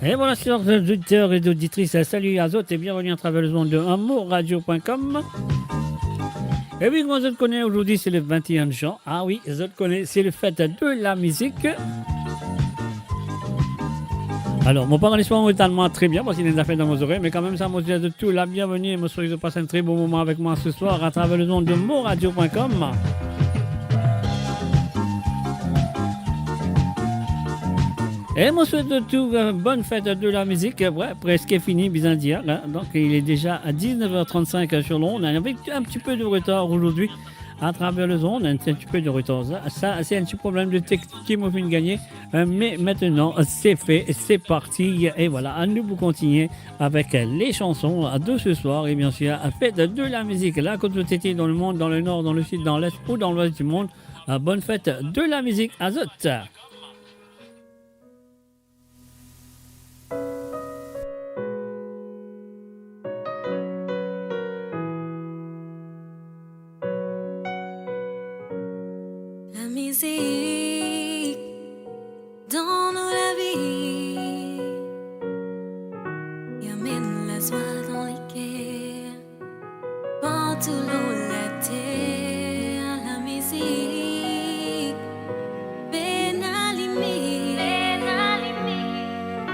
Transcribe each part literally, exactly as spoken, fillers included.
E vwala, ser oditer e oditris, salut à zot e bienvenue à travers le monde de amour radio point com. E wi, kouma zot kone, ozordi se le vingt et un juin. Ah wi, zot kone, se le fèt de la mizik. Alor, mo pa konn si mo tann mwa tre bien, parski ena enn zafer dan mo zorey, me kanmem sa, mo dir a zot tou la bienvenue, e mo swete zot pas enn tre bon moman avek mwa se swar à travers le monde de amour radio point com. E mo swete zot tou, euh, bonne fête de la musique. Ouais, presque fini, bizin dir, hein. Donc, il est déjà à dix-neuf heures trente-cinq sur l'onde, avec un petit peu de retard aujourd'hui à travers le monde, un petit peu de retard. Ça, ça, c'est un petit problème de technique ki mo finn gagne. Euh, mais maintenant, c'est fait, c'est parti. Et voilà, nous pouvons continuer avec, euh, les chansons, euh, de ce soir. Et bien sûr, euh, fête de la musique. Là, kot zot ete dans le monde, dans le nord, dans le sud, dans l'est ou dans l'ouest du monde, euh, bonne fête de la musique à zot. Lamizik dan nou lavi, li amenn lazwa dan leker. Partou lor later, lamizik pena limit. Pena limit.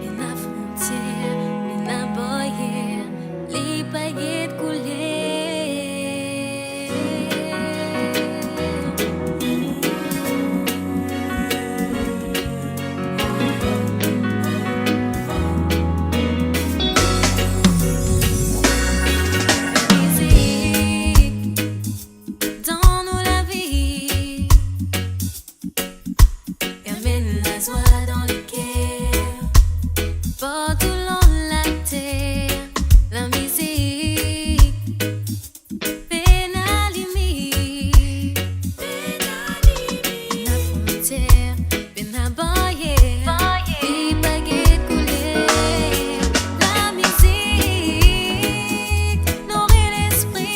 Pena frontier, pena baryer, li pa get kouler. Lamizik dan nou lavi, li amenn lazwa dan leker. Partou lor later, lamizik pena limit. Pena limit. Pena frontier, pena baryer, baryer, li pa get kouler. Lamizik nouri lespri.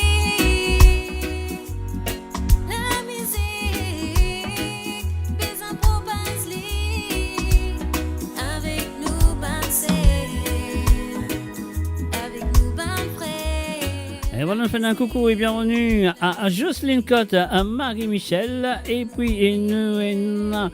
Lamizik bizin propaz li avek nou bann ser, avek nou bann frer. E vwala, nou fer enn koukou e bienvenue à, à Jocelyne Cotte, à Marie-Michel, et puis, e nou ena,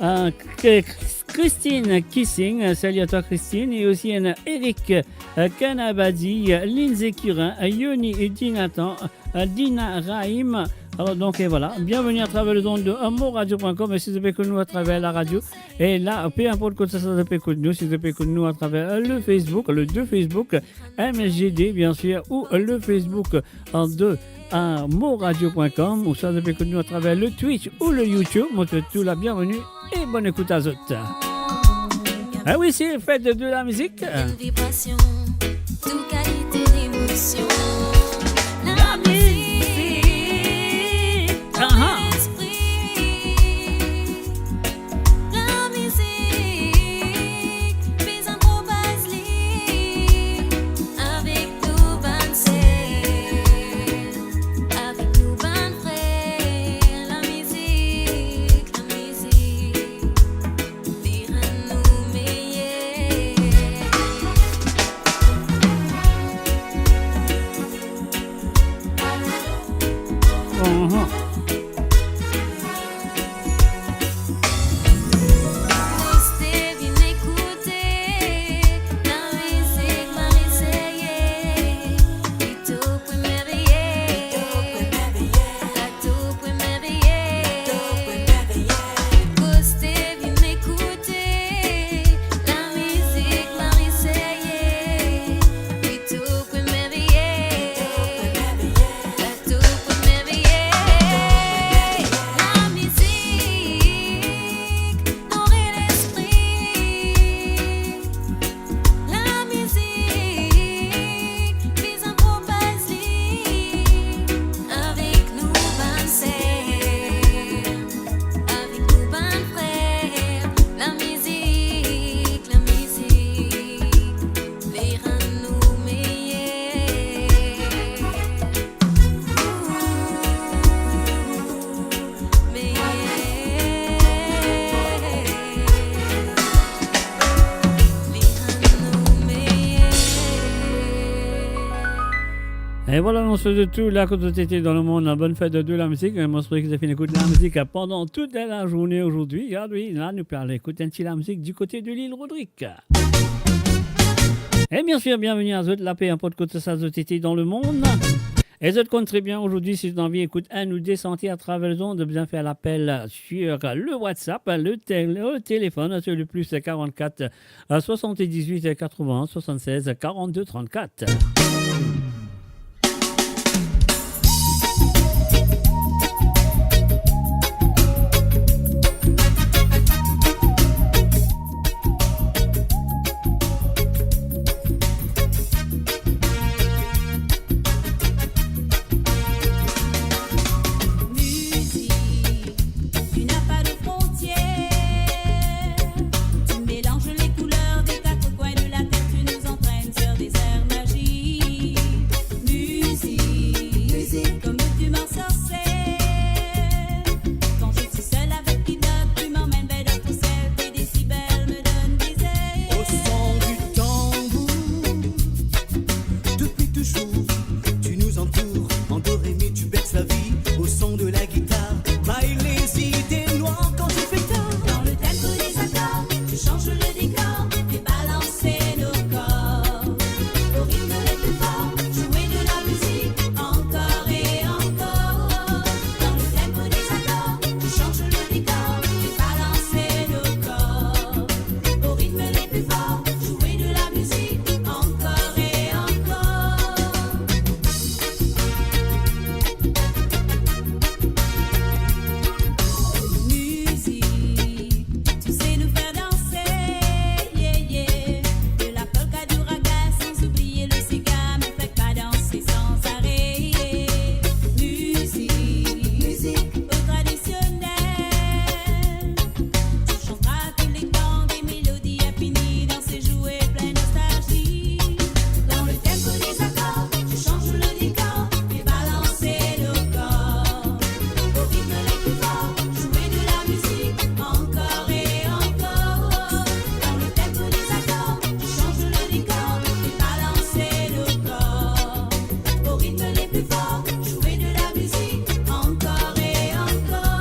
euh, K-, Christine Kissing, salut à toi Christine, et aussi ena Eric, euh, Kanabadi, Lindsay Curin, Yoni et Dinathan, euh, Dina Rahim. Alors donc, et voilà, bienvenue à travers le monde de amour radio point com, et si zot pe ekout nou à travers la radio, e la, peu importe kot sa, sa zot pe ekout nou, si zot pe ekout nou à travers, euh, le Facebook, le deux Facebook, M S G D, bien sûr, ou le Facebook, euh, de, euh, amour radio point com, ou sa zot pe ekout nou à travers le Twitch ou le YouTube. Mo swet zot tou la bienvenue et bonne écoute à zot. Ah oui, c'est le fête de la musique. Une vibration, toute qualité d'émotion. La musique, ah ah, l'esprit. Lamizik bizin propaz li avek nou bann ser, avek nou bann frer. Lamizik, lamizik, li rann nou meyer. Mhm. E vwala, nou swet zot tou, la kot zot ete dan lemonn, bonn fet de lamizik. Mo espere ki zot finn ekout lamizik pandan tout lazourne azordi. Gard wi, la nou pe al ekout enn ti lamizik di kote de Lil Rodrig. E biensir, bienveni a zot, la pe inport kot sa zot ete dan lemonn. E zot konn tre bien, azordi, si zot anvi ekout enn ou de sante atraver lezond, bizin fer lapel sur le WhatsApp, le tel-, le telefonn, sur le plus quarante-quatre, soixante-dix-huit quatre-vingts soixante-seize quarante-deux trente-quatre. Musique, tu n'as pas de frontières. Tu mélanges les couleurs des quatre coins de la terre, tu nous entraînes sur des airs magiques. Musique, musique, comme tu m'ensorcelles. Quand je suis seule avec tes notes, tu m'emmènes vers d'autres ciels, tes décibels me donnent des ailes. Au son du tambour, depuis toujours, tu nous entoures. En do ré mi, tu berces la vie. Au son de la guitare, baille les idées noires quand il fait tard. Dans le tempo des accords, tu changes le décor, fais balancer nos corps. Au rythme le plus fort, jouer de la musique, encore et encore. Dans le tempo des accords, tu changes le décor, fais balancer nos corps. Au rythme le plus fort, jouer de la musique, encore et encore. Musique, tu sais nous faire danser, yeah, yeah. De la polka, du ragga, sans oublier le séga, me fais cadencer sans arrêt. Musique, musique au traditionnel. Tu chanteras tous les temps des mélodies infinies dans ces jouets pleins nostalgie. Dans le tempo des accords, tu changes le décor, fais balancer nos corps. Au rythme le plus fort, jouer de la musique, encore et encore. Dans le tempo des accords, tu changes le décor, fais balancer nos corps. Au rythme le plus fort, jouer de la musique, encore et encore.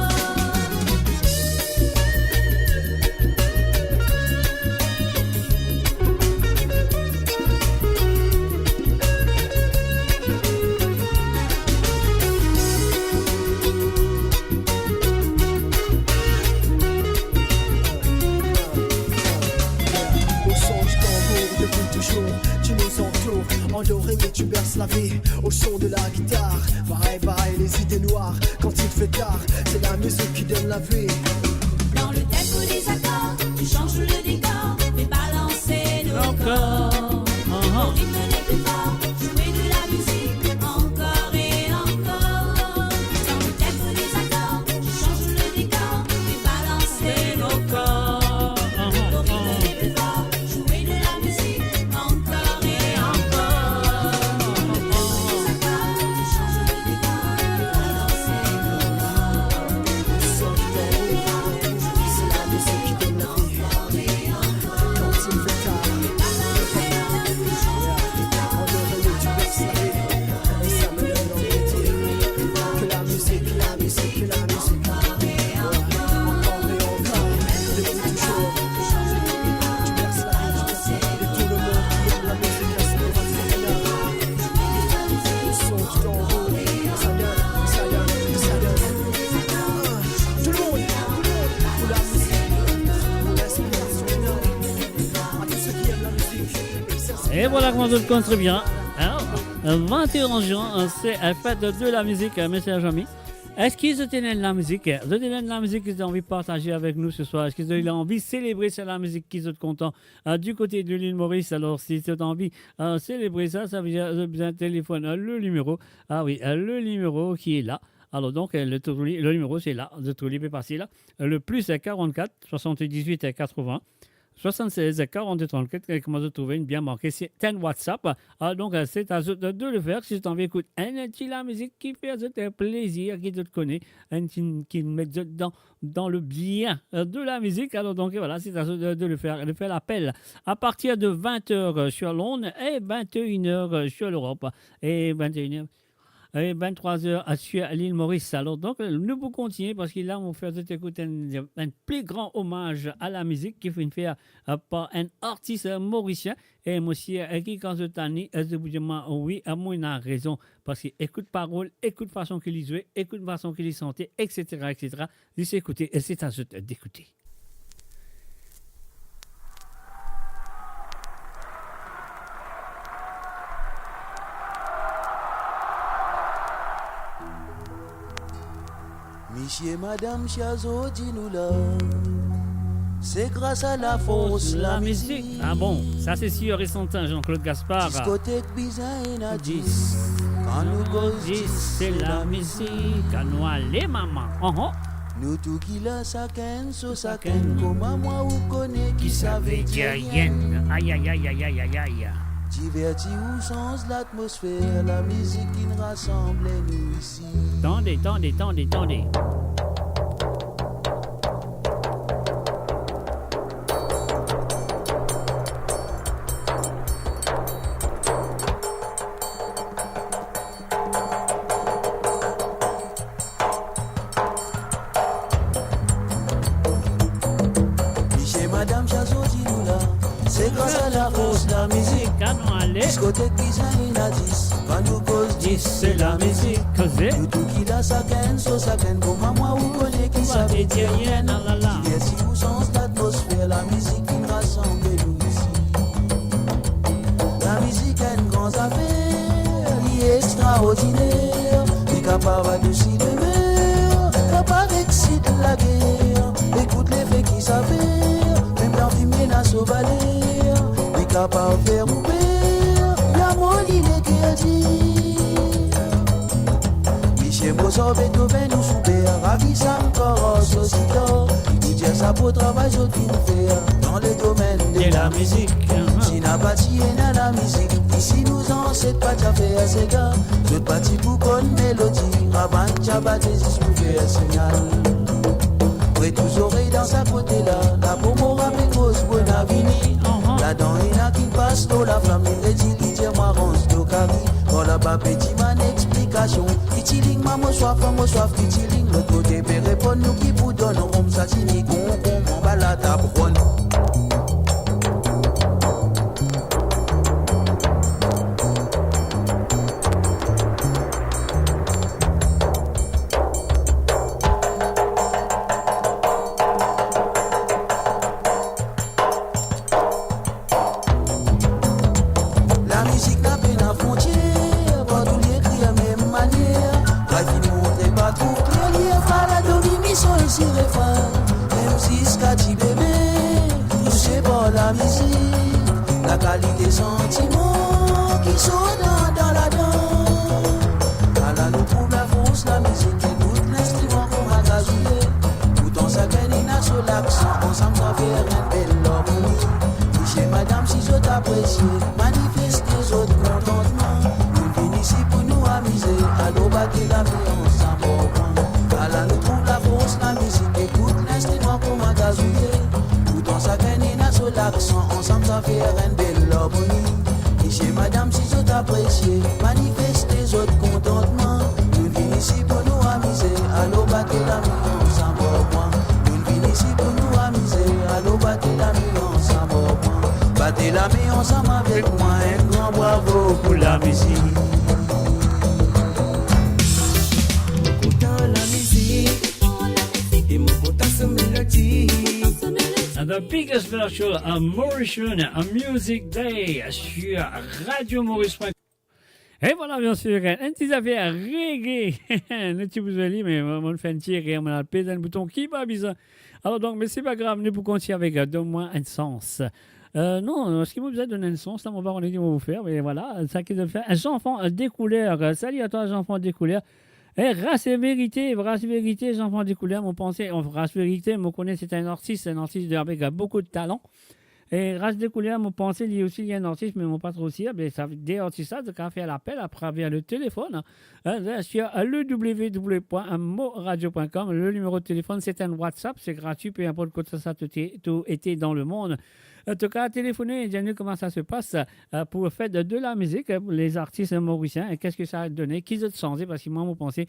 Au son du tambour, depuis toujours, tu nous entoures. En do ré mi, tu berces la vie. Au son de la guitare, bye bye les idées noires. Quand il fait tard, c'est la musique qui donne la vie. Dans le tempo des accords, tu changes le décor, fais balancer nos corps. Au rythme le plus fort, jouer de la musique, encore et encore. Dans le tempo des accords, tu changes le décor, fais balancer nos corps. Au rythme le plus fort, jouer de la musique, encore et encore. E vwala, kouma zot konn tre bien, hein, vint et un juin, hein, se, euh, fet de la mizik, euh, mes chers amis. Eski zot ena enn lamizik, zot ena enn lamizik ki zot anvi partaze avek nou se swar? Eski zot ena anvi selebre sa lamizik ki zot kontan, euh, di kote de Lil Moris? Alor, si zot anvi, euh, selebre sa, savedir zot bizin telefonn, euh, le nimero. Ah wi, euh, le nimero ki la. Alor donk, euh, le, le nimero se la, zot trouv li pe pase la. Euh, le plus, euh, quarante-quatre, soixante-dix-huit, euh, quatre-vingts, swasann-sez karant-de trannkat, eh, kouma zot trouve, inn bien marke, se enn WhatsApp. Ah, donk, eh, se a zot de le fer, si zot anvi ekout enn ti lamizik ki fer zot, eh, plezir, ki zot kone, enn ti, ki met zot dan, dan le bien, eh, de lamizik. Alor, donk, vwala, se a zot de, de le fer, de fer lapel a partir de vingt heures, eh, sur Londres et vingt et une heures, eh, sur l'Europe. Et vingt et une heures, eh, vingt-trois heures, eh, sur l'île Maurice. Alor, donk, nou pou kontigne, parski la, nou fer zot ekout enn, enn pli gran omaz a lamizik ki finn fer, eh, par enn artis, eh, morisien. E mo sir, eh, ki kan zot tann li, eh, zot pou dir mwa, wi, eh, mo ena rezon. Parski ekout parol, ekout fason ki li zwe, ekout fason ki li sante, et cetera, et cetera. Zis ekoute, e se a zot dekoute. Misie, madam, si zordi nou la, se gras a lafors lamizik. Ah bon, sa se sir e serten, Jean-Claude Gaspard. Diskotek bizin ena dis. Dis. Kan nou koz dis, dis, se lamizik. Kan nou ale, mama. Anhan. Nou tou ki la, sakenn so sakenn, kouma mwa ou kone ki sa ve dir enn. Ay, ay, ay. Diverti ou, sanz latmosfer, lamizik ki rasanble nou isi. Tande, tande, tande, tande. Misie, madam, si zordi nou la, se gras a lafors lamizik. Kan nou ale. Diskotek bizin ena dis. Kan nou koz dis, se lamizik. Koze. Nou tou ki la, sakenn so sakenn, kouma mwa ou kone ki sa ve dir enn. Alala. Diverti ou, sanz latmosfer, lamizik ki rasanble nou isi. Lamizik enn gran zafer, li extraordiner, li kapav adousi demer, kapav exit lager. Ekout lefe ki sa fer, mem dan fim ena so valer, li kapav fer ou per, li amoli leker dir. Misie Mozart, Beethoven ou Schubert, raviz ankor ar so sitar. Nou dir sa bo travay zot finn fer dan le domenn de lamizik. Si napa ti ena lamizik, isi nou zanset pa ti a fer sega. Zot pa ti pou konn melodi, ravann ti a bate zis pou fer signal. Pre tou zorey dan sa kote la, la pou mo rape koz bona vini. Ladan ena ki pas to laflam, li redi li dir mwa ranz to kari. Bor laba pe dimann explikasion. Kitiling, mwa mo swaf, mo swaf, kitiling. Lot kote pe reponn nou ki pou donn rom, sa ti ni konkonm anba latab ronn. Lamizik napa frontier, partou li ekrir mem manier. Kan finn montre pa tro kler, li ena la dominison isi refren, mem ziska ti bebe, touse par lamizik, lakalite santiman ki sort dan, dan ladan. Ala nou trouv lafors lamizik, ekout linstriman kouma gazouye. Poutan sakenn ena so laksan, ansam sa fer enn bel larmoni. Misie, madam, si zot apresie, manifeste zot kontantman. Nou vinn isi pou nou amize, alor bat lame ansam ar pwin. Ala nou trouv lafors lamizik, ekout linstriman kouma gazouye. Poutan sakenn ena so laksan, ansam sa fer enn bel larmoni. Misie, madam, si zot apresie, manifeste zot kontantman. Nou vinn isi pou nou amize, alor bat lame ansam ar pwin. Nou vinn isi pou nou amize, alor bat lame ansam ar pwin. Bat lame ansam avek mwa, enn gran bravo pou lamizik. Mo kontan lamizik, e mo kontan so melodi. And the biggest virtual, uh, Mauritian, uh, Music Day sur Radio Maurice. E vwala, bien sir, enn ti zafer reggae. Nou ti pou zwe li, me mo, mo fer enn ti rer, mo al pez enn bouton ki pa bizin. Alor donk, me se pa grav, nou pou kontigne avek, euh, Donn mwa enn sans. Euh, non, eski mo bizin donn enn sans la, mo pa kone ki mo pou fer, me vwala, sa ki zot fer. Zanfan de kouler, euh, salut à toi, Zanfan de kouler. E Ras Verite, Ras Verite, Zanfan de kouler, mo panse, euh, Ras Verite, mo kone se enn artis, enn artis de, avek, euh, boukou de talan. E Ras de Kouler, mo panse li osi li enn artis, me mo pa tro sir. Me sa, de artis la, zot kapav fer lapel atraver le telefonn, hein, sur le w w w point mo radio point com. Le nimero de telefonn, se enn WhatsApp, se gratwi, pe inport kot sa, sa to ete, to ete dan lemond. Antouka, telefone, dir nou kouma sa se pas, euh, pou fet de la mizik, euh, lezartis morisien, e ki sa done, ki zot sanze, parski mwa, mo panse,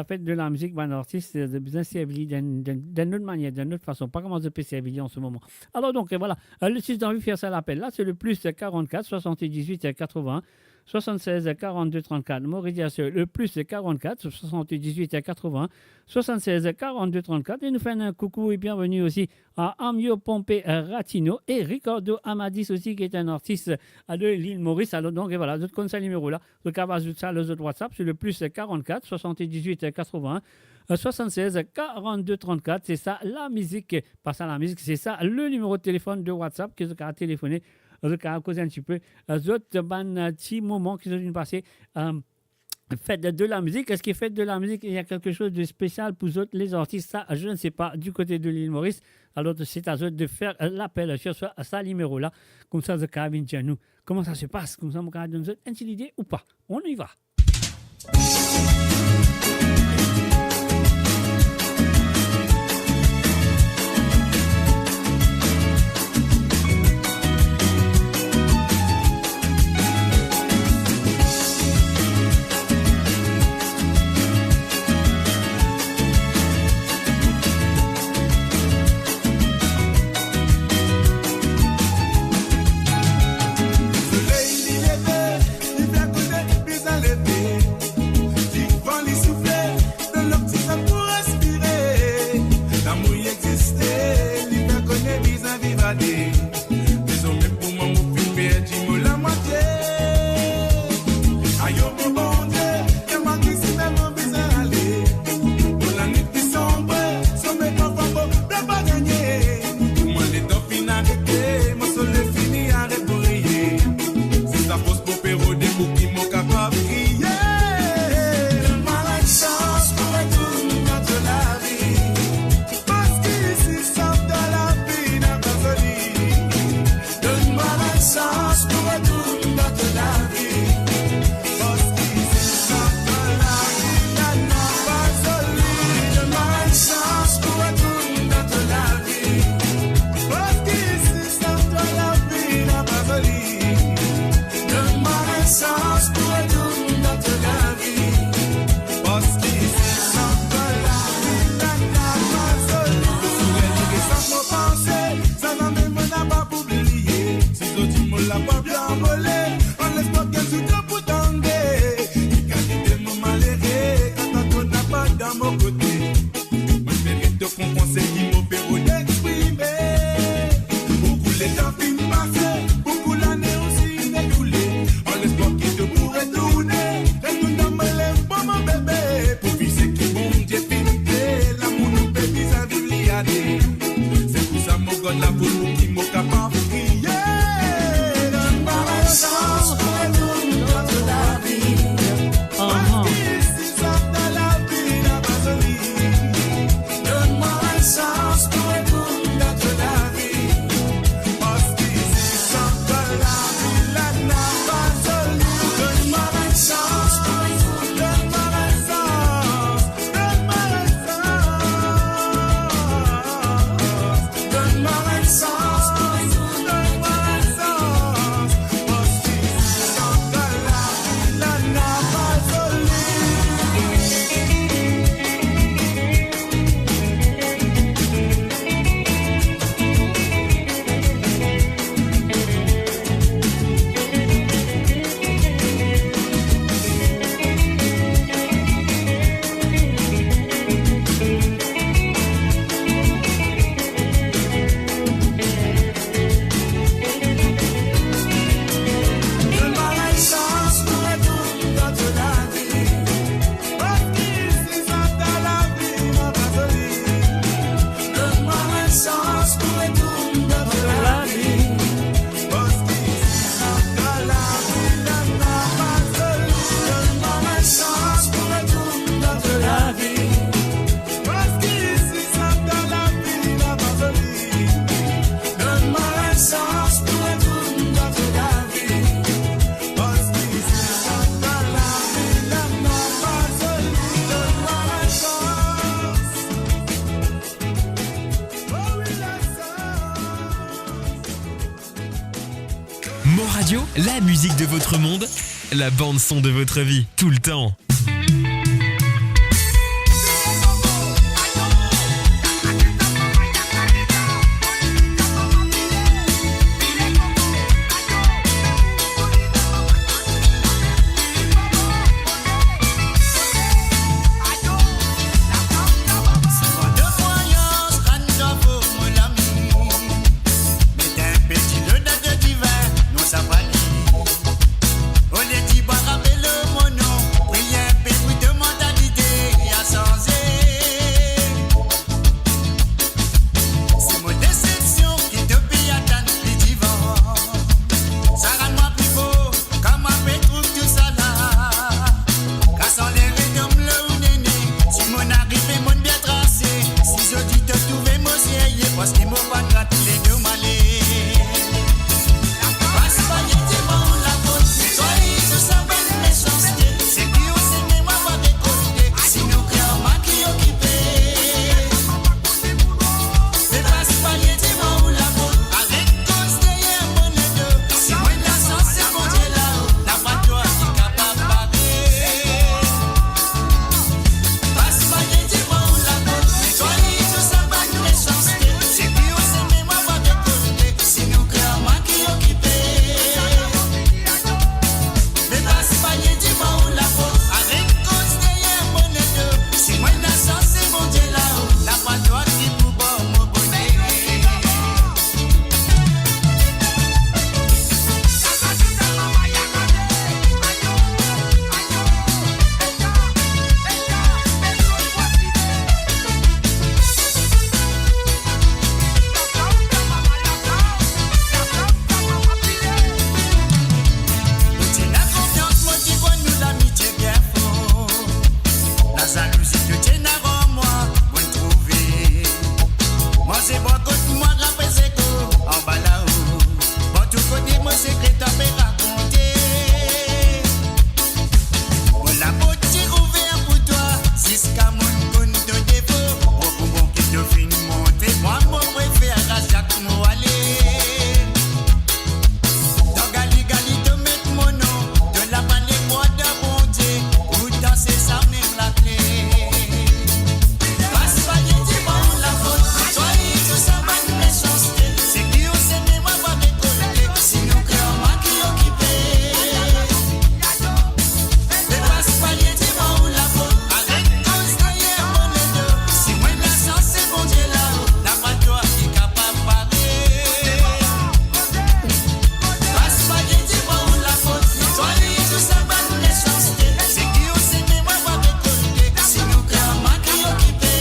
fet de la mizik, bann artis, euh, bizin servi li dan, dan, dan enn lot manier, dan enn lot fason, pa kouma zot pe servi li an se moman. Alor donk, euh, vwala, euh, si zot anvi fer sa lapel la, se le plus quarante-quatre soixante-dix-huit quatre-vingts soixante-seize quarante-deux trente-quatre. Mo redir, se le plus quarante-quatre soixante-dix-huit quatre-vingts soixante-seize quarante-deux trente-quatre. E nou fer enn koukou e bienveni osi a Amio Pompé, euh, Ratino e Ricardo Amadis osi, ki ete enn artis, euh, de Lil Moris. Alor donk, e vwala, zot konn sa nimero la. Zot kapav azout sa lor zot WhatsApp, se le plus quarante-quatre soixante-dix-huit quatre-vingts soixante-seize quarante-deux trente-quatre. Se sa la mizik, pa sa la mizik, se sa le nimero de telefonn de WhatsApp ki zot kapav telefone, zot kapav koz enn tipe, euh, zot bann, euh, ti moman ki zot inn pase, euh, fet de la mizik. Eski fet de la mizik, il y a quelque chose de spécial pour zot, les artistes? Ça, je ne sais pas, du côté de l'île Maurice. Alors, c'est à zot de fer, euh, lapel sur sa, sa nimero la. Koumsa, zot kapav vinn dir nou kouma sa se pas. Koumsa, mo kapav donn zot enn ti lide ou pa. On y va. La musique de votre monde, la bande son de votre vie, tout le temps. Olie dir bwar apel mo nom, priye inpe pou to mantalite a sanze. Si mo desepsion ki to pe atann pli divan, sa rann mwa pli for, kan mwa pe trouv tousala. Kas anler e donn lor nene, si monn arive, monn bien trase, si zot dir to trouve mo serye, parski mo pa'nn rat ledo male. Pas pa ye dir mwa ou lafot, netway tou sa bann mesanste, seki ou seme mwa pa rekolte, si nou krer mwa ki okipe. Me pas pa ye dir mwa ou lafot, avek koz deryer mo ledo, si mwa ena sans se Bondie lao, napa twa ki kapav bare. Pas pa ye dir mwa ou lafot, netway tou sa bann mesanste, seki ou seme mwa pa rekolte, si nou krer mwa ki okipe. Me pas pa ye dir mwa ou lafot, avek koz deryer mo ledo, si mwa ena sans se Bondie lao, napa twa ki pou bwar mo bone. Mo ti ena konfians, mo ti konn nou lamitie bien for. Lazalouzi to ti ena ar mwa, mo trouve. Mo se bor kot mwa, rapel se kor anba lao. Partou kote mo sekre to pe rakonte. Mo labot ti ouver pou twa, ziska monn konn to defo. Mo pou bon ki to finn montre mwa mo prefer a sak mo ale. Dan gali gali to met mo nom, to lapale mwa dan Bondie, pourtan se sa mem lakle. Pas pa ye dir mwa ou lafot, netway tou sa bann mesanste, seki ou seme mwa pa rekolte, si nou krer mwa ki okipe. Me pas pa ye dir mwa ou lafot, avek koz deryer mo ledo, si mwa ena sans se Bondie lao, napa twa ki kapav bare. Pas pa ye dir mwa ou lafot, netway tou sa bann mesanste, seki ou seme mwa pa rekolte, si nou krer mwa ki okipe.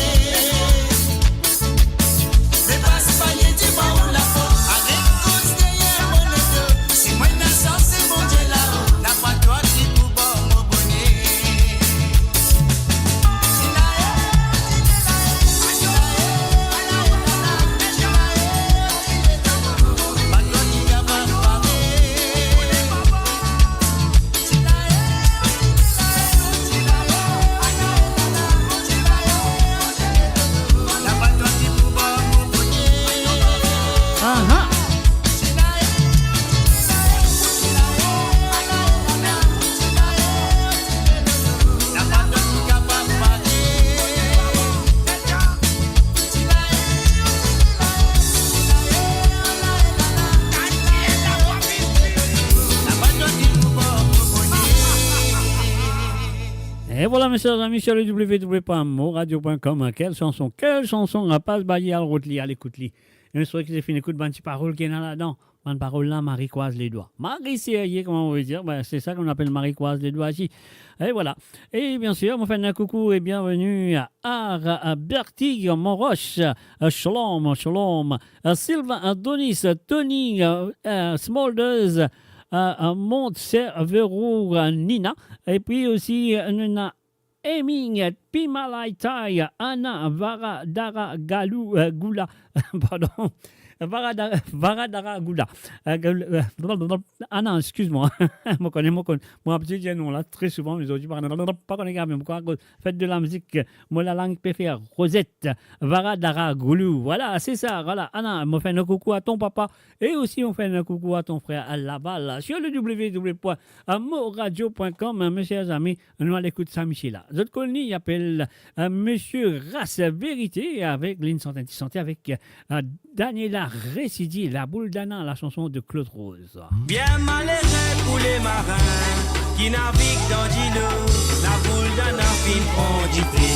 Me pas pa ye dir mwa ou lafot, avek koz deryer mo ledo, si mwa ena sans se Bondie lao, napa twa ki pou bwar mo bone. Aha. E vwala, mesie, zami, sur le w w w point moradio point com. Kel sanson, kel sanson, rapaz, baye al rod li, al ekout li. Enn istwar ki ti finn ekout bann ti parol ki ena ladan. Bann parol la, mari krwaz ledwa. Mari serye, kouma mo ve dir, ben, se sa ki nou apel mari krwaz ledwa isi. E vwala. E biensir, mo fer enn koukou e bienveni a, a, a Bertie Monroche, a Shalom, Shalom, a Sylvain, a Donis, a Tony, a, a Smolders, a, a Mont Serverou, a Nina, epi osi, a, nou ena Amy, Pima Laitai, Anna, Vara, Dara, Galou, eh, Goula, pardon, Varada-, Varadaragoula. Euh, euh, ah non, excuse-moi. Mo kone, mo kone. Mo abitie dir non la tre souvan, me zordi, pa, pa kone ki, me mo krwar fet de la mizik, mo lalang pe fer rozet. Varadaragoulou. Voilà, c'est ça. Voilà. Ana, mo fer enn koukou à ton papa. Et aussi, on fait un coucou à ton frère à Laval sur le W W W point amourradio point com. Mes chers amis, nou al ekout sa misie la. Zot konn li, li apel, euh, Monsieur Ras Vérité avec, li inn sante, sante avec, euh, Daniela Residi, La Boule d'Ana, la chanson de Claude Rose. Bien malere pou le marin ki navig dan dilo, La Boule d'Ana finn pran dife.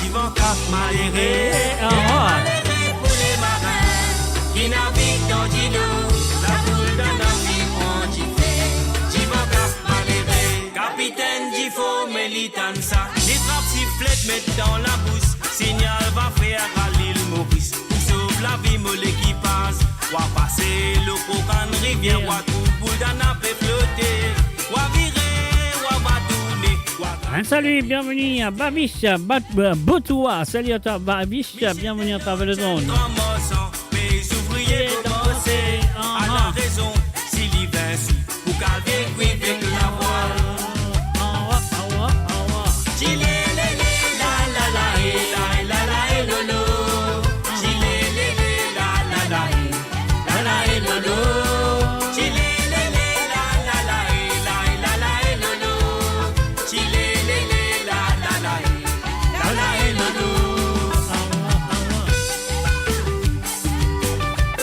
Divan kaf malere, ah, bien malere pou le marin ki navig dan dilo, La Boule d'Ana finn pran dife. Divan kaf malere, kapitenn difo, me li tann sa, li trap siflet, met dan labous, signal va fer a Lil Moris. Pou sov lavi mo lekipaz, wa pase lor Kokan Rivier, wa trouv Boule d'Ana pe flote, wa vire, wa va tourne, wa... Un salut, bienvenue à Babiche, Bat-, euh, Botoua. Salut à toi, Babiche, bienvenue à travers le monde. Gran morso, me zouvrie komanse, ah, a la rezon, si li vin sou pou kal vinn kwi ek lavwal. Ti le le le la la la e la e la la e lo lo. Ti le le le la la la e la la e lo lo. Ti le le le la la la e la e la la e lo lo. Ti le le le la la la e la la e lo lo.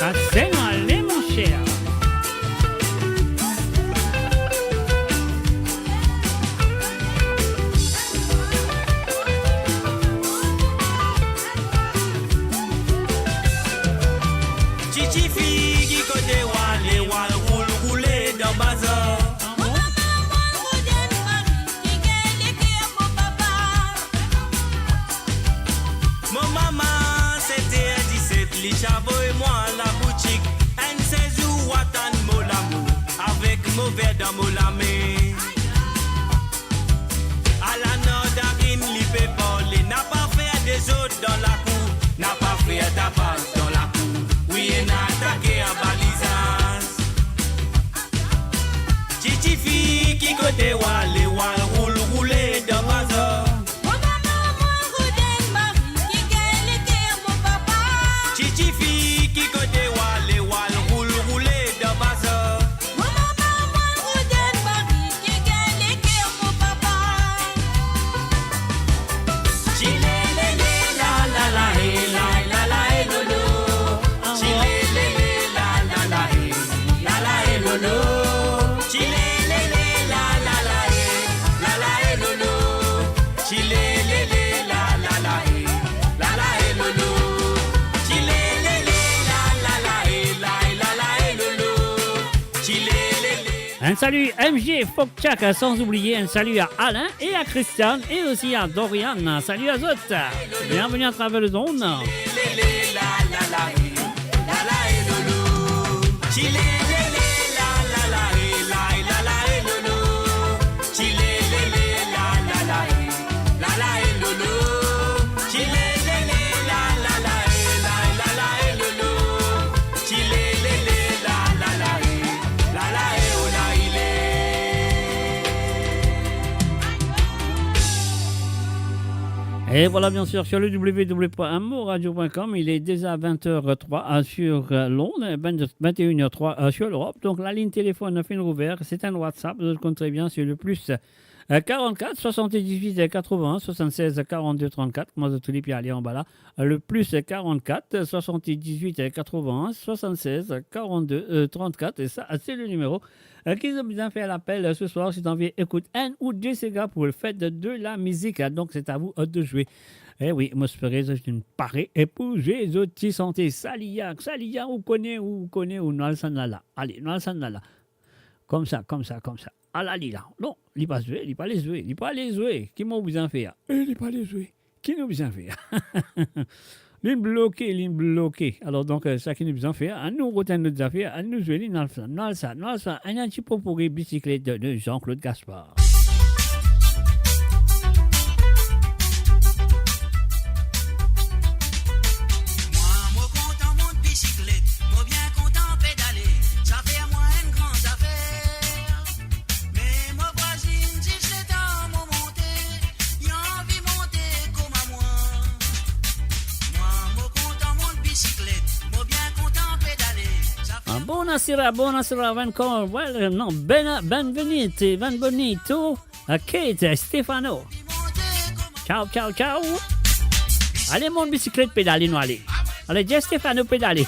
Ase nou ale, mon cher. Ti tifi, ki kote ou ale, ou al roul roule dan bazar? Mo mama, mo al rod enn mari ki gagn leker mo papa. Mo mama, set er diset, li ti avoy mwa laboutik. Enn sel zour, wa tann mo lamour avek mo ver dan mo lame. Ala Nordarine, li pe parle, napa fer dezord dan lakour, napa fer tabas dan lakour. Wi, ena atake a balizaz. Ti tifi, ki kote ou ale, ou al roul roule dan bazar? Mo mama, mo al rod enn mari ki gagn leker mo papa. Ti tifi, ki kote ou ale, ou al roul roule dan bazar? Mo mama, mo al rod enn mari ki gagn leker mo papa. Ti le le le la la la e la e la la e lo lo. Ti le le le la la la e la la e lo lo. Ti le le le la la la e la la e lo lo. Ti le le le la la la e la la e lo lo. Ti le le le la la la e la e la la e lo lo. Ti le le le. Un salut M J Fokchak, sans oublier un salut à Alain et à Christiane et aussi à Dorian. Salut à zot. Bienvenue à travers le monde. Et voilà, bien sûr, sur le W W W point amourradio point com, il est déjà vingt heures trois, euh, sur, euh, Londres, vingt, vingt et une heures trois, euh, sur l'Europe. Donc, la ligne téléphone finn rouver, c'est un WhatsApp, vous comprenez très bien, c'est le plus, euh, quarante-quatre, soixante-dix-huit, quatre-vingts, soixante-seize, quarante-deux, trente-quatre, kouma zot tou li pe ale anba la, le plus quarante-quatre, soixante-dix-huit, quatre-vingts, soixante-seize, quarante-deux, euh, trente-quatre, et ça, c'est le numéro, euh, ki zot bizin fer lapel, euh, ce soir, si zot anvi ekout enn ou de sega pou le fet de la mizik, hein, donc c'est à vous, euh, de jouer. Eh oui, mo espere zot inn pare e pou zwe zot ti sante. Saliya, Saliya, ou kone, ou kone, ou nou al sann la la. Ale, nou al sann la la. Koumsa, koumsa, koumsa. Ala li la. Non, li pa zwe, li pa le zwe, li pa le zwe. Ki mo bizin fer? E li pa le zwe. Ki nou bizin fer? Li bloke, li bloke. Alor donk, euh, sa ki nou bizin fer, annou rod enn lot zafer, annou zwe li, nou al sa, nou al sa, nou al sa. Enn, enn ti potpourri bisiklet de, de Jean-Claude Gaspard. Mwa, mo kontan mont bisiklet, mo Bonasira, bonasira, ankor. Well, non, bena-, benvenite, benvenito. Ok, Stefano. Ciao, ciao, ciao. Ale, mont bisiklet, pedale, nou ale. Ale, dir Stefano pedale.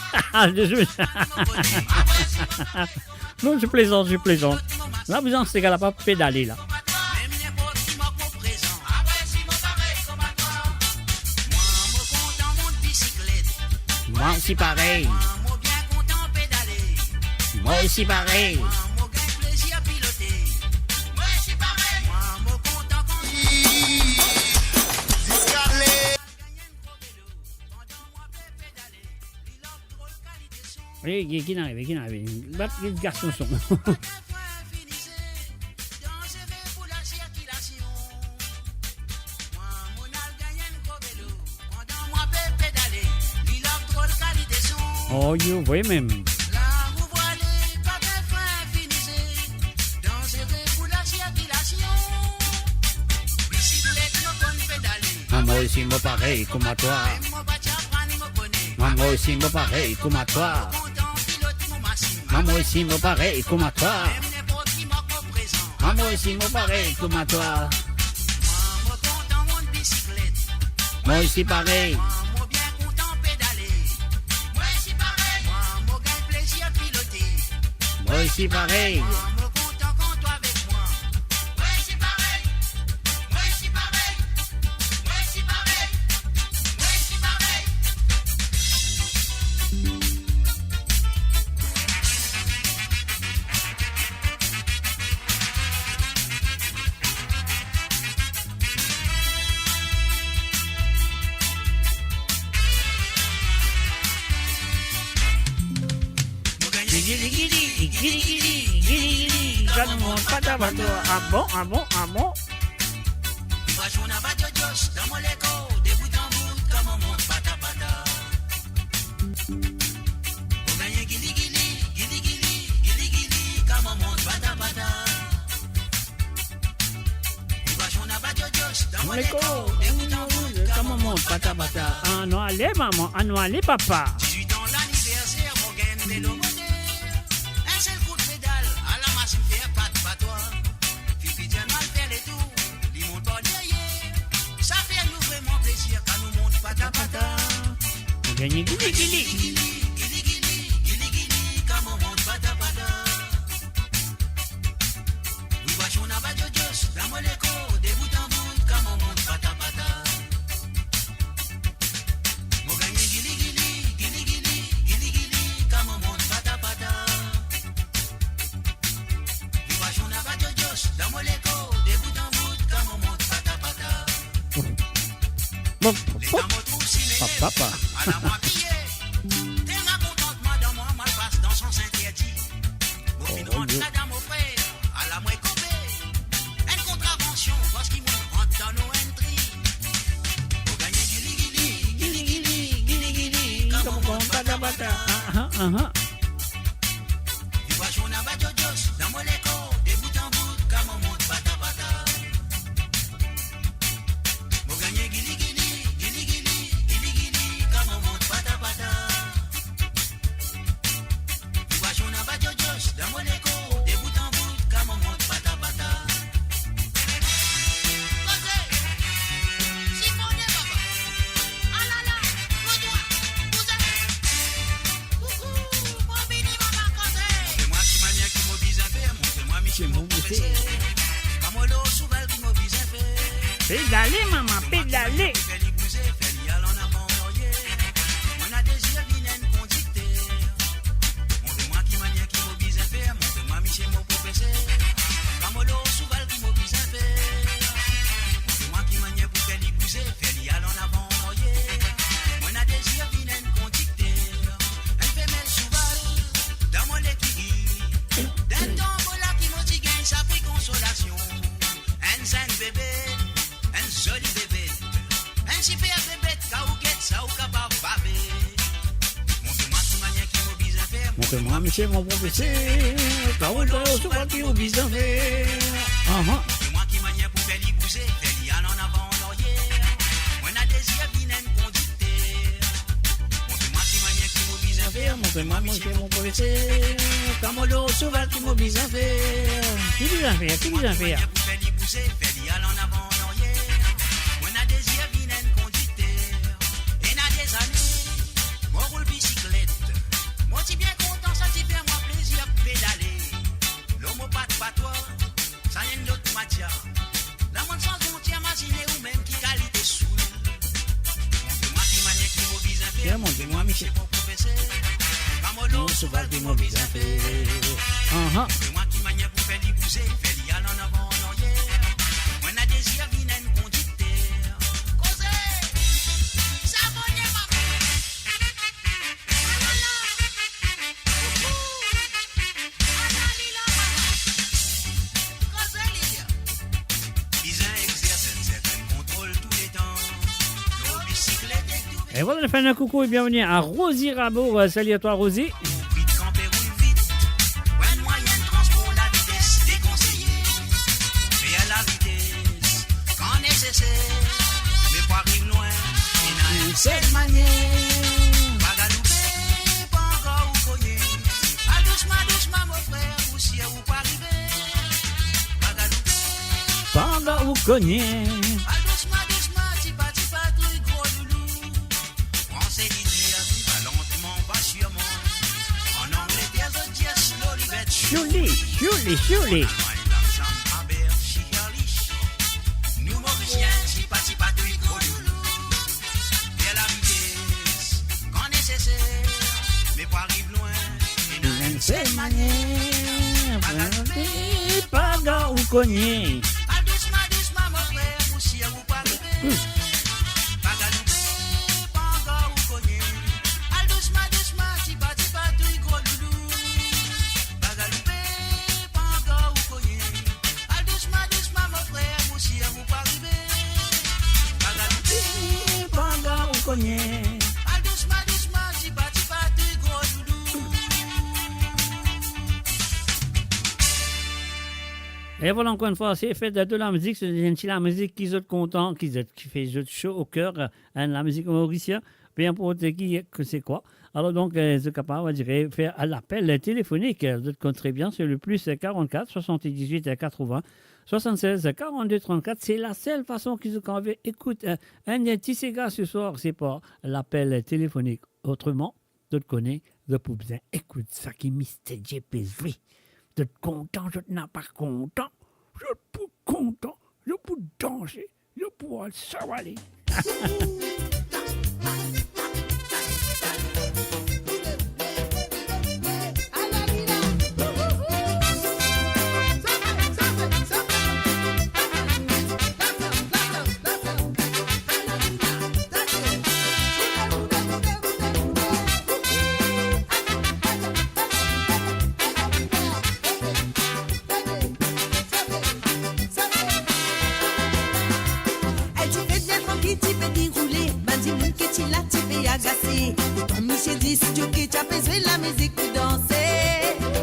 Non, je plaisante, je plaisante. La, bizin, se gars-la pa pedale, la. Mwa osi parey. Mwa osi parey. Eh, ki, ki arive, ki arive? Bat li garson son. Oh, yo, vre mem. Mwa osi mo parey kouma twa. Mwa osi mo parey kouma twa. Mwa osi mo parey kouma twa. Mwa osi mo parey kouma twa. Mwa osi parey. Mwa osi parey. Gili, gili, gili, gili, gili, gili, kan nou mont pata pata. Ah bon, ah bon, ah bon? Meko, kouma mont pata pata. Anou ale mama, anou ale papa. Mo gagne gili, gili. Bon, bon, bon. Papa, papa. Oh, mon Dieu. Gili, gili, gili, gili, gili, kouma mont pata pata. Ah, ah, ah, ah. Montre mwa ki mannier ki mo bizin fer, montre mwa misie mo profeser. Montre mwa ki mannier ki mo bizin fer. Pedale, mama, pedale. Fer li bouze, fer li al an avan, an aryer. Mo ena dezir vinn enn kondikter. Montre mwa ki mannier ki mo bizin fer, montre mwa misie mo profeser. Kan mo lor souval ki mo bizin fer. Montre mwa ki mannier pou fer li bouze, fer li al an avan, an aryer. Mo ena dezir vinn enn kondikter. Enn femel souval dan mo lekiri. Dan tanbo la ki mo ti gagn sa pri konsolasion. Enn zenn bebe, enn zoli bebe. Enn siper bebe, kan ou get sa ou kapav bave. Montre mwa ki mannier ki mo bizin fer. Montre mwa misie mo profeser. Kan ou get sa ki ou bizin fer. Aha. Montre mwa ki mannier pou fer li bouze, fer li al an avan, an aryer. Mo ena dezir vinn enn kondikter. Montre mwa ki mannier ki mo bizin fer, mo Mwa, mwa, se mon profeser. Kan mo lor soval, ki mo bizin fer? Ki bizin fer? Ki bizin fer? Mwa, ki manier pou fer li bouze, fer li al an avan, an aryer? Mwa, ena dezir vinn enn kondikter. Ena dezane, mo roul bisiklet. Mo ti bien kontan, sa ti fer mwa plezir pedale. Lor mo pat patwa, sa enn lot matier. La, mo santi mwa ti imazine ou mem ki kalite soul. Montre mwa ki manier ki mo bizin fer. Bien, montre mwa, misie. Mo profeser. Kan mo lor soval, ki mo bizin fer? Aha. Montre mwa ki manier pou fer li bouze, fer li al an avan, an aryer. Mwa, ena dezir vinn enn kondikter. Koze! Sa bone, mama! Et voilà, on fait un coucou et bienvenue à Rosie Rabault. Euh, salut à toi, Rosie. Kan neseser, me pou ariv lwin, ena enn sel manier. Pa galoupe, pa ankor ou kogne. Al dousman, dousman, mo frer, ou sir ou pou arive. Pa galoupe, pa ankor ou kogne. Al dousman, dousman, tipa, tipa, touy gro loulou. Pran se lidir, va lantman, va sirman. An Angleter, zot dir slow, li bet surely, surely, surely. An Almagn, langsam, aber sicherlich. Nou Morisien, tipa, tipa, touy gro loulou. Ver laviteses, kan neseser, me pou ariv lwin, ena enn sel manier. Pa galoupe, pa ankor ou kogne. Al dousman, dousman, mo frer, ou sir ou pou arive. Pa galoupe, pa ankor ou kogne. Al dousman, dousman, tipa, tipa, touy gro loulou. Pa galoupe, pa ankor ou kogne. Al dousman, dousman, mo frer, ou sir ou pou arive. Pa galoupe, pa ankor ou kogne. Al dousman, dousman, tipa, tipa, touy gro loulou. E vwala, ankor enn fwa, se fet de la mizik, se enn ti lamizik ki zot kontan, ki zot, ki fer zot so o ker, enn lamizik morisien, pe inport ki, ki se kwa. Alor donk, eh, zot kapav, on dirait, fer lapel telefonik. Zot konn tre bien, se le plus quarante-quatre soixante-dix-huit quatre-vingts soixante-seize quarante-deux trente-quatre. Se lasel fason ki zot kapav ekout, eh, enn ti sega se swar, se par lapel telefonik. Otreman, zot kone, zot pou bizin ekout sa ki Mister J pe zwe. Zot kontan, zot napa kontan, zot pou kontan, zot pou danse, zot pou al savale. Enn ti pe deroule, bann dimoun ki ti la ti pe agase. Letan misie dis zot ki ti ape zwe lamizik pou danse.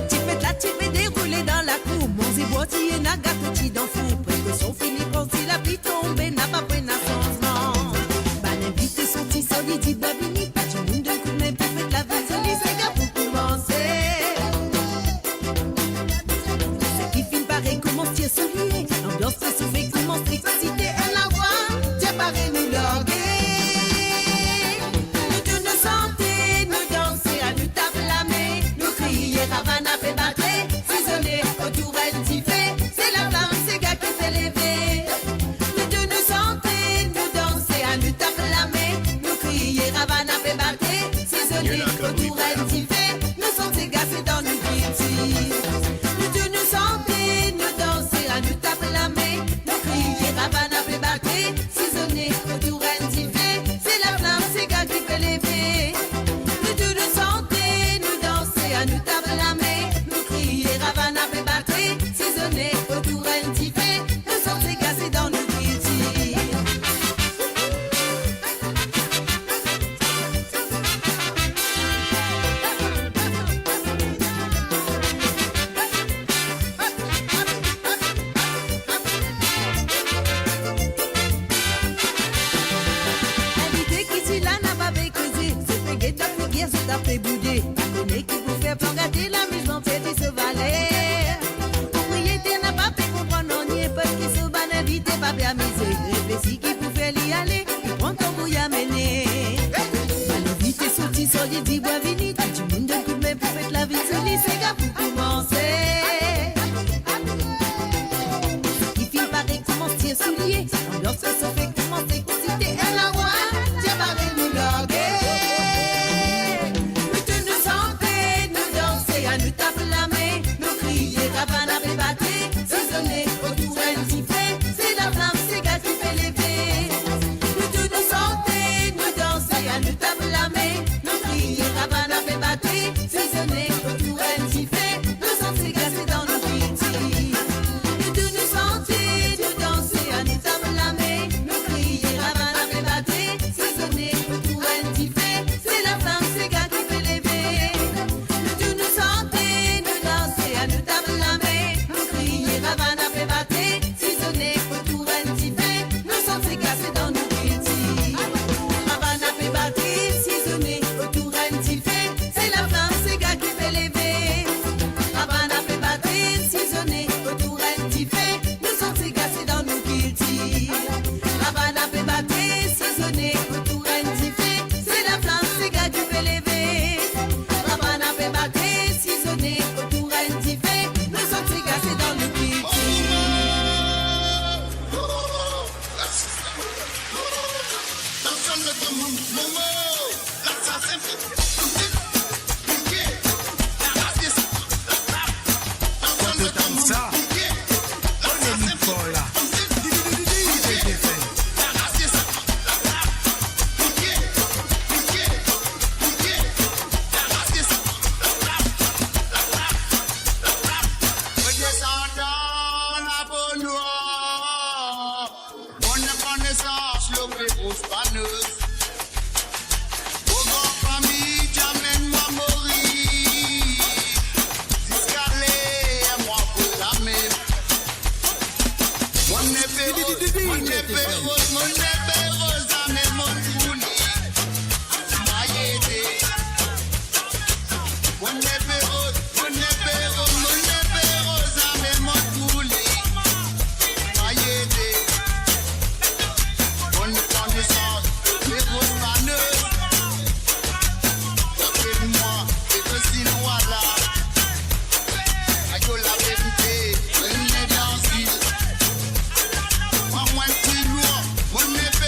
Ti fet la ti pe deroule dan lakour, manze bwar ti ena, gato ti dan four. Preske son fini, panse lapli tonbe, napa pena sanzman. Bann invite sorti, sa li dir byenvini, pa dimoun donn koudme pou fet la vinn zoli, sega pou koumanse. Seki finn pare koumans tir soulie, lanbians pe soufe, koumans eksite, enn lavwa, dir pare nou large. Nou tou nou sante, nou danse, anou tap lame, nou kriye, ravana pe bate, sizone otour enn dife, se laflam sega ki pe leve. Nou tou nou sante, nou danse, anou tap lame, nou kriye, ravana pe bate, sizone otour enn dife, nou sant sega se dan nou kiltir. Nou tou nou sante, nou danse, anou tap lame, nou kriye, ravana pe bate, sizone otour enn dife, se laflam sega ki pe leve. Nou tou nou sante, nou danse, anou tap lame, nou kriye, ravana pe bate, sizone otour enn dife, nou sant sega se dan nou kiltir. Enn lide ki ti la napa pe koze, zot pe get dan figir, zot ape boude. Pa konn Pou gate lamizman perdi so valer. Propriyeter napa pe konpran nanye, parski so bann invite pa pe amize. Reflesi ki pou fer li ale, li pran kan pou li amene. Bann invite sorti, sorti, dir bwin vini, tou dimoun donn koudme pou met lavi soli, sega pou koumanse. Ki finn pare koumans tir soulie, lanbians sofe koumans eksite, e lawa, diab aret nou large. Nou tou nou sante, nou danse, anou tap lame, nou kriye, ravanna pe bate, sizone otour enn dife, se laflam sega ki pe leve. Nou tou nou sante, nou danse, anou tap lame, nou kriye, ravanna pe bate, sizone otour enn dife, nou sant sega se dan nou kiltir. Nou tou nou sante, nou danse, anou tap lame, nou kriye, ravanna pe bate, sizone otour enn dife, se laflam sega ki pe leve. Nou tou nou sante, nou danse, anou tap lame, nou kriye, ravanna pe bate, sizone otour enn dife, nou sant sega se dan nou kiltir. Ravanna pe bate, sizone otour enn dife, se laflam sega ki pe leve. Ravanna pe bate, sizone otour enn dife, nou sant sega se dan nou kiltir. Ravanna pe bate, sizone otour enn dife, se laflam sega ki pe leve. Ravanna pe bate, sizone otour enn dife, nou sant sega se dan nou kiltir. Sa, polemik for la. D J F M. Bonn konesans, love, Ospanos. Mo gran fami, ti amenn mwa Moris. Ziska ler mwa pou lame. Mo nepe roz, mo nepe roz, mo nepe roz, ame mo pou li. Mayete. Mo nepe roz, mo nepe roz, mo nepe roz, ame mo pou li. Mayete. Bonn konesans, love, Ospanos. Apel mwa, se to sinwa la. Ayo laverite, mo ene dan vil. Mwa, mwa, sinwa, mo nepe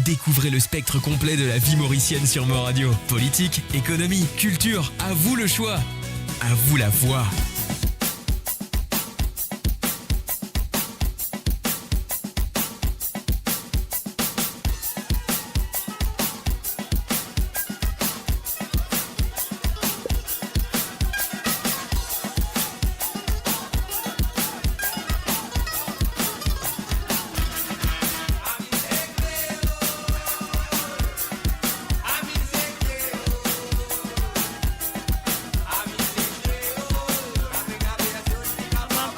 Découvrez le spectre complet de la vie mauricienne sur Mo Radio. Politique, économie, culture, à vous le choix. À vous la voix.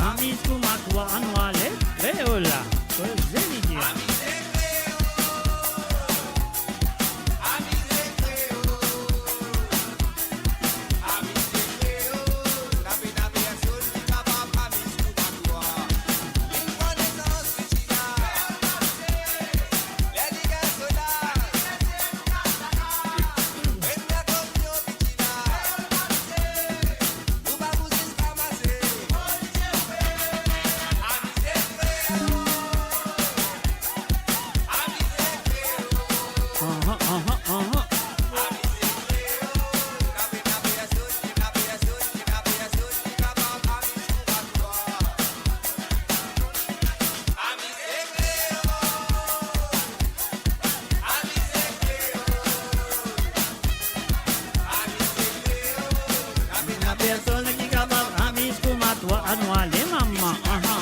Amiz kouma twa, anou ale kreol la. Koze li dir. Aha, aha, aha. Ena personn ki kapav amiz kouma twa, anou ale mama. Aha.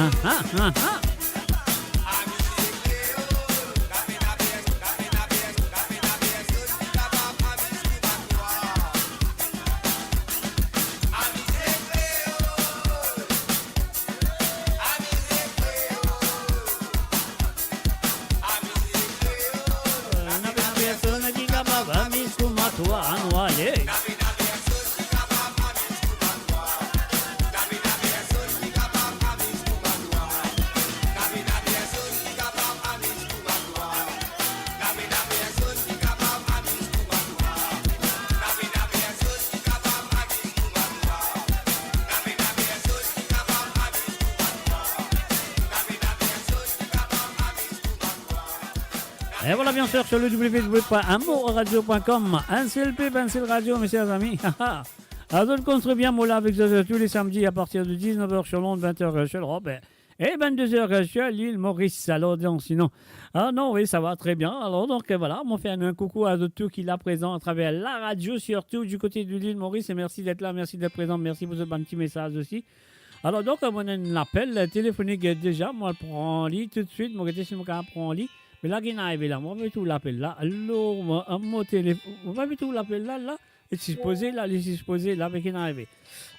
Ah, ah, ah, ah. Ena personn ki kapav amiz kouma twa, anou ale. Et voilà, bien sûr, sur le w w w point mo radio point com. Un seul peuple, une seule radio, mes chers amis. Azot konn tre bien, mo la avek zot tous les samedis à partir de dix-neuf heures sur l'onde, vingt heures sur l'Europe et vingt-deux heures sur l'île Maurice. Alors, donc, sinon, ah non, oui, ça va très bien. Alors, donc, euh, voilà, mo fer enn koukou azot tou ki la prezan à travers la radio, surtout du côté de l'île Maurice. Et merci d'être là, merci d'être présent, merci pour ce bon petit message aussi. Alors, donc, euh, mo ena enn lapel, euh, telefonik, euh, deza, mo al pran li toutswit, mo gete si mo kapav pran li. Me la, ki'nn arive la, mo pa pe trouv lapel la. Alo, mo, euh, mo telef-, mo pa pe trouv lapel la, la. Li ti sipoze la, li ti sipoze la, me ki'nn arive.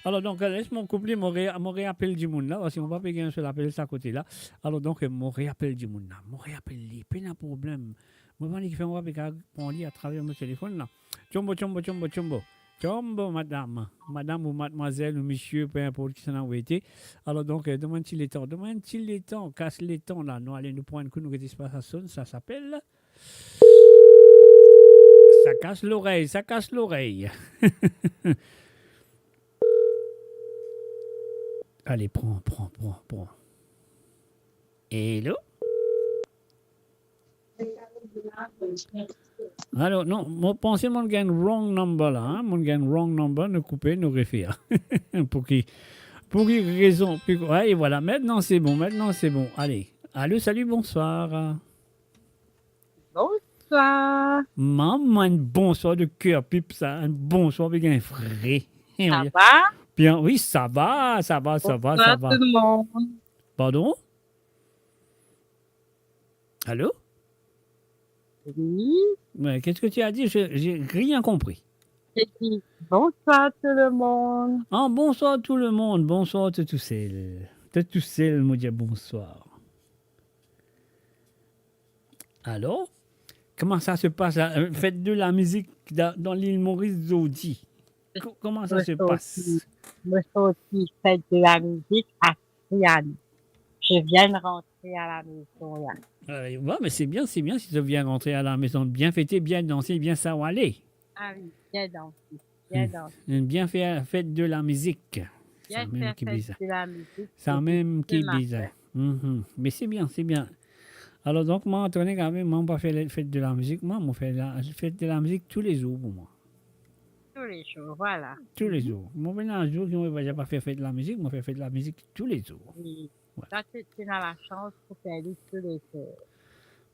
Alors, donc, euh, les mo koup li, mo re-, mo reapel dimoun la, parski mo pa pe gagn so lapel sa kote la. Alors, donc, euh, mo reapel dimoun la, mo reapel li, pena problem. Mo pa ni kifer mo pa pe kapav pran li atraver mo telefonn la. Tchombo, tchombo, tchombo, tchombo. Tchombo, madam. Madam ou madmwazel ou misie, pe inport kisannla ou ete. Alors, donc, euh, donn mwa enn ti letan, donn mwa enn ti letan, kas letan la. Nou ale, nou pran enn kou, nou gete si sa sonn, sa apel. Ça casse l'oreille, ça casse l'oreille. Allez, prends, prends, prends, prends. Hello ? Alor, non, mo panse mo gagn wrong number la, hein. Mo gagn wrong number, nou koupe, nou refer. Pou ki, pou ki rezon, pou, ouais, et voilà. Maintenant, c'est bon, maintenant, c'est bon. Allez. Allô, salut, bonsoir. Bonsoir. Maman, enn bonswar de ker, Pips, sa. Enn bonswar, bien fre. Ça va ? Bien, oui, ça va, ça va, ça va, ça va. Bonsoir tout le monde. Pardon ? Allô ? Oui. Ouais, qu'est-ce que tu as dit ? Je, j'ai rien compris. J'ai dit, bonsoir tout le monde. Ah, bonsoir tout le monde. Bonsoir, to tousel. To tousel, mo dir bonsoir. Alor, kouma sa se pas la, euh, fet de la mizik dan, dan Lil Moris zordi ? Ko-, kouma sa se pas ? Mo sorti, mo sorti fet de la mizik a Trianon. Je viens de rentrer à la maison, là. Euh, ouais, mais c'est bien, c'est bien si tu viens rentrer à la maison, bien fêter, bien danser, bien s'avaler. Ah oui, bien danser, bien danser. Bien faire fête de la musique. Bien faire fête de la musique. Sa mem ki bizin. Mhm. Mais c'est bien, c'est bien. Alors donc, moi, Antoine, quand même, moi, on va faire la fête de la musique. Moi, on fait la fête de la musique tous les jours pour moi. Tous les jours, voilà. Tous les jours. Mo pena zour ki mo pa fer fet de la mizik, mo fer fet de la mizik tou le zour. Oui. Voilà. Sa, tu, tu as la chance pour faire tous les jours.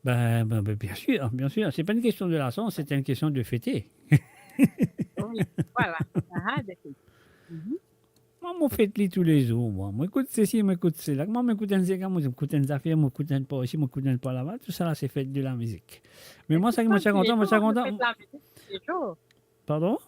Ben, ben, ben, bien sûr, bien sûr. C'est pas une question de la chance, c'est une question de fêter. Oui, voilà. Ah, de fêter. Mhm. Mwa, mo fet li tou le zour, mwa. Mo ekout sesi, mo ekout sela. Mwa, mo ekout enn sega, mo ekout enn zafer, mo ekout enn par isi, mo ekout enn par laba. Tou sa la, se fet de la mizik. Me mwa, sa ki mo ti kontan, mo ti kontan. Fet la mizik tou le zour. Pardon ?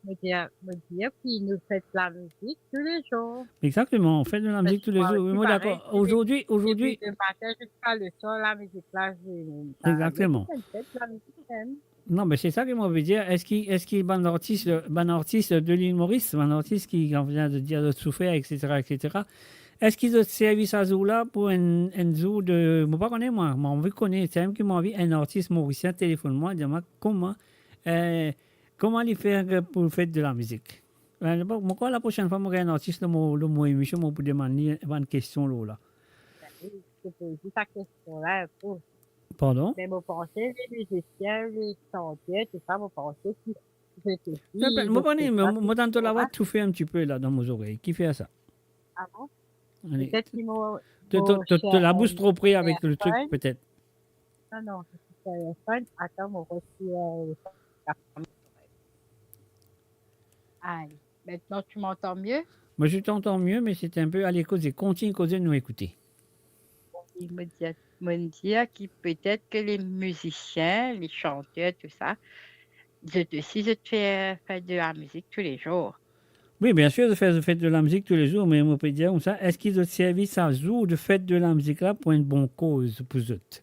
Mo dir, mo dir ki nou fet la mizik tou le zour. Exactement, on fait de la musique tous les jours. Oui, moi, d'accord. Parey, depi, depi le matin jusqu'à le soir, la mizik la, je... Exactement. Fet la mizik mem. Non, me se sa ki mo ve dir. Eski, eski bann artis, bann artis de Lil Moris, bann artis ki, kan vinn dir zot soufer, et cetera, et cetera, eski zot servi sa zour la pou enn, enn zour de, mo pa kone mwa, mo anvi kone, se mem ki mo anvi, enn artis morisien telefonn mwa, dir mwa kouma, eh, kouma li fer pou fet de la mizik. Eh, mo krwar laprosenn fwa mo gagn enn artis lor mo, lor mo emision, mo pou demann li bann kestion lor la. Ben oui, se pou li sa kestion la, pou Pardon ? Me mo panse, li mizisien, li santer, tou sa, mo panse ki zot osi, zot pe sa. Mo, mo tann to lavwa toufe enn tipe la dan mo zorey. Ki fer sa ? Ah bon ? Ale. Petet ki mo, to, to, to, to labous tro pre avek le trik, petet. Non, non, se telefon. Atann, mo retir, euh, Ale. Maintenant, tu m'entends mieux ? Moi, je t'entends mieux, mais c'est un peu, allez, koze, kontign koze, nou ekoute. Oui, mo dir, mo dir ki petet ki les musiciens, les chanteurs, tout ça, zot osi, zot fer, fer de la mizik tou le zour. Oui, bien sûr, zot fer, zot fer de la mizik tou le zour, me mo pe dir koumsa, eski zot servi sa zour de fet de la mizik la pou enn bon koz pou zot ?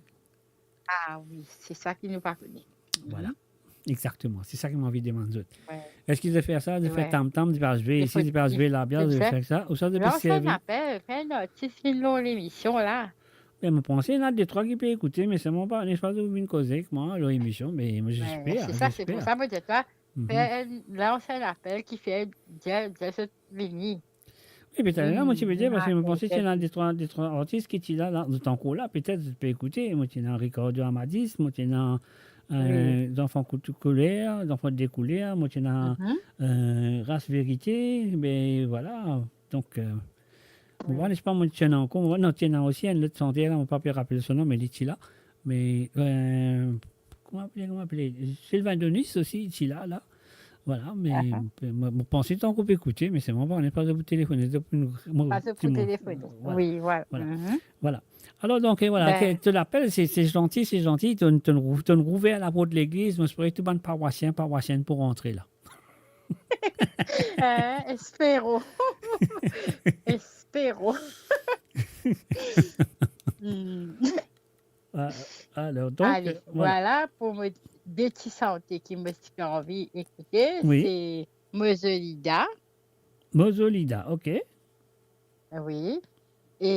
Ah oui, se sa ki nou pa kone. Voilà. Mhm. Exactement. Se sa ki mo anvi demann zot. Ouais. Eski zot fer sa, zot fer tam-tam, zot pe al zwe isi, zot pe al zwe laba, zot fer sa, ouswa zot pe servi? Lans enn apel, fer enn artis vinn lor lemision la. Me mo panse ena de trwa ki pe ekoute, me selman pa, nespa, zot vinn koze ek mwa lor lemision, me mo, j'espère, j'espère. Ouais, se sa, se pou sa mo dir twa, fer enn, lans enn apel ki fer dir, dir zot vini. Wi, petet la, mo ti pe dir, parski mo panse ti ena de trwa, de trwa artis ki ti la, la, zot ankor la, petet zot pe ekoute. Mo ti ena Ricardo Amadis, mo ti ena, euh, Zanfan Kout-, Kouler, Zanfan de Kouler, mo ti ena, euh, Ras Verite, me vwala. Donk, euh, mo pa, nespa, mo ti ena ankor, mo, non, ti ena osi enn lot santer la, mo pa pe rapel so nom, me li ti la. Me, euh, kouma apele, kouma apele? Sylvain Donis osi, ti la, la. Vwala, me, me, mo panse ti ankor pe ekoute, me selman pa, mo pa zot pou telefone, zot pou nou, mo, pa zot pou telefone. Vwala. Wi, vwala. Vwala. Alor, donk, euh, vwala, ke to lapel, se, se zanti, se zanti, to'nn, to'nn rou-, to'nn rouver laport legliz, mo espere tou bann parwasien, parwasienn pou rantre la. Euh, espero. Espero. Hmm. Ah, alor, donk, ale, euh, vwala. Vwala pou mo, de ti santer ki mo ti anvi ekoute, se Mozolida. Mozolida, ok. Wi. E,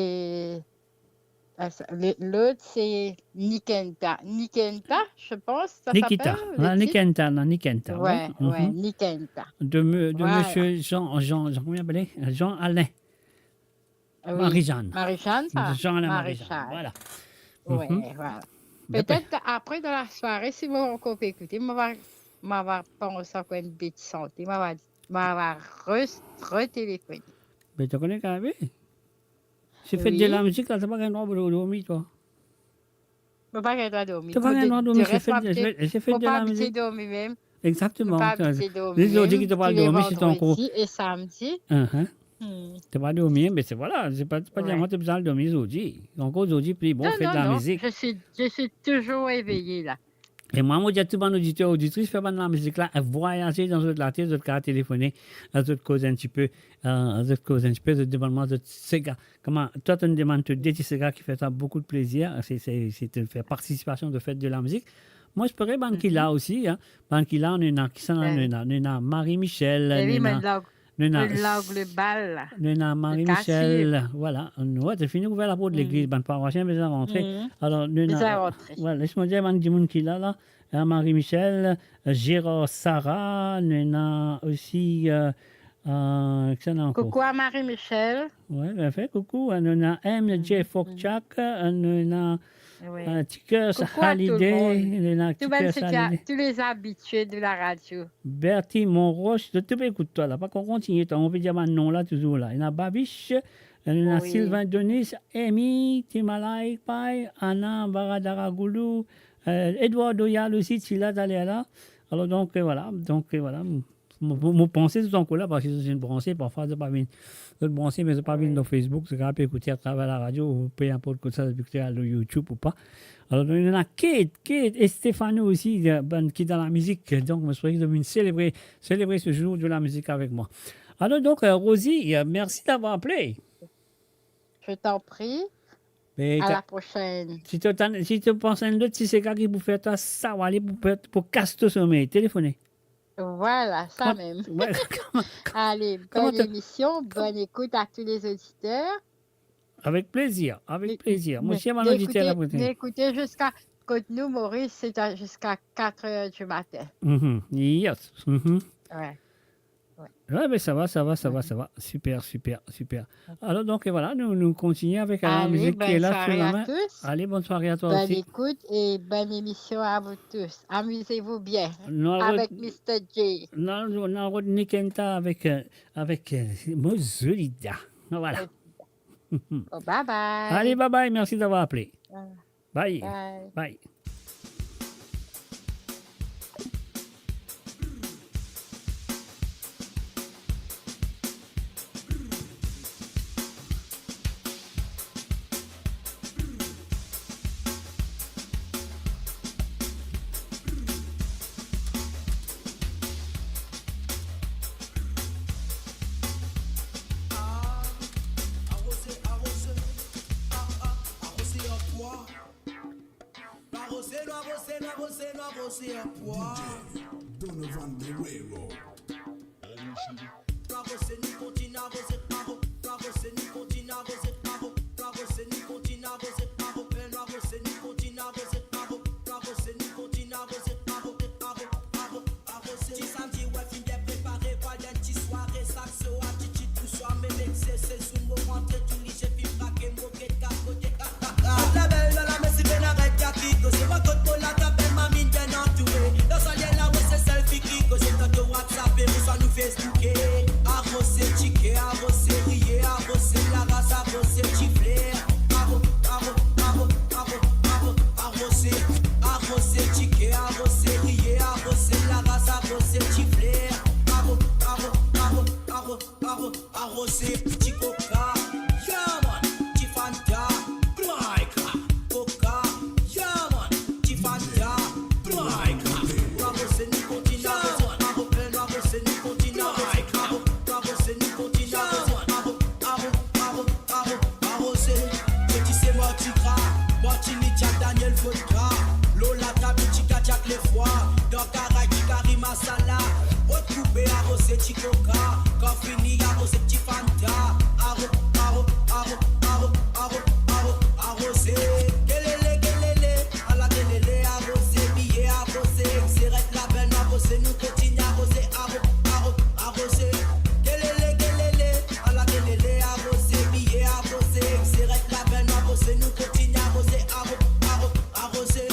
ah, sa, le, lot, se Nikenta. Nikenta, je pense, sa s'appelle, le titre. Nikenta, non, Nikenta, wi. Wi, wi, Nikenta. De me-, de monsieur Jean, Jean, Jean, kouma li apele? Jean Alain. Wi. Marie-Jeanne. Marie-Jeanne, sa? Jean Alain Marie-Jeanne, vwala. Wi, vwala. Petet apre, dan lasware, si mo ankor pe ekoute, mo va, mo va pans ankor enn beti sante, mo va, mo va re-, retelefone. Me to kone kapav, se fet de lamizik la, to pa gagn drwa pou dormi, twa. Mo pa gagn drwa dormi. To pa gagn drwa dormi, se fet de, se fet de lamizik. Mo pa abitie dormi mem. Exactement. Mo pa abitie dormi mem. Zordi ki to pa dormi, se ankor vandredi e samdi. To pa dormi, me se, vwala, se pa, se pa dir mwa to bizin al dormi zordi. Ankor zordi pli bon, fet lamizik. Non, non, non. Je suis, je suis toujours éveillée là. E mwa, mo dir a tou bann oditer, oditris, fer bann lamizik la vwayaze dan zot latet, zot kapav telefone, zot koz enn tipe, zot koz enn tipe, zot demann mwa zot sega. Kouma twa, to'nn demann to de ti sega ki fer twa boukou de plezir, se, se, se to fer partisipasion de fet de lamizik. Mo espere bann ki la osi, bann ki la, nou ena, kisannla nou ena, nou ena Marie Michel, nou ena, nou ena Marie Michel, vwala, nou, wi, to fini ouver laport legliz, bann parwasien bizin rantre. Alor, nou ena, vwala, les mo dir bann dimoun ki la, la, ena Marie Michel, Gérard Sarah, nou ena osi, euh, Euh, kisannla ankor? Koukou a Marie Michel. Wi, bien fer, koukou. Nou ena M J Fokchak, nou ena, euh, Tiker Hallyday, nou ena Tiker Hallyday. Tou bann seki, tous les habitués de la radio. Bertie Monroche, zot tou pe ekout twa la. Pa kontigne, twa, mo pe dir bann non la touzour la. Ena Babiche, nou ena Sylvain Denis, Amy, Timalay Pay, Anna, Baradaragoulou, euh, Edouard Doyal osi, ti la taler la. Alor, donk, euh, vwala, donk, euh, vwala. Mo, mo, mo panse zot ankor la, parski zot inn branse, parfwa zot pa vinn, zot branse, me zot pa vinn lor Facebook, zot kapav pe ekoute atraver laradio, ou pe inport kot sa, zot pe ekoute lor YouTube ou pa. Alor, nou ena Kate, Kate, e Stefano osi, euh, bann ki dan lamizik. Donk, mo espere ki zot vinn selebre, selebre se zour de la mizik avek mwa. Alor, donk, euh, Rosie, euh, merci d'avoir appelé. Je t'en prie. À la prochaine. Si to, si to pans enn lot ti sega ki pou fer twa sawale, pou fer, pou kas to somey, telefone. Voilà, ça même. Allez, bonne émission, bonne écoute à tous les auditeurs. Avec plaisir, avec plaisir. Mo ti enn bann oditer la pou twa. Écoutez jusqu'à, kot nou Moris, c'est à, jusqu'à quatre heures du matin. Yes. Ouais. Ouais. Ouais, ben ça va, ça va, ça va, ça va. Super, super, super. Alor, donk, vwala, nou, nou kontigne avek la mizik ki la sou la min. Allez, bonne soirée à tous. Bonne écoute et bonne émission à vous tous. Amusez-vous bien avec mister J. Non, non, nou rod Nikenta avek, euh, avek, euh, Mozolida. Voilà. Bon, bye bye. Allez, bye bye, merci d'avoir appelé. Bye. Bye. Bye. Aroze, nou aroze, nou aroze, nou aroze anpwa. D J Donovan Guerrero. Nou aroze, nou kontign aroze, aro-, nou aroze, nou kontign aroze, aro-, nou aroze, nou kontign aroze, aro-, nou aroze, nou kontign aroze, aro-, nou aroze, nou kontign aroze, aro-, aro-, aro-, Ti samdi, wi, finn bien prepare, pa dan ti sware, sak so atitid pou swa, me mem se, se zour mo rantre, tou lizye finn brake, mo get kat kote, ha, ha, ha. La bel, la, la, mesi, pena red, ya ki koze, mwa kot mo la, ta bel, ma minn bien antoure. Dan sa lye la, wi, se sel fi ki koze, tanto WhatsApp, e mo swa nou Facebook, e. Aroze, tike, aroze, riye, aroze, laras, aroze, ti fler. Aro-, aro-, aro-, aro-, aro-, aroze, aroze, tike, aroze, riye, aroze, laras, aroze, ti fler. Aro-, aro-, aro-, aro-, aro-, aroze, ti koka, yeah man, ti Fanta, koka, yeah man, ti Fanta, koka. Nou aroze, nou kontign aroze, aro-, nou aroze, nou kontign aroze, aro-, nou aroze, nou kontign aroze, aro-, aro-, aro-, aro-, aroze. Zot ti se Mardi Gras, Martini, Jack Daniel, vodka. Lor latab, ti Jack Lefroy. Dan karay, ti kari masala. Rod koupe, aroze ti koka. Kan fini, aroze ti Fanta. Aro-, aro-, aro-, aro-, aro-, aro-, aroze. Kelele, kelele, ala kelele, aroze. Biye, aroze, seret label, nou aroze, nou kontign aroze. Aro-, aro-, aroze. Kelele, kelele, ala kelele, aroze, biye, aroze, seret label, nou aroze, nou kontign aroze, aro-, aro-, aroze.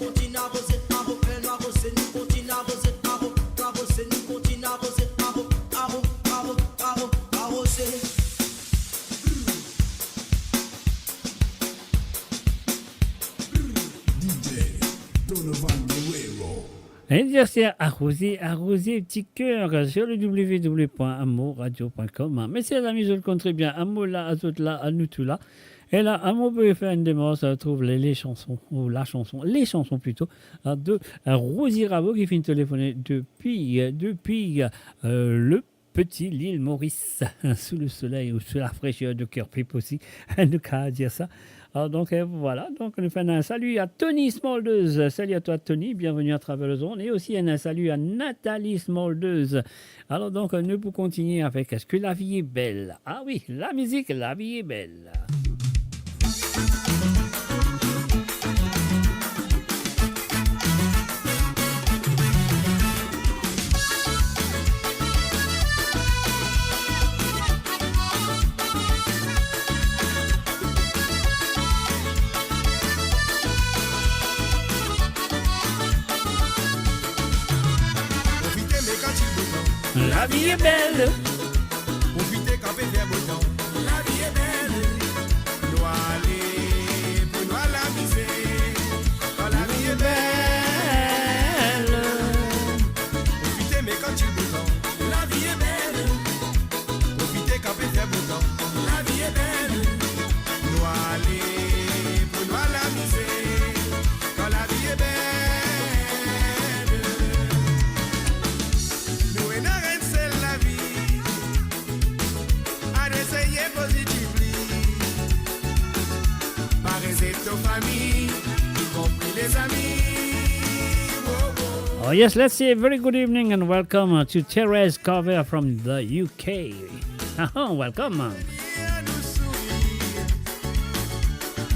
Kontign avanse, avanse, nou kontign avanse, avanse, nou kontign avanse, avanse. D J Donovan Guerrero. Anniversaire à Rosé, à Rosé, petit cœur sur le w w w point amour radio point com. Mes chers amis, zot konn tre bien, amour la, azot la, anou tou la. E la, amour pe fer enn demars, euh, trouv les, les chansons, ou la chanson, les chansons plutôt, hein, de, euh, Rosie Ravo ki finn telefone depi, euh, depi, euh, le petit l'île Maurice, sous le soleil ou sous la fraîcheur de Kerpip aussi, nou kav dir sa. Alors donc, euh, voilà, donc nou fer enn salut à Tony Smolders. Salut à toi Tony, bienvenue à travers le zone. Et aussi un salut à Nathalie Smolders. Alors donc, euh, nou pou kontinie avek Est-ce que la vie est belle ? Ah oui, la mizik, La vie est belle. Profite, me kan ti bouton. La vie est belle. Profite kan pe fer botan. La vie est belle. Nou ale pou nou al amize. Kan la vie est belle. Profite, me kan ti bouton. La vie est belle. Profite kan pe fer botan. La vie est belle. Nou ale pou nou al amize. Kan la vie est belle. Nou ena enn sel lavi. Al eseye pozitivli. Pa rezet to fami, y compris les amis. Oh, oh. Oh yes, let's say a very good evening and welcome, uh, to Therese Carver from the U K. Welcome. An nou sourir,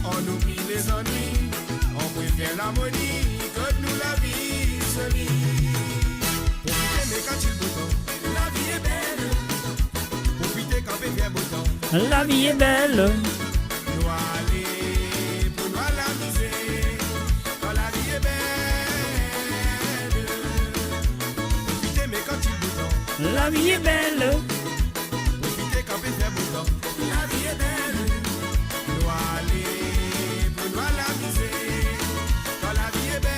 an oubli lezannwi, an prefer larmoni, kot nou lavi soli. Profite, me kan ti bouton. La vie est belle. Profite kan pe fer botan. La vie est belle. Nou ale pou nou al amize. Kan la vie est belle. Profite, me kan ti bouton. La vie est belle. Profite kan pe fer botan. La vie est belle. Nou ale pou nou al amize. Kan la vie est belle.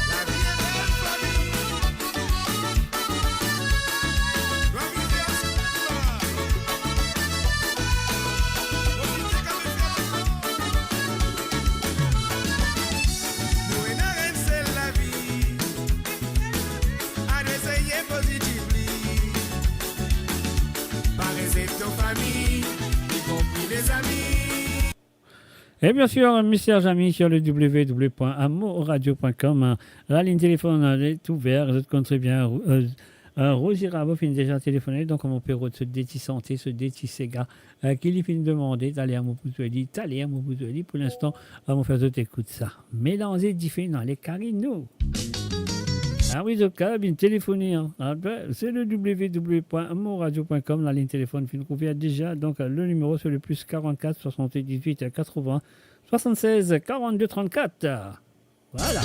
La vie est belle, fami. Nou amize ansanm. Profite kan pe fer botan. Nou ena enn sel lavi. Al eseye pozitivli. Pa rezet to fami, y compris les amis. Et bien sûr, mes chers amis, sur le w w w point amour radio point com, euh, la ligne téléphone, euh, est ouverte, zot konn tre bien, euh, euh, Rosie Ravo finn deza telefone, donk mo pe rod so de ti sante, so de ti sega, euh, ki li finn demande, taler mo pou zwe li, taler mo pou zwe li, pou linstan, euh, mo fer zot ekout sa. Melanze dife dan lekari nou. Ah wi, zot kapav vinn telefone, hein. Ah ben, se le w w w point amour radio point com, la ligne téléphone finn ouver deza. Donc, euh, le numéro, c'est le plus quarante-quatre soixante-dix-huit quatre-vingts soixante-seize quarante-deux trente-quatre. Voilà.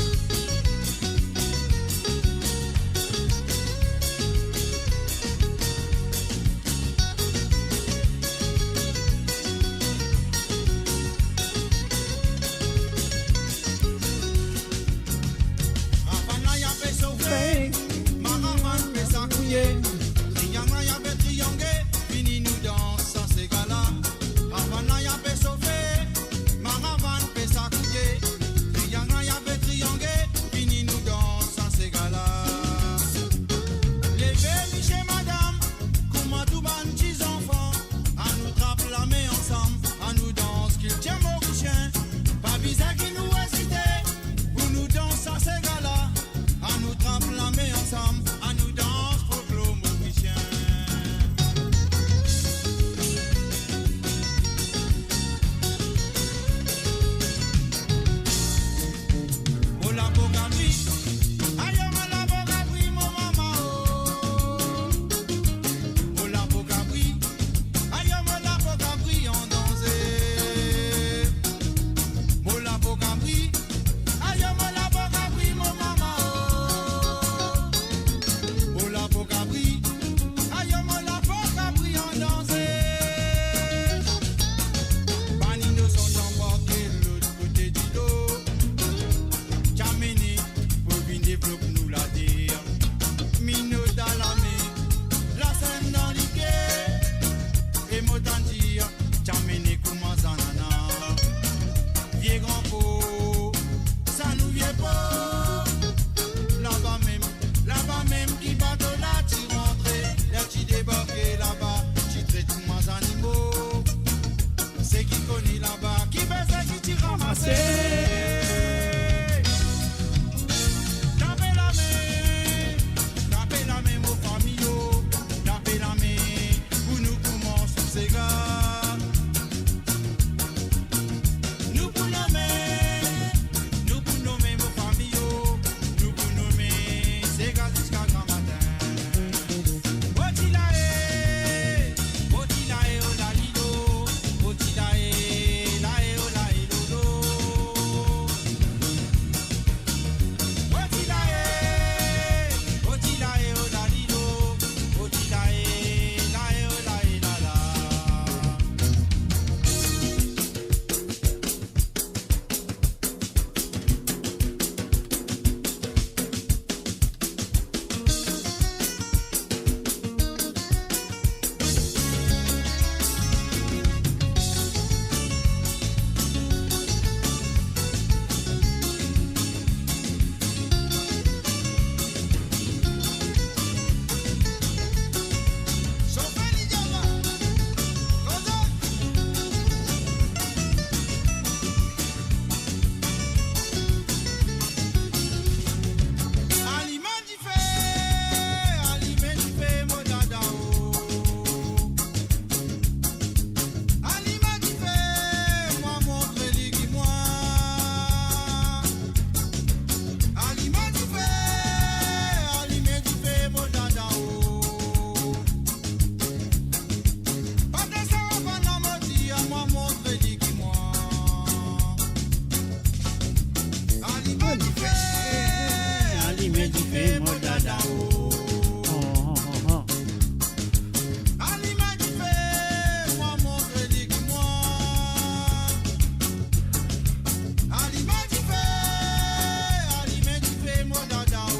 Karavane la, li ape sofe, maravan pe sakouye, triang la, li ape triange, vini nou dans sa sega la. Karavane la, li ape sofe, maravan pe sakouye, triang la, li ape triange, Kone laba ki bizin ki ti ramase. Tape lame, tape lame mo fami yo, tape lame pou nou koumans sega. Nou pou nome, nou pou nome mo fami yo, nou pou nome sega ziska gramatin. Oti lae, oti lae, o lalilo, oti lae, lae, o lae, lolo. Oti lae, oti lae, o lalilo, oti lae, lae, o lae, lala. Alime dife, alime dife, mo dada o. Alime dife, mwa montre li ki mwa. Alime dife, alime dife, mo dada o. Pa de sa, pa na mo dir, mwa montre li ki mwa. Alime dife, alime dife, mo dada o. Alime dife, mwa montre li ki mwa. Alime dife, alime dife, mo dada o.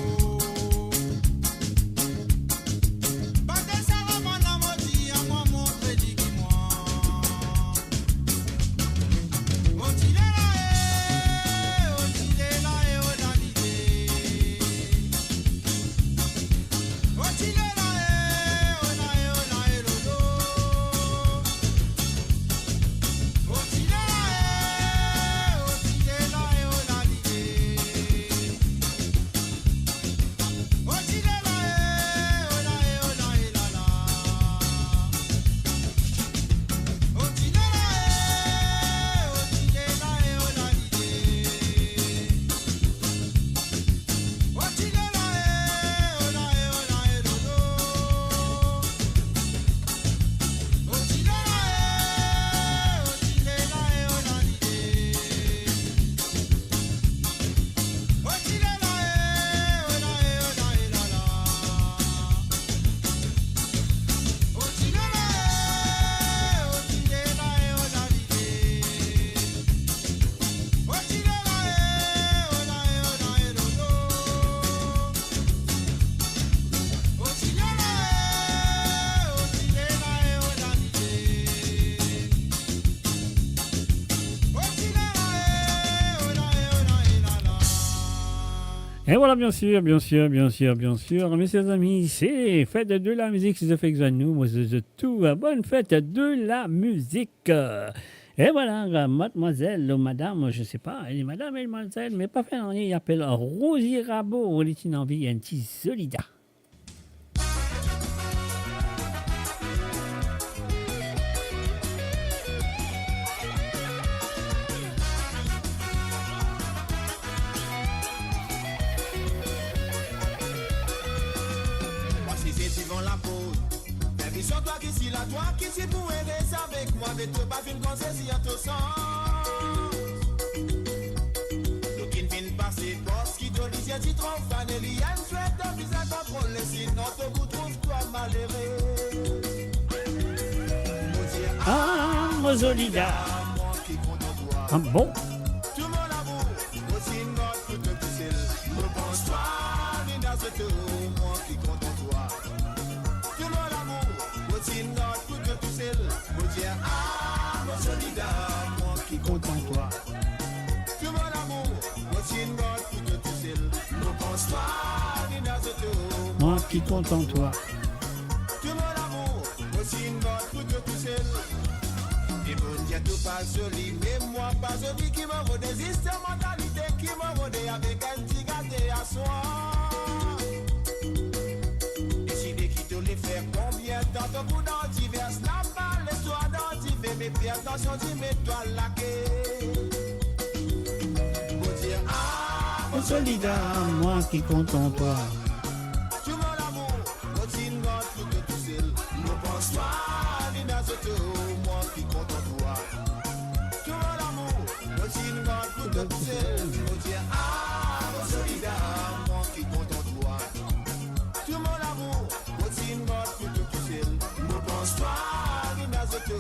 Pa de sa, pa na mo dir, mwa montre li ki mwa. Et voilà, bien sûr, bien sûr, bien sûr, bien sûr, mes chers amis, c'est fête de la musique, c'est fait que nous, moi, je, je tout, euh, bonne fête de la musique. Euh, et voilà, euh, mademoiselle ou madame, je sais pas, elle est madame, elle est mademoiselle, mais pas fait rien, il appelle Rosie Rabot, elle est une envie, un petit Zolida. Mwa size divan laport. Fer vision twa ki si la, twa ki si pou ere sa avek mwa, me to pa vinn koze si a to sans. Nou kinn vinn pase port ki to lizie ti tro fane, li enn swet to bizin kontrole, sinon to pou trouv twa malere. Mo dir, ah, mo Zolida. Mwa ki kontan twa. Ah bon? Tou mo lamour, mo ti mor pou to tousel. Mo pans twa, Nina Zoto, mwa ki kontan twa. Tou mo lamour, mo ti mor pou to tousel. Mo dir, ah, mo Zolida, mwa ki kontan twa. Tou mo lamour, mo ti mor pou to tousel. Mo pans twa, Nina Zoto, mwa ki kontan twa. Tou mo lamour, mo ti mor pou to tousel. Dimoun dir tou pa Zoli, me mwa pa zoli, ki mo rode, zis sa mantalite ki mo rode, avek enn ti gate aswar. Deside ki to le fer, konbien tan to pou dan divers, la pa lestwar dan dife, me fer atansion, ti met twa lake. Mo dir, ah, mo Solida, mwa ki kontan twa. Tou mo lamour, mo ti'n gard pou to tousel. Mo pans twa, li ena zoto, mwa ki kontan twa. Tou mo lamour, mo ti'n gard pou to tousel. Mo dir, ah, mo Solida, mwa ki kontan twa. Tou mo lamour, mo ti'n gard pou to tousel. Mo pans twa, li ena zoto,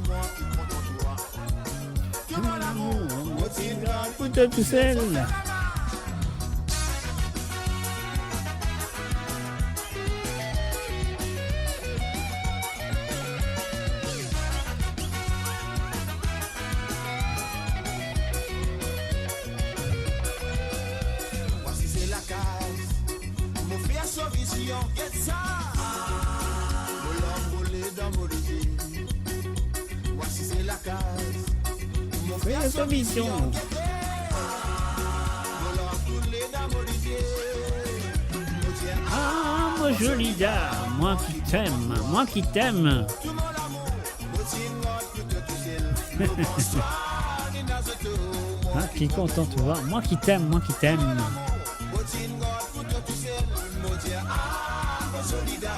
mwa ki kontan twa. Tou mo lamour, mo ti'n gard pou to tousel. Vwasi se lakaz, mo fer so vizion, get sa. Mo larm koule dan mo lizie. Vwasi se lakaz, mo fer so vizion, get sa. Mo larm koule dan mo lizie. Mo dir, ah, mo Solida, mwa ki t'aime, mwa ki t'aime. Tou mo lamour, mo ti'n gard pou to tousel. Mo pans twa, li ena zoto, mwa ki kontan twa. Mwa ki t'aime, mwa ki t'aime. Mo ti'n gard pou to tousel. Mo dir, ah, mo Solida,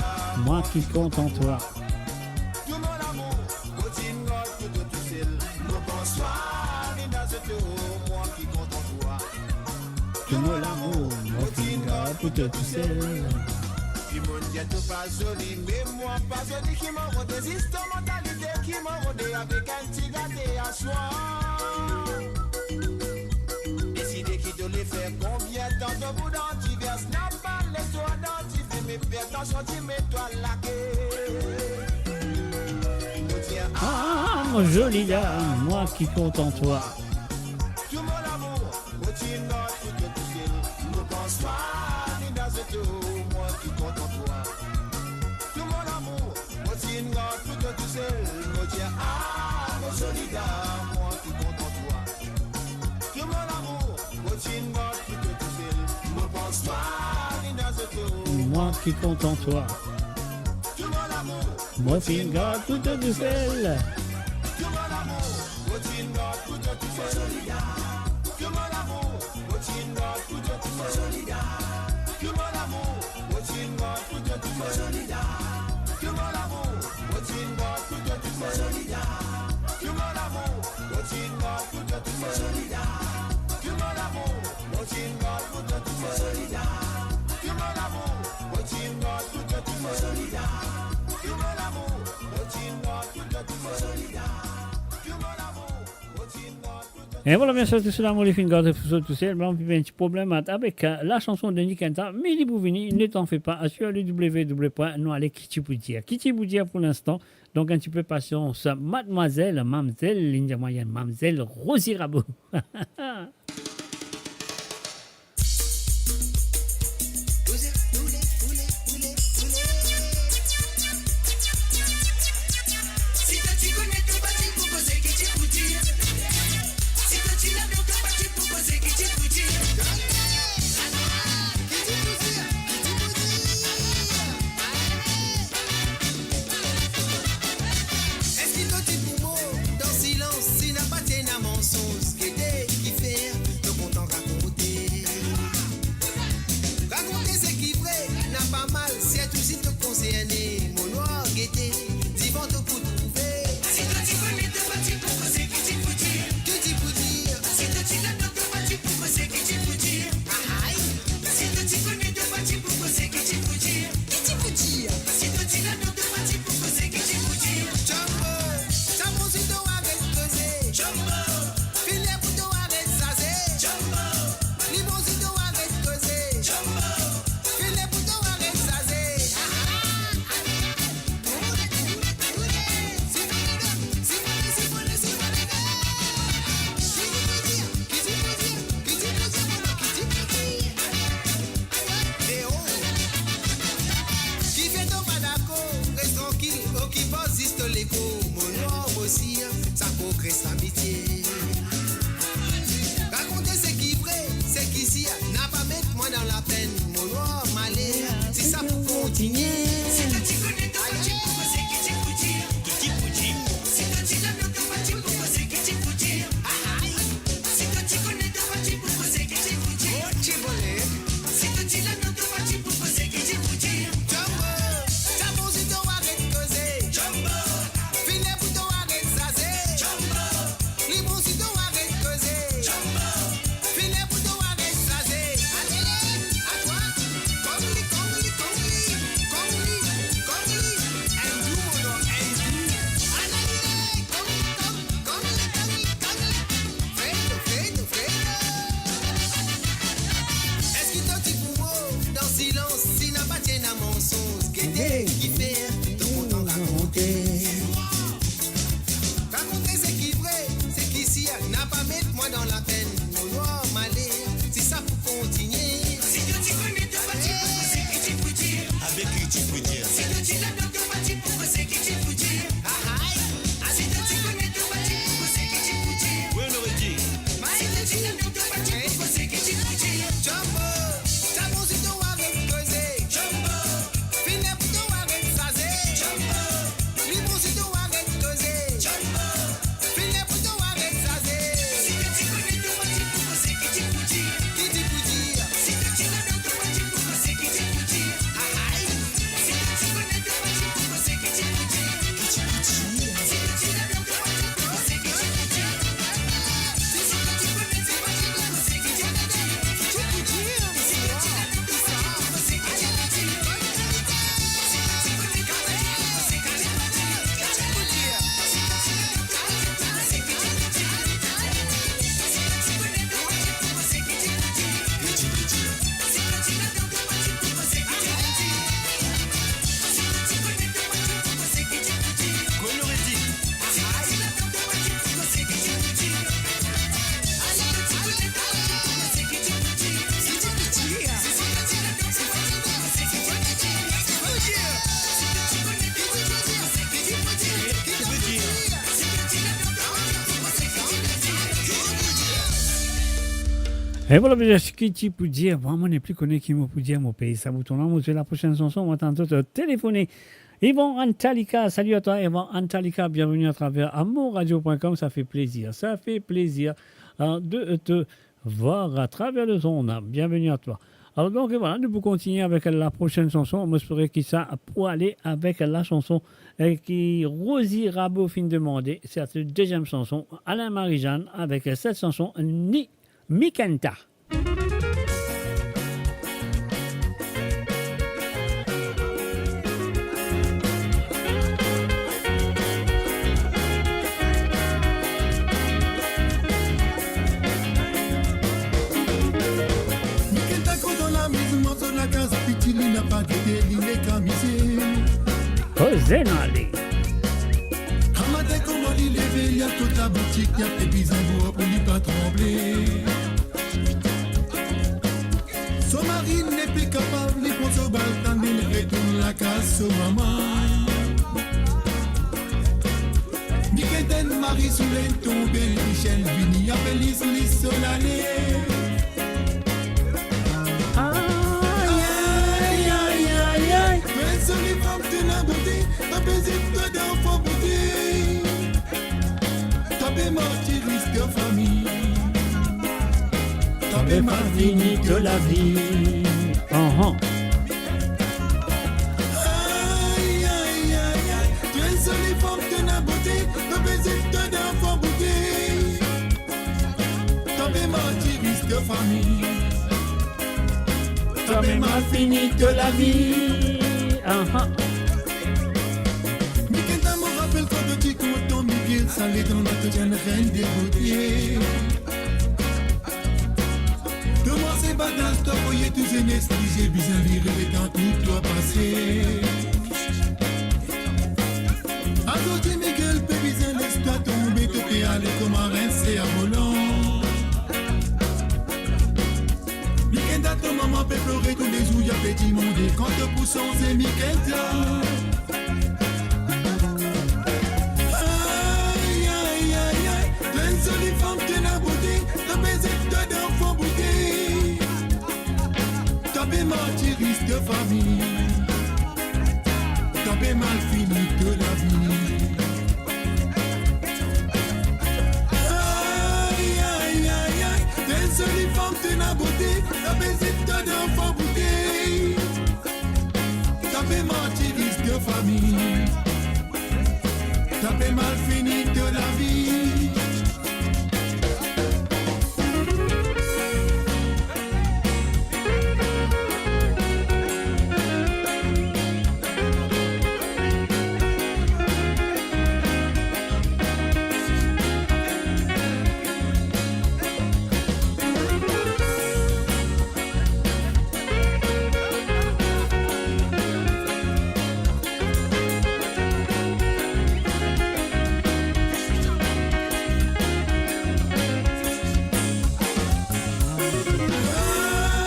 mwa ki kontan twa. Tou mo lamour, mo ti'n gard pou to tousel. Mo pans twa, li ena zoto, mwa ki kontan twa. Tou mo lamour, mo ti'n gard pou to tousel. Dimoun dir to pa zoli, me mwa pa zoli, ki mo rode, zis to mantalite ki mo rode, avek enn ti gate aswar. Deside ki to le fer, konbien tan to pou dan divers, la pa lestwar dan dife, me fer atansion, ti met twa lake. Mo dir, ah, mo Solida, mwa ki kontan twa. Tou mo lamour, mo ti'n gard pou to tousel. Mo pans twa, li ena zoto, mwa ki kontan twa. Tou mo lamour, mo ti'n gard pou to tousel. Mo dir, ah, mo Solida, mwa ki kontan twa. Tou mo lamour, mo ti'n gard pou to tousel. Mo pans twa, li ena zoto, mwa ki kontan twa. Tou mo lamour, mo ti'n gard pou to tousel. Tou mo lamour, mo ti'n gard pou to tousel. Tou mo lamour, mo ti'n gard pou to tousel. Tou mo lamour, mo ti'n gard pou to tousel. Tou mo lamour, mo ti'n gard pou to tousel. Tou mo lamour, mo ti'n gard pou to tousel. Tou mo lamour, mo ti'n gard pou to tousel. Tou mo lamour, mo ti'n gard pou to tousel. Tou mo lamour, mo ti'n gard pou to tousel. Tou mo lamour, mo ti'n gard pou to tousel. E vwala, bien sir, tou sa lamour li finn gate pou zot tousel. Bon, pi enn ti problem avek, euh, lasanson de Nikenta, me li pou vini, ne t'en fais pas, sur le w w w pwin nou ale ki ti pou dir. Ki ti pou dir pou linstan, donk enn tipe pasians, madmwazel, mamzel, li dir mwa, mamzel Rosie Rabo. Eski to ti pou mor dan silans, si napa ti ena mansonz, gete ki fer Si to ti kone to pa ti pou koze ki ti pou dir. Ki ti pou dir. Si to ti lame to pa ti pou koze ki ti pou dir. Ahay. Si to ti kone to pa ti pou koze ki ti pou dir. Mo ti bone. Si to ti lame to pa ti pou koze ki ti pou dir. Jumbo, sa bon si to aret koze. Jumbo, fini pou to aret zaze. Jumbo, li bon si to aret koze. Jumbo, fini pou to aret zaze. Alele, atwa, kong li, kong li, kong li, kong li, kong li. Enn tou, mon non, enn tou. Alele, kong li, kong li, kong li, kong li, kong li. Fredo, Fredo, Fredo. Eski to ti pou mor dan silans si napa ti ena mansonz? Gete kifer to kontan rakonte. Rakonte seki vre, seki sir, napa met mwa dan lapenn. Mo nwar, male, si sa pou kontinie. Si to ti kone to pa ti pou koze ki ti pou dir. Avek ki ti pou dir. Si to ti ladan to pa ti pou koze ki ti pou dir. Ahay. Si to ti kone to pa ti pou koze ki ti pou dir. Wi, nou redi. Si to ti ladan to pa ti pou koze ki ti pou dir. Jumbo, sa bon si to aret koze. Jumbo, fini pou to aret zaze. Jumbo, li bon si to aret koze. Jumbo, fini pou to aret zaze. Si to ti kone to pa ti pou koze ki ti pou dir. Ki ti pou dir. Si to ti ladan to pa ti pou koze ki ti pou dir. Ahay. Si to ti kone to pa ti pou koze ki ti pou dir. Ki ti pou dir. Si to ti ladan to pa ti pou koze ki ti pou dir. E vwala, bizin ki ti pou dir, vremem mo nepli kone ki mo pou dir, mo pey sa bouton la, mo zwe laprosinn sanson, mo atann zot telefone. Yvan Antalika, salut à toi, Yvan Antalika, bienvenue à travers amourradio point com, ça fait plaisir, ça fait plaisir, euh, de te voir à travers le son, bienvenue à toi. Alors donc, voilà, nou pou kontinie avek laprosinn sanson, mo espere ki sa pou ale avek lasanson, eh, ki Rosie Rabo finn demande, se la deziem sanson, Alain Marie-Jeanne avek set sanson, Ni Mikenta. Mikenta koz dan lamizman so lakaz, piti li napa gete, li nek amize. Koze nale. Amatin kouma li leve, li al kot laboutik, li al pe bizin bwar pou li pa tranble. So mari nepe kapav, li pran so baltan, li retourn lakaz so mama. Mikenta enn mari soule tonbe, li zenn vini apel lis, lis so lale. Ay, ay, ay, ay. To enn zoli fam, to ena bote, to pe zet twa danfan bote. To pe martirizte fami. To pe mal fini to lavi. Ahan. Ay, ay, ay, ay. To enn zoli fam, to ena bote, to pe zet twa danfan bote. To pe martirizte fami. To pe mal fini to lavi. Ahan. Mikenta, mo rapel kan to ti kontan, Miguel, sa letan la to ti enn reine de beauté. To manze bagaz, to voye tou zenes, li bizin vire letan tou twa pase. Azordi Miguel pe bizin les twa tonbe, to pe ale kouma enn ser a volan. Mikenta, to mama pe plore toulezour, li pe dimande kan to pou sanze, Mikenta. Ay, ay, ay, ay, to enn zoli fam, to ena bote, to pe zet twa danfan bote. To pe martirizte fami. Pe mal fini to lavi. Ay, ay, ay, ay, to enn zoli fam, to ena bote, to pe zet to dan fon boutey. To pe martiris to fami. To pe mal fini to lavi.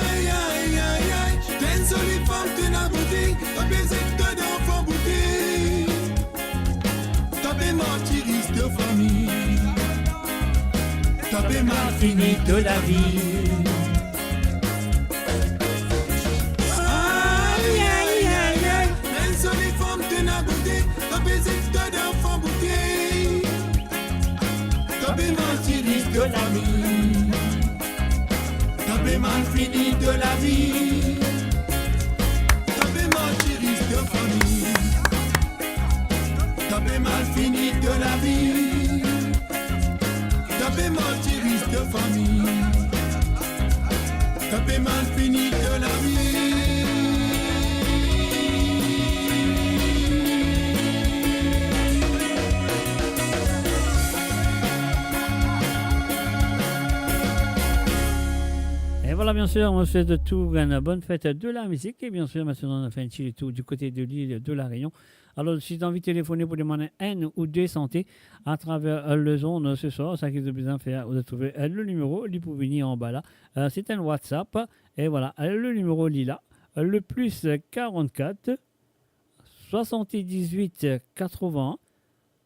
Ay, ay, ay, ay, to enn zoli fam, to ena bote, to pe zet to dan fon boutey. To pe martiris to fami. To pe mal fini to lavi. Ay, ay, ay, ay, to enn zoli fam, to ena bote, to pe zet to dan fon boutey. To pe martiris to lavi. To pe mal fini to lavi. To pe martiris to fami. To pe mal fini to lavi. To pe martiris to fami. To pe mal fini to lavi. Et voilà, bien sûr, on souhaite tout une bonne fête de la musique. Et bien sûr, maintenant, on a fait un petit tour du côté de l'île de la Réunion. Alors, si tu as envie de téléphoner pour demander un ou deux santé à travers, euh, le zone, euh, ce soir, ça ki zot bizin fer, zot trouve, euh, le nimero, li pou vini anba la. Euh, c'est un WhatsApp. Et voilà, euh, le nimero, li la. Euh, le plus quarante-quatre, soixante-dix-huit, quatre-vingts,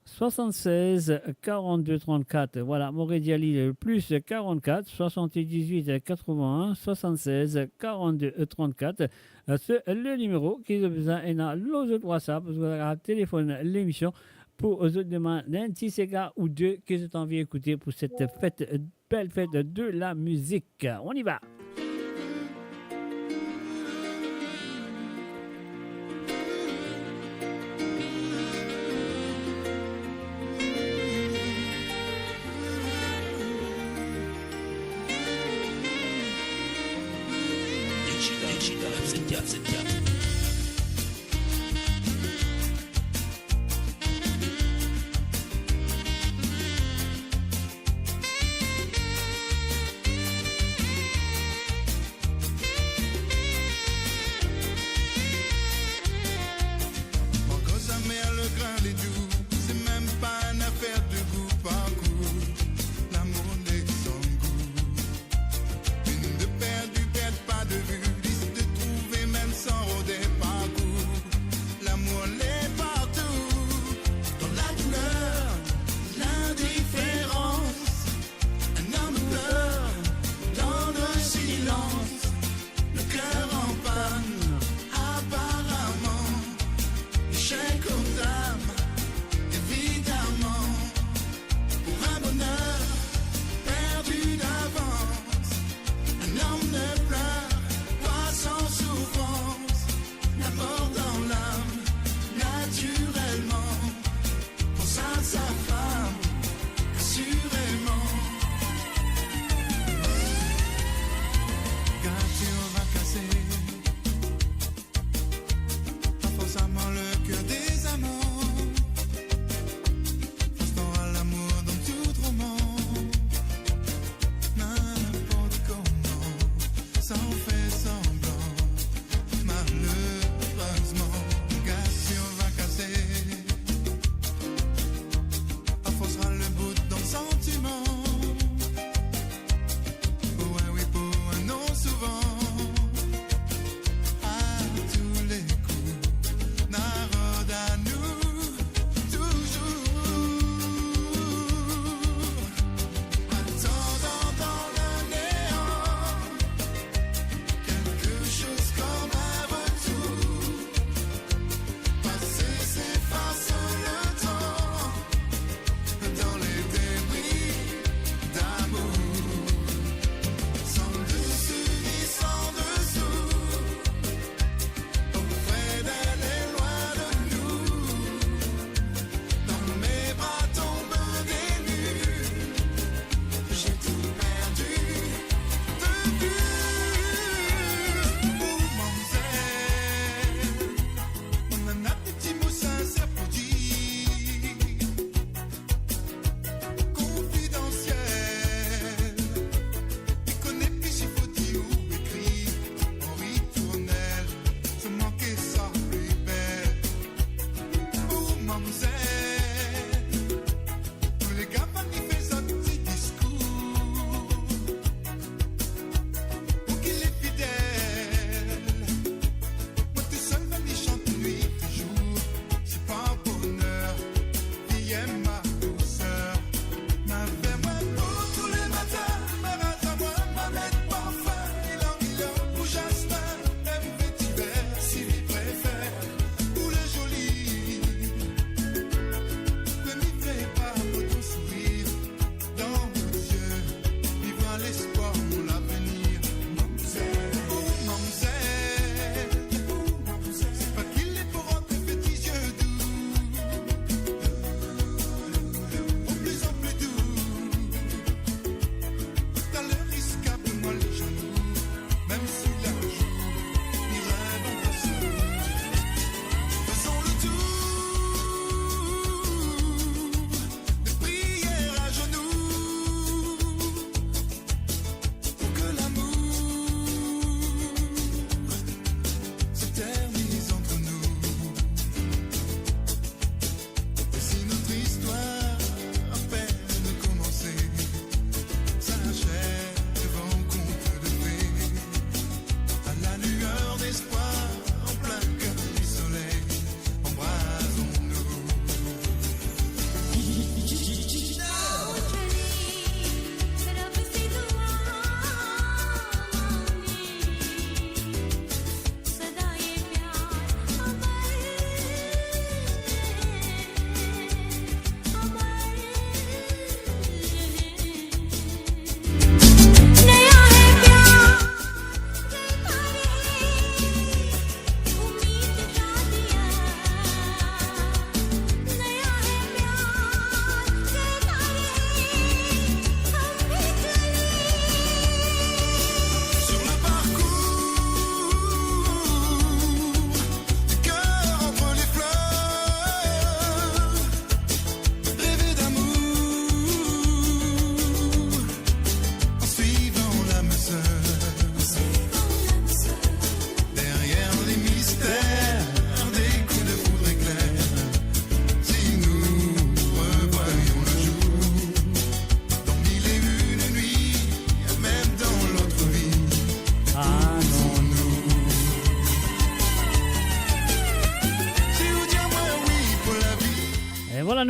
soixante-seize, quarante-deux, trente-quatre. Voilà, mo redir li, le plus quarante-quatre, soixante-dix-huit, quatre-vingts, soixante-seize, quarante-deux, trente-quatre. Euh, se le nimero ki zot bizin ena lor zot WhatsApp, zot kapav telefonn lemision pou zot demann enn ti sega ou de ki zot anvi ekoute pou set fet, bel fet de la mizik. On y va. Ankor sa mer, le grin, le dou, se mem pa enn afer de gou, parkour lamour ne san gou. Vinn de perdi, perd pa de vi, lis de trouve mem san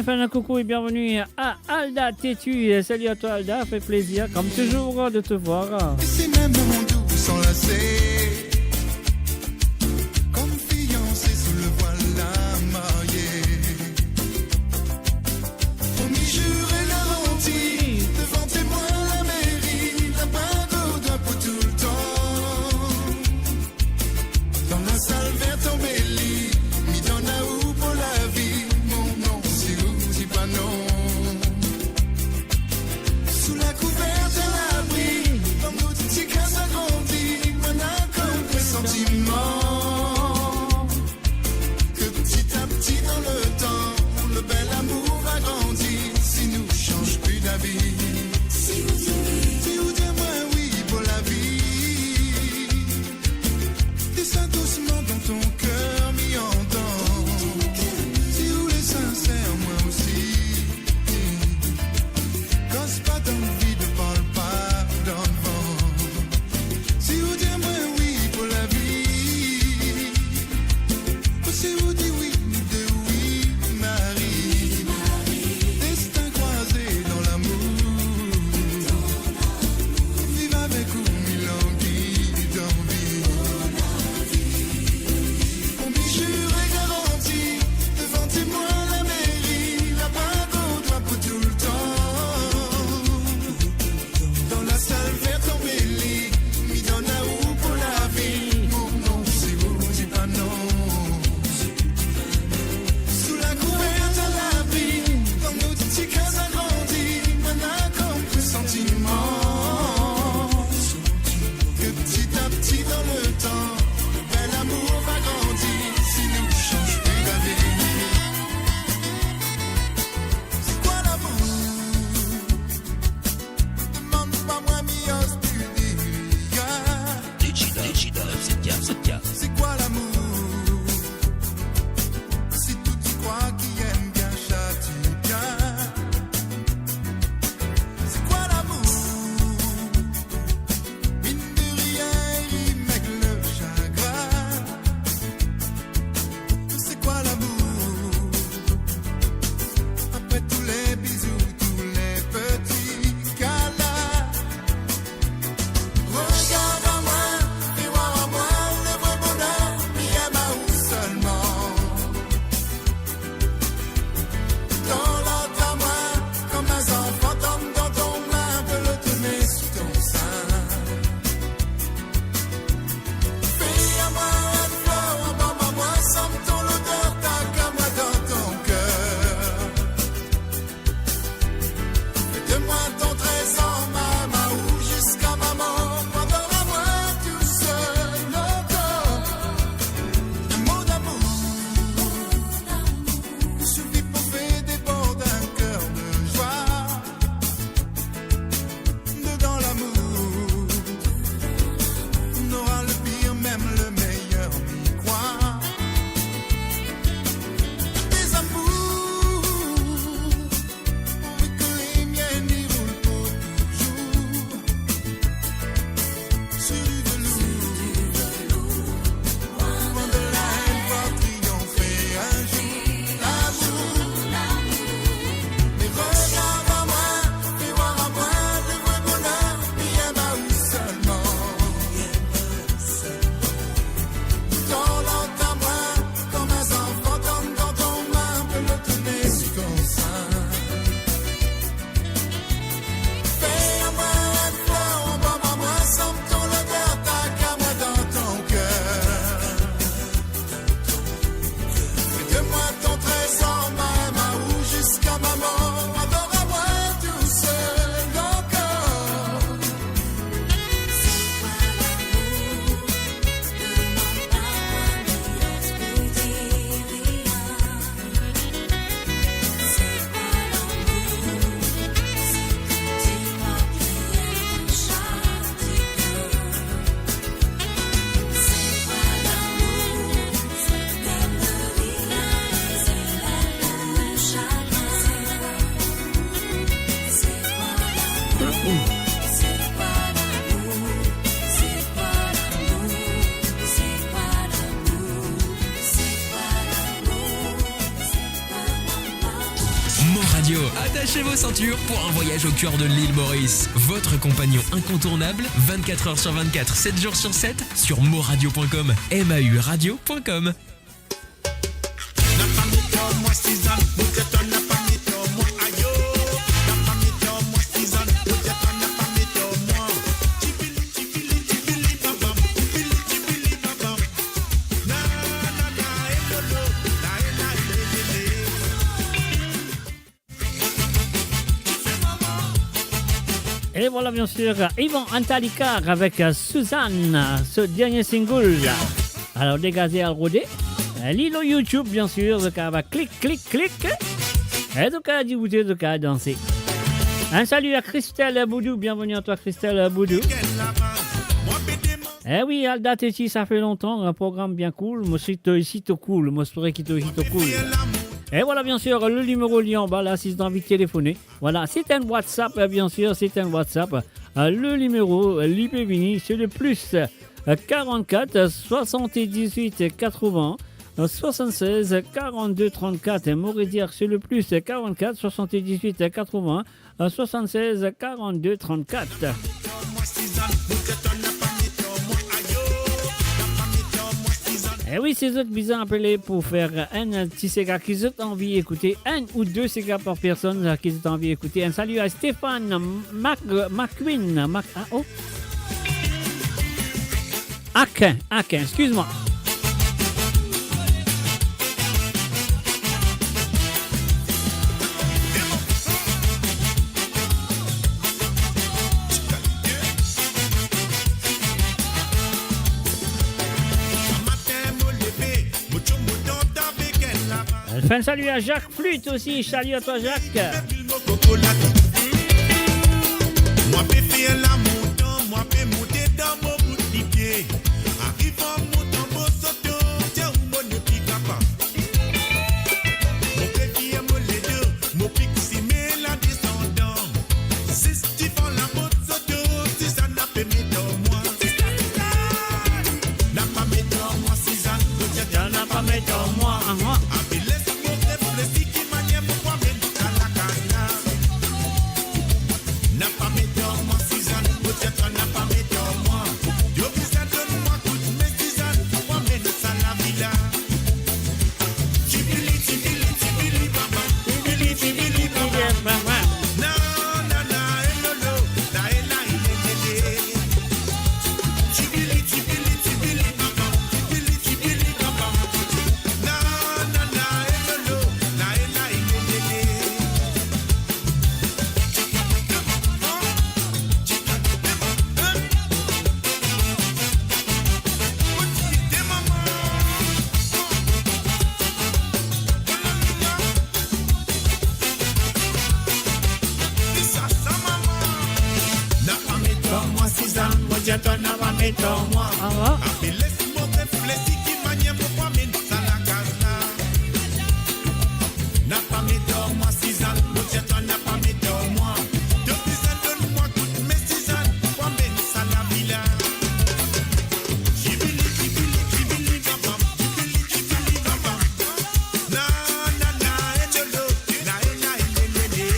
Enfin, un coucou et bienvenue à Alda Têtu. Salut à toi, Alda, fait plaisir, comme toujours, de te voir. Et c'est même mon doux s'enlacer. Comme fiancé sous le voile d'un marié. Promis, juré, garanti, devant témoin la mairie, la bague au doigt pour tout le temps. Dan lasal vert tonbe li, mi donn aou pou lavi, mon nom, si ou dir pa non. Sou lakouver, dan labri, dan nou ti kaz agrandi, mo ena kom presantiman ke pti a pti dan letan, le bel amour va grandir si nou sanz pli davi. Si ou dir wi, si ou dir mwa wi pou lavi. Dis sa dousman dan to ker, mi antan. Si ou le sinser, mwa osi. Koz pa dan vid, parl pa dan van. Si ou dir mwa wi pou lavi, si ou dir wi, nou de wi mari. Destin krwaze dan lamour. Viv avek ou, mi langi dan vi. Promis, juré, garanti, devan temwin lameri, labag o dwa pou toultan. Dan lasal ver tonbe li, mi donn aou pou lavi. Mo nom, si ou dir pa non. Sou lakouver labri, dan nou ti ker agrandi, mo ena kom presantiman ke pti a pti dan letan, bel amour va grandir si nou sanz pli lavi. Se kwa lamour? Demann pa mwa, mi oz pli dir. Digidub, Digidub, se kwa, se kwa? Se kwa lamour? Si tou ti krwar ki enn bien, sa ti bien. Se kwa lamour? Mine de rien, li rim ek le sagrin. Se kwa lamour? Apre tou le bizou, tou le pti kalin, regard dan mwa, finn war mwa, le vre boner, mi enn aou selman. Tann lot a mwa, kom enn zanfan tann dan to mem, de lot ne sou to sin. Fer a mwa enn flor, anba mwa, santi to loder, tak a mwa dan to ker. Fais de moi ton trésor, mama, ou ziska mo lanmor, ador mwa tousel ankor. Un mot d'amour suffit pour faire déborder un cœur de joie. Dans l'amour, on aura le pire, même le meilleur, mi krwar. Des amours, pourvu que les miens y roulent pour toujours. Sur du velours, loin de la haine, voir triompher un jour l'amour. Mais regarde à moi, fais voir à moi le vrai bonheur, mi enn aou selman. Tann lot a mwa, kom enn zanfan tann dan to mem, de lot ne sou to sin. Fer a mwa enn flor, anba mwa, santi to loder, tak a mwa dan to ker. Fais de moi ton trésor, mama, ou ziska mo lanmor, ador mwa tousel ankor. Chez vos ceintures pour un voyage au cœur de l'île Maurice. Votre compagnon incontournable, vingt-quatre heures sur vingt-quatre, sept jours sur sept, sur mauradio point com, M A U radio point com. E vwala, bien sir, Ivan Antalicar avek, euh, Suzanne, euh, so dernie single. Alor, degaze al rode. Euh, li lor YouTube, bien sir, zot kapav klik, klik, klik. E zot kapav diboute, zot kapav danse. Un salut à Christelle Boudou, bienvenue à toi, Christelle Boudou. Eh oui, al dat isi, ça fait longtemps, un programme bien cool. Mo swet to isi to cool, mo espere ki to isi to cool. E vwala, bien sir, le nimero li anba la, si zot anvi telefone. Vwala, se enn WhatsApp, euh, bien sir, se enn WhatsApp. Euh, le nimero, euh, li pe vini, se le plus, euh, quarante-quatre, soixante-dix-huit, quatre-vingts, euh, soixante-seize, quarante-deux, trente-quatre. Mo redir, se le plus, euh, quarante-quatre, soixante-dix-huit, quatre-vingts, euh, soixante-seize, quarante-deux, trente-quatre. E wi, si zot bizin apele pou fer enn ti sega ki zot anvi ekoute, enn ou de sega par personn ki zot anvi ekoute. Un salut à Stéphane Mac-, McQueen, Mac-, ah, oh. Akin, Akin, excuse-moi. Fer enn salut à Jacques Flûte aussi. Salut à toi, Jacques. Mwa pe fer lamour, mwa pe monte dan mo bout lipie. Ariv an montan mo soto, ti ou mo ne pi kapav. Mo pe vir mo ledo, mo pik sime la desandan. Zis divan lamot soto, Suzanne pe met ar mwa. Suzanne, Suzanne, napa met ar mwa, Suzanne, Suzanne, napa met ar mwa, ah, ah. Ape les mo reflesi ki manier mo pou amenn sa lakaz la. Napa met ar mwa, Suzanne, mo dir twa napa met ar mwa. To bizin donn mwa koudme, Suzanne, pou amenn sa lavi la. Tibili, tibili, tibili, baba. Tibili, tibili, baba. Na, na, na, e, lo, lo. La, e, la, e, le, le, le. Tibili, tibili, tibili, baba. Tibili, tibili, baba. Na, na, na, e, lo, lo. La, e, la, e, le, le, le. Napa met ar mwa, Suzanne, mo dir twa napa met ar mwa. Ah ouais? Ape les mo reflesi ki manier mo pou amenn sa lakaz la. Napa met ar mwa, Suzanne, mo dir twa napa met ar mwa. To bizin donn mwa koudme, Suzanne, pou amenn sa lavi la. Tibili, tibili, tibili, baba. Tibili, tibili, baba. Na, na, na, e, lo, lo. La, e, la, e, le, le, le.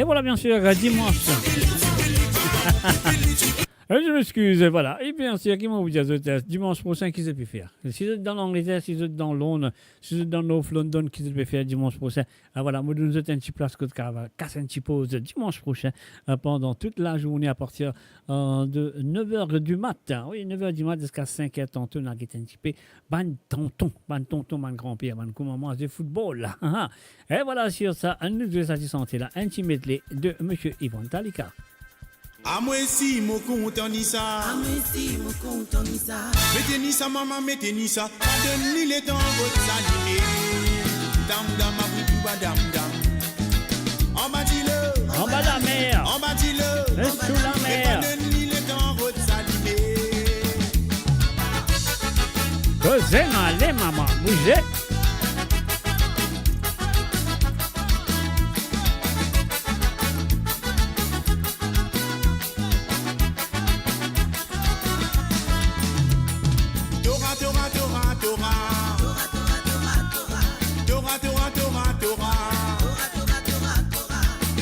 E vwala, bien sir, dimans. Eh, je m'excuse, vwala. E bien sir, ki mo pou dir zot, eh, dimans prosin, ki zot pe fer? Si zot dan Langleter, si zot dan Lond, si zot dan North London, ki zot pe fer dimans prosin? Ah, vwala, mo donn zot enn ti plas kot kapav kas enn ti poz dimans prosin, eh, pandan tout lazourne apartir, eh, de nev er di matin. Wi, nev er di matin ziska sink er tanto, nou al get enn tipe bann tonton, bann tonton, bann granper, bann koumans zwe foutbol la. E vwala, sir sa, nou zwe sa ti sante la, enn ti medley de Misie Ivan Talika. Amwesi mo kontan ni sa. Amwesi mo kontan ni sa. Mete ni sa, mama, mete ni sa. Pa donn li letan rod salime. Dam, dam, aboudou, badam, dam. Anba dilo. Anba lamer. Anba dilo. Sou lamer. Me pa donn li letan rod salime. Koze, ale, mama, bouze. Tora, tora, tora, tora. Tora, tora, tora, tora. Tora, tora, tora, tora.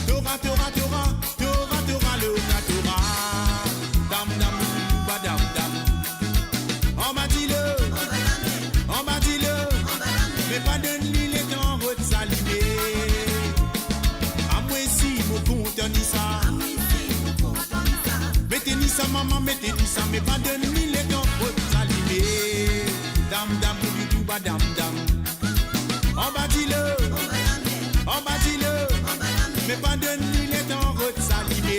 Tora, tora, tora, tora, tora, loka, tora. Dam, dam, badam, dam. Anba dilo, anba dilo, me pa donn li letan rod salime. Amwesi mo kontan ni sa. Mete ni sa, mama, mete ni sa, me pa donn li letan rod salime. Dam, dam, doudou, badam, dam. Anba dilo, anba dilo, me pa donn li letan rod salime.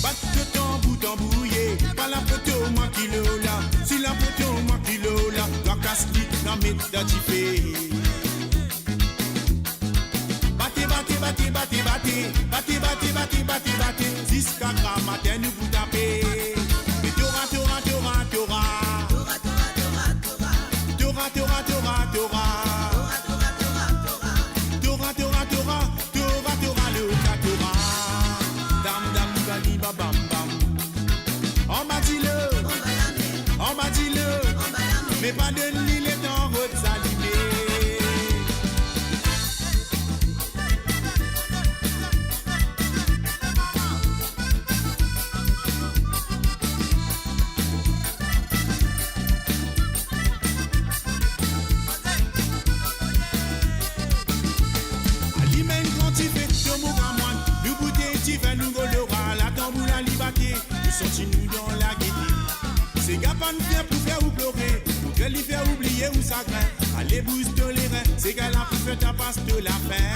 Bat to tanbou, tanbou, ye, pa lapoto mwa ki lo la, si lapoto mwa ki lo la, twa kas li, twa met dan dife. Bate, bate, bate, ziska gramatin nou pou tape. Me tora, tora, tora, tora. Tora, tora, tora, tora. Tora, tora, tora, tora. Tora, tora, tora, tora, tora, loka, tora. Dam, dam, bali, ba, bam, bam. Anba dilo, anba dilo, me pa donn li letan rod salime. Alim enn gran dife, to mo gramwann, nou boute divin, nou golo rwa, latanbou la li bate, nou santi nou dan lagete. Sega pa'nn fer pou fer ou plore, okontrer li fer ou bliye ou sagrin. Ale bouz to lerin, sega la pou fer twa pas to lafin.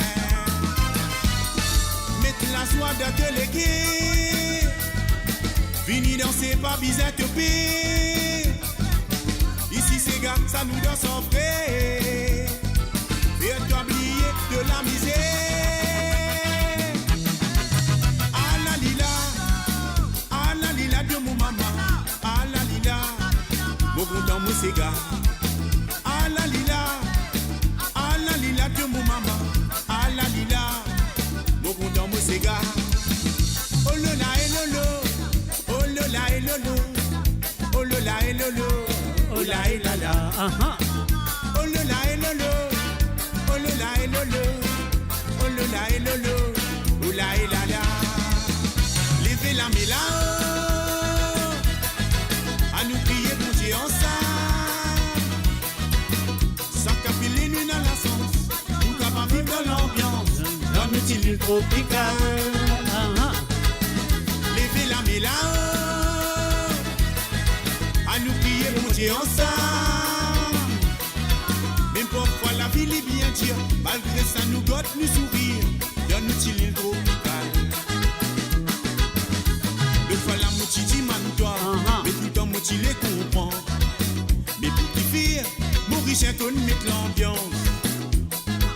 Met lazwa dan to leker, vini danse, pa bizin tope. Isi sega, sa nou dans an fre, fer twa bliye to lamizer. Alalila, alalila, to mo mama. Alalila, mo kontan mo sega. Alalila, alalila, to mo mama. Alalila, mo kontan mo sega. Oh lola e lolo, oh lola e lolo, oh lola e lolo, oh la e lala. Aha. Oh lola e lolo, oh lola e lolo. Oh lola e lolo, oh la e lala. Leve lame la, oh. Anou kriye Bondie ansam. Sa ki apel nou ena lasans, nou kapav viv dan lanbians, dan nou ti lil tropikal. Aha. Leve lame la, oh. Anou kriye Bondie ansam. Mem parfwa lavi li bien dir, malgre sa nou gard nou sourir dan nou ti lil tropikal. Lotfwa la mo ti dimann twa, aha, me toultan mo ti le konpran. Me pou kifer Morisien konn met lanbians?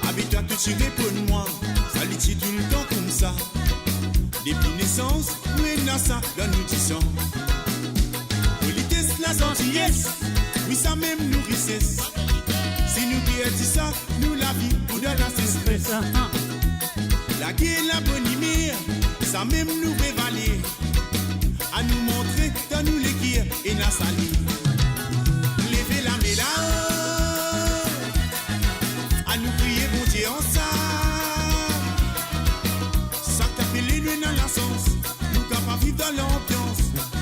Abe twa to ti reponn mwa, sa li ti toultan koumsa. Depi nesans, nou ena sa dan nou disan. Polites, lazantiyes, wi, samem nou rises. Si nou perdi sa, nou lavi pou dan lasesres. Lager, labonimer, samem nou vre valer. Anou montre dan nou leker ena sali. Leve lame la, oh. Anou priye Bondie ansam.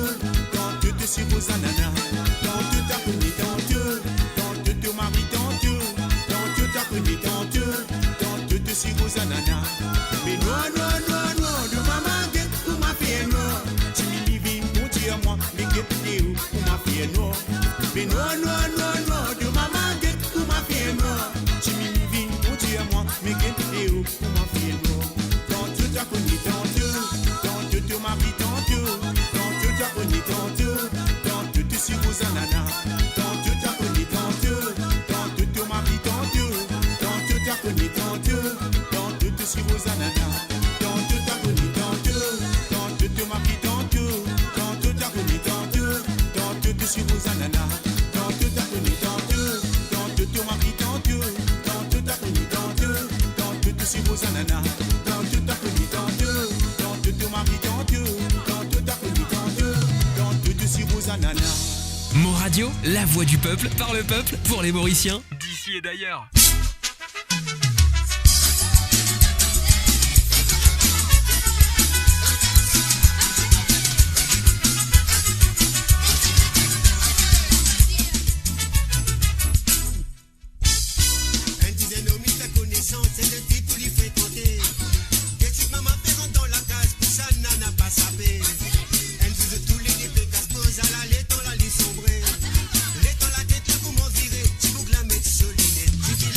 tantôt, tantôt to siro zanana, tantôt ta kone tantôt, tantôt to mari tantôt, tantôt ta kone tantôt, tantôt to siro zanana. Me nwar, nwar, nwar, nwar, dan mama get kouma fer nwar. Ti mimi vinn kondir mwa, me get deo kouma fer nwar. Me nwar, nwar, nwar, nwar, dan mama get kouma fer nwar. Ti mimi vinn kondir mwa, me get deo kouma fer nwar. Tantôt ta kone tantôt, tantôt to mari tantôt, tantôt ta kone tantôt, tantôt to siro zanana, tantôt ta kone tantôt, tantôt to mari tantôt, tantôt ta kone tantôt, tantôt to siro zanana, tantôt ta kone tantôt, tantôt to mari tantôt, tantôt ta kone tantôt, tantôt to siro zanana, tantôt ta kone tantôt, tantôt to mari tantôt, tantôt ta kone tantôt, tantôt to siro zanana, tantôt ta kone tantôt, tantôt to mari tantôt, tantôt ta kone tantôt, tantôt to siro zanana. Mon Radio, la voix du peuple, par le peuple, pour les Mauriciens. D'ici et d'ailleurs. Enn dizenn omi fer konesans, se enn fi pou li frekante. Get seki mama fer rant dan lakaz, pou sa nana pa sape. Enn zour zot toulede pe kas poz, ala letan la li sonbre. Letan latet la koumans vire, ti boug la met so linet. Tifi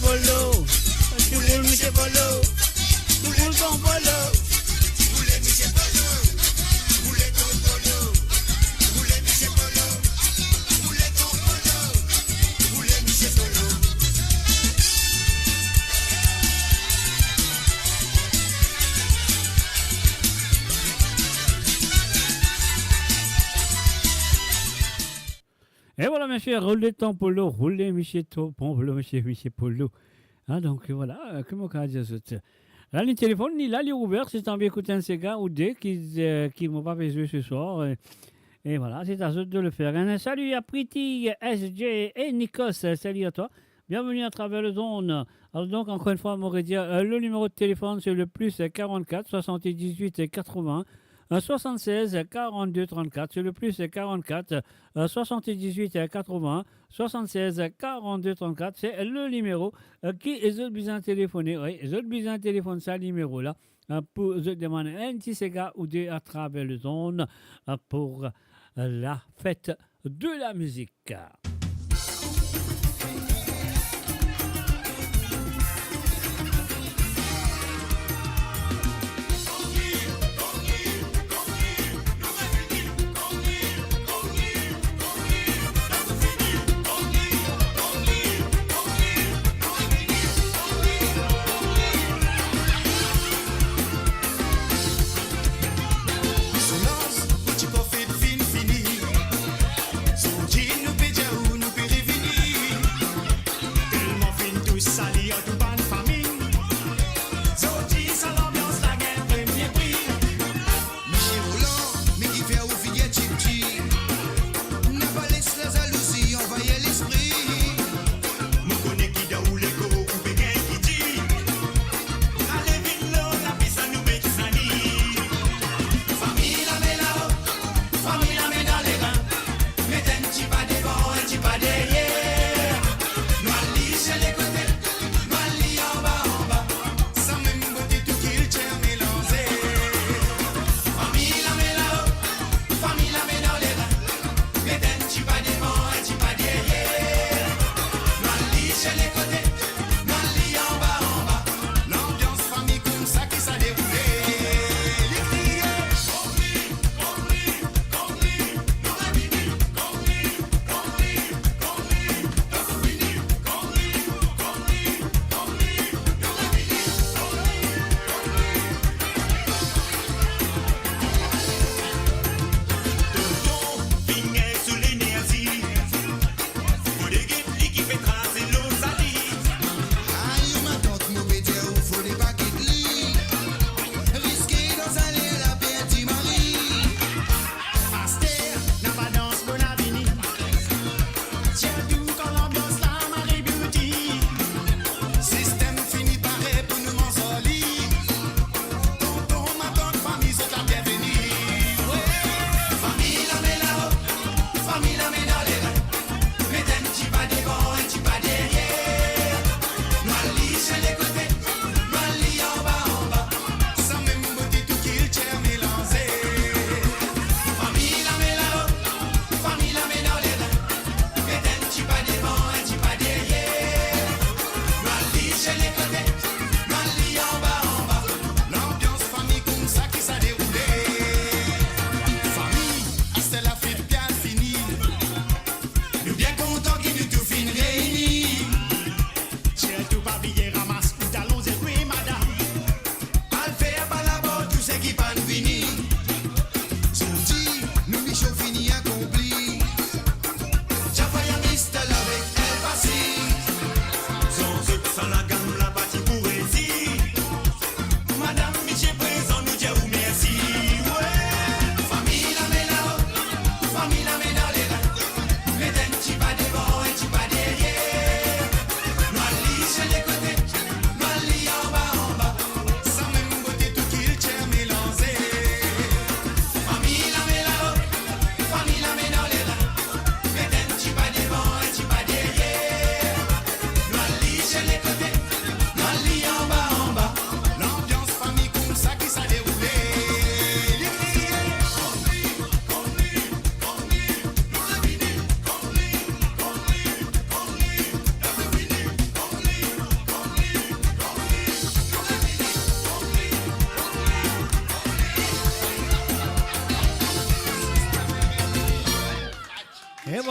Polo, ti boul misie Polo, ti boul ton Polo. E vwala, misie, roule ton Polo, roule misie ton Polo, misie, misie Polo. Ah, donk, vwala, euh, kouma mo kapav dir zot? La, li telefon, li la, li ouver, si zot anvi ekout enn sega ou de ki, euh, ki mo pa pe zwe se swar, euh, e vwala, se a zot de le fer. Un salut à Priti, S J et Nikos, euh, salut à toi. Bienvenue à travers les ondes. Alors donc, encore une fois, mo redir, euh, le numéro de téléphone, c'est le plus quarante-quatre soixante-dix-huit quatre-vingts, euh, soixante-seize quarante-deux trente-quatre, c'est le plus quarante-quatre, euh, soixante-dix-huit quatre-vingts, soixante-seize quarante-deux trente-quatre, c'est le numéro, euh, ki zot bizin telefone. Wi, zot bizin telefone sa nimero la, euh, pou zot demann enn ti sega ou de a travers les ondes, euh, pour, euh, la fête de la musique.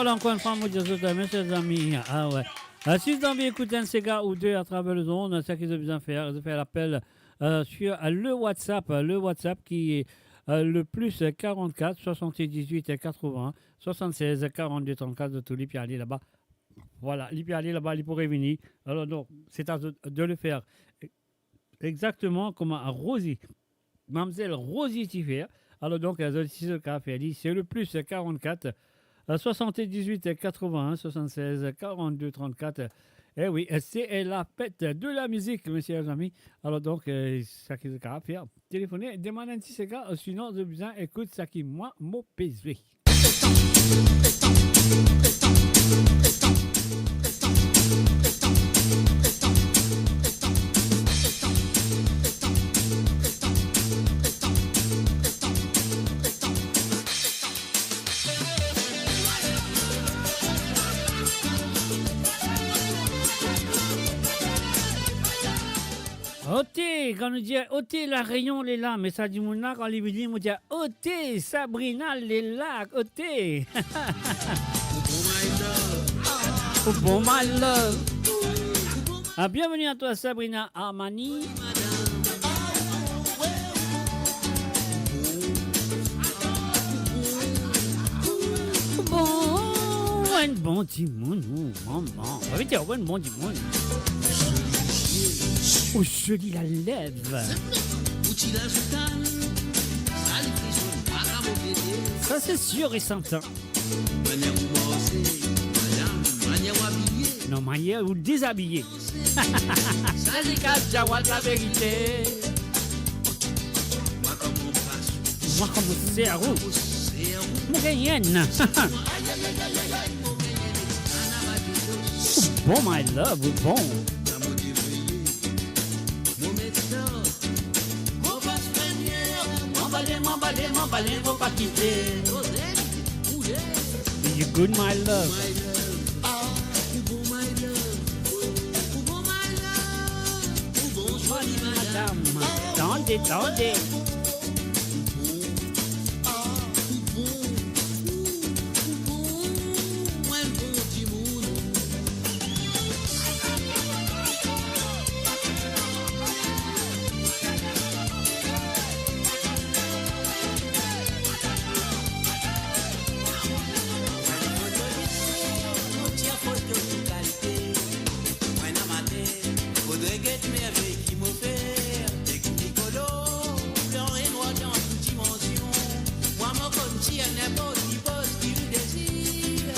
Ankor enn fwa, mo dir zot, mezanmi, ah ouais. Euh, si zot anvi ekout enn sega ou de atraver lezond, seki zot bizin fer, zot fer lapel, euh, sur, euh, le WhatsApp, euh, le WhatsApp ki, euh, le plus quarante-quatre soixante-dix-huit quatre-vingts soixante-seize quarante-deux trente-quatre, zot touzour li pe ale laba. Voilà, li pe ale laba, li pou revini. Alor, donk, se a zot de le fer. Exactement, kouma Rosie, mamzel Rosie ti fer. Alor donk, euh, zot, si zot kapav fer li, se le plus quarante-quatre, euh, soixante-dix-huit quatre-vingts soixante-seize quarante-deux trente-quatre. Eh oui, euh, se, euh, la fête de la musique, mezanmi. Alor donk, euh, seki zot kapav fer, telefone, demann enn ti sega, sinon zot bizin ekout seki mwa mo pe zwe. Ote, kan nou dir ote, La Réunion, li la, me sa dimoun la, kan li vini, mo dir, ote, Sabrina, li la, ote. Ou bon, my love. Ah, bienvenue à toi, Sabrina Armani. Bon, enn bon dimoun, ou, mama. Sa ve dir, enn bon dimoun. Oh, zoli lalev. Sa, se sir e serten. Non, manier ou dezabiye. Sa, se kas Jawad laverite. Mwa, kouma mo serou. Mo gagn enn. Ou bon, my love, ou bon. Anbale, anbale, anbale, mo pa kite. You good, my love. Madam, tande, tande. Mo tir foto tou kalite. Mwa, mwa, fodre get mervey ki mo fer. Teknik kolor, blan e nwar dan tou dimansion. Mwa, mo konn tir ninport ki poz ki ou dezir.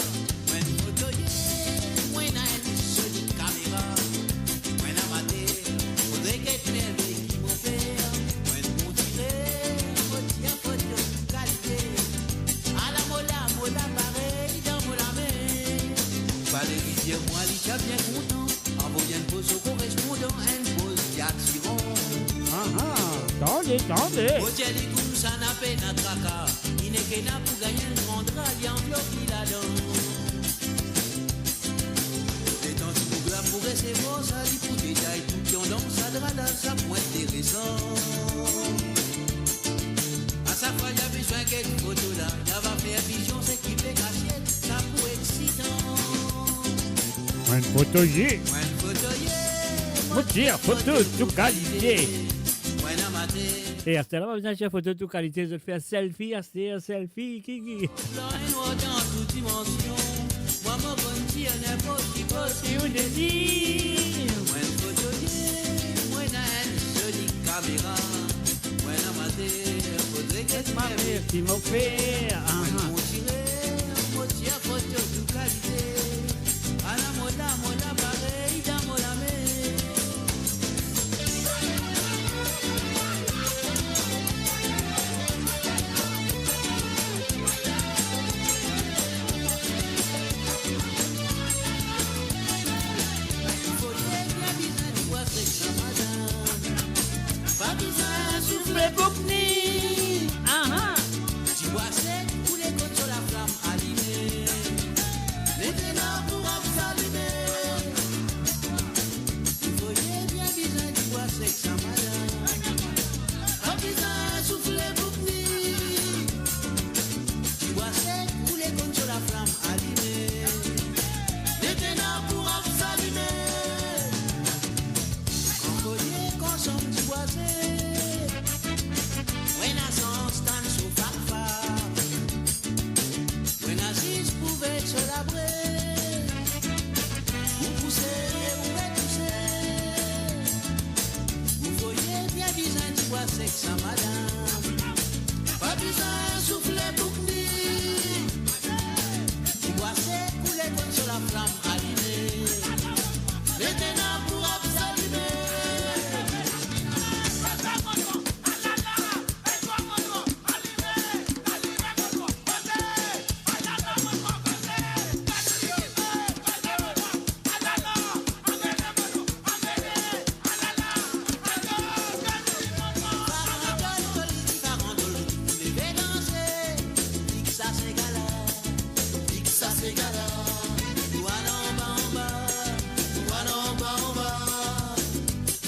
Mo enn fotoye, mo ena enn zoli kamera. Mo enn amater, fodre get mervey ki mo fer. Mo enn bon tirer, mo tir foto tou kalite. Ala mo la, mo la parey dan mo lame. Valerie dir mwa li ti a bien kontan, avoy enn foto korespondan, enn poz ki atiran. Ah, ah, tande, tande. Mo dir li koumsa napa pena traka, li nek ena pou gagn enn gran dra, li anvlop li ladan. Letan ti boug la pou resevwar sa, li pou detay tou ki andan sa dra la, sa pou interesan. A sak fwa li a bizin get foto la, li ava fer vizion seki pe kasiet, sa pou eksitan. Mo enn fotoye. Mo enn fotoye, mo tir foto tou kalite. Mo enn amater. E aster la, pa bizin tir foto tou kalite, zot fer selfie aster, selfie, ki, ki. Blan e nwar dan tou dimansion, mwa mo konn tir ninport ki poz ki ou dezir. Mo enn fotoye, mo ena enn zoli kamera. Mo enn amater, fodre get mervey ki mo fer. Mo enn bon tirer, mo tir foto tou kalite. Ala mo la, mo la parey dan mo lame. Fodre bien bizin dibwa sek sa madam. Pa bizin soufle bouk ni. Aha. Dibwa sek pou le kot so laflam alime. Mete lor pou rap salime. Fodre bien bizin dibwa sek sa madam. Pa bizin soufle bouk ni. Dibwa sek pou le kot so laflam alime. Mo ena sans tann so farfar. Mo ena zis pou vey so labre. Ou pouse, ou retouse. Ou voye bien bizin dibwa sek sa madam. Pa bizin soufle bouk li. Dibwa sek koule konn so laflam alime. Mintena pou rap salime. Farandol, zoli ti farandol, leve danse, pik sa segala, pik sa segala, nou al anba, anba, nou al anba, anba.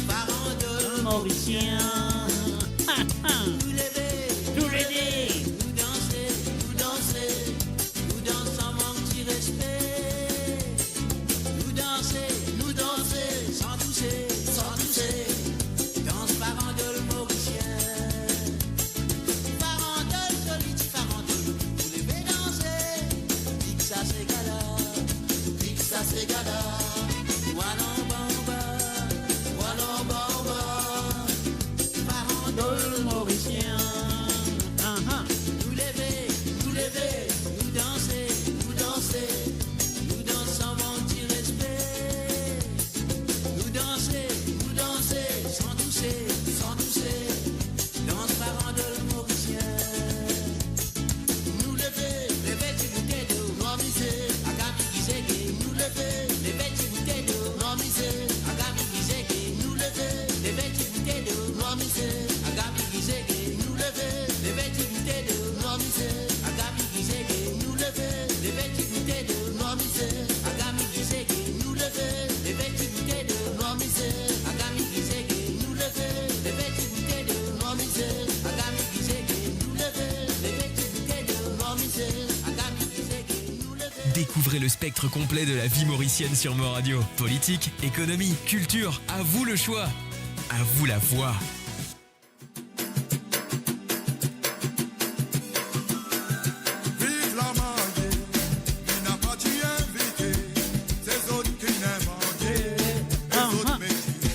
Farandol morisien. Nou leve, nou leve, nou danse, nou danse, nou dans san mank ti respe. Nou danse, nou danse, san touse, san touse. Dans farandol morisien. Farandol, zoli ti farandol, nou leve danse. Pik sa segala, pik sa segala. Nou al anba, anba, nou al anba, anba. Farandol morisien. Aha. Nou leve, nou leve, nou danse, nou danse. Nou dans san mank ti respe. Nou danse, nou danse, san touse, san touse. Dans farandol morisien. Nou leve, leve ti boute dlo, nou amize, agami gizege. Nou leve, leve ti boute dlo, nou amize, agami gizege. Nou leve, leve ti boute dlo, nou amize, agami gizege. Nou leve, leve ti boute dlo, nou amize, agami gizege. Nou leve, leve ti boute dlo, nou amize, agami gizege. Nou leve, leve ti boute dlo, nou amize, agami gizege. Nou leve, leve ti boute dlo, nou amize, agami gizege. Nou leve, leve ti boute dlo, nou amize, agami gizege. Nou leve. Découvrez le spectre complet de la vie mauricienne sur Mo Radio. Politique, économie, culture, à vous le choix. À vous la voix. Viv lamarie, li napa ti invite, se zot ki invante, se zot metiye.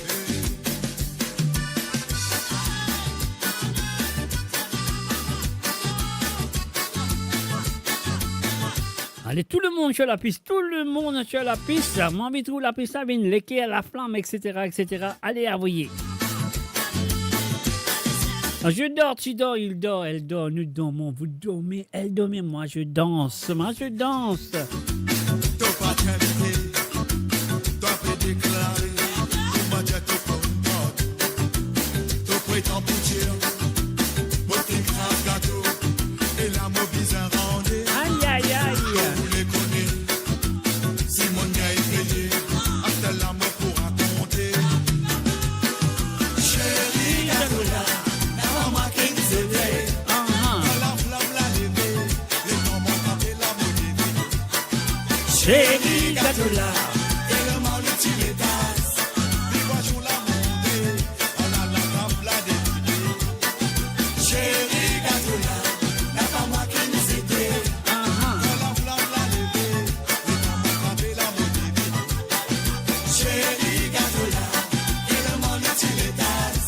Ale, tou lemonn sir lapis, tou lemonn sir lapis. Mo anvi trouv lapis la vinn leker, laflam, et cetera, et cetera. Ale, avoye. Je dors, tu dors, il dort, elle dort, nous dormons, vous dormez, elle dormait, moi je danse, moi je danse. To pa ti invite, to pe deklare, ou manz to konpot. To pretan pou dir, mo finn kraz gato, e la mo bizin rande. Ay, ay, ay. Ou le kone, si monn gagn peye, aster la mo pou rakonte. Seri gato la, napa mwa ki zete. Aha. Kan laflam la leve, letan mo kanpe la mo leve. Seri gato la, telman li ti letas, li vwa zour la monte, ala la tap la deplike. Seri gato la, napa mwa ki zete. Aha. Kan laflam la leve, letan mo kanpe la mo leve. Seri gato la, telman li ti letas,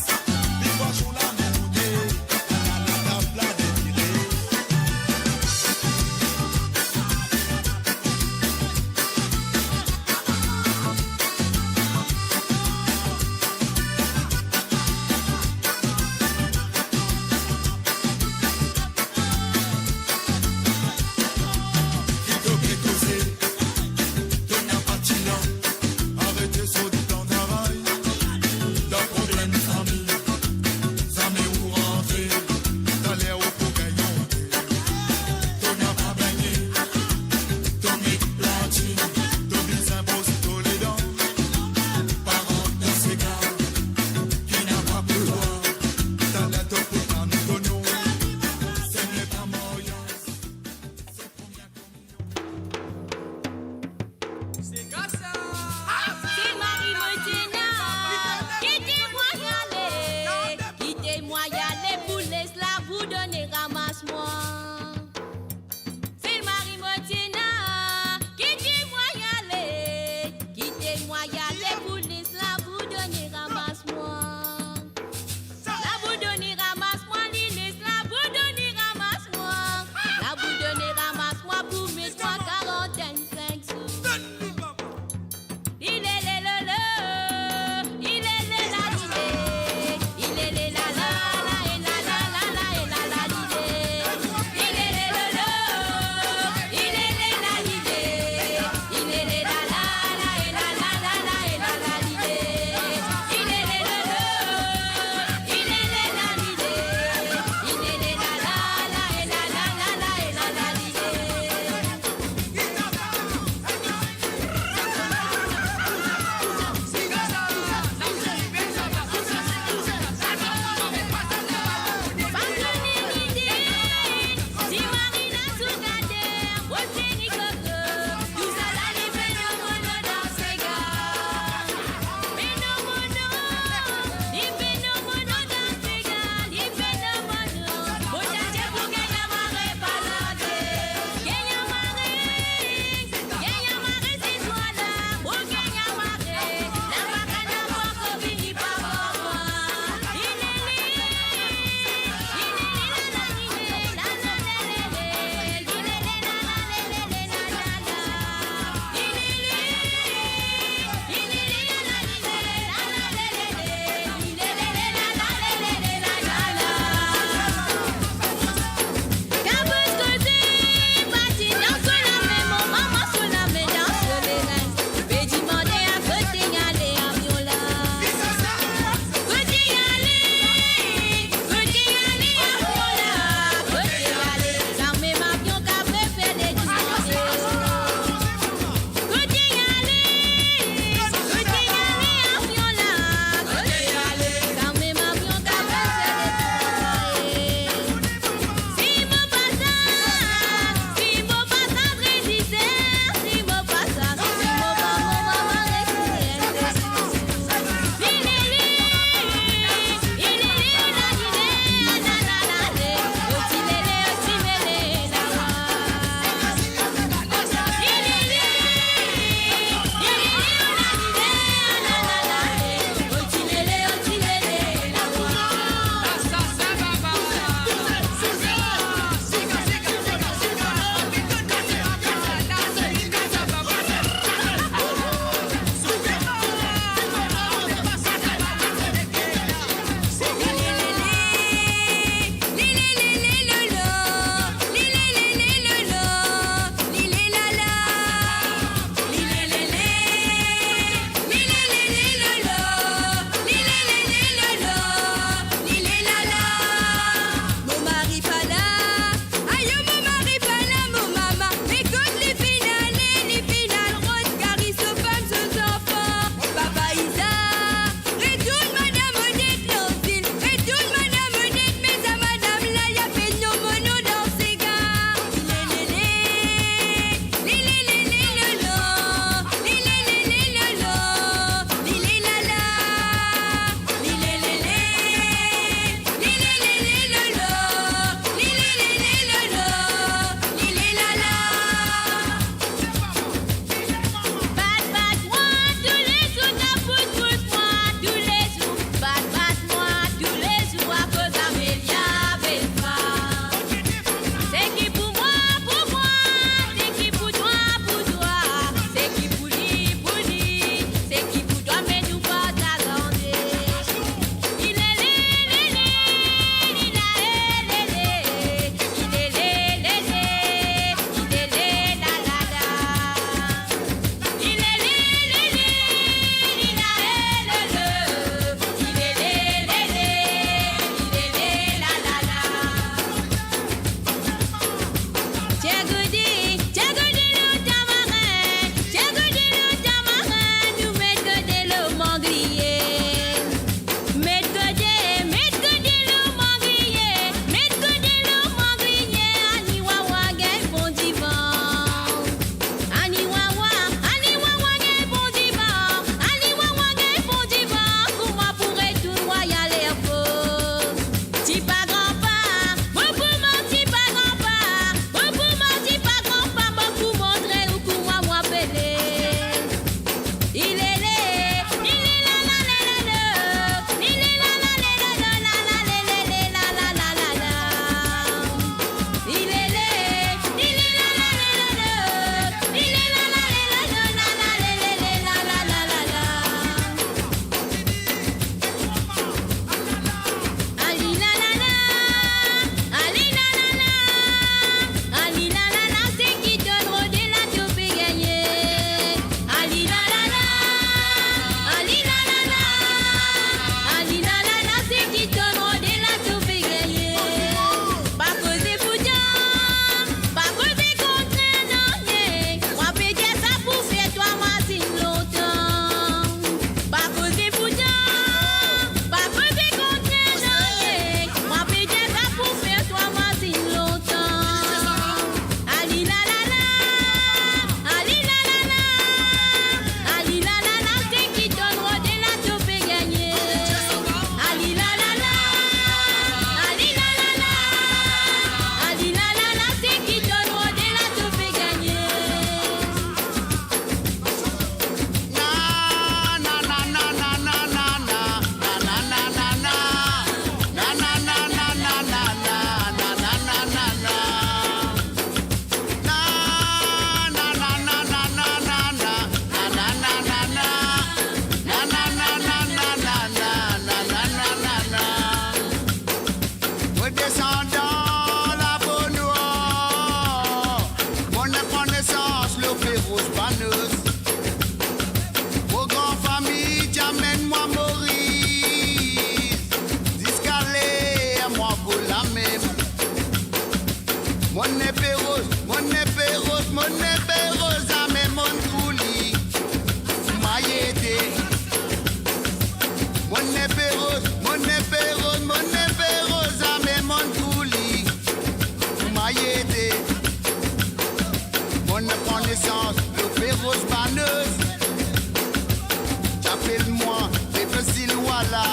Ala,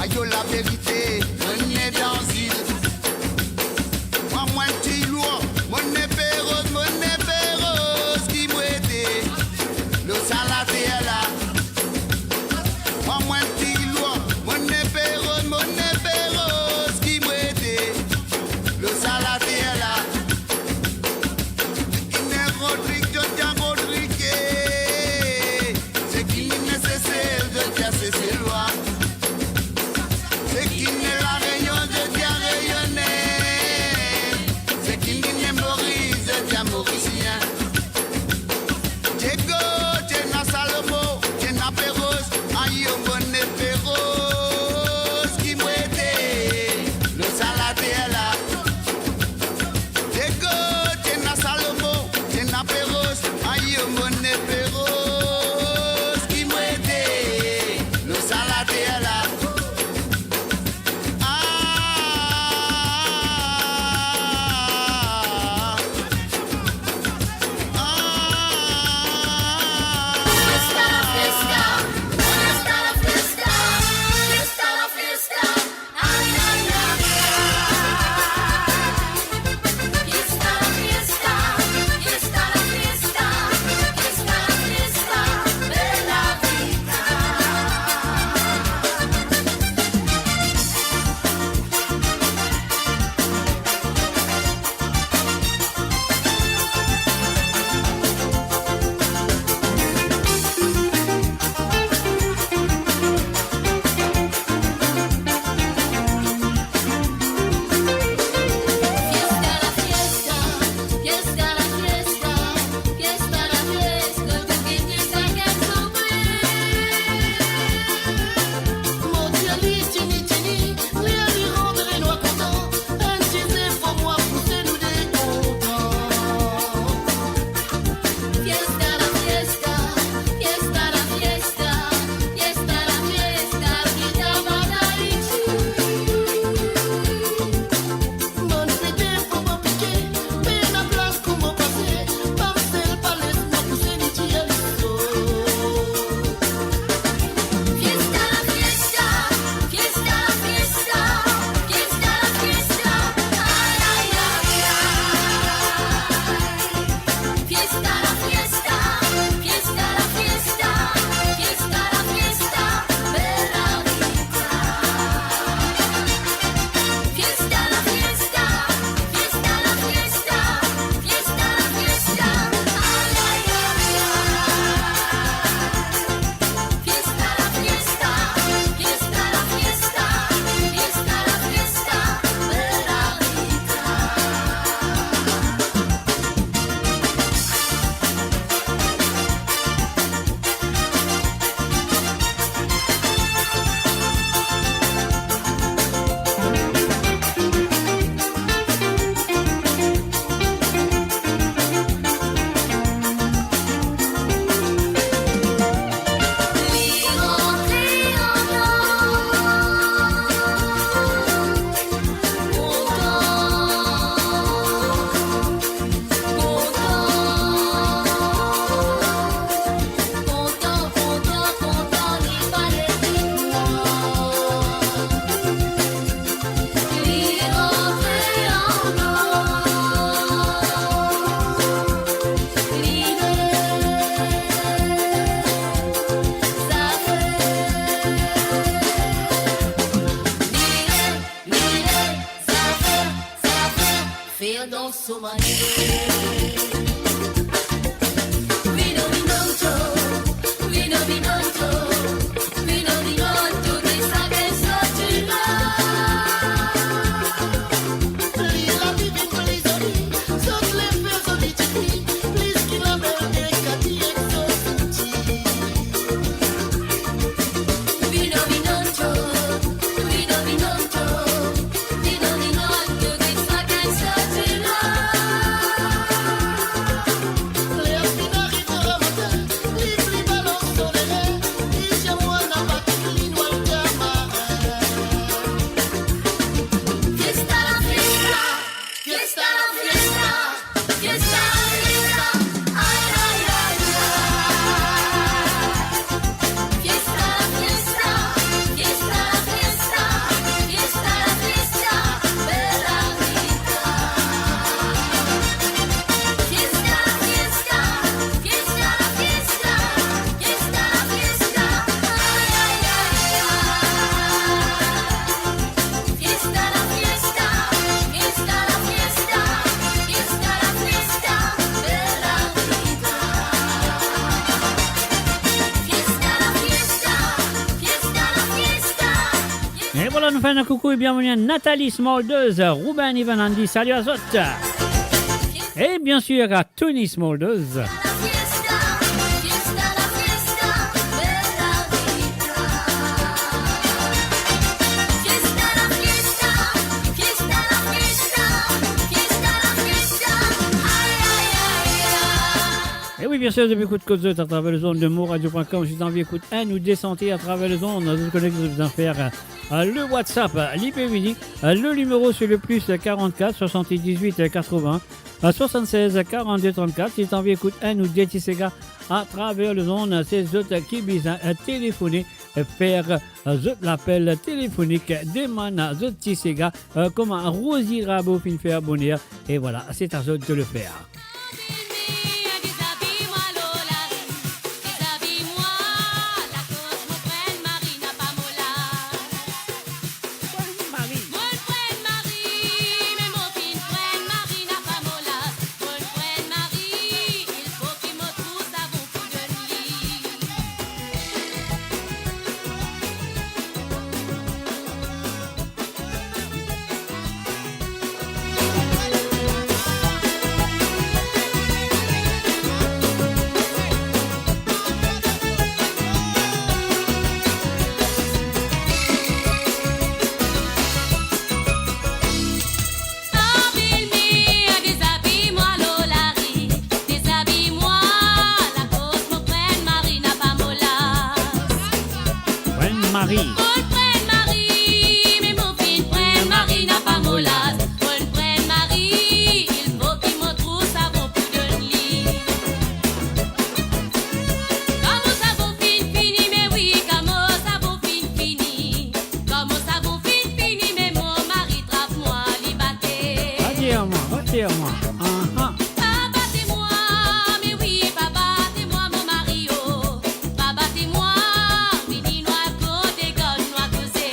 ayo laverite, monn ena dan zil. Mwa, mwa ti lor, monn ena pe roz, monn ena pe roz ki mo ete lor sa later la. Mwa, mwa ti lor, monn ena pe roz, monn ena pe roz ki mo ete lor sa later la. Ki ne Rodrig, Jodia Rodrige. Seki inn Sesel, zot dir Seselwa. Seki inn La Reynion, zot dir Reyone. Seki inn Moris, zot dir Morisien. Diego, ti ena Salomo, ti ena Peros, ayo, monn ena Peros ki mo ete lor sa later la. Diego, ti ena Salomo, ti ena Peros, ayo, monn ena Peros ki mo ete lor sa later la. Ah, ah, ah. Feel dans sommeil. Vino, vinonto, vino, vinonto, vino, vinonto, que saquen sochila. Li lavi vinn pli zoli, zot lefe zoli tifi, plis ki lamer ek Kati ek so souti. Vino, vinonto, vino, vinonto, vino, vinonto, que saquen sochila. Voilà, nou fer enn koukou e bienveni a Nathalie Smulders, Ruben, Ivan, Andy, salut à zot. E bien sûr à Tony Smulders. E wi, bien sûr, depi kout kot zot atraver lezonn de moradio point com, si zot anvi ekout enn ou de sante atraver lezonn, zot konnen ki zot bizin fer, euh, le WhatsApp, euh, li pe vini, euh, le nimero se le plus quarante-quatre soixante-dix-huit quatre-vingts soixante-seize quarante-deux trente-quatre. Si zot anvi ekout enn ou de ti sega atraver lezonn, se zot ki bizin, euh, telefone, euh, fer, euh, zot lapel telefonik, demann zot ti sega, euh, kouma Rosie Rabo finn fer boner. E voilà, se a zot de le fer. Abiy mwa, dezabiy mwa lor lari, dezabiy mwa, lakoz mo pran mari napa mo las. Pran mari. Mo pran mari, me mo finn pran mari napa mo las. Mo pran mari, il fo ki mo trouv savon pou donn li. Kan mo savon finn fini, me wi, kan mo savon finn fini. Kan mo savon finn fini, me mo mari trap mwa, li bate. Bate mwa, bate mwa. Aha. Pa bate mwa, me wi, pa bate mwa, mo mari, oh. Pa bate mwa, vini nou al koze, gard nou al koze.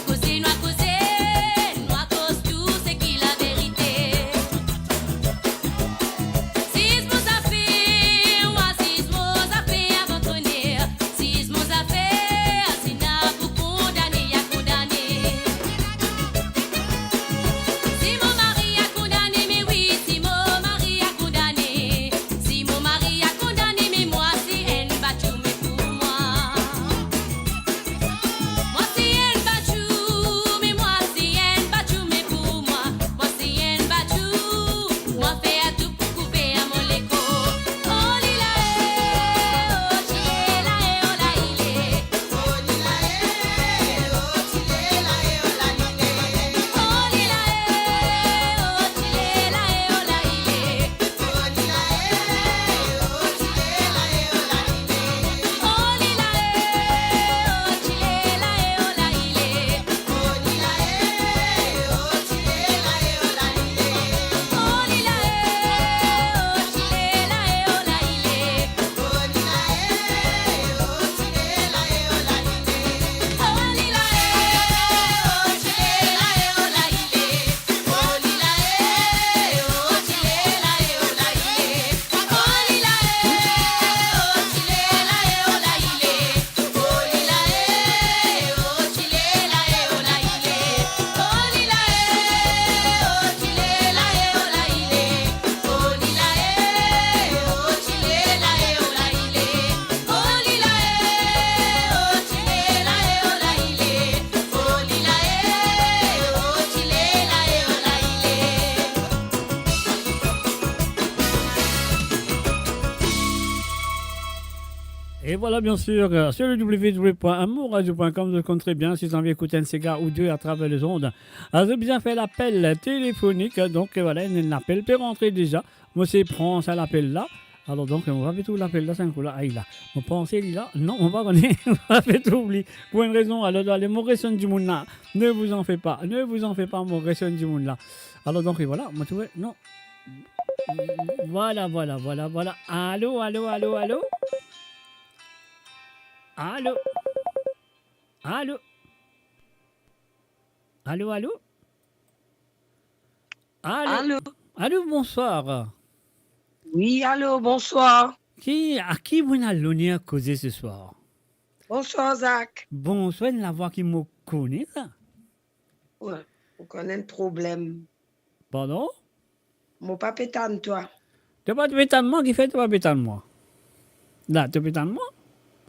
Koze nou a koze, nou a koz tou seki laverite. Ziz mo zafer, mwa ziz mo zafer avan toner. Ziz mo zafer, si ena pou kondane, a kondane. Si mo mari a kondane, me wi, si mo mari a kondane. Si mo mari a kondane, me mwa si enn batou, me pou mwa. Mwa si enn batou, me mwa si enn batou, me pou mwa. Mwa si enn batou, mwa fer tou pou kouver mo lekor. E vwala, bien sûr, euh, sur le w w w point amour radio point com, zot konn tre bien, si zot anvi ekout enn sega ou de atraver lezond, euh, zot bizin fer lapel telefonik, euh, donk, euh, vwala, enn, enn lapel pe rantre deza. Mo se pran sa lapel la. Alor, donk, mo pa pe trouv lapel la, sa enn kou la, ay la. Mo panse li la. Non, mo pa kone, mo pa pe trouv li. Pou enn rezon ou lot, ale, mo resonn dimoun la. Ne vous en faites pas, ne vous en faites pas, mo resonn dimoun la. Alor, donk, vwala, mo trouve, non. Vwala, vwala, vwala, vwala. Alo, alo, alo, alo? Alo? Alo? Alo, alo? Alo? Alo? Alo, bonswar. Wi, alo, bonswar. Ki, a ki mo ena loner koze seswar? Bonswar, Zak. Bonswar, enn lavwa ki mo kone sa. Wi, mo konn enn problem. Pardon? Mo pa pe tann twa. To pa pe tann mwa, kifer to pa pe tann mwa? La, to pe tann mwa?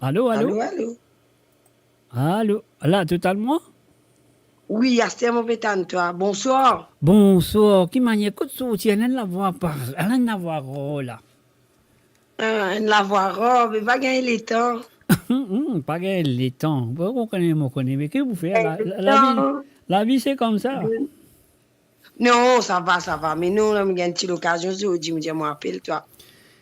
Alo, alo? Alo, alo? Alo? La, to tann mwa? Wi, aster mo pe tann twa. Bonswar. Bonswar. Ki manier, kot sorti, enn lavwa pa, enn lavwa rar la? Ah, enn lavwa rar, me pa gagn letan. Hmm, pa gagn letan. Bon, mo kone, mo kone, me ki pou fer? La, la, lavi, lavi se koumsa. Non, sa va, sa va. Me non, la, mo gagn ti lokazion, zordi, mo dir mo apel twa.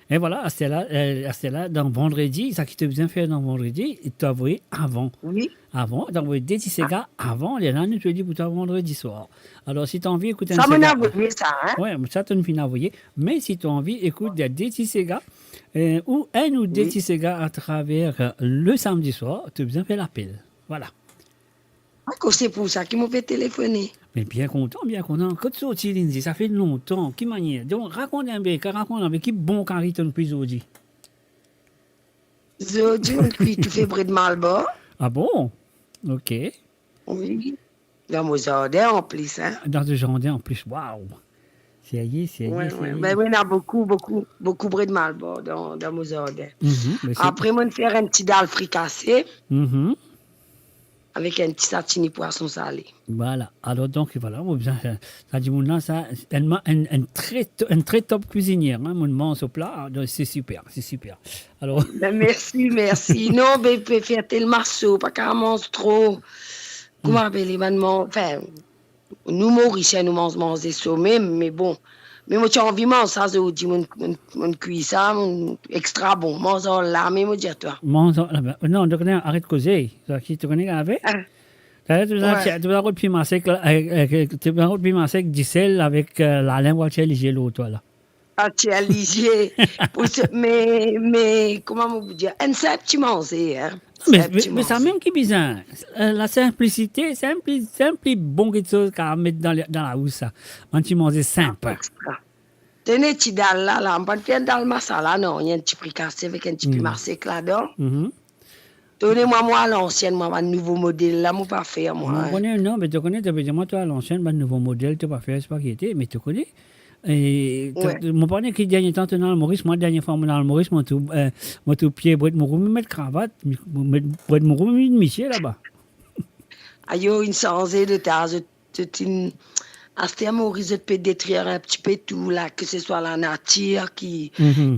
E vwala, aster la, eh, aster la, dan vandredi, sa ki to bizin fer dan vandredi, to avoy avan. Wi. Avan, to avoy de ti sega avan, lerla nou to dir pou twa vandredi swar. Alor, si to anvi ekout enn sega, sa, monn avoye sa, hein? Wi, sa to'nn finn avoye. Me si to anvi ekout de, de ti sega, eh, ou enn ou de ti sega atraver, eh, le samdi swar, to bizin fer lapel. Vwala. Akoz se pou sa ki mo pe telefone. Me bien kontan, bien kontan. Kot sorti, Lindsay? Sa fer lontan. Ki manier? Donk, rakont enpe, rakont enpe, ki bon kari to'nn kwi zordi? Zordi, mo'nn kwi toufe bred Malbar. Ah bon? Ok. Wi. Dan mo zardin an plis, hein. Dan to zardin an plis, waw. Serye, serye, serye. Wi, wi. Ben, wi, ena boukou, boukou, boukou bred Malbar dan, dan mo zardin. Mhm, me se... Apre, mo'nn fer enn ti dal frikase. Mhm. Avek enn ti satini pwason sale. Vwala. Alor, donk, vwala, mo bizin, sa, sa dimoun la, sa, enn ma-, enn, enn tre to-, enn tre top kwizinier, hein, mo'nn manz so pla, donk se siper, se siper. Alor... Ben, mersi, mersi. Non, be, pe fer telman so, pa kapav manz tro. Kouma apel li, bann man-, anfin, nou Morisien, nou manz manze so mem, me bon. Me mo ti anvi manz sa zordi, mo'nn, mo'nn, mo'nn kwi sa, mo'nn extra bon. Manz ar lame, mo dir twa. Manz ar lame. Non, to kone, aret koze. Sa ki to kone ave? Ah. Sa, to bizin, to bizin rod piman sek la, eh, eh, to bizin rod piman sek, disel avek, eh, lalem pou atir lizie lor twa la. Atir lizie. Pou se, me, me, kouma mo pou dir? Enn sinp ti manze, hein. Non, me, me, me sa mem ki bizin. Eh, la sinplisite, sinpli, sinpli bon kiksoz kapav met dan le, dan labous sa. Bann ti manze sinp. Extra. Tene ti dal la, la, mo pa'nn fer enn dal masala, non, enn ti frikase avek enn ti piman sek ladan. Mhm. Tone mwa, mwa alansienn, mwa, bann nouvo model la, mo pa fer, mwa. Mo kone, non, me to kone, to pe dir mwa, twa alansienn, bann nouvo model, to pa fer, se pa ki ete, me to kone, e, to, mo pa kone ki dernie tan to'nn al Moris, mwa, dernie fwa mo'nn al Moris, mo trouv, eh, mo trouv pie bred mouroum, met kravat, mo met bred mouroum, misie laba. Ayo, inn sanze de ta, zot, zot inn, aster Moris, zot pe detrir enn tipe tou la, ke se swa lanatir ki,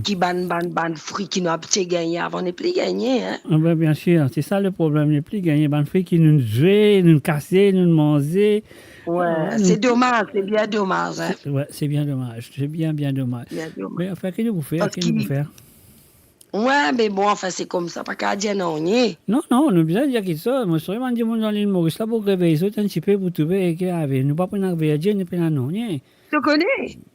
ki bann, bann, bann fri ki nou abitie gagne avan, nepli gagne, hein. Ah ben, bien sir, se sa le problem, nepli gagne. Bann fri ki nou zwe, nou kase, nou manze. Wi, se domaz, se bien domaz, hein. Se, wi, se bien domaz, se bien, bien domaz. Bien domaz. Me anfin, ki nou pou fer, ki nou pou fer? Wi, me bon, anfin, se koumsa, pa kapav dir nanye. Non, non, nou bizin dir kiksoz. Mo swete bann dimoun dan Lil Moris la pou revey zot enn tipe pou trouve ki ave. Nou pa pou ena verdi, nou pa pou ena nanye. To kone,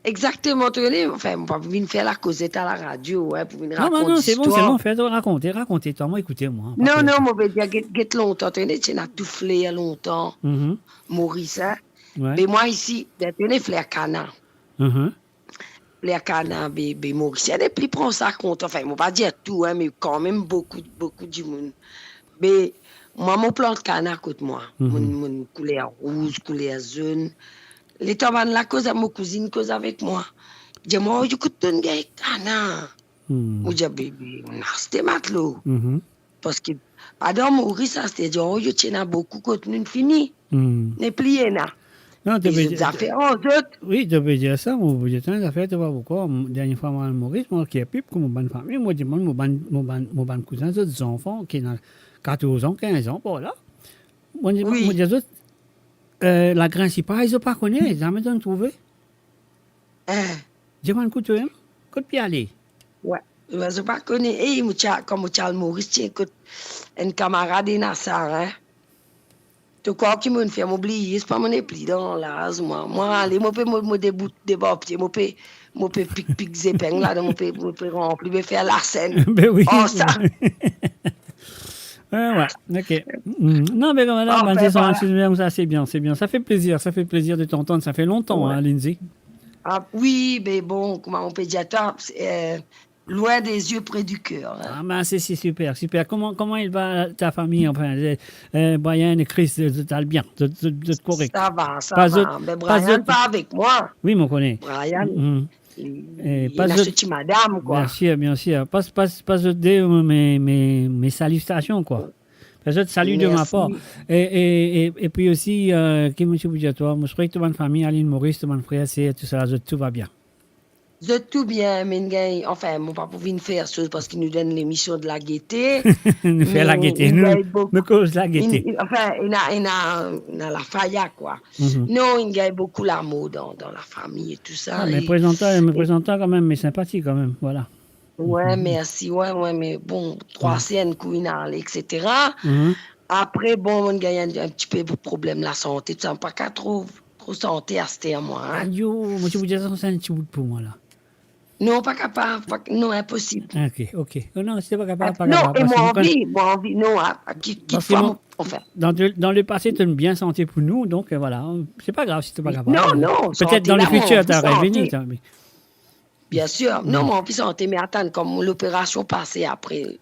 exakteman, to kone, anfin, mo pa pou vinn fer lakozet a laradio, wi, pou vinn rakont zistwar. Non, non, se bon, se bon, fer to rakonte, rakonte, twa, mwa ekoute mwa. Non, non, mo pe dir, get, get lontan, to kone, ti ena tou fler lontan. Moris, hein. Wi. Me mwa isi, ben, to kone fler kana. Fler kana, be, be Morisien nepli pran sa kont, anfin, mo pa dir tou, hein, me kanmem boukou, boukou dimoun. Be mwa, mo plant kana kot mwa. Mo'nn, mo'nn kouler rouz, kouler zonn. Letan bann la koz, mo kouzinn koz avek mwa. Dir mwa, "Oh, kot to'nn gagn kana?" Mo dir, "Be, be, mo'nn aste matlo." Parski, padan Moris aste, dir, "Oh, yo ti ena boukou kot nou'nn fini." Nepli ena. Non, to pe dir, zafer an zot. Wi, to pe dir sa, mo pou dir twa enn zafer, to pa pou krwar. Dernie fwa mwa al Moris, mwa al Kerpip, kot mo bann fami, mo dimann mo bann, mo bann, mo bann kouzin, zot zanfan ki ena katorz an, kinz an, par la. Mo dir, mo dir zot, eh, lagrin sipay, zot pa kone, zame to'nn trouve. Hein. Dimann kot to, hein? Kot pe ale? Wi. Mwa, zot pa kone, ey, mo ti al, kan mo ti al Moris, ti kot enn kamarad ena sa, hein. To krwar ki mo'nn fer, mo bliye, se pa mo nepli dan laz, mwa. Mwa, ale, mo pe, mo, mo debout devan pie, mo pe, mo pe pik, pik zepeng la, donk mo pe, mo pe ranpli, mo pe fer lasenn. Ben oui. Oh, sa. Ouais, ouais, ok. Mm. Non, mais comme là, ben, c'est ça, c'est bien, ça, c'est bien, c'est bien. Ça fait plaisir, ça fait plaisir de t'entendre. Ça fait longtemps, hein, Lindsay. Ah, oui, mais bon, comment on peut dire toi, c'est, euh, loin des yeux, près du cœur, hein. Ah, ben, c'est, c'est super, super. Comment, comment il va, ta famille, enfin, euh, euh, Brian et Chris, euh, zot al bien, zot, zot, zot korek? Ça va, ça va. Ben, Brian pas avec moi. Oui, mo kone. Brian, mm. Li, li ena so ti madam, kwa. Bien sûr, bien sûr. Pas, pas, pas zot de, mes, mes, mes salutations, quoi. Zot salut de ma part. Merci. Et, et, et, et puis aussi, euh, ki mo ti pou dir twa, mo swete to bann fami, Aline Maurice, to bann frer, ser, tou sa, zot tou va bien. Zot tou bien, me inn gagn, enfin, mo pa pou vinn fer soz parski nou dan lemision de la gaieté. Nou fer la gaieté, nou, nou koz la gaieté. Enfin, ena, ena, ena lafaya, kwa. Mhm. Non, inn gagn boukou lamour dan, dan lafami e tou sa. Ah, me prezant twa, me prezant twa kanmem, me sinpatik kanmem, vwala. Ouais, merci, ouais, ouais, me bon, trwa sien kou inn ale, et cetera. Mhm. Apre, bon, mo'nn gagn enn, enn tipe problem lasante, tou sa, mo pa kapav tro, tro sante aster mwa, hein. Ayo, mo ti pou dir sa, se enn ti bout pou mwa la. Non, pa kapav, pa, non, inposib. Ok, ok. Non, non, si to pa kapav, pa kapav, non, e mo anvi, mo anvi, non, a, a, ki, ki fwa, mo, anfin. Parski dan le, dan le pase, to'nn bien sante pou nou, donk, euh, vwala, se pa grav si to pa kapav. Non, non, petet dan le futur, to revini, ta, me... Bien sûr. Non, mo anvi sante, me atann, kom loperasion pase apre,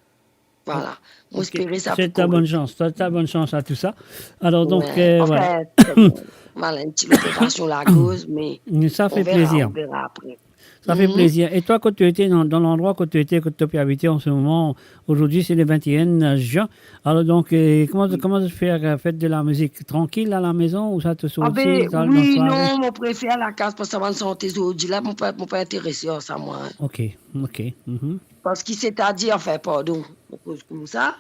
Vwala. Mo espere sa pou kore. Swete twa bonn sans, swete twa bonn sans a tou sa. Alor, donk, euh, vwala. Ouais, anfin, vwala, enn ti loperasion lagoz, me on verra, on verra apre. Ça fait plaisir. Mhm. Ça fait plaisir. Et toi, quand tu étais dans, dans l'endroit, quand tu étais, quand tu habitais en ce moment, aujourd'hui, c'est le vingt et un juin. Alors, donc, euh, comment, comment tu fais, euh, fête de la musique? Tranquille à la maison ou ça te sort aussi dans, dans le soir? Ah ben, oui, non, mo prefer lakaz, parski sa bann sante zordi la, mo pa, mo pa interese ar sa, mwa, hein. Ok, ok. Mhm. Parski, setadir, anfin, pardon, mo koz koumsa,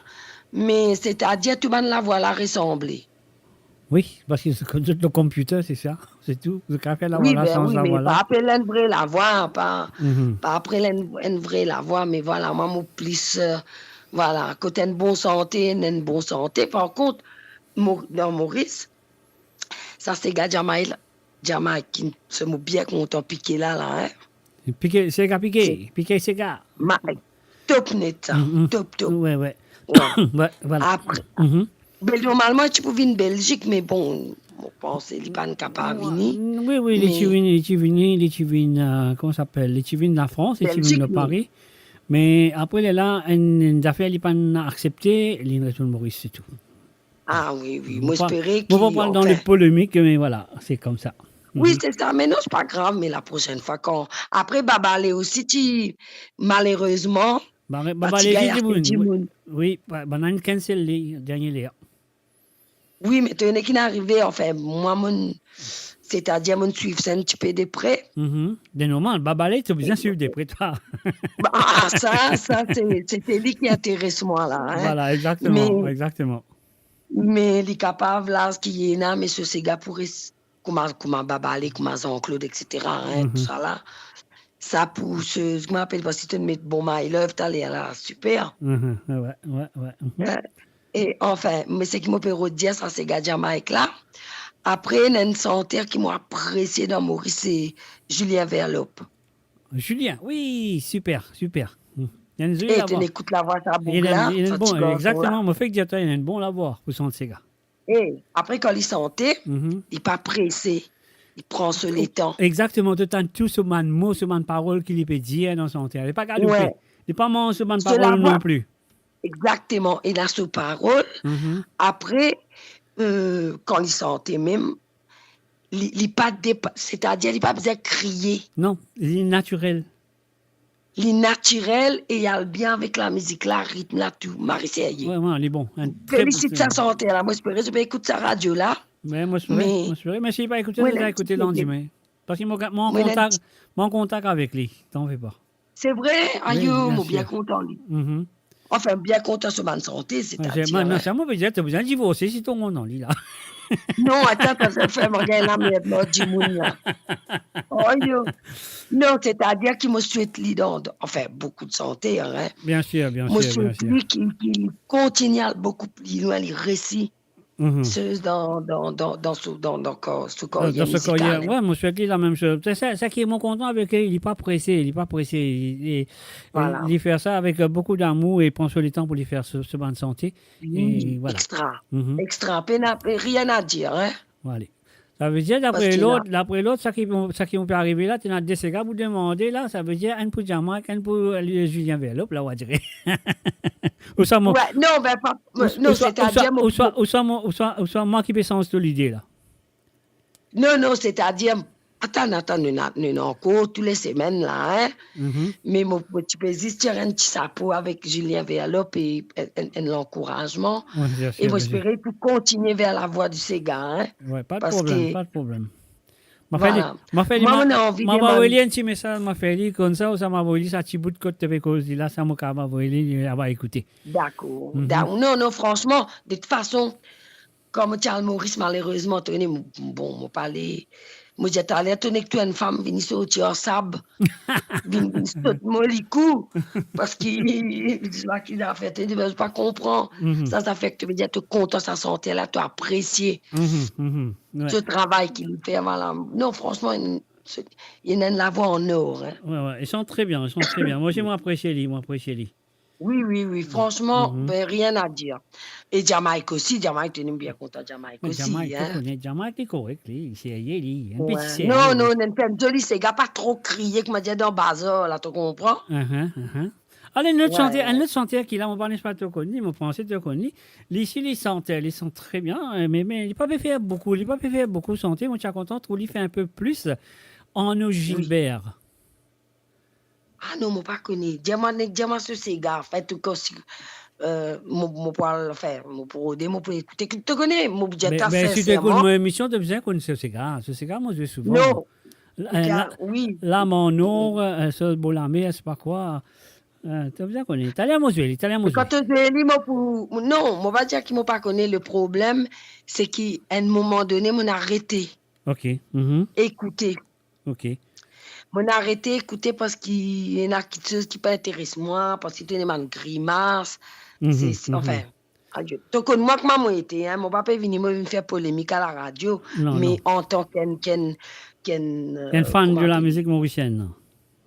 me setadir, tou bann lavwa la resanble. Wi, parski se, se, le computer, se sa, se tou. Zot kapav fer lavwa la, san lavwa la. Wi, ben wi, me pa apel enn vre lavwa, pa, pa apel enn, enn vre lavwa, me vwala, mwa, mo plis, euh, vwala, kot enn bon sante, enn, enn bon sante. Par kont, mo, dan Moris, sa sega Jamaï-, Jamaïque, se mo bien kontan pike la, la, hein. Pike, sega pike, pike sega. Ma-, top net, sa. Mm, mm. Top, top. Ouais, ouais. Ouais. Ouais, vwala. Apre, ben, normalman, ti pou vinn Belzik, me bon, mo panse li pa'nn kapav vini. Wi, wi, li ti vini, li ti vini, li ti vinn, euh, kouma sa apel? Li ti vinn Lafrans, li ti vinn Paris. Me apre, lerla, enn, enn zafer li pa'nn aksepte, li retourn Moris, se tou. Ah wi, wi. Mo espere ki, mo pa pran dan le polemik, me vwala, se koumsa. Wi, se sa, me non, se pa grav, me laprosenn fwa kan, apre Babalé osi ti, malerezman, Babalé ti gagn ase dimoun. Wi, ba-, bann la inn cancel li, dernie ler. Wi, me to ena ki'nn arive, anfin, mwa, mo'nn, setadir, mo'nn swiv sa enn tipe de pre. Mhm. De normal, Babalé, to bizin swiv de pre, twa. Ah, sa, sa, se, se li ki interes mwa la, hein. Vwala, egzakteman, egzakteman. Me li kapav laz ki ena, me so sega pou res, kouma, kouma Babalé, kouma Jean-Claude, et cetera, hein, tou sa la. Sa pou se, kouma apel, parski to'nn met Bon My Love taler la, siper. Mhm, ouais, ouais, ouais. Hein? E anfin, me seki mo pe rod dir, sa sega Jamaïque la. Apre, ena enn santer ki mo apresie dan Moris, se Julien Verlope. Julien, wi, siper, siper. Li ena enn zoli lavwa. E to'nn ekout lavwa sa boug la, sa ti garson la. Egzakteman, mo fek dir twa, li ena enn bon lavwa pou sant sega. E apre, kan li sante, li pa prese, li pran so letan. Egzakteman, to tann tou so bann mo, so bann parol ki li pe dir dan sante. Li pa galoupe. Li pa manz so bann parol non pli. Egzakteman, ena so parol. Mhm. Apre, euh, kan li sante mem, li, li pa depa-, setadir, li pa bizin kriye. Non, li natirel. Li natirel e li al bien avek lamizik la, ritm la, tou. Mari serye. Wi, wi, li bon. Enn tre bon... Felisit sa santer la. Mo espere zot pe ekout sa radio la. Wi, mo espere, mo espere. Me si li pa ekoute, li va ekoute landime. Parski mo, mo an kontak, mo an kontak avek li, tann, fè pa. Se vre? Ayo, mo bien kontan li. Mhm. Anfin, bien kontan so bann sante, setadir, non, sa mo pe dir, to bizin divorse si to kontan li la. Non, atann, pa fer mwa gagn lamerd lor dimoun la. Oh, yo. Non, setadir ki mo swet li dan, dan, anfin, boukou de sante, hein. Bien sir, bien sir, bien sir. Mo swet li ki, ki li kontinie al boukou pli lwin, li resi. Mhm. Serieusement, dan, dan, dan, dan so, dan, dan kar-, so karyer mizikal, hein. Ouais, mo swet li lamem soz. Se sa, sa ki mo kontan avek li, li pa prese, li pa prese. Li, li, li fer sa avek, euh, boukou damour e pran so letan pou li fer so, so bann sante. E voilà. Extra. Mhm. Extra. Pena, rien à dire, hein. Voilà. Sa ve dir, dapre lot, dapre lot, sa ki, sa ki pe arive la, ti ena de sega pou demande la, sa ve dir, enn pou Djamaique, enn pou, euh, Julien Verlop, la, ou a dire. Ou sa mo, ouais, non, ben, pa, ou, non, ou swa, ou swa, mo, ou swa, mo, ou swa mo, ou swa, ou swa mwa ki pe sanz to lide la. Non, non, setadir, atann, atann, nou ena, nou ena ankor tou le semenn la, hein. Mhm. Me mo, mo ti pe zis tir enn ti sapo avek Julien Verlop e enn, enn, enn lankourazman. Ouais, bien sir, bien sir. E mo espere pou kontinie ver lavwa di sega, hein. Ouais, pa de problem, pa de problem. Parski, ma fer li, voilà, ma fer li, mwa, mo ena anvi demann li enn ti mesaz, ma fer li koumsa, ou sa ma avoy li sa ti bout kot to pe koz li la, sa mo kapav avoy li, li ava ekoute. Dakor. Mhm. Da-, non, non, fransman, de tout fason, kan mo ti al Moris, malerezman, to kone, mo, bon, mo pa le, mo dir taler, to nek tou enn fam vini sorti ar sab, vinn, vinn sot mo likou, parski, sa ki zafer, to, to pa konpran. Mhm. Sa, sa fer ki to, ve dir, to kontan sa santer la, to apresie, mhm, mhm, ouais, so travay ki li fer, voilà. Non, fransman, se, li ena enn lavwa an or, hein. Ouais, ouais, li sant tre bien, li sant tre bien. Mwa osi, mo apresie li, mo apresie li. Wi, wi, wi, fransman, mhm, ben, rien à dire. E Jamaik osi, Jamaik, to ena bien kontan Jamaik osi, hein. Jamaik, to kone, Jamaik li korek, li, li serye, li, enn pti serye, non, li. Non, non, enn, enn zoli sega, pa tro kriye, kouma dir, dan bazar la, to konpran? Mhm, mhm. Ale, enn lot santer, enn lot santer ki la, mo pa, nespa, to konn li, mo panse to konn li. Li osi, li santer, li sant tre bien, me, me li pa pe fer boukou, li pa pe fer boukou sante, mo ti a kontan trouv li fer enn pe plis Arnaud Gilbert. Ah non, mo pa kone. Dir mwa, nek dir mwa so sega, anfin, tou kosi, euh, mo, mo pou al, anfin, mo pou rode, mo pou ekoute. To kone, mo pou dir twa, sinserman. Me, me si to ekout mo emision, to bizin konn so sega. So sega, mo zwe souvan. Non. Euh, la, wi. Lam an or, euh, so bo lame, se pa kwa. Euh, to bizin kone. Taler mo zwe li, taler mo zwe. Kan to zwe li, mo pou, non, mo pa dir ki mo pa kone. Le problem, se ki, a enn moman done, mo arete. Ok. Mhm. Ekoute. Ok. Mo arete ekoute parski ena kiksoz ki pa interes mwa, parski to ena bann grimas, mhm, se, se, mhm, anfin, adye. To konn mwa kouma mo ete, hein, mo pa pe vini, mo vinn fer polemik a la radio, non, me non, antan ki enn, ki enn, ki enn, euh, enn fan de la mizik morisienn.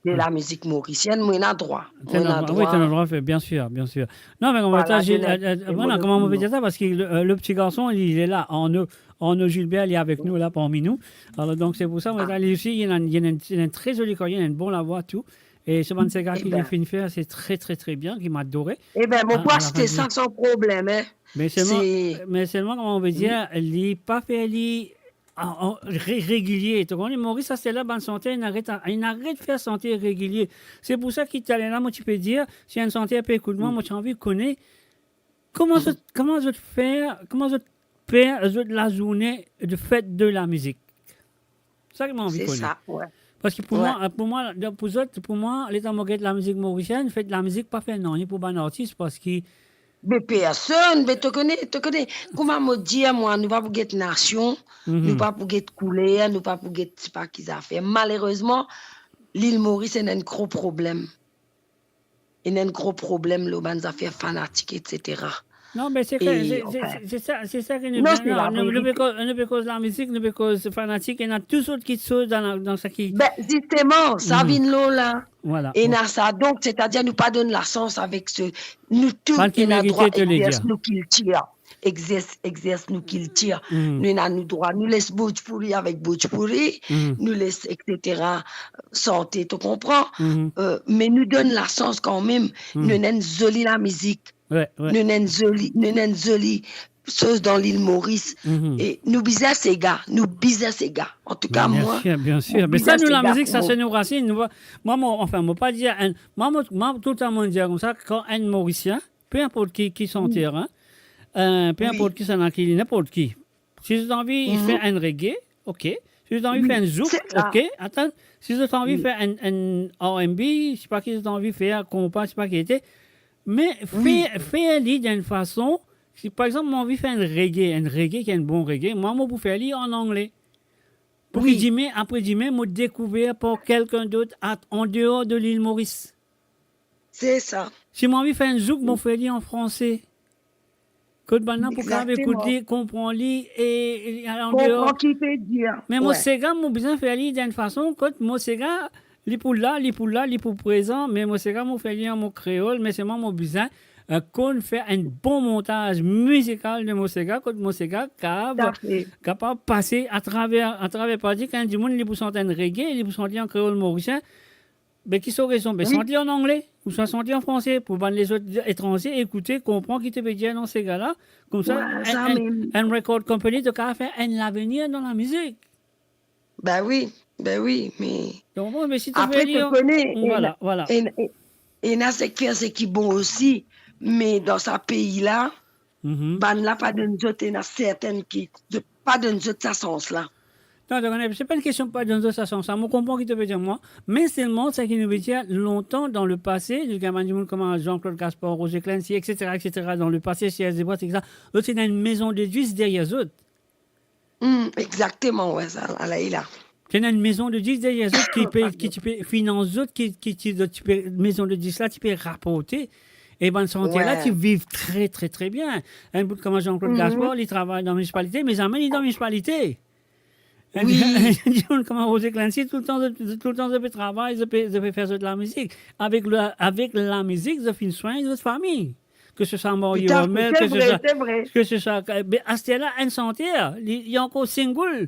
De la mizik morisienn, mo ena drwa. Mo ena drwa. Wi, to ena drwa, bien sir, bien sir. Non, me kouma, voilà, to ena, euh, euh, voilà, kouma mo pe dir sa, parski le, euh, le pti garson, li, li la, Arnaud, Arnaud Gilbert, li avek nou la, parmi nou. Alor, donk, se pou sa, mo, ah, li osi, li ena, li ena enn, li ena enn tre zoli karyer, li ena enn bon lavwa, tou. E so bann sega ki li finn fer, se tre, tre, tre bien, ki mo adore. Eben, mo pou aste sa san problem, hein. Me selman, me selman, kouma mo pe dir, li pa fer li an, an re-, regilie. To konpran, Moris, sa se la, bann santer, inn aret, inn aret fer santer regilie. Se pou sa ki taler la, mo ti pe dir, si enn santer pe ekout mwa, mo ti anvi kone kouma zot, kouma zot fer, kouma zot fer zot lazourne de fet de la mizik. Sa ki mo anvi kone. Se sa, wi. Parski pou mwa, pou mwa, pou zot, pou mwa, letan mo get lamizik morisienn, fet lamizik pa fer nanye pou bann artis, parski be personn, be to kone, to kone, kouma mo dir mwa, nou pa pou get nasion, nou pa pou get kouler, nou pa pou get sipa ki zafer. Malerezman, Lil Moris ena enn gro problem. Ena enn gro problem lor bann zafer fanatik, et cetera. Non, me se, se, se sa, se sa ki nou, non, nou pe koz, nou pe koz lamizik, nou pe koz fanatik, ena tou sort kiksoz dan la, dan sa ki... Ben, zisteman, sa vinn lor la. Voilà. Ena sa. Donk, setadir nou pa donn lasans avek se, nou tou ena drwa egzers nou kiltir. Egzers, egzers nou kiltir. Nou ena nou drwa, nou les Bhojpuri avek Bhojpuri, nou les, et cetera, sante, to konpran? Euh, me nou donn lasans kanmem, nou ena enn zoli lamizik. Nou ena enn zoli, nou ena enn zoli soz dan Lil Moris. E nou bizin sega, nou bizin sega. Antouka, mwa, bien sir, bien sir. Me sa, nou, lamizik, sa se nou rasinn. Nou pa, mwa, mo, anfin, mo pa dir enn, mwa, mo, mwa, toultan mo dir koumsa, kan enn Morisien, pe inport ki, ki santer, hein, euh, pe inport ki, sa ena ki, ninport ki. Si zot anvi fer enn reggae, ok. Si zot anvi fer enn zouk, ok. Atann, si zot anvi fer enn, enn R and B, sipa ki zot anvi fer, konpa, sipa ki ete, Me fer, fer li dan enn fason, si par exanp, mo anvi fer enn reggae, enn reggae ki enn bon reggae, mwa, mo pou fer li an angle. Pou ki dime, apre dime, mo dekouver par kelkenn dot at-, an deor de lil Moris. Se sa. Si mo anvi fer enn zouk, mo fer li an franse. Kot bann la pou kapav ekout li, konpran li, e, e, an deor. Konpran ki pe dir. Me mo sega, mo bizin fer li dan enn fason, kot mo sega, li pou la, li pou la, li pou prezan, me mo sega, mo fer li an mo kreol, me selman mo bizin, eh, konn fer enn bon montaz mizikal de mo sega, kot mo sega kapav, kapav pase atraver, atraver, pa dir ki enn dimoun, li pou sant enn reggae, li pou sant li an kreol morisien, be ki so rezon? Be sant li an angle, ouswa sant li an franse, pou bann lezot etranze ekoute, konpran ki to pe dir dan sega la. Koumsa, enn, enn, enn record company, to kapav fer enn lavenir dan lamizik. Ben wi, ben wi, me... Donk, bon, me si to fer li an... Apre, to kone, vwala, vwala. Ena, ena, ena seki, seki bon osi, me dan sa pei la, bann la pa donn zot, ena sertin ki, zot pa donn zot sa sans la. Non, to kone, se pa enn kestion pa donn zot sa sans la. Mo konpran ki to pe dir mwa, me selman, seki nou pe dir, lontan, dan lepase, nou gagn bann dimoun kouma Jean-Claude Gaspard, Roger Clemency, et cetera, et cetera, dan lepase, Serge Desbrosses, et cetera, zot ti ena enn mezon de disk deryer zot. Hmm, exakteman, wi, sa, la, la, la. Ti ena enn mezon de disk deryer zot ki pe, ki ti pe finans zot, ki, ki ti, zot ti pe, mezon de disk la ti pe raporte. E bann santer la ti viv tre, tre, tre bien. Enn boug kouma Jean-Claude Gaspard, li travay dan minisipalite, me zame li dan minisipalite. Enn dimoun kouma Roger Clemency, toultan, toultan zot pe travay, zot pe, zot pe fer zot lamizik. Avek le, avek lamizik, zot finn swegn zot fami. Ke se swa Mario Romel, ke se swa, ke se swa, be, aster la, enn santer, li, li ankor single.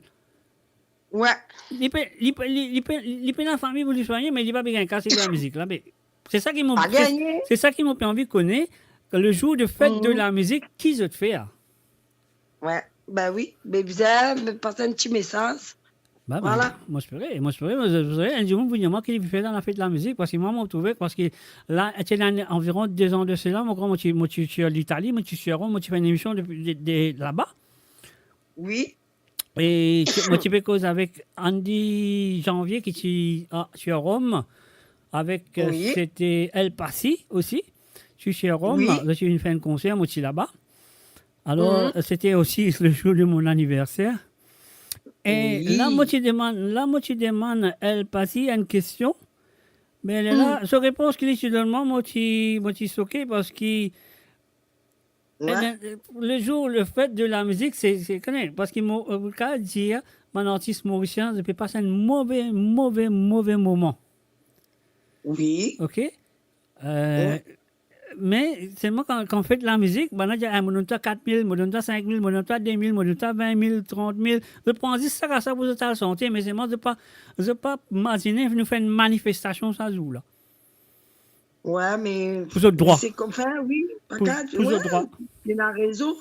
Wi. Li pe, li pe, li, li pe, li pena fami pou li swanye, me li pa pe gagn kas ek lamizik la, be. Se sa ki mo, se, se sa ki mo pe anvi kone, le zour de fet de lamizik, ki zot fer? Wi, ben wi, be bizin pas enn ti mesaz. Ba, vwala. Mo espere, mo espere, mo espere, enn dimoun pou dir mwa ki li pou fer dan lafet lamizik, parski mwa, mo trouve, parski la, ti ena anviron de zan de sela, mo krwar mo ti, mo ti, ti Litali, mo ti Rom, mo ti fer enn emision de, de, de laba. Wi. E ti, mo ti pe koz avek Andy Janvier ki ti, a, ti Rom, avek, euh, sete El Pasi osi, ti Rom, zot ti vinn fer enn konser, mo ti laba. Alor, sete osi le zour de mon aniverser. E la, mo ti demann, la, mo ti demann El Pasi enn kestion. Me la, so repons ki li ti donn mwa, mo ti, mo ti soke parski, eh ben, le zour, le fet de lamizik, se, se, kone, parski mo, euh, kapav dir, bann artis morisien, zot pe pas enn move, move, move moman. Wi. Ok? Euh, Me selman kan, kan fet lamizik, bann la dir, "Ah, mo donn twa kat mil, mo donn twa sink mil, mo donn twa de mil, mo donn twa vin mil, trant mil." Zot pran zis sa, sa pou zot al sante, me selman zot pa, zot pa mazine nou fer enn manifestasion sa zour la. Wi, me pou zot drwa. Se koumsa, wi, pou, pou zot drwa. Wi, li ena rezon,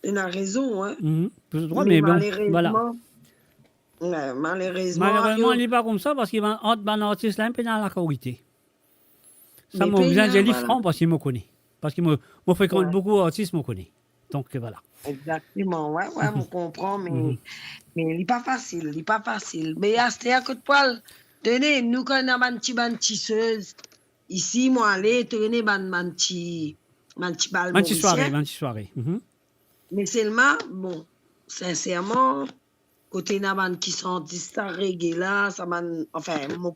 li ena rezon, wi. Pou zot drwa, me bon, vwala. Malerezman, wi, malerezman, malerezman, li pa koumsa, parski bann, ant bann artis la, pena lakorite. Sa mo bizin dir li fran parski mo kone. Parski mo, mo frekant boukou artis mo kone. Donk, vwala. Exakteman, wi, wi, mo konpran, me, me li pa fasil, li pa fasil. Me aster kot pou al, tene, nou kan ena bann ti, bann ti sez, isi, mo ale, tene bann, bann ti, bann ti bal morisien. Bann ti sware, bann ti sware. Me selman, bon, sinserman, kot ena bann ki sant zis sa reggae la, sa bann, anfin, mo,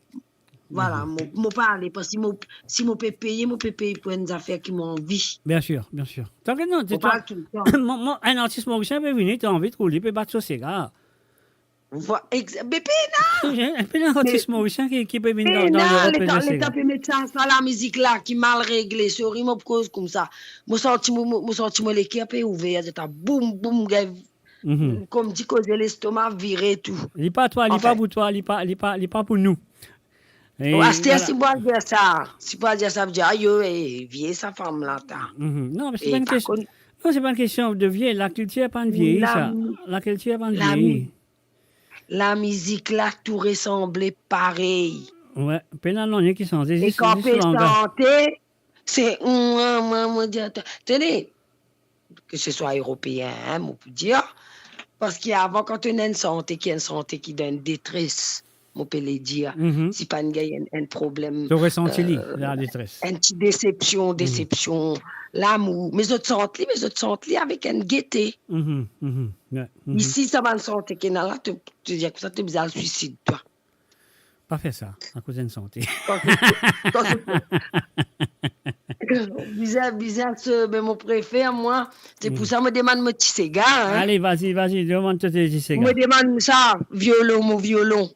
vwala, mo, mo pa ale, parski mo, si mo pe peye, mo pe peye pou enn zafer ki mo anvi. Biensir, biensir. Tank non, mo pa al toultan. Mo, mo, enn artis morisien pe vini, to anvi trouv li, pe bat so sega. Vwa-, ex-, be pena! Pena artis morisien ki, ki pe vinn dan, dan Lerop, letan, letan pe met sa, sa lamizik la ki mal regle, sori mo pou koz koumsa. Mo santi mo, mo, mo santi mo leker pe ouver, ta boum, boum, gagn Kouma dir koze lestoma vire tou. Li pa twa, li pa pou twa, li pa, li pa, li pa pou nou. E aster, vwala. Si pou al dir sa, si pou al dir sa, pou dir, "Ayo, e, vie sa fam la, ta." Non, me se pa enn kestion, non, se pa enn kestion de vie. Lakiltir pa vieyi, sa. Lakiltir pa vieyi. Lamizik la tou resanble parey. Wi, pena nanye ki sanze, zis, zis langaz. E kan pe sante, se, mwa, mwa, mwa, dir, tande, ke se swa Eropeen, mo pou dir, parski avan, kan to ena enn sante ki, enn sante ki dan enn detres, mo pe le dir. Mhm. Si pa'nn gagn enn, enn problem, To resanti li, euh, la detres. Enn ti desepsion, Mhm. desepsion, lamour. Me zot sant li, me zot sant li avek enn gete. Mhm, mhm, ouais, mhm. Isi, sa bann sante ki ena la, to, to dir koumsa, to bizin al swisid twa. Pa fer sa, akoz enn sante. Kan se, kan se, bizin, bizin se, me mo prefer, mwa, se pou Mm. sa mo demann mo ti sega, hein. Ale, vazi, vazi, demann to ti sega. Mo demann sa, violon, mo violon.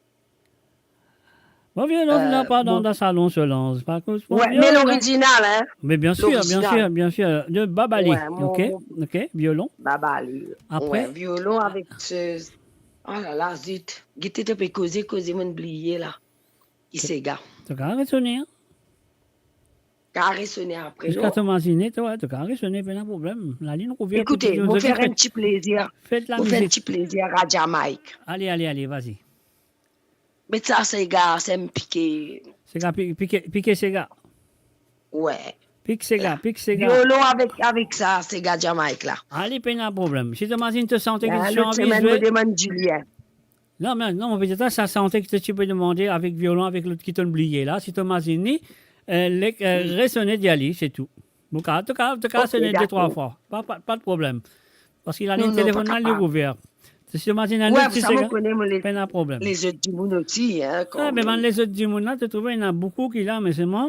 Mo violon, Euh, la, pa dan, bon. Dan salon, Solange, pa koz, mo Ouais, me violon. Lorizinal, hein. Me bien sir, bien Lorizinal. Sir, bien sir. De Babali, Ouais, mo, ok, mo ok, violon. Babali. Apre? Ouais, violon avek se, oh la la, zit. Gete, to pe koze, koze, mo'nn bliye la. Ki sega. To kapav resone, hein? Kapav resone apre, Ziska non? To mazine, to, to kapav resone, pena problem. Lalinn rouver. Ekoute, kote mo fer enn ti plezir. Fet la mizik. Mo fer enn ti plezir a Jamaik. Ale, ale, ale, vazi. Met sa sega, sa enn pike. Sega, pi-, pike, pike sega. Ouais. Pik sega, pik sega. Violon avek, avek sa, sega Jamaik la. Ale, pena problem. Si to mazine to sante ki Ah, to ti anvi zwe. Lot semenn, mo demann Julien. Non, me, non, mo pe dir twa, sa sante ki to ti pe demande avek violon, avek lot ki to'nn bliye la, si to mazine li, euh, le, euh, Mm. resone, dir li, se tou. Bon, ka, to ka, to ka Ok, dakor. Sone de, trwa fwa. Pa, pa, pa de problem. Parski la, Non, non, telefon pa la, li kapav. Rouver. Si to mazine enn lot ti sega, pena problem. Ouais, sa mo kone, mo le-, lezot dimoun osi, hein, Ah, kanmem. Me bann lezot dimoun la, to trouve, ena boukou ki la, me selman,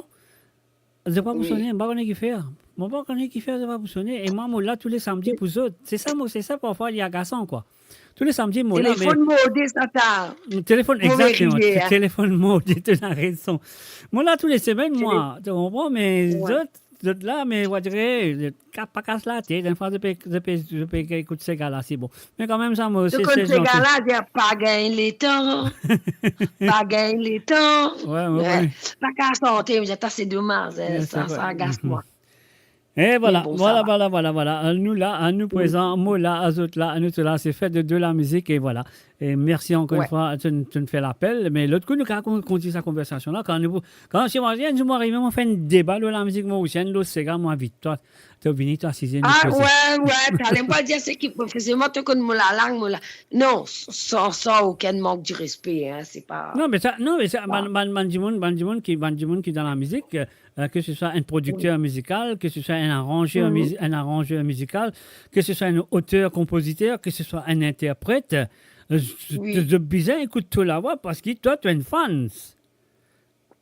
zot pa pou sone, mo pa kone ki fer. Mo pa kone ki fer, zot pa pou sone. E mwa, mo la tou le samdi pou zot. Se sa, mo, se sa, parfwa, li agasan, kwa. Tou le samdi, mo la, me Telefon morde, sa, sa. Telefon, mo egzakteman. Mo riye, hein. Telefon morde, to ena rezon. Mo la tou le semenn, mwa, to konpran, me Ouais. Zot, zot la, me, on dirait, zot ka-, pa kas latet. Enn fwa, zot pe, zot pe, zot pe ekout sega la, se bon. Me kanmem, sa, mo, se, se zanti. To konn sega la, dir pa gagn letan, pa gagn letan. Ouais, ouais, ouais. Pa kapav sante, me dir twa, se domaz, hein, sa, sa agas mwa. E vwala, vwala, vwala, vwala. Nou la, nou prezan, mo la, zot la, nou tou la, se fet de, de la mizik, e vwala. E mersi ankor enn fwa, to'nn, to'nn fer lapel, me lot kou nou kapav kon-, kontign sa konversasion la, kan nou, kan si mwa, enn zour mwa arive, mo fer enn deba lor la mizik morisien, lor sega, mo invit twa. To vini, to asize, nou koze. Ah, ouais, ouais, talè mo pa dir seki, parski selman to konn mo lalang, mo la. Non, san, san okenn mank di respe, hein, se pa Non, me sa, non, me sa, bann, bann, bann dimoun, bann dimoun ki, bann dimoun ki dan la mizik, euh, que ce soit un producteur musical, que ce soit un arrangeur musi-, un arrangeur musical, que ce soit un auteur-compositeur, que ce soit un interprète, euh, zot, zot bizin ekout to lavwa parski twa, to enn fans.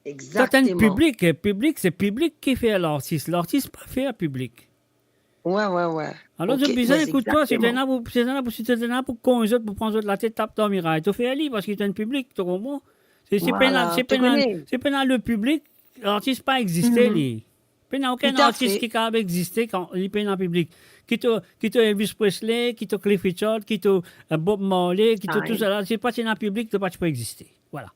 Exactement. Twa, to enn piblik, e piblik, se piblik ki fer lartis. Lartis pa fer piblik. Ouais, ouais, ouais. Alor, zot bizin ekout twa, si to ena pou, si to ena pou, si to ena pou konz zot, pou pran zot latet, tap dan miray, to fer li, parski to enn piblik, to konpran? Si, si pena, si pena, si pena lepiblik, lartis pa egziste, li. Pena okenn artis ki kapav egziste kan li pena piblik. Ki to, ki to Elvis Presley, ki to Cliff Richard, ki to, euh, Bob Marley, ki to tou sa la, si pa ti ena piblik, to pa ti pou egziste. Vwala.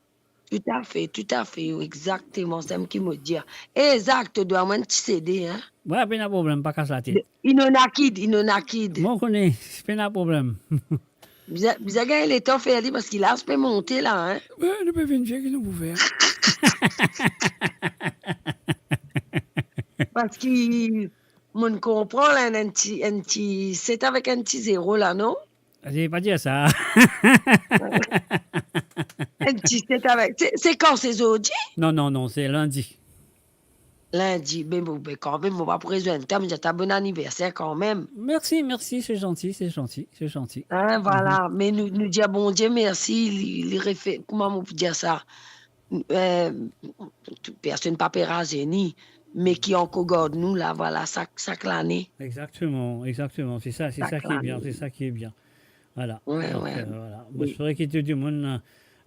Toutafe, toutafe, wi, egzakteman, sa mem ki mo dir. Egzak, to dwa mwa enn ti CD, hein. Wi, pena problem, pa kas latet. Inonakid, Inonakid. Mo kone, pena problem. Bizin, bizin gagn letan fer li, parski laz pe monte la, hein. Wi, nou pe vinn vie ki nou pou fer. Parski, mo'nn konpran la, enn ti, enn ti set avek enn ti zero la, non? Ase, pa dir sa. Enn ti set avek, se, se kan, se zordi? Non, non, non, se lindi. Lindi, be bon, be kanmem, mo pa pou rezwenn twa, mo dir twa bon aniverser kanmem. Mersi, mersi, se zanti, se zanti, se zanti. Hein, vwala, me nou, nou dir Bondie mersi, li, li refe-, kouma mo pou dir sa? Euh, personn pa pe razeni, me ki ankor gard nou la, vwala, sak, sak lane. Egzakteman, egzakteman. Se sa, se sa ki bien, se sa ki bien. Vwala. Wi, wi. Donk, euh, vwala. Mo espere ki tou dimoun,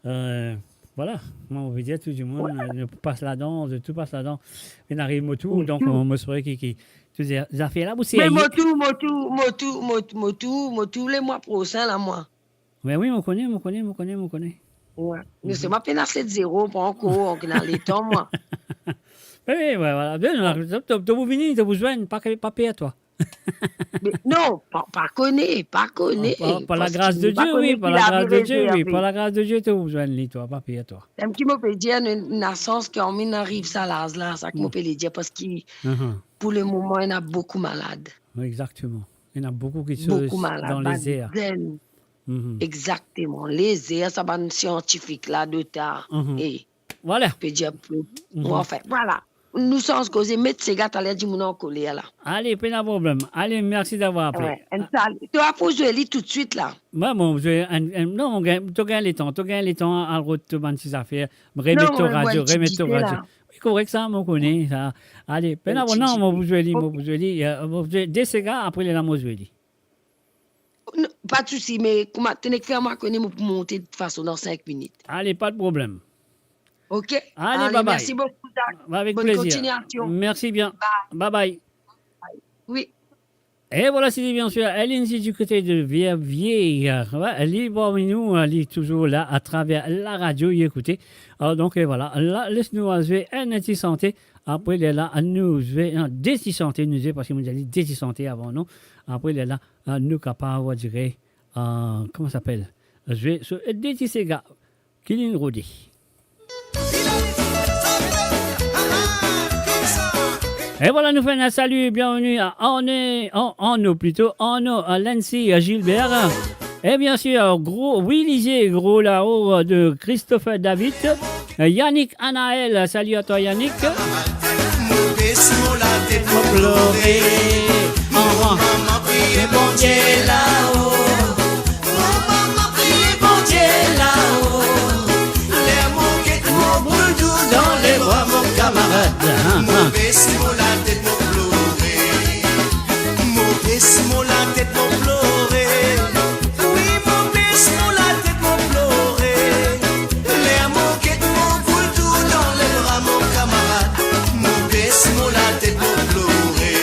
euh, vwala, mo anvi dir tou dimoun, euh, nou pas ladan, nou tou pas ladan. Inn ariv mo tour, donk, euh, mo espere ki, ki tou zafer la pou serye. Me mo tour, mo tour, mo tour, mo, mo tour, mo tour lemwa prosin la, mwa. Be wi, mo kone, mo kone, mo kone, mo kone. Wi. Me selman pena set zero, pa ankor, ankor ena letan, mwa. Be wi, wi, vwala. Be non, to, to, to pou vini, to pou zwenn, pa, pa per twa. Me non, pa, pa kone, pa kone. Ah, par, par la gras de Die, wi, par la gras de Die, wi, par la gras de Die, to pou zwenn li, twa, pa per twa. Mem ki mo pe dir, nou, nou ena sans ki nou ariv sa laz la, sa ki mo pe le dir, parski pou lemoman, ena boukou malad. Egzakteman. Ena boukou ki dan lezer. Boukou malad, bann zenn. Mhm. Exakteman. Lezer, sa bann siantifik la, dota. Mhm. E, vwala. Pe dir, mhm, anfin, vwala. Nou sanz koze, met sega, taler dimoun ankoler la. Ale, pena problem. Ale, mersi davwar apel. Wi, enn sal. To pou zwe li toutswit la. Mwa, mo zwe, enn, enn, non, mo gagn, to gagn letan, to gagn letan al rod to bann ti zafer. Remet to radio, remet to radio. Non, mwa, enn ti dife la. Wi, korek sa, mo kone sa. Ale, pena, enn ti dife. Non, mo pou zwe li, mo pou zwe li, eh, mo pou zwe de sega, apre lerla mo zwe li. Non, pa de sousi, me kouma to nek fer mwa kone, mo pou monte de tout fason dan sink minit. Ale, pa de problem. Ok? Ale, ale, bye bye. Mersi boukou, Zak. Avek plezir. Bonn kontiniasion. Mersi bien. Bye. Bye bye. Wi. E vwala, se bien sir, Lindsay du kote de Verviers. Wi, li parmi nou, li touzour la, atraver la radio, li ekoute. Ah, donk, e vwala, la, les nou al zwe enn ti sante. Apre lerla, nou zwe, non, de ti sante, nou zwe, parski mo dir li de ti sante avan, non? Apre lerla, ah, nou kapav, on dirait, ah, kouma sa apel? Zwe so de ti sega ki linn rode. E vwala, nou fer enn sali, bienveni a Arne, An-, Arno plito, Arno, a Lancy, a Gilbert. E bien sir, gro, wi, Lizie, gro lao, de Christopher David. Yannick Anaël, salut à toi, Yannick. Mo bes mo latet, mo plore. Mo mama priye Bondie lao. Mo mama priye Bondie lao. Ler mo get mo boul dou dan lebra mo kamarad. Mo bes mo latet, mo plore. Mo bes mo latet, mo plore. Wi, mo bes mo latet, mo plore. Ler mo get mo boul dou dan lebra mo kamarad, mo bes mo latet, mo plore.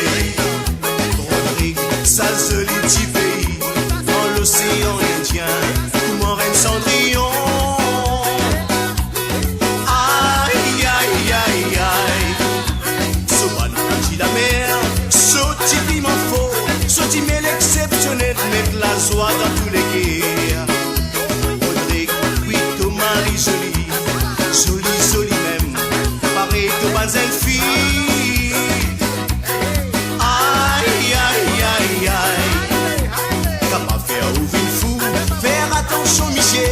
Rodrig, sa zoli ti pei dan losean Indien, kouma enn Sandriyon. Ay, ay, ay, ay. So bann plati lamer, so ti piman for, so ti mel exsepsionel, met lazwa dan tou leker. Rodrig, wi, to mari zoli, zoli, zoli mem, parey to bann zenn fi. Ay, ay, ay, ay. Kapav fer ou vinn fou, fer atansion, misie,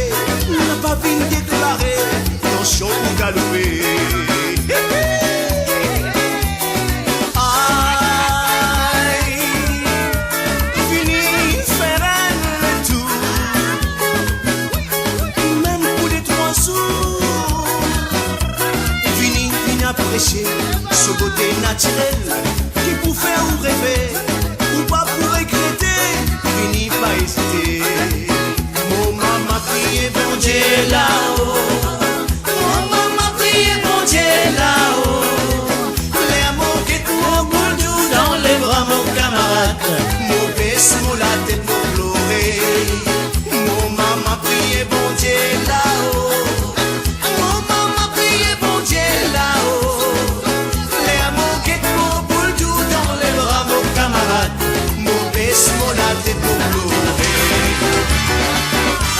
napa vinn deklare, tansion pou galoupe. Ay, vini fer enn tour, mem pou de trwa zour. Vini, vini apresie so bote natirel ki pou fer ou reve, ou pa pou regrete, vini pa ezite. Mo mama priye Bondie lao, mo mama priye Bondie lao. Ler mo get mo boul dou dan lebra mo kamarad, mo bes mo latet, mo plore. Mo mama priye Bondie lao. Mo mama priye Bondie lao. Ler mo get mo boul dou dan lebra mo kamarad, mo bes mo latet, mo plore.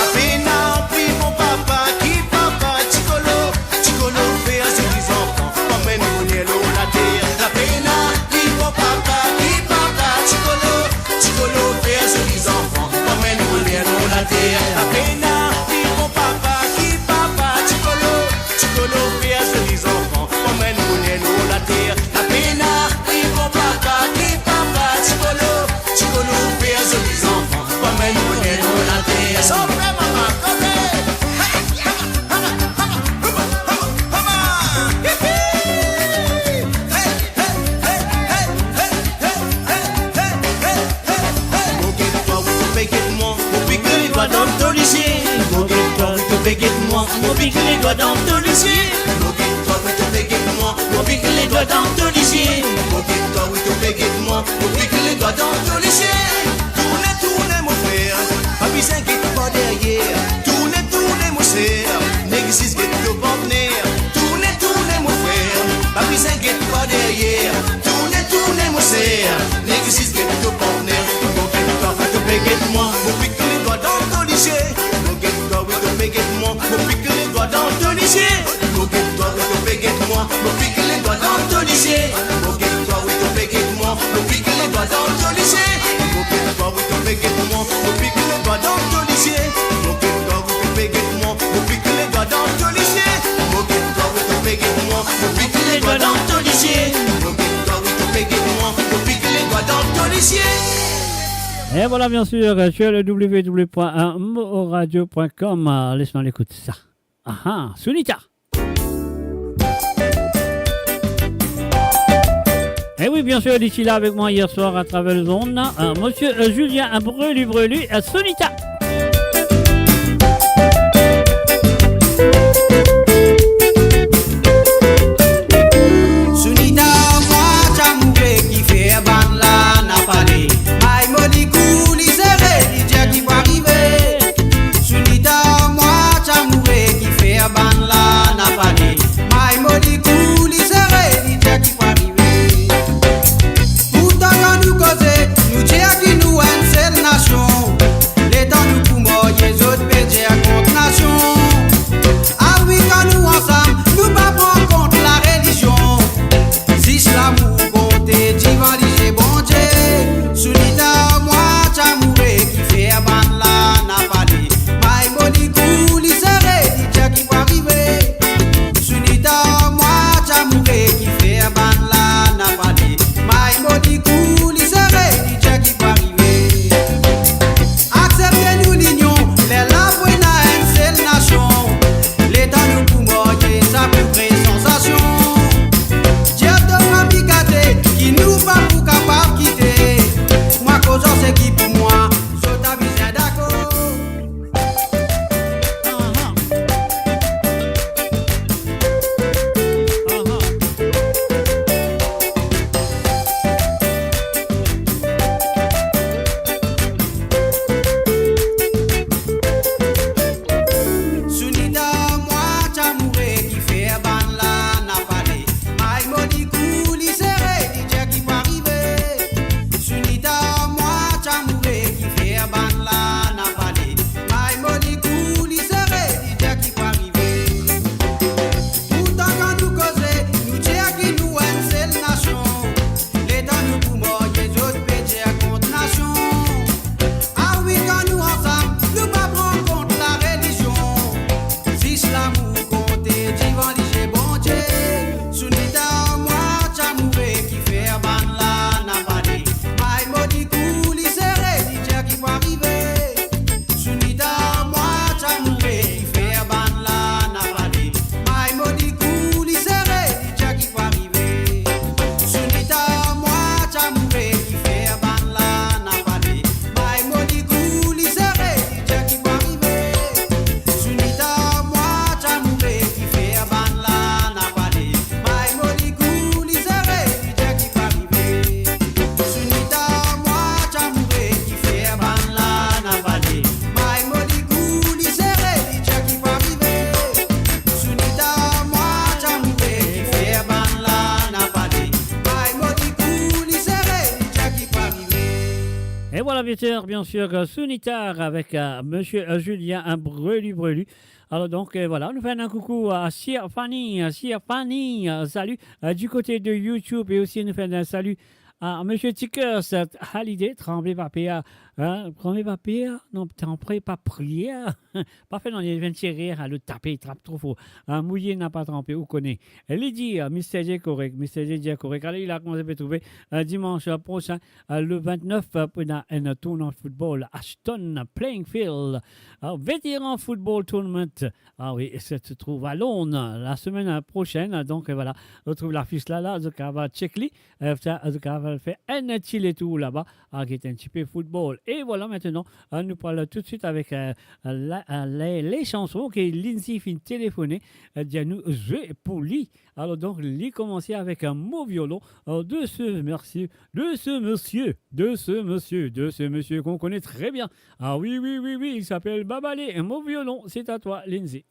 Lapena pli bon papa ki papa. Ti Kolo, Ti Kolo fer zoli zanfan, pa amenn bonner lor later. Lapena pli bon papa ki papa. Ti Kolo, Ti Kolo fer zoli zanfan, pa amenn bonner lor later. Lapena pli bon papa ki papa. Ti Kolo, Ti Kolo fer zoli zanfan, pa amenn bonner lor later. Lapena pli bon papa ki papa. Ti Kolo, Ti Kolo fer zoli zanfan, pa amenn bonner lor later. Sa ou fer, mama, kote? Hey! Hama, hama, hama, hama, hama, hama. Hihi! Hey, hey, hey, hey, hey, hey, hey, hey, hey, hey, hey. Mo get twa, wi, to pe get mwa, mo pik ledwa dan to lizie. Mo get twa, wi, to pe get mwa, mo pik ledwa dan to lizie. Mo get twa, wi, to pe get mwa, mo pik ledwa dan to lizie. Mo get twa, wi, to pe get mwa, mo pik ledwa dan to lizie. Tourne, tourne, mo frer, pa bizin get par deryer. Tourne, tourne, mo ser, nek zis get to partner. Tourne, tourne, mo frer, pa bizin get par deryer. Tourne, tourne, mo ser, nek zis get to partner. Mo get twa, wi, to pe get mwa, mo pik ledwa dan to lizie. Mo get twa, wi, to pe get mwa, mo pik ledwa dan to lizie. Mo get twa, wi, to pe get mwa, mo pik ledwa dan to lizie. Mo get twa, wi, to pe get mwa, mo pik ledwa dan to lizie. Mo get twa, wi, to pe get mwa, mo pik ledwa dan to lizie. To lisie, mo get twa, wi, to pe get mwa, mo pik ledwa dan to lisie. Mo get twa, wi, to pe get mwa, mo pik ledwa dan to lisie. Et voilà, bien sûr, euh, sur le w w w point moradio point com, euh, laisse-moi l'écouter ça. Ah ah, Sunita. Eh oui, bien sûr, li ti la avek mwa yer swar atraver lezond, euh, Monsieur, euh, Julien Brelu Brelu, euh, Sunita. Sunita, mwa ti amoure ki fer bann la na pale. May mo dikou li sere, li dir ki pou arive. Sunita, mwa ti amoure ki fer bann la na pale. May mo dikou li sere, li dir ki pou arive. Pourtan kan nou koze, nou dir ki nou enn sel nasion. Letan nou pou marye, zot pe dir kont nasion. Ah wi, kan nou ansam, nou pa pran kont larelizion. Zis lamour konte divan lizie Bondie. Sunita, mwa ti amoure ki fer bann la na pale. May mo dikou li sere, li dir ki pou arive. Sunita, mwa ti amoure ki fer bann la na pale. May mo dikou li sere, li dir ki pou arive. Aksepte nou linion, lerla pou ena enn sel nasion. Letan nou pou marye, sa pou kre sansasion. Dir to fami gate ki nou pa pou kapav kite. Mwa koz ar seki pou mwa, zot a bizin dakor. Aha. Aha. Sunita, mwa ti amoure ki fer bann la na pale. May mo dikou li sere, li dir ki pou arive. Sunita, mwa ti amoure ki fer bann la na pale. May mo dikou li sere, li dir ki pou arive. Pourtan kan nou koze, nou dir ki nou enn sel nasion. Letan nou pou marye, zot pe dir kont nasion. Ah wi, kan nou ansam, nou pa pran kont larelizion. Zis lamour konte divan lizie Bondie. Sunita, mwa ti amoure ki fer bann la na pale. May mo dikou li sere, li dir ki pou arive. Sunita, mwa ti amoure ki fer bann la na pale. May mo dikou li sere, li dir ki pou arive. Sunita, mwa ti amoure ki fer bann la na pale. May mo dikou li sere, li dir ki pou arive. Sunita, mwa ti amoure ki fer bann la na pale. May mo dikou li sere, li dir ki pou arive. Sunita, mwa ti amoure ki fer bann la na pale. May mo dikou li sere, li dir ki pou arive. Sunita, mwa ti amoure ki fer bann la na pale. May mo dikou li sere, li dir ki pou arive. Et voilà, bien sûr, bien sûr, euh, Sunita avec, euh, monsieur, euh, Julien, hein, Brelu Brelu. Alors donc, euh, voilà, nou fer enn koukou à Sir Fanny, euh, Sir Fanny, euh, salut, euh, du côté de YouTube, et aussi nou fer enn salut à monsieur Tickers, euh, Hallyday, tranble pa per, hein, tranble pa per, non, tranble pa per, pa fer non, li vinn tire, hein, le tape, trap tro for, hein, mouye napa tranpe, ou kone. Li dir, euh, Mister J korek, Mister J dir korek, ale, li la koumans pe trouve, euh, dimanche, euh, prosin, euh, le vingt-neuf, euh, pou ena enn tournoi football, Ashton Playing Field, euh, Veteran Football Tournament. Ah oui, sa se trouv à Londres, la semaine, euh, prochaine. Donc, euh, voilà, retrouv lafis la, la, zot kapav check li, euh, sa, zot kapav fer enn ti letour laba, a get enn tipe football. Et voilà, maintenant, euh, nou pral tout de suite avec, euh, la, euh, les, les chansons que Lindsay finn telefone, euh, dir nou zwe pou li. Alors donc, li koumans avek, euh, Mo Violon, euh, de ce monsieur, de ce monsieur, de ce monsieur, de ce monsieur qu'on connaît très bien. Ah oui, oui, oui, oui, il s'appelle Babalé, Mo Violon. C'est à toi, Lindsay.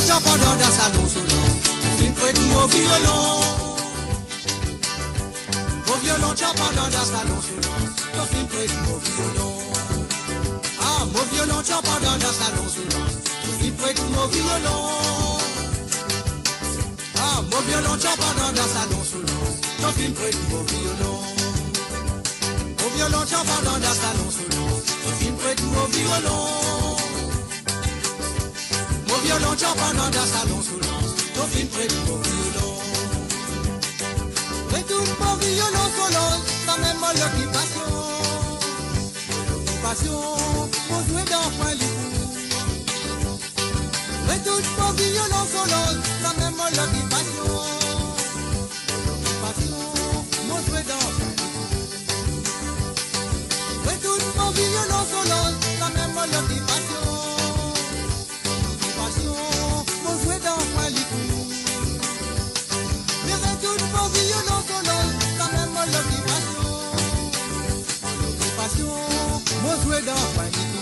Tchamp andan dan sa lonsolans, to finn pret mo violon. Mo violon, tchamp andan dan sa lonsolans, to finn pret mo violon. Ah, mo violon, tchamp andan dan sa lonsolans, to finn pret mo violon. Ah, mo violon, tchamp andan dan sa lonsolans, to finn pret mo violon. Mo violon, tchamp andan dan sa lonsolans, to finn pret mo violon. Mo violon, tchamp andan dan sa lonsolans, to finn pret mo violon. Retourn mo violon solon, samem mo lokipasion. Mo lokipasion, mo zwe dan kwin likou. Retourn mo violon solon, samem mo lokipasion. Mo lokipasion, mo zwe dan kwin likou. Retourn mo violon solon, samem mo lokipasion. Lokipasion, mo zwe dan kwin likou. Me retourn mo violon solon, samem mo lokipasion. Lokipasion, mo zwe dan kwin likou.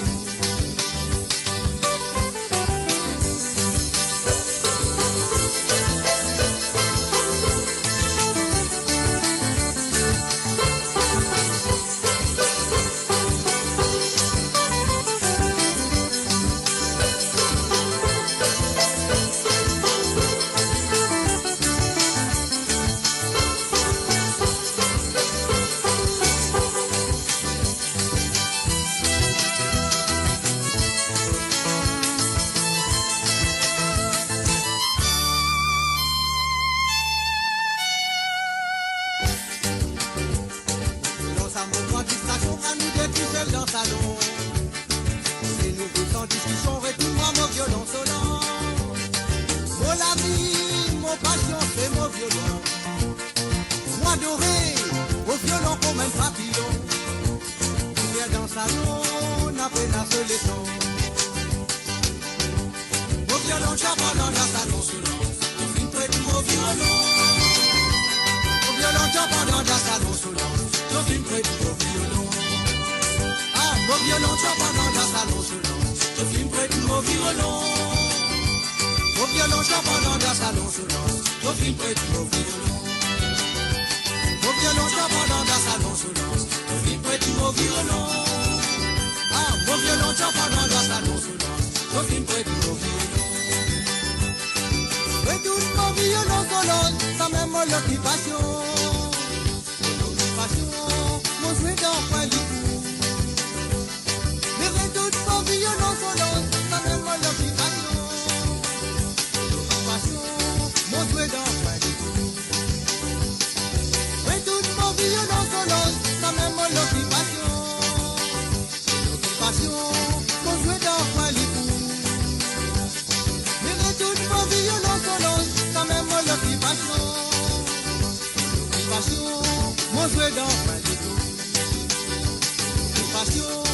Violon sa mo pran distraction, kan nou de tousel dan salon. Se nouvo san diskision, retourn mwa mo violon solon. Mo lavi, mo pasion, se mo violon. Mo adore mo violon kouma enn papiyon. Limier dan salon, na pena so leson. Mo violon, tchamp andan dan salon solon, to finn pret mo violon. Mo violon, tchamp andan dan salon solon, to finn pret mo violon. Ah, mo violon, tchamp andan dan salon solon, to finn pret mo violon. Mo violon, tchamp andan dan salon solon, to finn pret mo violon. Mo violon, tchamp andan dan salon solon, to finn pret mo violon. Ah, mo violon, tchamp andan dan salon solon, to finn pret mo violon. Retourn mo violon solon, samem mo lokipasion. Mo lokipasion, mo zwe dan kwin likou. Me retourn mo violon solon, samem mo lokipasion. Lokipasion, mo zwe dan kwin likou. Retourn mo violon solon, samem mo lokipasion. Lokipasion, mo zwe dan kwin likou. Me retourn mo violon solon, samem mo lokipasion. Lokipasion, mo zwe dan kwin likou. Lokipasion,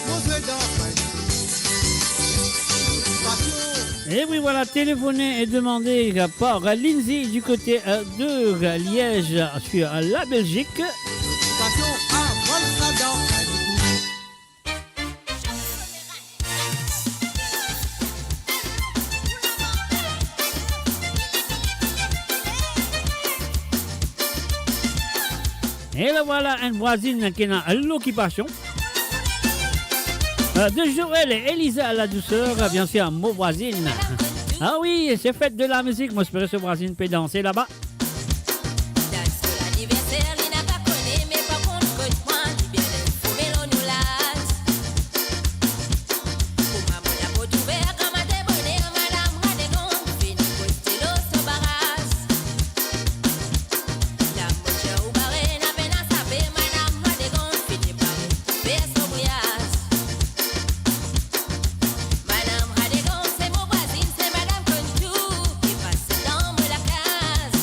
mo zwe dan kwin likou. Lokipasion. Et oui, voilà, téléphoné et demandé par Lindsay du côté, euh, de Liège, sur la Belgique. Lokipasion, ah, mo zwe dan kwin likou. E la vwala enn vwazinn ki ena lokipasion. Euh, de Joël et Elisa La Douceur, bien sûr, Mo Vwazinn. Ah oui, se fet de la mizik, mo espere so vwazinn pe danse laba. Dat so laniverser, li napa kone, me par kont kot mwa, li bien informe lor nou laz. Kouma mo laport ouver, gran matin boner, madam Radegon vini poste lor so baraz. Lamotier ou bare, na pena sape, madam Radegon fini pare pou fer so voyaz. Madam Radegon, se mo vwazinn, se madam Kontou ki pas dan mo lakaz.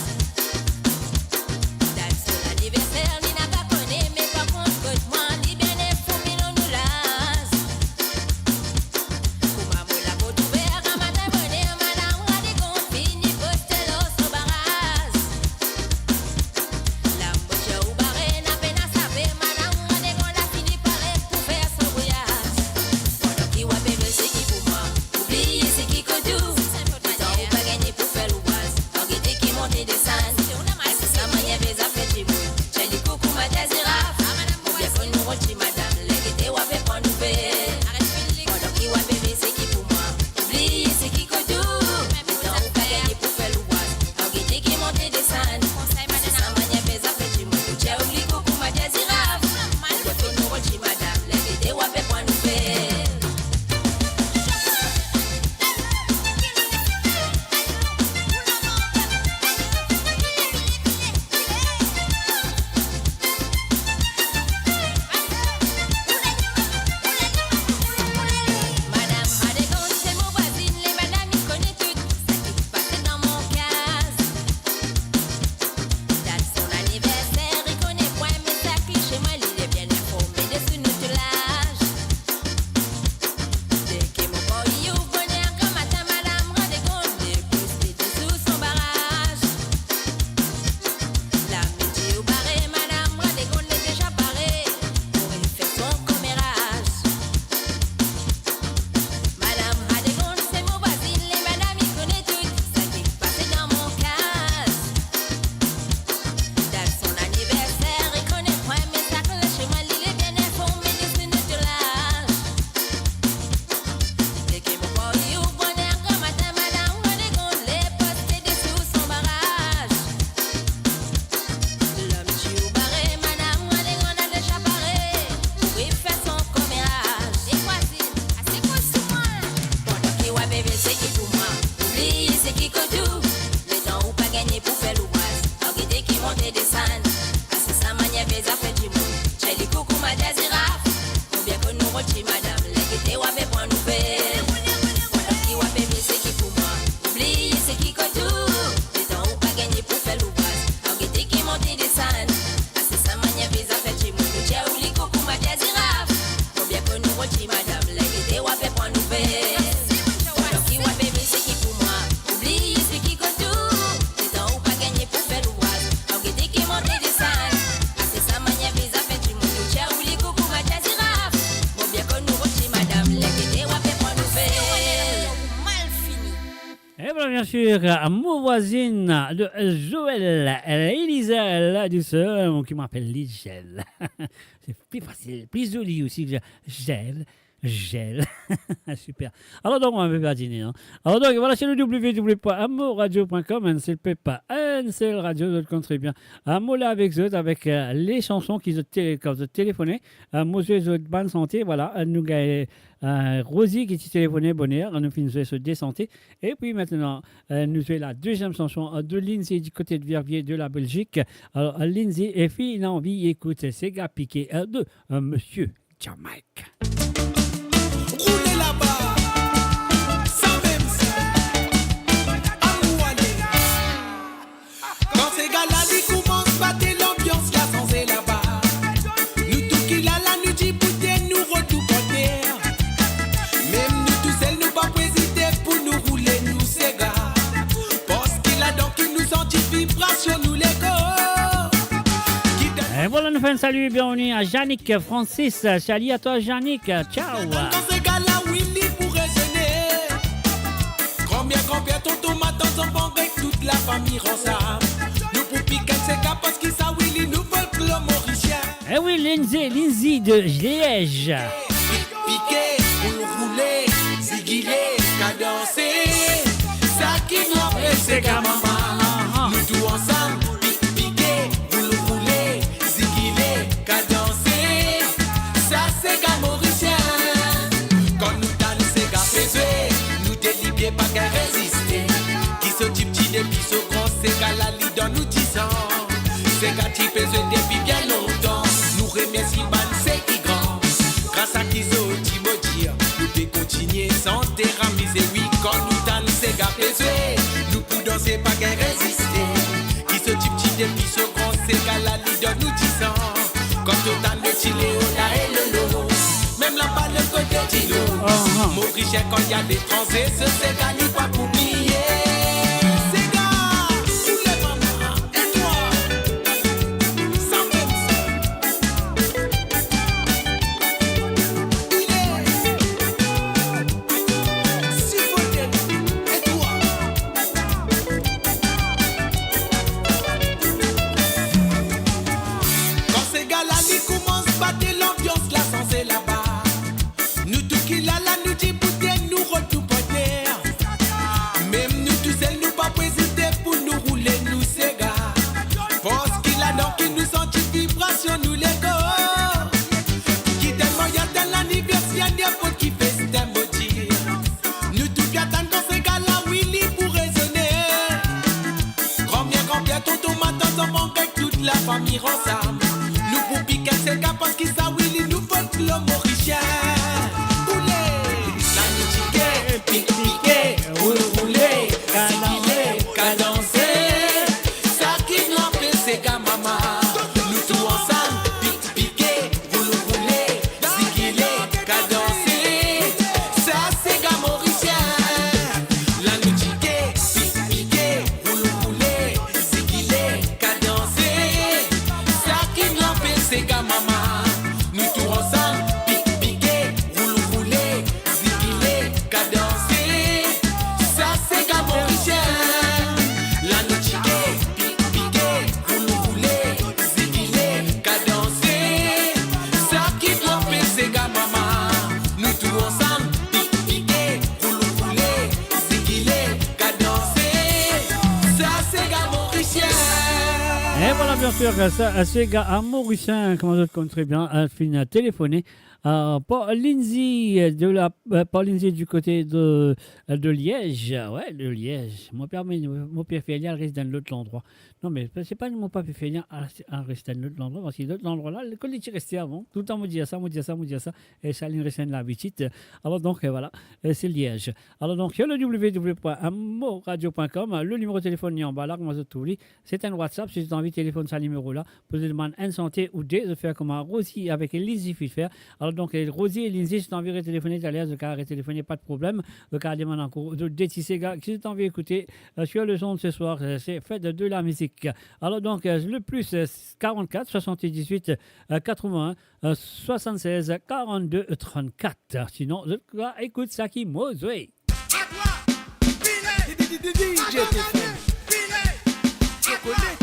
Sur, euh, Mo Vwazin de Joël Elizel Douceur, ki mo apel Lizel. Se pli fasil, pli zoli osi, Zel, Zel. Super. Alor donk, mo pe pa dine, non? Alor donk, vwala, se le w w w point mo radio point com, enn sel pep, enn sel radio, zot konn tre bien. Ah, mo la avek zot, avek, euh, le sanson ki zot tele-, kan zot telefone. Ah, mo zwe zot bann sante, vwala, euh, nou gagn, euh, Rosie ki ti telefone boner, nou finn zwe so de sante. Epi aster, euh, nou zwe la deziem sanson, euh, de Lindsay di kote de Verviers de la Belgique. Alor, euh, Lindsay, e finn anvi ekout sega pike, euh, de, euh, Monsieur Jamaïque. Roule laba, sa mem sa. Anou ale. Kan sega la li koumans bat, lanbians la sanze laba. Nou tou ki la la, nou diboute, nou rod nou panter. Mem nou tousel, nou pa pou ezite pou nou roule nou sega. Parski ladan ki nou santi vibrasion nou lekor. Ki dan- Et voilà, nous faisons un salut et bienvenue à Yannick Francis. Salut à toi, Yannick. Ciao. Kan sega la, wi, li pou rezone. Granmer, granper, tonton, matant, zanfan, avek tout lafami ansam. Nou pou pik enn sega parski sa, wi, li nou folklor morisien. Eh oui, Lindsay, Lindsay de Liège. Pike, boul roule, zigile, kadanse. Sa ki nou apel sega mama. Nou tou ansam, pik, pike, boul roule, zigile, kadanse. Sa sega morisien. Kan nou tann sega pe zwe, nou delibie pa gagn reziste. Ki so tipti depi so gran, sega la li dan nou dizan. Sega ti pe zwe depi bien lontan. Nou remersie bann seki gran. Gras a ki zot ti mo dir, nou pe kontinie sante, amize, wi, kan nou tann sega pe zwe. Nou pou danse, pa gagn reziste. Ki so tipti depi so gran, sega la li dan nou dizan. Kan to tann le ti Leo la e Lolo, mem laba le kote dilo. Morisien kan li aletranze, so sega li pa pou bliye. Sega, pou le mama, e twa, sa mem sa. Ile, sifote, e twa. Kan sega la li koumans bat, lanbians la sanze laba. Nou tou ki la la, nou diboute, nou rod nou panter. Mem nou tousel, nou pa pou ezite pou nou roule nou sega. Parski ladan ki nou santi vibrasion nou lekor. Ki telman i atann laniverser, ninport ki festin, mo dir. Nou tou pe atann kan sega la, wi, li pou rezone. Granmer, granper, tonton, matant, zanfan, avek tout lafami ansam. Nou pou pik enn sega parski sa, wi, li nou folklor morisien. Boule, la nou pike, pik, pike, roul, roule, zigile, kadanse. Sa ki nou apel sega mama. Nou tou ansam, pik, pike, boul roule, zigile, kadanse. Sa sega morisien. La nou pike, pik, pike, boul roule, zigile, kadanse. Sa ki nou apel sega mama. Nou tou ansam, pik, pike, boul roule, zigile, kadanse. Sa sega morisien. La nou pike, pik, pike, boul roule, zigile, kadanse. Sa ki nou apel sega mama. Nou tou ansam, pik, pike, boul roule, zigile, kadanse. Sa sega morisien. Et voilà, bien sûr, sa, sega morisien, kouma zot konn tre bien, euh, finn telefone, euh, par Lindsay de la, euh, par Lindsay du côté de, euh, de Liège. Ouais, de Liège. Mo pe, mo pe fer li al res dan lot landrwa. Non, me se pa mo pa pe fer li al, al res dan lot landrwa, parski lot landrwa la, kot li ti reste avan, toultan mo dir sa, mo dir sa, mo dir sa, e sa, li res enn labitid. Alor donk, euh, voilà, euh, se Liège. Alor donk, sur le w w w point mo radio point com, le nimero telefone li anba la, kouma zot trouv li, se enn WhatsApp, si zot anvi telefone sa nimero la, pou zot demann enn sante ou de, zot fer kouma Rosie avek Lindsay finn fer. Alor donk, euh, Rosie e Lindsay, si zot anvi retelefone taler, zot kav retelefone, pa de problem. Zot kav demann ankor de ti sega ki zot anvi ekoute, euh, sur le zond ce soir, euh, se fet de la mizik. Alor donk, euh, le plus, euh, quarante-quatre soixante-dix-huit, euh, quatre-vingts, euh, soixante-seize quarante-deux trente-quatre. Sinon, zot kav ekout sa ki mo zwe. D J T F M. Chocolate.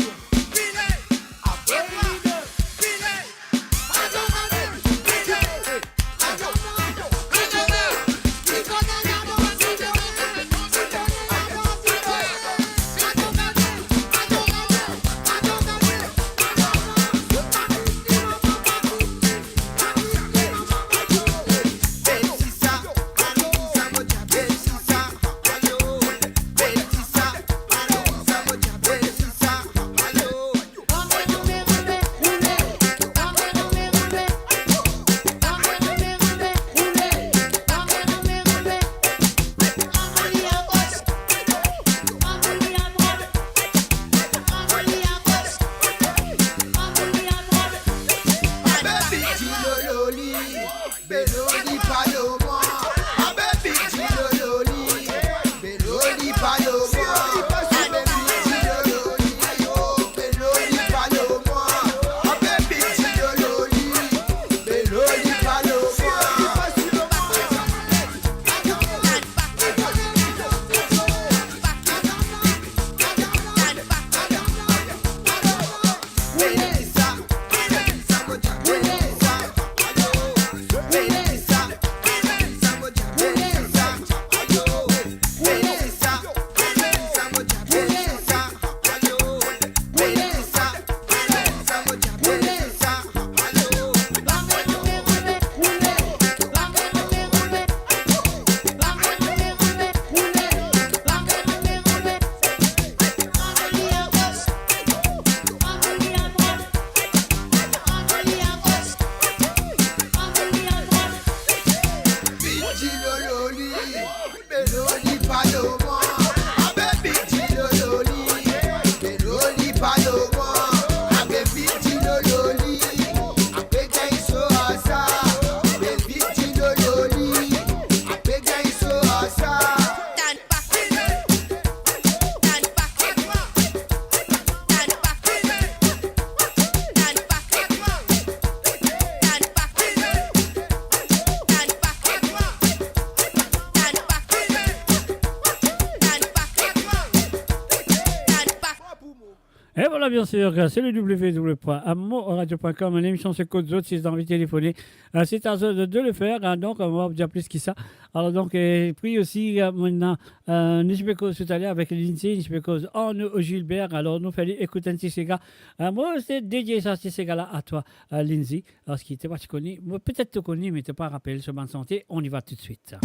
Et voilà, bien sûr, c'est le W W W point amo radio point com. L'émission, c'est Kot Zot, si vous avez envie de téléphoner, euh, c'est à vous de, de le faire, hein. Donc, on va dire plus que ça. Alors, donc, et puis aussi, euh, maintenant, euh, nou ti pe koz toutaler avek Lindsay, nou ti pe koz Arnaud Gilbert. Alors, nou fer li ekout enn ti sega. Euh, mwa, se dedie sa ti sega la a twa, euh, Lindsay. Parski to pa ti kone, mwa, petet to kone, me to pa rapel so bann sante. On y va tout de suite.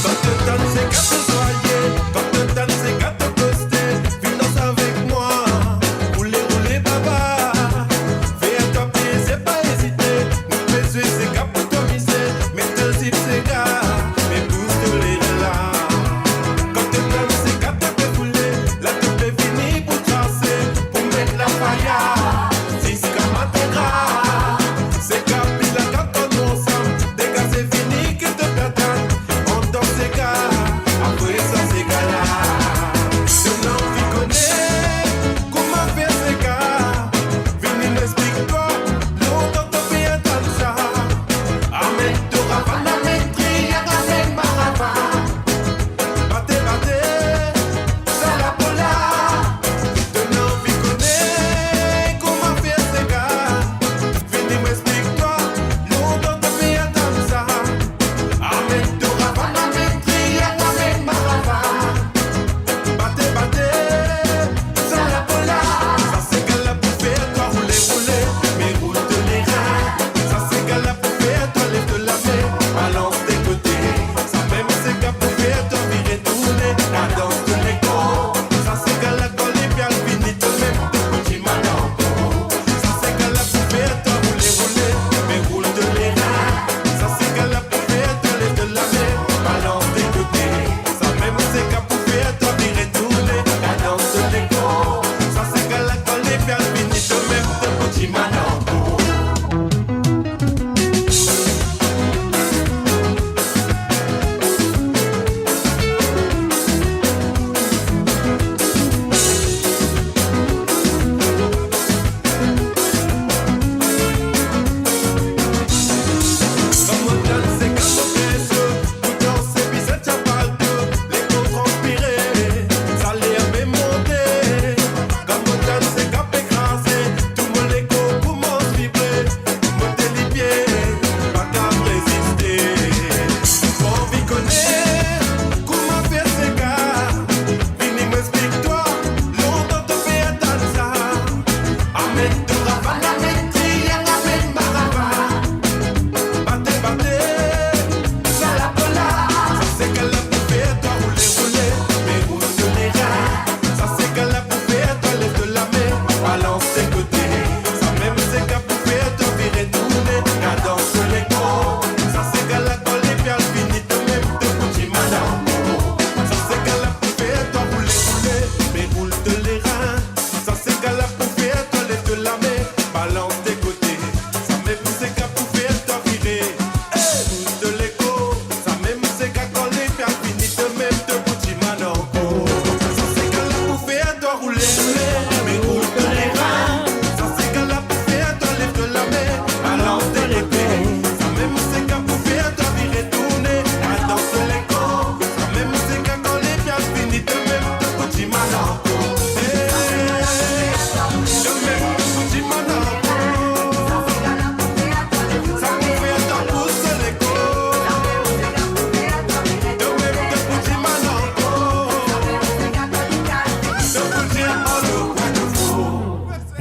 Kan to tann sega to zwaye, kan to tann sega to koste, vinn dans avek mwa. Roule, roule, baba. Fer twa plaze, pa ezite. Nou pe zwe sega pou to mize. Met to zip sega, met bouz to leri la. Kan to tann sega to pe boule, la to pe vini pou transe, pou met lafaya ziska matin gra. Sega pli la, kan nou ansam, degaze, vini ki to pe atann. Andan sega, apre sa sega la. Si to anvi kone kouma fer sega, vini mo explik twa, lontan to pe atann sa. Amenn to ravann, amenn triang, amenn maravan. Bate, bate, sa lapola. To anvi kone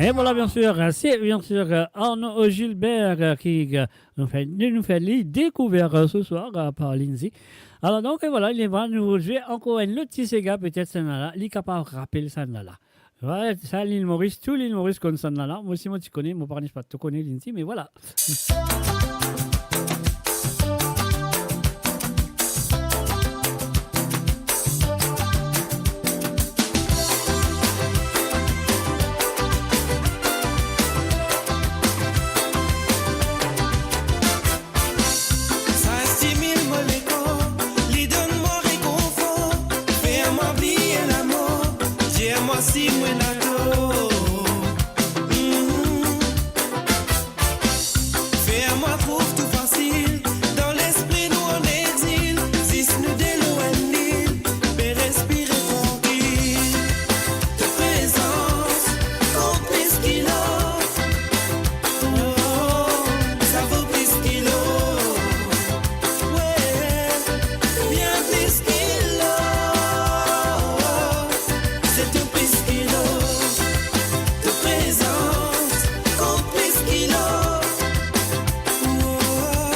E vwala, bien sir, se bien sir, euh, Arnaud Gilbert, euh, ki, euh, nou fer, nou, nou fer li dekouver, euh, se swar, euh, par Lindsay. Alor donk, e vwala, li va nou zwe ankor enn lot ti sega, petet sa la, li kapav rapel sa la. Vwala, sa Lil Moris, tou Lil Moris konn sa la. Mwa osi, mo ti kone, mo pa kone, pa tou kone, Lindsay, me vwala. Sa stimil mo lekor, li donn mwa rekonfor, fer mwa bliye lamor, dir mwa si mo ena tor. Mhm. Fer mwa trouv tou fasil, dan lespri nou an exil, zis nou de lor enn lil, pe respire trankil. To prezans kont plis ki lor. Oh, sa vo plis ki lor. Wi, bien plis ki lor. Se tou plis ki lor. To prezans kont plis ki lor. Oh,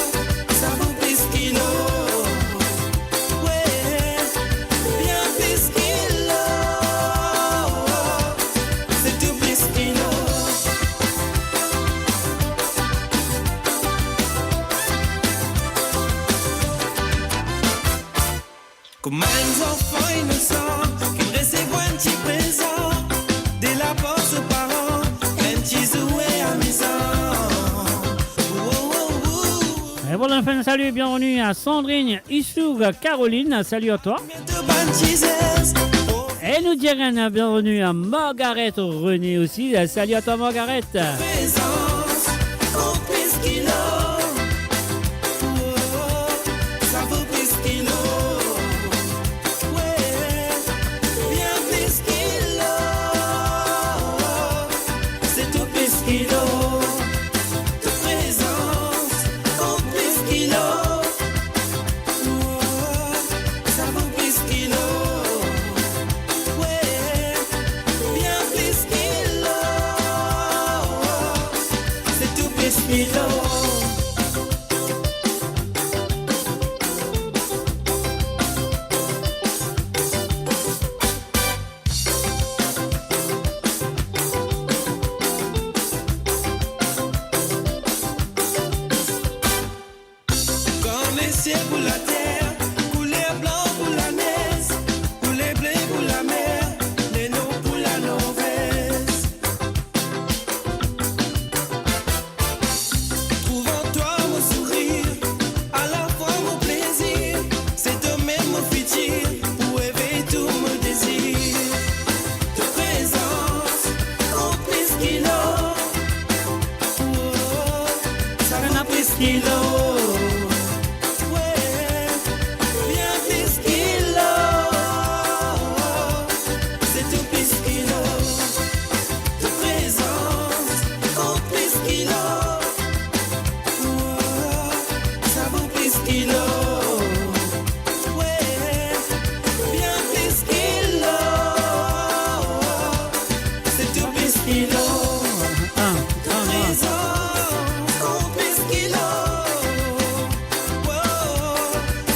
sa vo plis ki lor. Wi, bien plis ki lor. Se tou plis ki lor. Kouma enn zanfan inosan ki resevwar enn ti prezan de lapar so paran, enn ti zwe amizan. Wo, wo, wo. E vwala, nou fer enn sali, bienveni a Sandrine, Issour, Caroline, sali a twa. E nou dir enn bienveni a Margaret René osi, sali a twa, Margaret. Prezans, oh, plis ki lor. Oh, sa vo plis ki lor. Wi, bien plis ki lor. Se tou plis ki lor. To prezans kont plis ki lor. Oh, sa vo plis ki lor. Wi, bien plis ki lor. Se tou plis ki lor. Kan lesiel pou later, kouler blan pou lanez, kouler ble pou lamer, le nor pou lanorves. Trouv an twa mo sourir, alafwa mo plezir, se twa mem mo fitir, pou evey tou mo dezir. To prezans, oh, plis ki lor. Oh, sa ena plis ki lor. Wi, bien plis ki lor. Se tou plis ki lor. To prezans kont plis ki lor. Oh, sa vo plis ki lor. Wi, bien plis ki lor. Se tou plis ki lor. Ah, ah, ah. To prezans kont plis ki lor. Oh,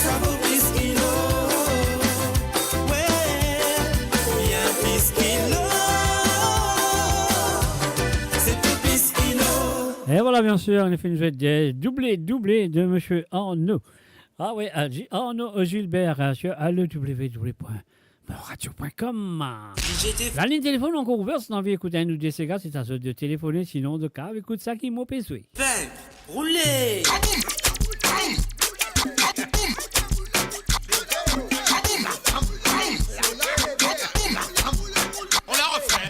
sa vo plis ki lor. Wi, bien plis ki lor. Se tou plis ki lor. E vwala, bien sir, nou finn zwe de double, double de Monsieur Arnaud. Ah wi, euh, Arnaud Gilbert, euh, sur le w w w point radio point com. La ligne téléphone encore ouverte, si t'as envie d'écouter un ou deux ségas, c'est à toi de téléphoner, sinon, de cas, écoute ça qui m'a pesé. Fè roule. On la refait.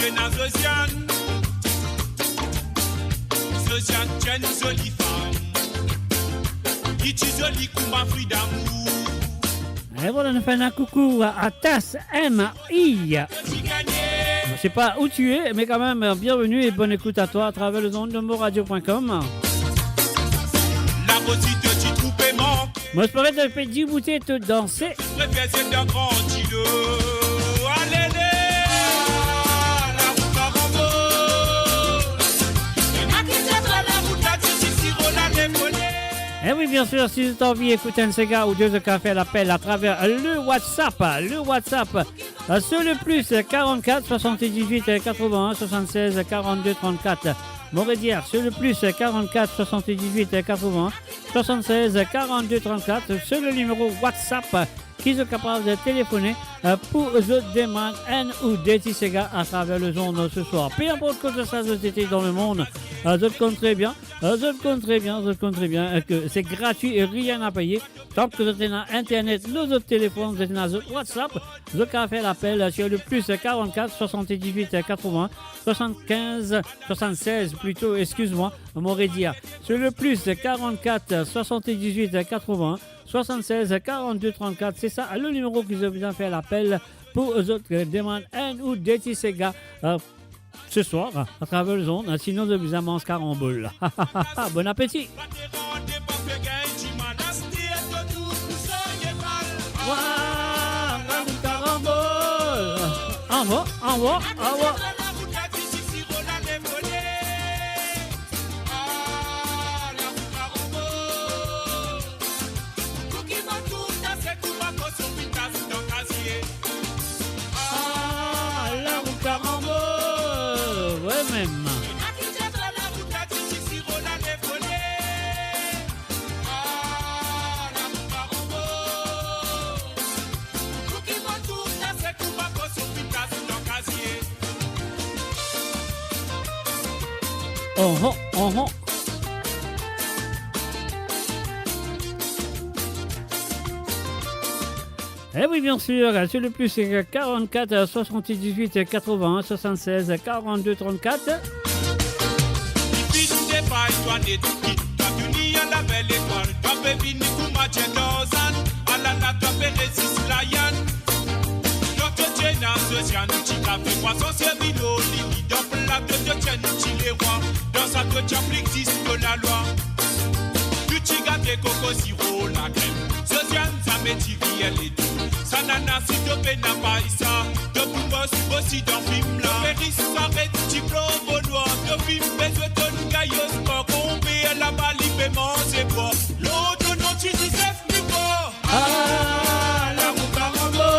Ena Josiane. Josiane ti enn zoli fam. Li ti zoli kouma fri damour. Et voilà, nous faisons un coucou à, à Tas M I. Je sais pas où tu es, mais quand même, euh, bienvenue et bonne écoute à toi à travers les ondes de moradio point com. Mo espere to pe diboute, to danse. Eh oui, bien sûr, si zot anvi ekout enn sega ou de, zot kapav fer lapel atraver le WhatsApp. Le WhatsApp, euh, sur le plus quarante-quatre soixante-dix-huit quatre-vingts soixante-seize quarante-deux trente-quatre. Mo redir, sur le plus quarante-quatre soixante-dix-huit quatre-vingts soixante-seize quarante-deux trente-quatre, se le nimero WhatsApp ki zot kapav telefone, euh, pou zot demann enn ou de ti sega atraver lezond se swar. Pe inport kote sa zot ete dan lemond, euh, zot konn tre bien, euh, zot konn tre bien, zot konn tre bien, euh, ke se gratwi e rien a peye. Tank zot ena internet lor zot telefonn, zot ena zot WhatsApp, zot kapav fer lapel, euh, sur le plus quarante-quatre soixante-dix-huit quatre-vingts soixante-quinze soixante-seize plito, excuse-moi, mo redir, sur le plus quarante-quatre soixante-dix-huit quatre-vingts soixante-seize quarante-deux trente-quatre, se sa le nimero ki zot bizin fer lapel pou zot, euh, demann enn ou de ti sega, euh, se swar, euh, atraver lezond, euh, sinon zot bizin manz karambol. Bon apeti. Anvo, anvo, anvo. Ah, la rout Karambo, wi mem. Oh, oh, oh, oh. Eh oui, bien sûr, sur le plus quarante-quatre soixante-dix-huit quatre-vingts soixante-seize quarante-deux trente-quatre. Li finn depay twa net, ki twa tounin enn label etwal, twa pe vini kouma Jim Dawson, alala twa pe rezis Lion. Dan to ti ena Josiane, ti kafe pwason servi lor li, dan plato to ti enn ti lerwa, dan sa to ti aplik zis to lalwa. To ti gate koko siro lakrem, Josiane zame ti vir letou. Sa nana si to pena pey sa, to pou mos osi dan fim la. Peris aret ti plonbo nwar, to finn bezwin tonn gayo spor, konbe laba li pe manze bwar. Lor to non ti Joseph Nico. Ah, la rout Karambo.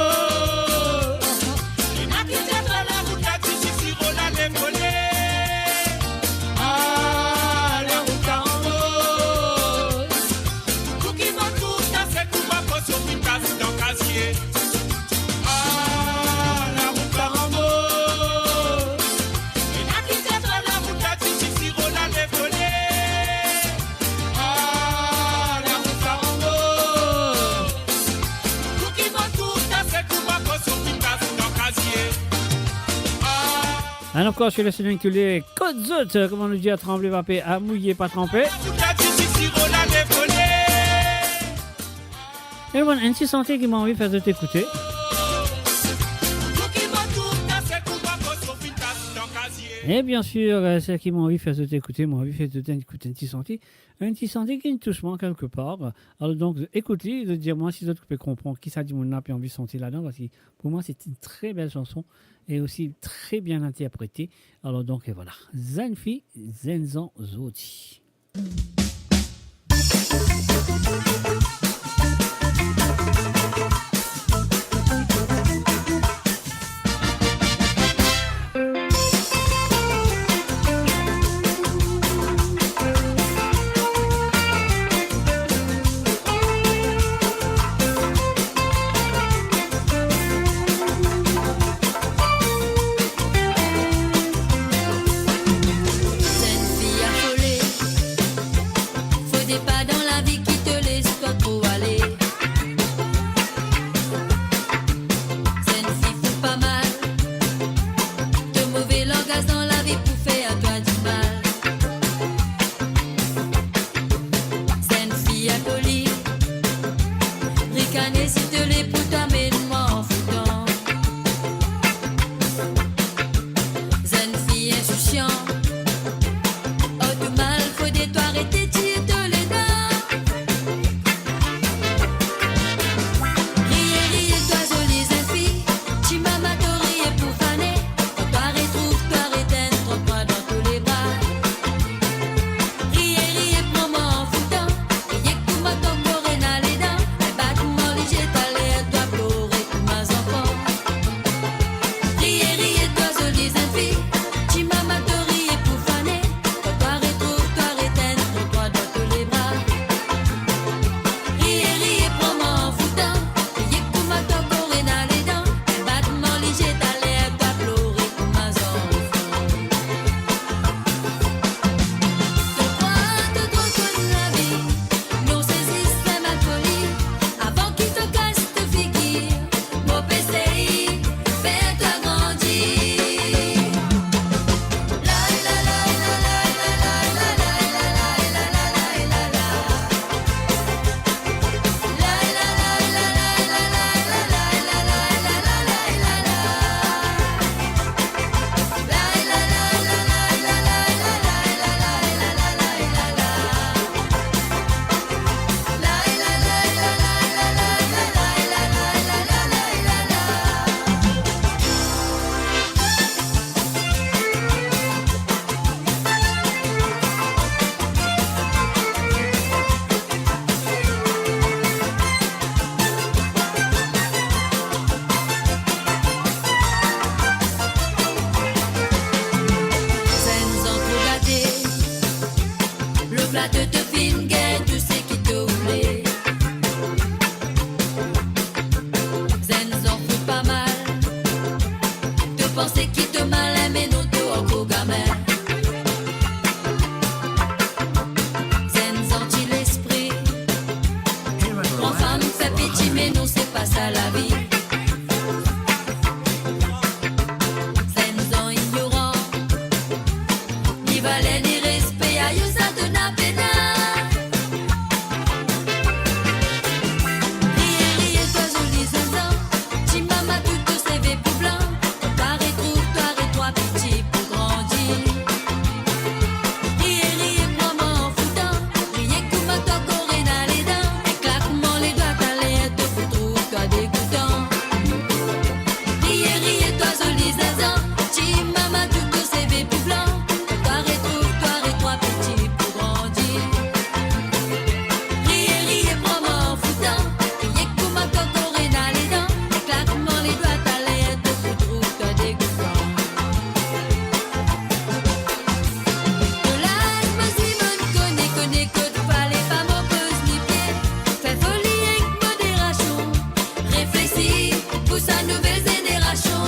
Ena ki ti apel la rout la ti siro la lemole. Ah, la rout Karambo. Pou ki mo tou sa se tou pa pos ou finn kas dan kazie. Ah, la rout Karambo. Ena ki ti apel la rout la ti siro la lemole. Ah, la rout Karambo. Pou ki mo tou sa se tou pa pos ou finn kas dan kazie. Ah. And of course, you're listening to les Kot Zot, euh, kouma nou dir, a tranble pa pe, a mouye pa tranpe. E bon, enn ti sante ki mo anvi fer zot ekoute. E bien sir, euh, seki mo anvi fer zot ekoute, mo anvi fer zot ekoute enn ti sante, enn ti sante ki tous mwa kelkepar. Alor donk, ekout li, zot dir mwa si zot pe konpran ki sa dimoun la pe anvi sante ladan, parski pou mwa, se enn tre bel sanson e osi tre bien interprete. Alor donk, e vwala. Zenn fi, zenn zan zordi. Zenn fi afole, fode pa dan lavi ki to les To, to finn gagn tou seki to oule. Zenn zan fout pa mal. To panse ki to malin, me non, to ankor gamin. Zenn zan ti lespri. Pran fam, fer piti, me non, se pa sa lavi. Zenn zan ignoran. Ni valer, ni respe, ayo sa to ena pena. Riye, riye, twa zoli zenn zan. Ti mama, tou to seve pou blan. Twa retrouv twa, ret twa piti pou grandi. Riye, riye, pran mwa an foutan. Riye kouma twa kor ena ledan. Ek klakman ledwa, taler to pou trouv twa degoutan. Riye, riye, twa zoli zenn zan. Ti mama, tou to seve pou blan. Twa retrouv twa, ret twa piti pou grandi. Riye, riye, pran mwa an foutan. Riye kouma twa kor ena ledan. Ek klakman ledwa, taler to pou trouv twa degoutan. To laz, mo dimoun, kone, kone kot fale pa mo poz lipie. Fer foli ek moderasion. Reflesi pou sa nouvel zenerasion.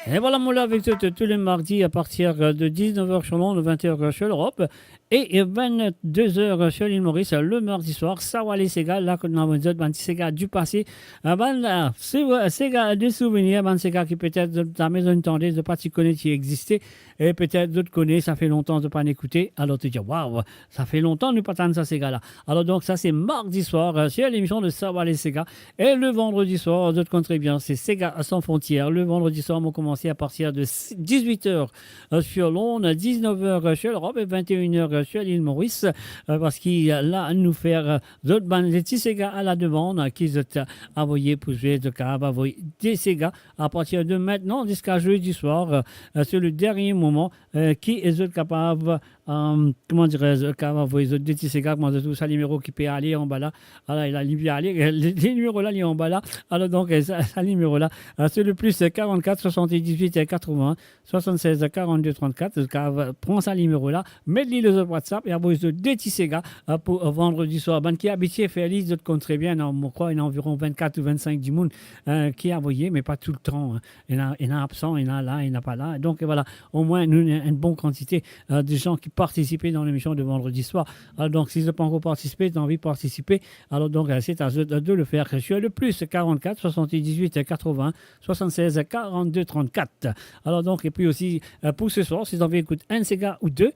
E vwala, mo la avek zot tou le mardi a partir de diznef er selon nou, vent er selon Lerop. E, e vennde zer, euh, sur l'île Maurice, euh, le mardi soir, Sawa les Séga, la kot nou amenn zot bann ti sega du passé. Euh, bann, euh, se, euh, sega de souvenir, bann sega ki petet zot zame zot tande, zot pa ti kone ti existe, e petet zot kone, sa fer lontan zot pa ekoute. Alor, to dir, waw, sa fer lontan nou pa tann sa sega la. Alor, donk, sa se mardi soir, euh, sur l'émission de Sawa les Séga. E le vandredi soir, zot konn tre bien, se Sega sans frontières. Le vandredi soir, nou koumans a partir de dizuit er euh, sur l'onde, diznef er, euh, sur Lerop e vent e inn er, euh, sur l'île Maurice, euh, parski, euh, la, nou fer, euh, zot bann ti sega a la demann, euh, ki zot, euh, avoye pou zwe, zot kapav avoy de sega a partir de maintenant ziska zedi soir, euh, euh, se le dernie moman, euh, ki zot kapav, euh, kouma dire, zot kapav avoy zot de ti sega, kouma zot trouv sa nimero ki pe ale anba la, ala, li pe ale, le, le nimero la, li anba la, alor donk, euh, sa, sa nimero la, euh, se le plis karant-kat swasant-dizuit katrovin, swasant-sez karant-de trant-kat, zot kapav pran sa nimero la, met li lor zot WhatsApp e avoy zot de ti sega, euh, pou, euh, vandredi soir. Bann ki abitie fer li, zot konn tre bien, non, mo krwar ena anviron vennkat ou vennsink dimoun, euh, ki avoye, me pa toultan, hein. Ena, ena absan, ena la, ena pa la. Donk, vwala, omwin nou ena enn bon kantite, euh, de zan ki partisipe dan lemision de vandredi soir. Alor, donk, si zot pa ankor partisipe, zot anvi partisipe, alor, donk, euh, se a zot de le fer sur le plis karant-kat swasant-dizuit katrovin, swasant-sez karant-de trant-kat. Alor donk, epi osi, euh, pou se swar, si zot anvi ekout enn sega ou de,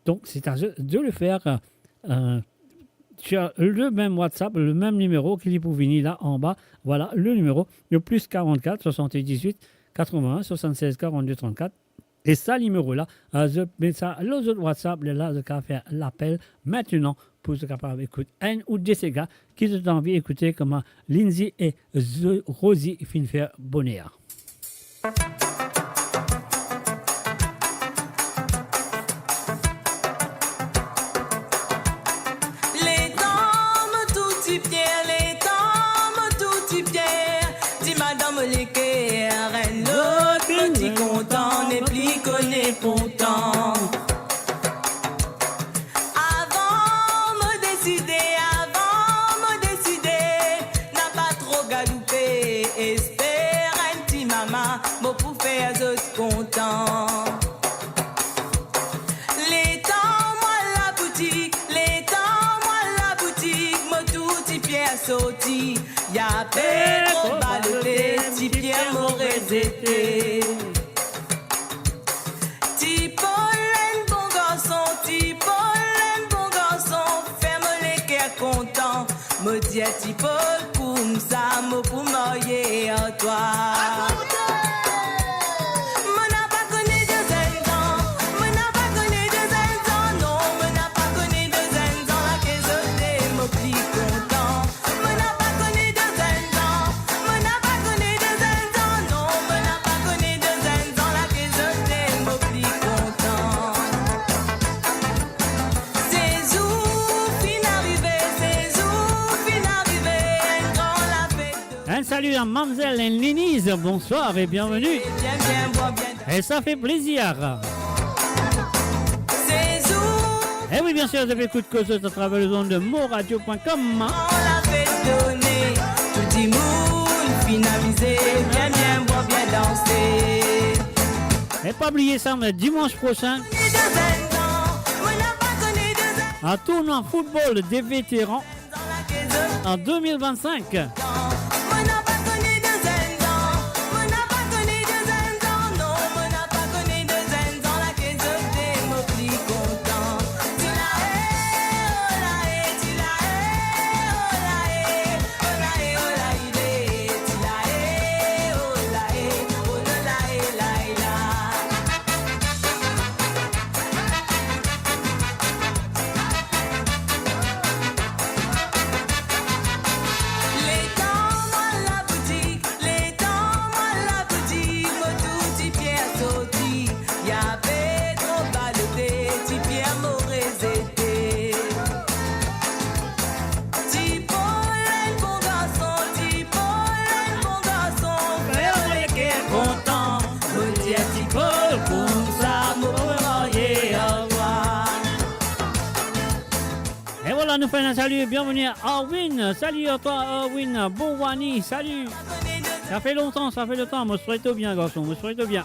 donk, se a zot de le fer, euh, sur le mem WhatsApp, le mem nimero ki li pou vini la anba. Vwala, le nimero, le plis karant-kat swasant-dizuit katrovin-enn swasant-sez karant-de trant-kat. E sa nimero la, euh, zot met sa lor zot WhatsApp, lerla zot kapav fer lapel mintnan pou zot kapav ekout enn ou de sega ki zot anvi ekoute, kouma Lindsay e Zo-, Rosie finn fer boner. Letan mo tou ti Pier, letan mo tou ti Pier, ti madanm mo leker, enn lot mo ti kontan, nepli kone pourtan. Avan mo deside, avan mo deside, napa tro galoupe, esper enn ti mama, mo pou fer zot kontan. Letan mo al laboutik, letan mo al laboutik, mo tou ti Pier sorti, li pe tro balote, ti Pier mo rezete. Ti Pol enn bon garson, ti Pol enn bon garson, fer mo leker Ti Pol, koumsa mo pou marye ar twa. Mo napa kone de zenn zan, mo napa kone de zenn zan, non, mo napa kone de zenn zan la ke zot de mo pli kontan. Mo napa kone de zenn zan, mo napa kone de zenn zan, non, mo napa kone de zenn zan la ke zot de mo pli kontan. Sezour finn arive, sezour finn arive, enn gran lafet. Un salut à Mamzelle et Niniz, bonsoir et bienvenue. Bien, bien, bon, bien. Et ça fait plaisir. Sezour. Eh oui, bien sûr, vous avez écouté Kozo à travers les ondes de moradio point com. Gran lafet done, tou dimoun finn amize, bien, bien, bon, bien danse. Et pas oublier ça, mais dimanche prochain, un tournoi football des vétérans en deux mille vingt-cinq. Letan mo al laboutik, letan mo al laboutik, mo trouv Ti Pier sorti. Li ave tro balote, Ti Pier mo rezete. Ti Pol enn bon garson, Ti Pol enn bon garson, fer mo leker kontan. Mo dir Ti Pol, koumsa mo pou marye ar twa. Et voilà, nous faisons un salut et bienvenue à Arwin. Salut à toi, Arwin. Bon, Wani, salut. Ça fait longtemps, ça fait longtemps. Mo swet ou bien, garson. Mo swet ou bien.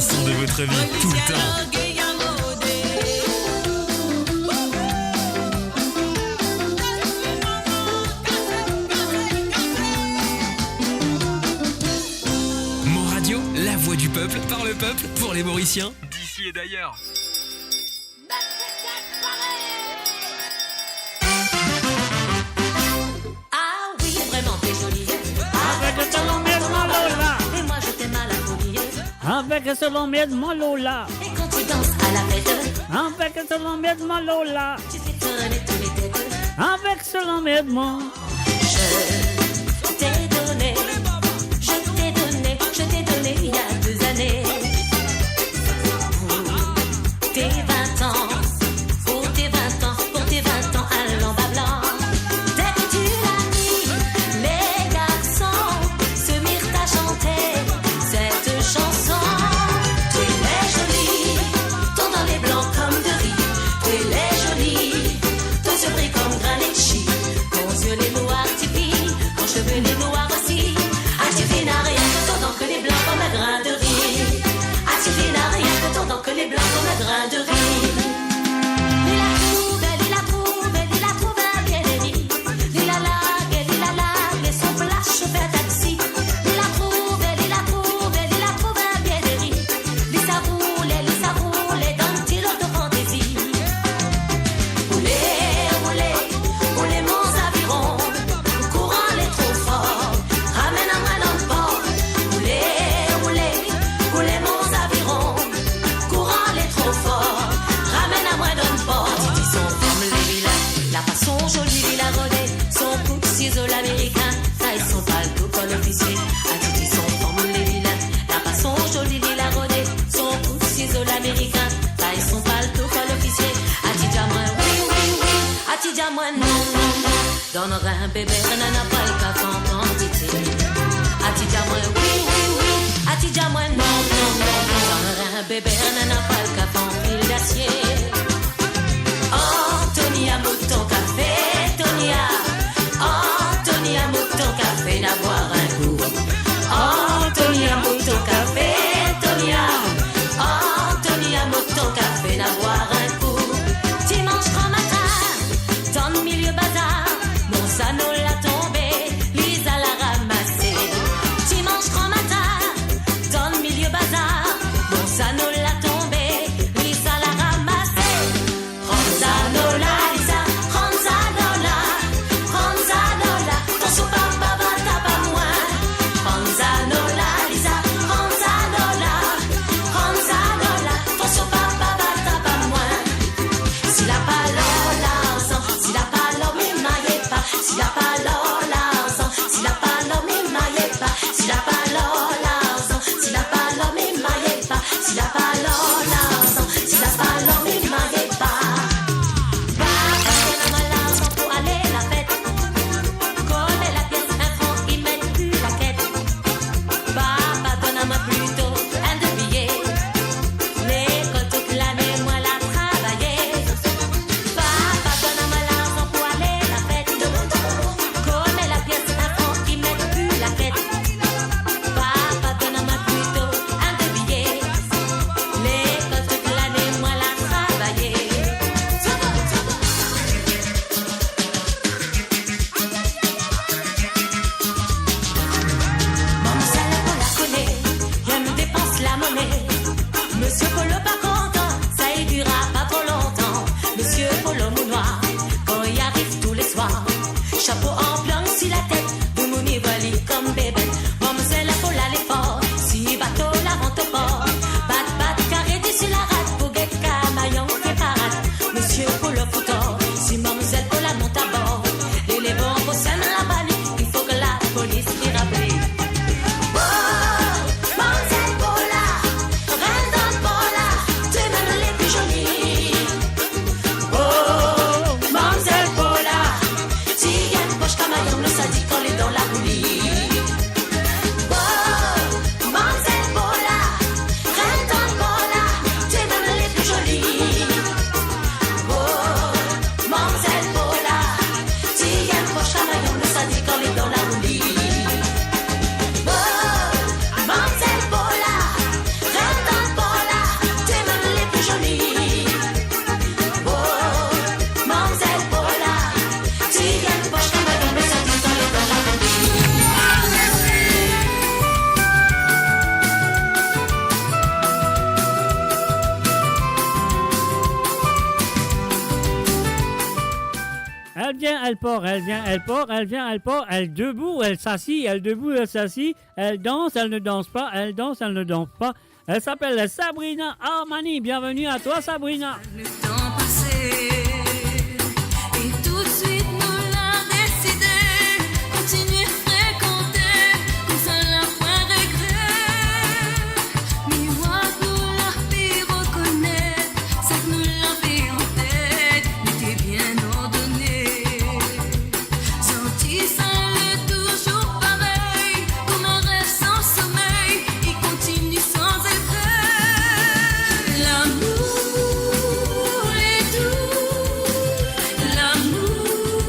Son de votre vie, tout le temps. Mon Radio, la voix du peuple, par le peuple, pour les Mauriciens, d'ici et d'ailleurs. Ah oui, vraiment, t'es jolie. Avec ce lanmèdman Lola. Et moi, je t'aime à la folie. Avec ce lanmèdman Lola. Et quand tu danses à la fête, avec ce lanmèdman Lola. Tu fais tourner tous les têtes. Avec ce lanmèdman. Je t'ai donné, je t'ai donné, je t'ai donné il y a deux années. Pour tes vingt ans, pour tes vingt ans, pour tes vingt ans, allant bablant. Dès que tu l'as mis, les garçons se mirent à chanter cette chanson. Tu es jolie, ton dans les blancs comme de riz. Tu es jolie, ton sourire comme grain litchi. Ton yeux les noirs tipi, ton cheveux les noirs aussi. Ah, tu fais n'a rien que ton dans que les blancs comme un grain de riz. Ah, tu fais n'a rien que ton dans que les blancs comme un grain de riz. Li la trouve, li la trouve, li la trouve un biederi. Li la largue, li la largue son plas shofer taxi. Li la trouve, li la trouve, li la trouve un biederi. Li sa roule, li sa roule dan ti loto fantezi. Roule, roule, roule mon zaviron. Kouran le tro for, ramenn amwin dan port. Roule, roule, roule mon zaviron. Kouran le tro for, ramenn amwin dan port. Titi son fanm le vilin, la fason zoli li la rode, son kout sizo lamerikin, tay son palto kor lofisie. Ah, Titi son fanm le vilin, la fason zoli li la rode, son kout sizo lamerikin, tay son palto kor lofisie. Ah, ti dir amwin wi, wi, wi. Ah, ti dir amwin non, non, non. Donn rein bebe, nana pa le kafan kantite. Ah, ti dir amwin wi, wi, wi. Ah, ti dir amwin non, non, non, non. Donn rein bebe, nana pa le kafan fil dasie. Antonia, mouton kafe, Tonia. Antonia, mouton kafe, na bwar enn kou. Antonia, mouton kafe, Tonia. Antonia, mouton kafe, na bwar enn kou. Dimanz gran matin, dan milie bazar, mon zano la tonbe, li sa la ramase. Dimanz gran matin, dan milie bazar, mon zano la tonbe, li sa la ramase. Rann zano la, li sa, rann zano la. Elle part, elle vient, elle part, elle vient, elle part, elle debout, elle s'assit, elle debout, elle s'assit, elle danse, elle ne danse pas, elle danse, elle ne danse pas. Elle s'appelle Sabrina Armani. Bienvenue à toi, Sabrina. Le tan pase, e toutswit nou la deside kontinie frekante, koumsa la pwin regre. Miwar nou la pe rekonet, sak nou la pe antet, nou te bien ordone. Santi sa le touzour parey, kouma rev san somey, li kontini san zefet. Lamour le dou, lamour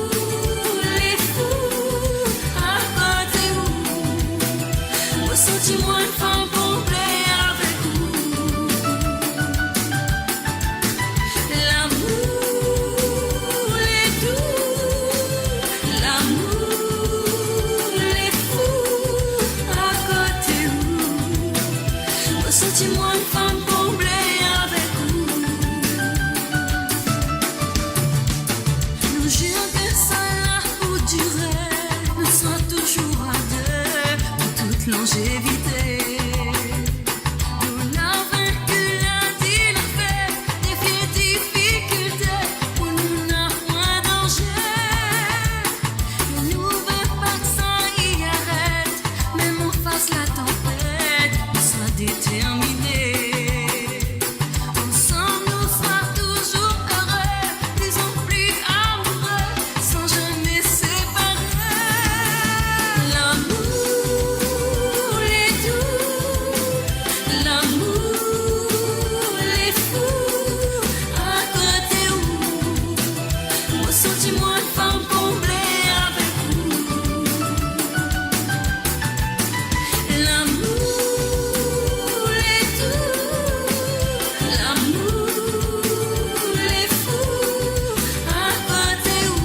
le fou, akote ou, mo santi mwa enn fam konple avek ou. Lamour le dou, lamour le fou, akote ou, mo santi mwa enn fam konple avek ou. Nou zir ke sa la pou dire, nou sera touzour a de pou tout lonzevite. Nou la vink ladilafe, defie difikilte, pou nou napa pwin danze. Nou ve pa ki sa i aret, mem anfas latanpet, nou sera determine. Ansam nou sera touzour ere, plizanpli amoure, san zame separe. Lamour le dou, lamour le fou, akote ou, mo santi mwa enn fam konple avek ou. Lamour le dou, lamour le fou, akote ou,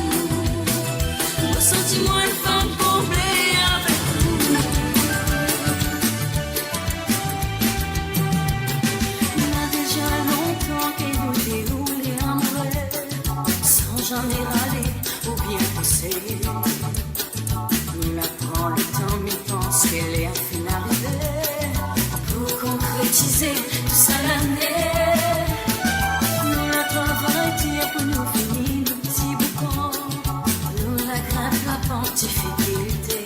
mo santi mwa enn fam konple avek ou. Ena deza lontan ke nou te oule amoure, san zame rale oubien pouse. Nou la pran letan, me pans ke ler finn arive pou konkretize tou sa lane. Nou la travay dir pou nou fini nou ti boukan. Nou la grimp laparant difikilte.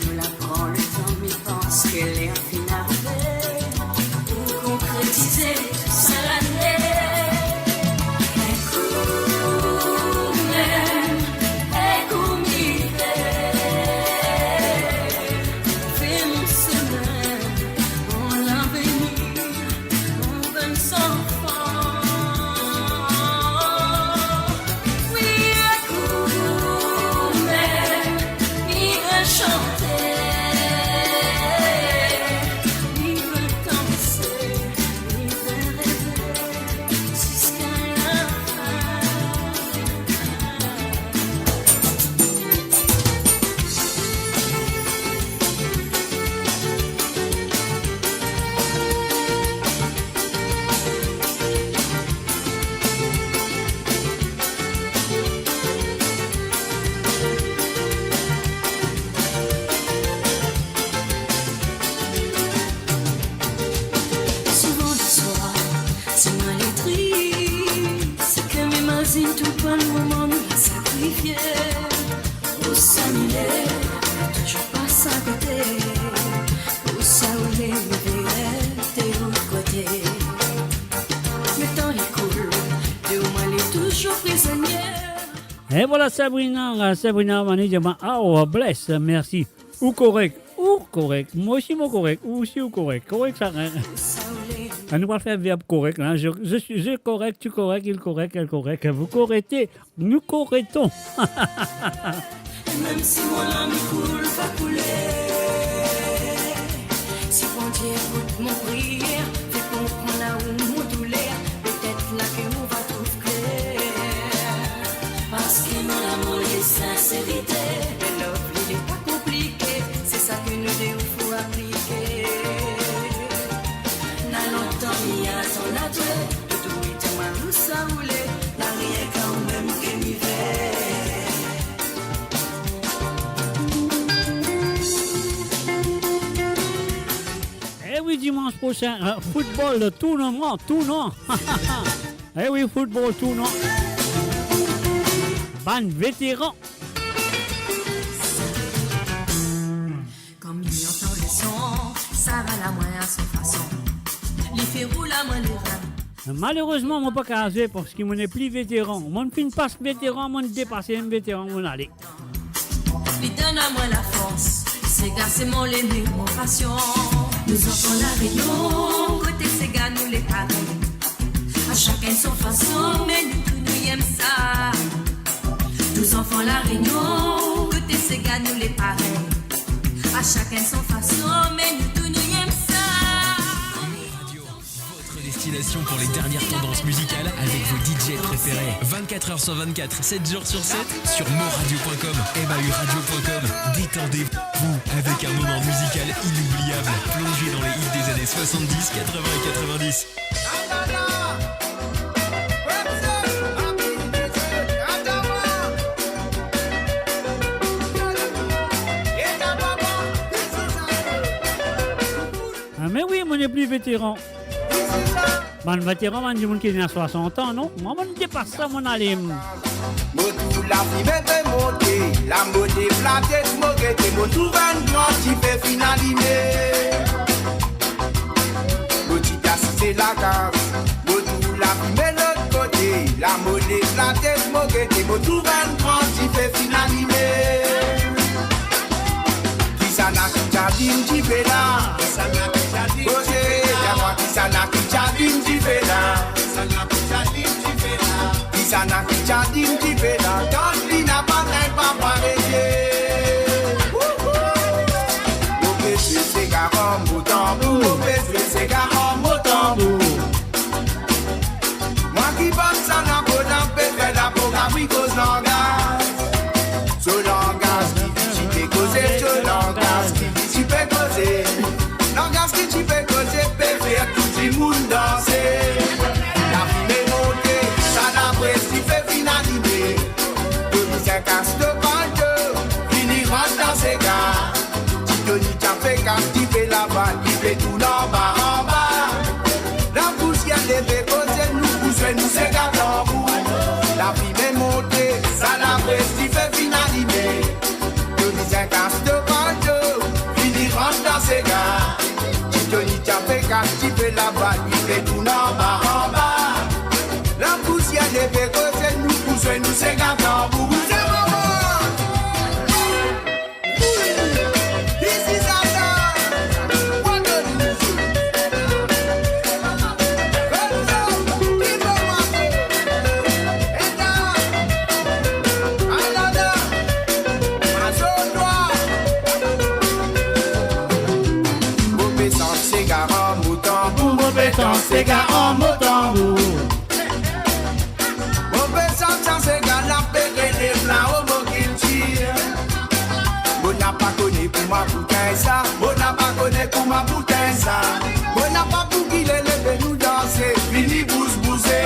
Nou la pran letan, me pans ke ler finn arive pou konkretize tou sa lane. Enn kou mem, enn kou mem, fer mo semin, mo lavenir, mo bann zanfan. Wi, ekout mwa, mi ve chante, mi ve danse, mi ve reve ziska lafin. Souvan leswar, si mo ale tris, se ke mo imazinn tou bann moman nou la sakrifie. Ousa nou le, touzour pas akote, ousa ou le, mo ve ete ou kote. Letan li koul, de ou mo ale touzour prizonie. Et voilà, Sabrina, Sabrina Armani, dimanche, ah, oh, bless, merci. Ou korek, ou korek, mwa osi mo korek, ou osi ou korek. Korek sa, hein? Ah, nou va fer verb korek la. Je, je suis, je korek, tu korek, il korek, elle korek, vous correctez, nous correctons. Mem si mo larm koul, pa koule. Si Bondie ekout mo priyer, fer konpran la ou mo douler, petet la ke ou va trouv kler. Parski nou lamour li sinserite, me love li, li pa konplike, se sa ke nou de ou fou aplike. Na lontan mi atann twa, toutou wit mwa ousa ou le, na rienk ou mem ke mi ve. Dimans prosin, euh, football tournoi, tournoi. Eh wi, football tournoi. Bann veteran. Kan li antann leson, sa ral amwin a so fason. Li fer roul amwin lerin. Malerezman, mo pa kapav zwe parski mo nepli veteran. Mo finn pas veteran, mo depas veteran, mo ale. Li donn amwin lafors, sega se mo leme, mo pasion. Nou zanfan La Rényon, kote sega nou le parey. A sakenn so fason, me nou tou nou enn sa. Nou zanfan La Rényon, kote sega nou le parey. A sakenn so fason, me nou tou nou enn sa. Votre destination pour les dernières tendances musicales avec vos D J préférés. Vingt-quatre heures sur vingt-quatre, sept jours sur sept, sur mauradio point com, M A U radio point com. Détendez-vous avec un moment musical inoubliable, plongé dans les hits des années soixante-dix, quatre-vingts et quatre-vingt-dix. Ah, me wi, mo nepli veteran. Bann veteran, bann dimoun ki ena swasant an, non? Mwa, mo depas sa, mo ale. Mo trouv lafime pe monte, lamode plate, mo gete, mo trouv enn gran dife finn alime. Mo ti pe asize lakaz, mo trouv lafime lot kote, lamode plate, mo gete, mo trouv enn gran dife finn alime. Kisannla ki ti alim dife la? Koze, kisannla ki ti alim dife la? Kisannla ki ti alim dife la? Kan li napa enn papa rete. Mo pe swe sega ar mo tanbour, mo pe swe sega ar mo tanbour. Mwa ki bann sa lapo la pe fer lapo, kapav koz langaz. So langaz ki ti pe koze, so langaz ki ti pe koze. Langaz ki ti pe koze pe fer tou dimoun danse. Lafime monte, sa lapres dife finn alime. Toni Zink, Kasto, Baldo, vini rant dan sega. Ti Toni ti ape kas dife laba, li pe tourn anba, anba. Lapousier leve koze, nou pou swe nou sega tanbour. Lafime monte, sa lapres dife finn alime. Toni Zink, Kasto, Baldo, vini rant dan sega. Ti Toni ti ape kas dife laba, li pe tourn anba, anba. Lapousier leve koze, nou pou swe nou sega tanbour. Se moman! Mo pe tant sega ar mo tanbour, mo pe tant sega ar mo tanbour. Mo pe tant sa sega la pe rele la omokiltir. Mo napa kone kouma pou tann sa, mo napa kone kouma pou tann sa. Mo napa pou ki lele pe nou danse, vini bouz bouze.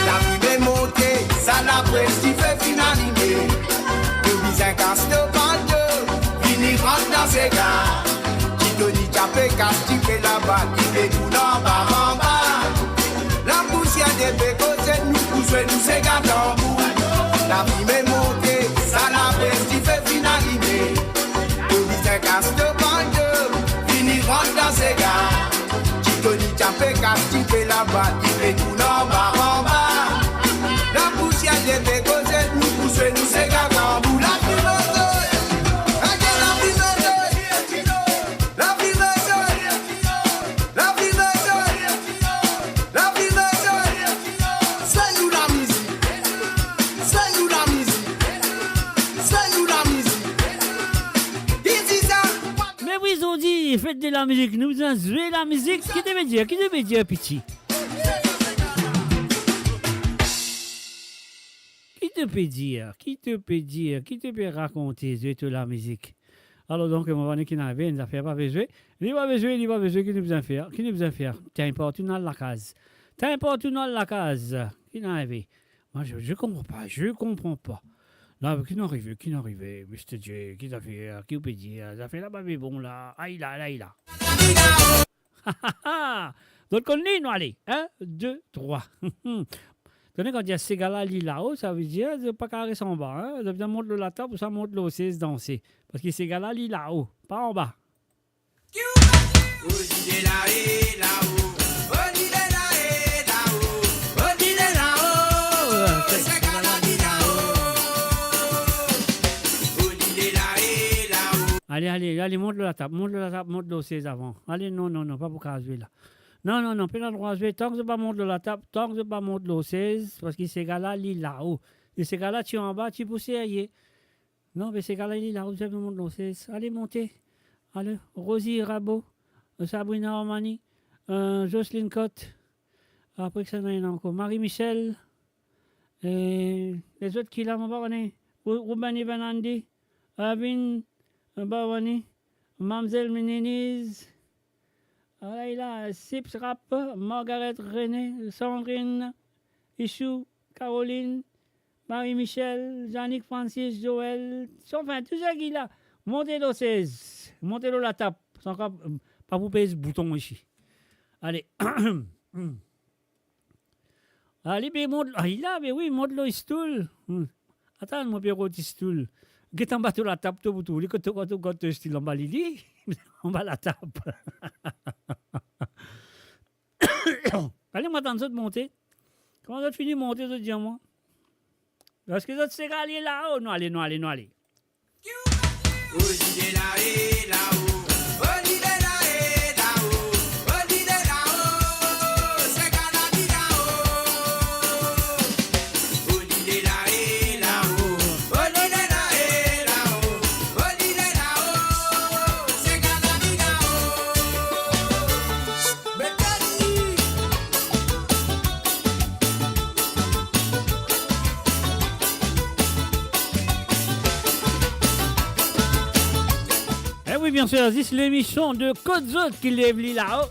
Lafime monte, sa lapres dife finn alime. Toni Zink, Kasto, Baldo, vini rant dan sega. Ti Toni ti ape kas dife laba, li pe tourn anba, anba. Lapousier leve koze, nou pou swe nou sega tanbour. Lafime monte, sa lapres dife finn alime. Toni Zink, Kasto, Baldo, vini rant dan sega. Ti Toni ti ape kas dife laba, li pe tourn anba, anba. Lapousier leve koze, nou pou swe nou sega tanbour. Lafime monte, lafime monte. Lafime monte, lafime monte, lafime monte. Zwe nou lamizik, zwe nou lamizik, zwe nou lamizik. Ki disa? Me wi, zordi fet de lamizik, nou bizin zwe lamizik. Ki to pe dir, ki to pe dir, piti? Ki to pe dir, ki to pe dir, ki to pe rakonte, zwe to lamizik? Alor donk, mo pa kone ki inn arive, enn zafer pa pe zwe. Li pa pe zwe, li pa pe zwe, ki nou bizin fer? Ki nou bizin fer? Tann partou nou al lakaz. Tann partou nou al lakaz. Ki inn arive? Mwa, je, je konpran pa, je konpran pa. La, ki inn arive, ki inn arive, Mister J, ki zafer, ki ou pe dir? Zafer la pa pe bon la. Ay la, ay la. Zot konn li, nou ale. Enn, de, trwa. Tande kan dir sega la li lao, savedir zot pa kapav res anba, hein? Zot bizin mont lor latab, pou sa mont lor sez danse. Parski sega la li lao, pa anba. Ale, ale, ale, mont lor latab, mont lor latab, mont lor sez avan. Ale, non, non, non, pa pou kapav zwe la. Non, non, non, pena drwa zwe, tank zot pa mont lor latab, tank zot pa mont lor sez, parski sega la li lao. E sega la ti anba, ti pou serye. Non, me sega la li lao, zot pe mont lor sez. Ale, monte. Ale, Rosie Rabo, Sabrina Armani, euh, Jocelyne Cotte. Apre ki sa, ena ankor Marie Michel. E lezot ki la, mo pa kone. Rou-, Ruben Ivan Andy, Irvin Bawani, Mamzel Meniniz, ala li la, Sips Rap, Margaret René, Sandrine, Ichou, Caroline, Marie Michel, Janik Francis, Joël, anfin, tou seki la, monte lor sez, monte lor latab, san ka, pa pou pez bouton isi. Ale. Ale, be mont, ah, li la, be wi, mont lor stool. Hmm. Atann, mo pe rod stool. Get anba to latab, to pou trouv li, kot to, kot to, kot to stool anba li, li anba latab. Ale, mo atann zot monte. Kouma zot fini monte, zot dir mwa. Parski zot sega li lao, nou ale, nou ale, nou ale. Eh wi, bien sir, zis lemision de Kot Zot ki lev li lao.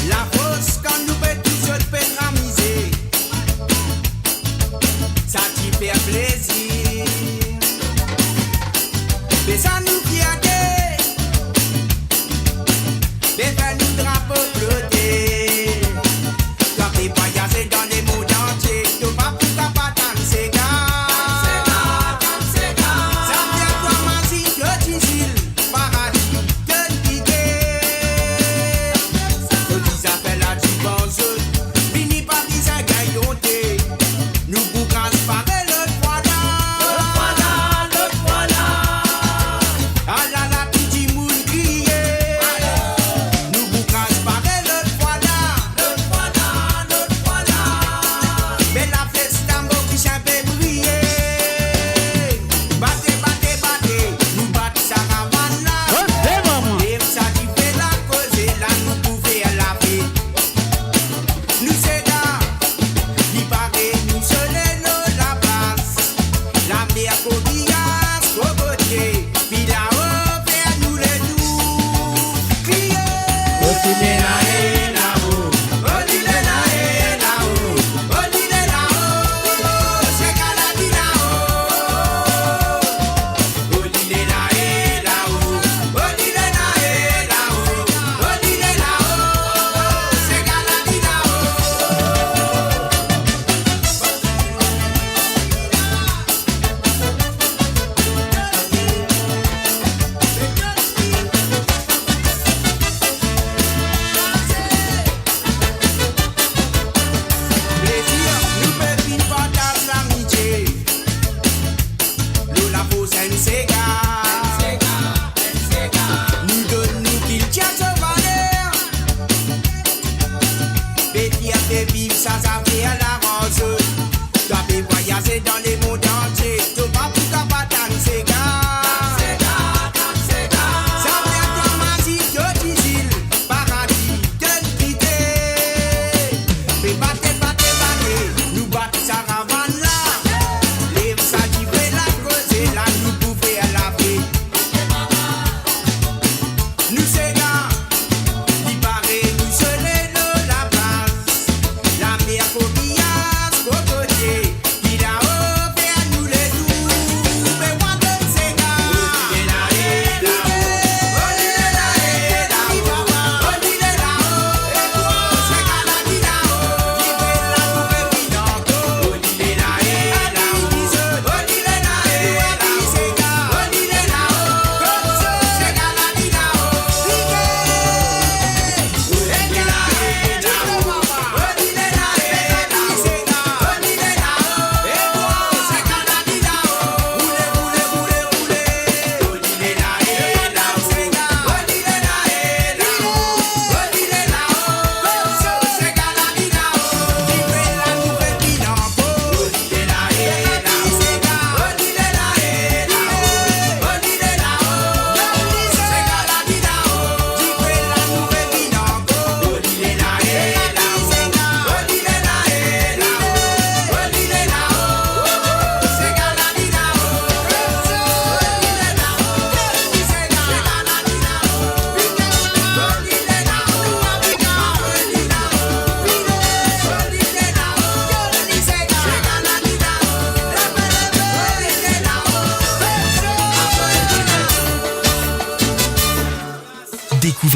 Lafors kan nou pe tous zot pe amize, sa ti fer plezir. Be sa nou fierte, be fer nou drapo flote. Twa pe vwayaze dan lemond antie, to pa pou kapav tann sega. Sa fer twa mazin to ti zil, pa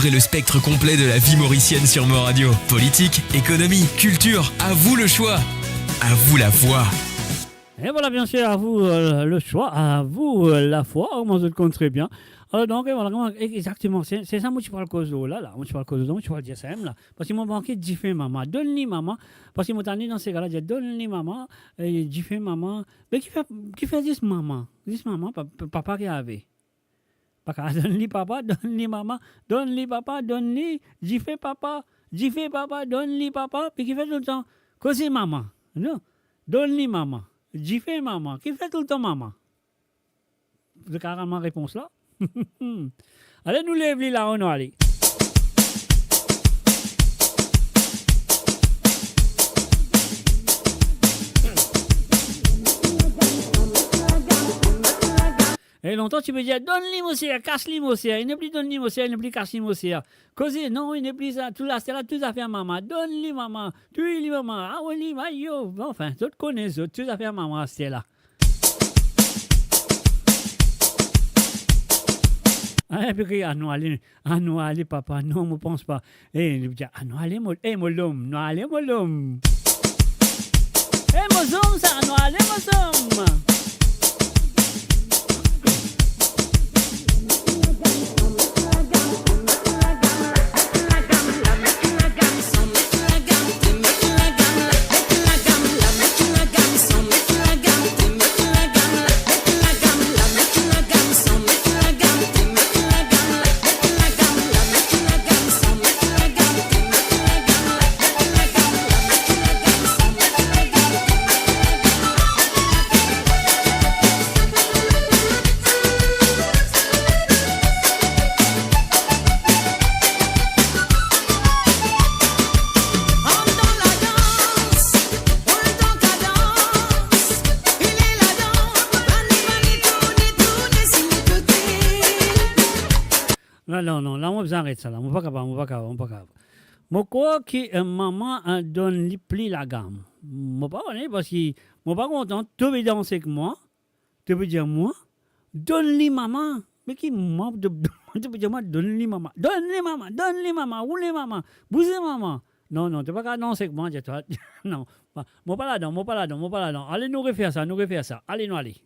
Le spectre complet de la vie mauricienne sur Mo Radio. Politique, économie, culture, à vous le choix. À vous la voix. Et voilà, bien sûr, à vous, euh, le choix, à vous, euh, la foi, kouma zot konn tre bien. Alor, donk, e voilà, kouma, e-, exakteman, se, se sa mo ti pral koz la, la, mo ti pral koz la, mo ti pral dir sa mem la. Parski mo manke dife mama, donn li mama, parski mo tann li dan se ka la, dir, donn li mama, e, dife mama, me ki fer, ki fer zis mama, zis mama, pa, pa, papa ki ave. Pa kav donn li papa, donn li mama, donn li papa, donn li, dife papa, dife papa, donn li papa, me ki fer toultan koze mama, non? Donn li mama, dife mama, ki fer toultan mama. Zot kapav rann mwa repons la? Ale, nou lev li la, nou ale. E lontan ti pe dir, donn li mo ser, kas li mo ser, li nepli donn li mo ser, li nepli kas li mo ser. Koze, non, li nepli sa, tou aster la, tou zafer mama, donn li mama, touy li mama, awe li, ayo, anfin, zot kone zot, tou zafer mama aster la. Ah, epi ki, ah, nou ale, ah, nou ale, papa, non, mo pans pa. Eh, li dir, ah, nou ale, mo, eh, mo lom, nou ale, mo lom. Eh, mo zom sa, nou ale, mo zom. Non, non, non, la mo bizin aret sa la. Mo pa kapav, mo pa kapav, mo pa kapav. Mo krwar ki, eh, mama, eh, donn li pli lagam. Mo pa kone, parski mo pa kontan, to pe danse ek mwa, to pe dir mwa, donn li mama. Me ki mwa, to, to pe dir mwa, donn li mama. Donn li mama, donn li mama, roule mama, bouze mama. Non, non, to pa kapav danse ek mwa, dir twa. Non, pa, mo pa ladan, mo pa ladan, mo pa ladan. Ale, nou refer sa, nou refer sa. Ale, nou ale.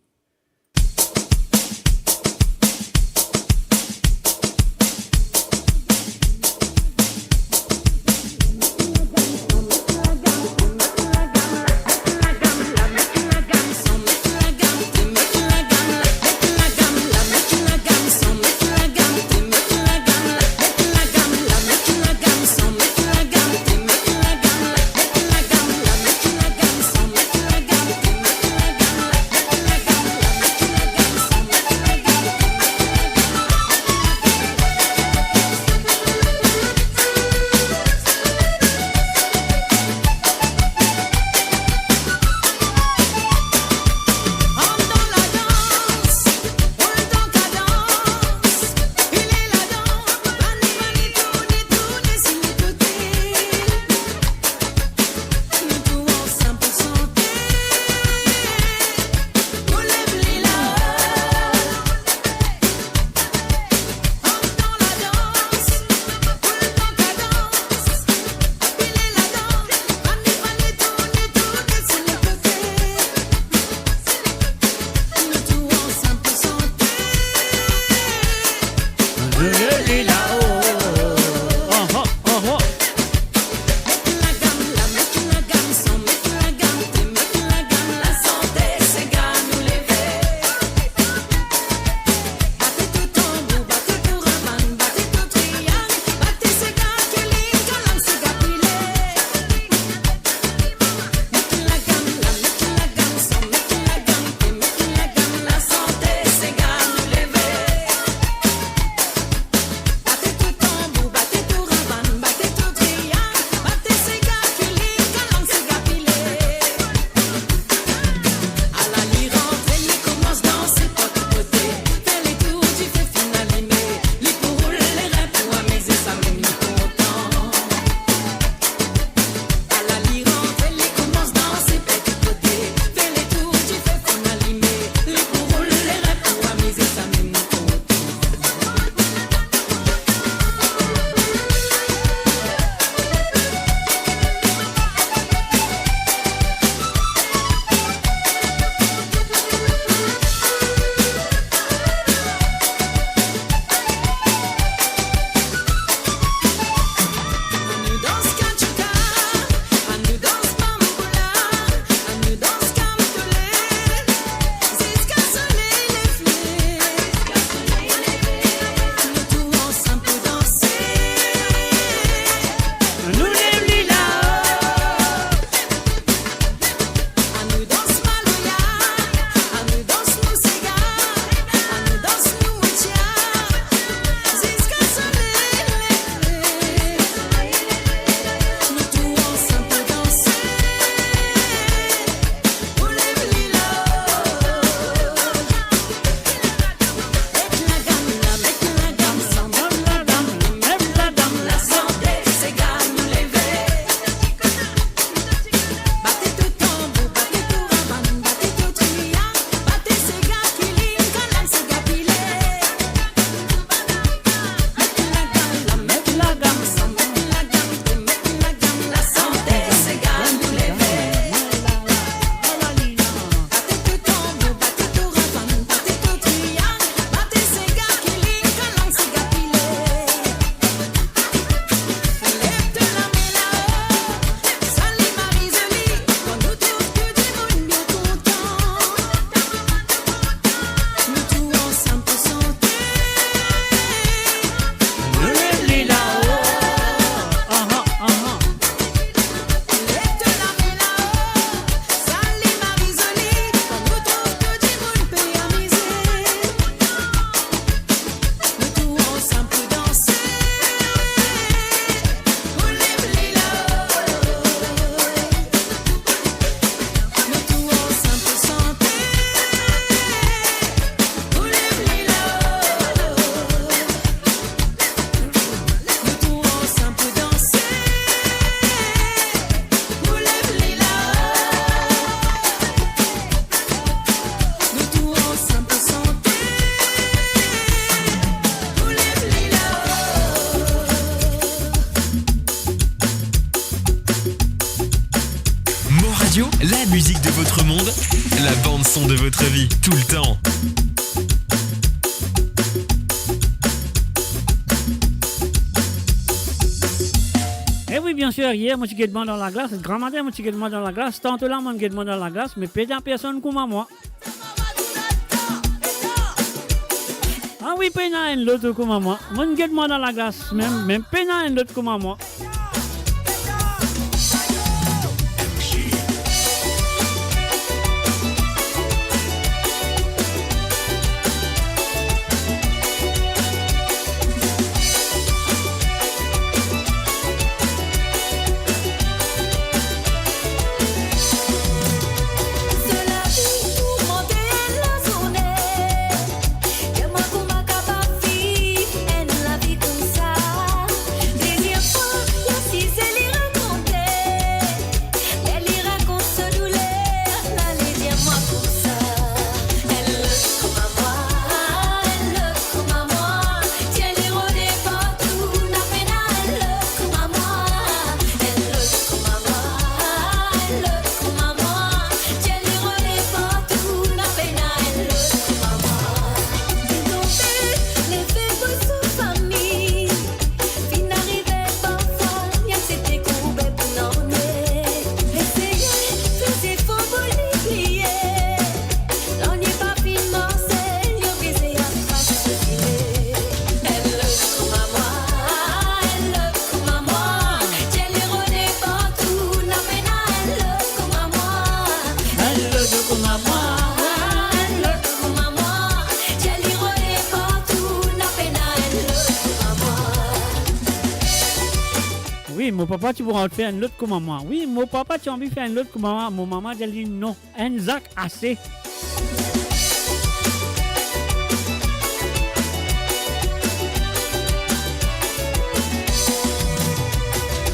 Musique de votre monde, la bande son de votre vie, tout le temps. Eh oui, bien sûr, hier, mo ti get mwa dan laglas, gramatin, mo ti get mwa dan laglas, tanto la, mo get mwa dan laglas, me pena personn kouma mwa. Ah wi, pena enn lot kouma mwa. Mo get mwa dan laglas, mem, mem pena enn lot kouma mwa. Ler li rakont so douler, la li dir mwa koumsa. Enn lot kouma mwa, enn lot kouma mwa. Tir li rode partou, na pena enn lot kouma mwa. Enn lot kouma mwa, enn lot kouma mwa. Tir li rode partou, na pena enn lot kouma mwa. Li tonbe, leve pou so fami. Finn arive parfwa, li aksepte kourbe pou nanye. Eseye fer zefor pou li bliye. Nanye pa finn marse, li oblize al tras so fime. Enn lot kouma mwa, enn lot kouma mwa. Tir li rode partou, na pena enn lot kouma mwa. Enn lot kouma mwa, enn lot kouma mwa. Tir li rode partou, na pena enn lot kouma mwa. Wi, mo papa ti pou anvi fer enn lot kouma mwa. Wi, mo papa ti anvi fer enn lot kouma mwa. Mo mama dir li non. Enn zak ase.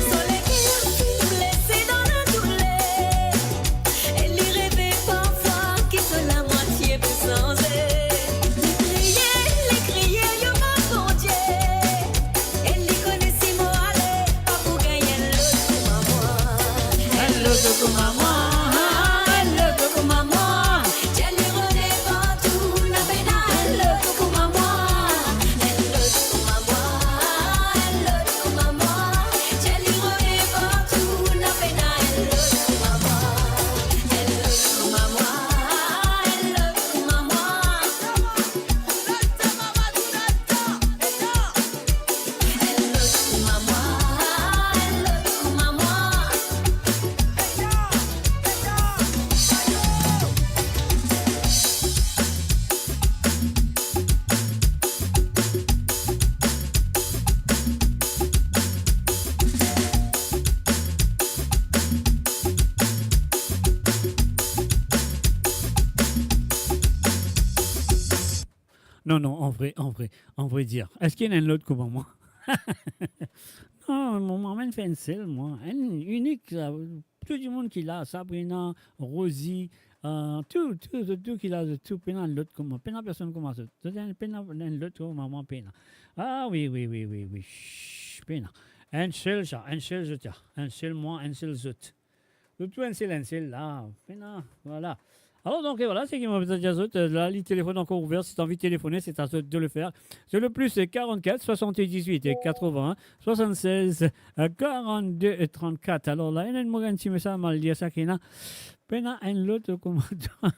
So leker finn blese dan ladouler. E li reve parfwa ki so lamwatie pe sanze. Li kriye, li kriye, yo mo Bondie. E li kone si mo ale, pa pou gagn enn lot kouma mwa. Enn lot kouma mwa, enn lot kouma mwa. Tir li rode partou, na pena enn lot kouma mwa. Enn lot kouma mwa, enn lot kouma mwa. Tir li rode partou, na pena enn lot kouma mwa. Enn lot kouma mwa, enn lot kouma mwa. Non, non, an vre, an vre, an vre dir, eski ena enn lot kouma mwa? Non, mo, mo mem fer enn sel, mwa. Enn inik, sa. Tou dimoun ki la, Sabrina, Rosie, euh, tou, tou, zot tou ki la, zot tou, pena enn lot kouma, pena personn kouma zot. Zot enn, pena enn lot kouma mwa, pena. Ah wi, wi, wi, wi, wi. Shh, pena. Enn sel sa, enn sel zot la. Enn sel mwa, enn sel zot. Zot tou enn sel, enn sel la. Pena, vwala. Alor, donk, e vwala, seki mo pe dir zot, euh, la, li telefonn ankor ouver, si to anvi telefone, se a zot de le fer. Se le plus quarante-quatre soixante-dix-huit quatre-vingts soixante-seize quarante-deux trente-quatre. Alor la, ena enn mo gagn ti mesaz, mo al lir sa ki ena. Pena enn lot kouma twa,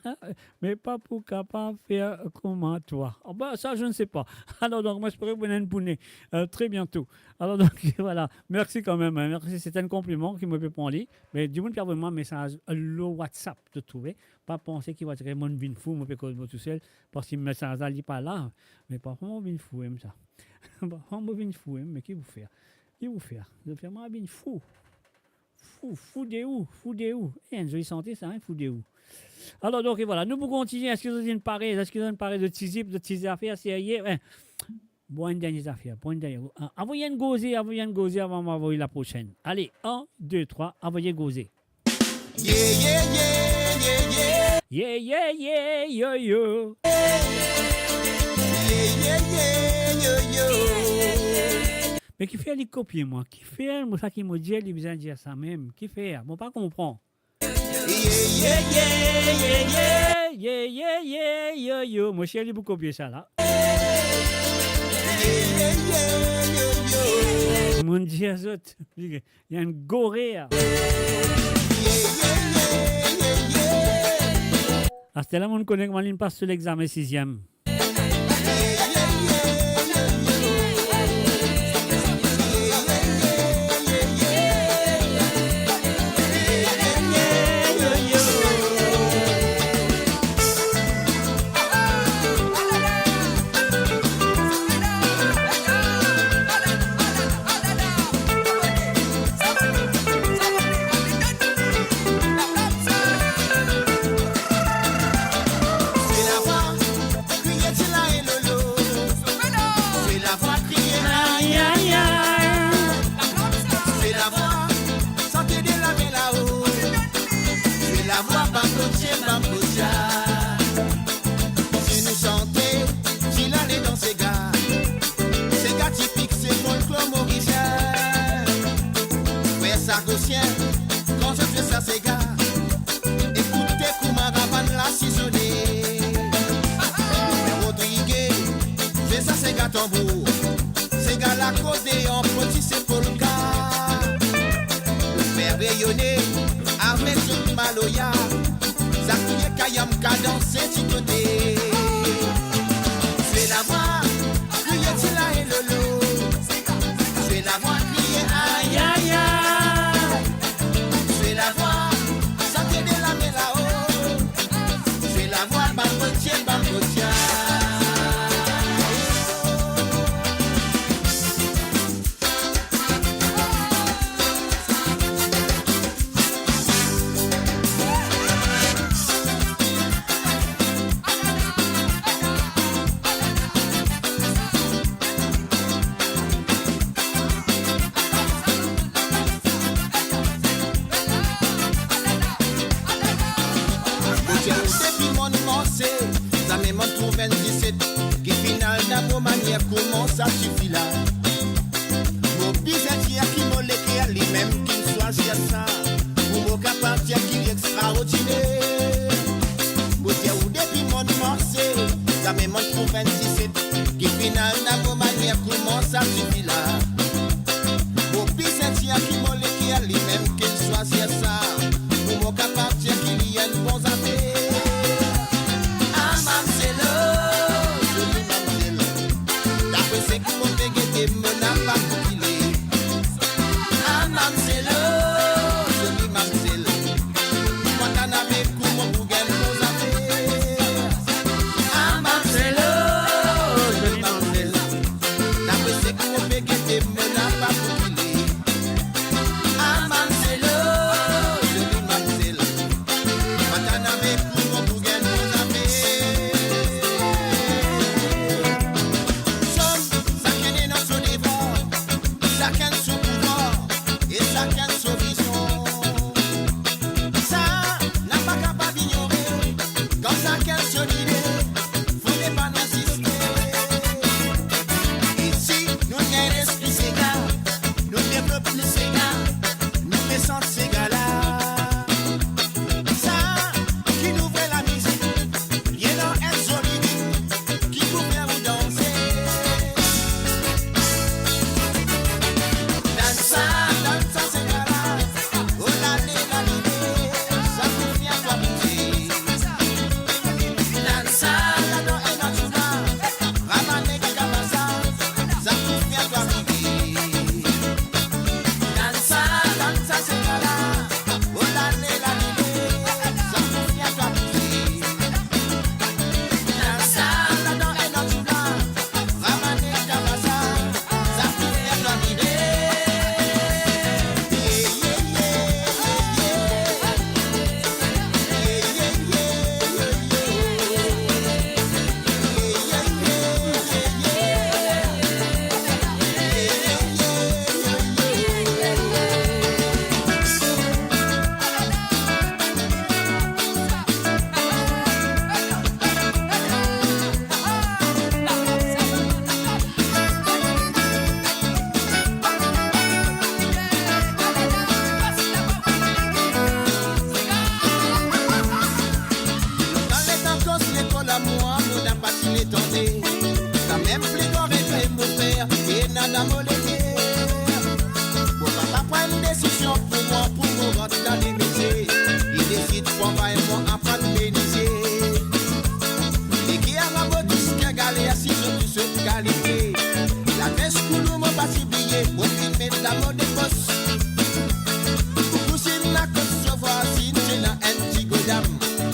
me pa pou kapav fer kouma twa. Ah ben, ça, je ne sais pas. Alor, donk, mo espere pou ena enn pou ne, euh, très bientôt. Alor, donk, vwala. Mersi kanmem, hein. Mersi, se enn konpliman ki mo pe pran li. Me dimoun ki avoy mwa mesaz lor WhatsApp, to trouve. Pa panse ki WhatsApp, mo vinn fou, mo pe koz mo tousel, parski mesaz la, li pa la. Me parfwa mo vinn fou, em, sa. Parfwa mo vinn fou, em, me ki pou fer? Ki pou fer? Zot fer mwa vinn fou. Fou, fou de ou, fou de ou. E, enn zoli sante sa, hein, fou de ou. Alor, donk, e vwala, nou pou kontinie. Eski zot inn pare? Eski zot inn pare? Zot ti zip, zot ti zafer serye? Eh, bon, enn dernie zafer, bon, enn dernie. Ah, avoy enn koze, avoy enn koze avan mo avoy laprosenn. Ale, enn, de, trwa, avoy enn koze. Yeah, yeah, yeah, yeah, yeah. Yeah, yeah, yeah, yo, yo. Yeah, yeah, yeah, yo, yo. Me kifer li kopie mwa? Kifer mo, sa ki mo dir, li bizin dir sa mem? Kifer? Mo pa konpran. Yeah, Ye, ye, ye, ye. Ye, ye, ye, yo, yo. Mo sel li pou kopie sa la. Monn dir zot, li enn gore a. Aster la, monn kone kouma linn pas so lexame siziem. Swe lavwa, kriye Tila e Lolo. Swe lavwa, kriye ay, ay, ay. Swe lavwa, sante de lame lao. Swe lavwa, bambotie, bambotia. Si nou sante, Tila le dan sega. Sega tipik, se folklor morisien. Frer Sagosien, kan zot zwe sa sega, ekoute kouma ravann la sizone. Rodrigue, zwe sa sega tanbour. Sega lakoz de an poti se polka. Frer Reyone, avek zot maloya. Sa kriye kayam, kadanse ti kote. Swe lavwa, kriye Tila e Lolo. Swe lavwa, kriye ay, ay, ay. Swe lavwa, sante de lame lao. Swe lavwa, bambotie, bambotia. Mo dir ou depi monn manse, zame monn trouv enn diset ki finn al dan mo manier, kouma sa sifi la. Mo bizin dir ki mo leker, limem ki swazir sa, pou mo kapav dir ki li extraordiner. Mo dir ou depi monn manse, zame monn trouv enn diset ki finn al dan mo manier, kouma sa sifi la. Mo bizin dir ki mo leker, limem ki swazir sa, pou mo kapav dir ki li enn bon zafer. Ah, mamzelo, zoli mamzel, dapre seki mo pe gete,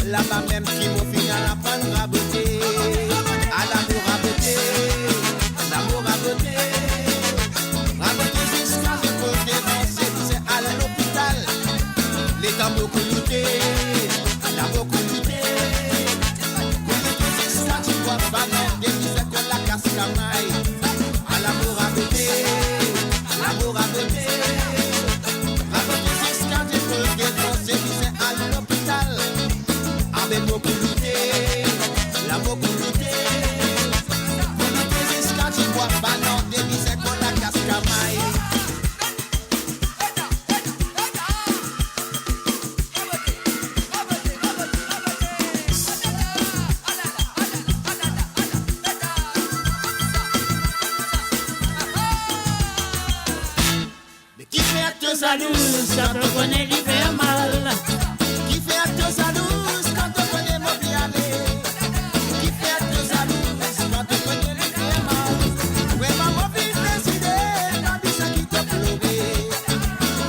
Laba mem ki mo finn al aprann rabote. Ala mo rabote, la mo rabote. Rabote ziska zot poz devan, se bizin al lopital. Letan mo kouloute, la mo kouloute. Kouloute ziska dibwa banan, de mizin kol lakas kamay. Ala mo rabote, la mo rabote. Rabote ziska zot poz devan, se bizin al lopital. Abe mo kouloute, la mo kouloute. Kouloute ziska dibwa banan, de mizin kol lakas kamay. Me kifer to zalouz kan to kone li fer mal? Kifer to zalouz kan to kone mo pe ale? Kifer to zalouz kan to kone li fer mal? Vremem mo finn deside, pa bizin kit to plore.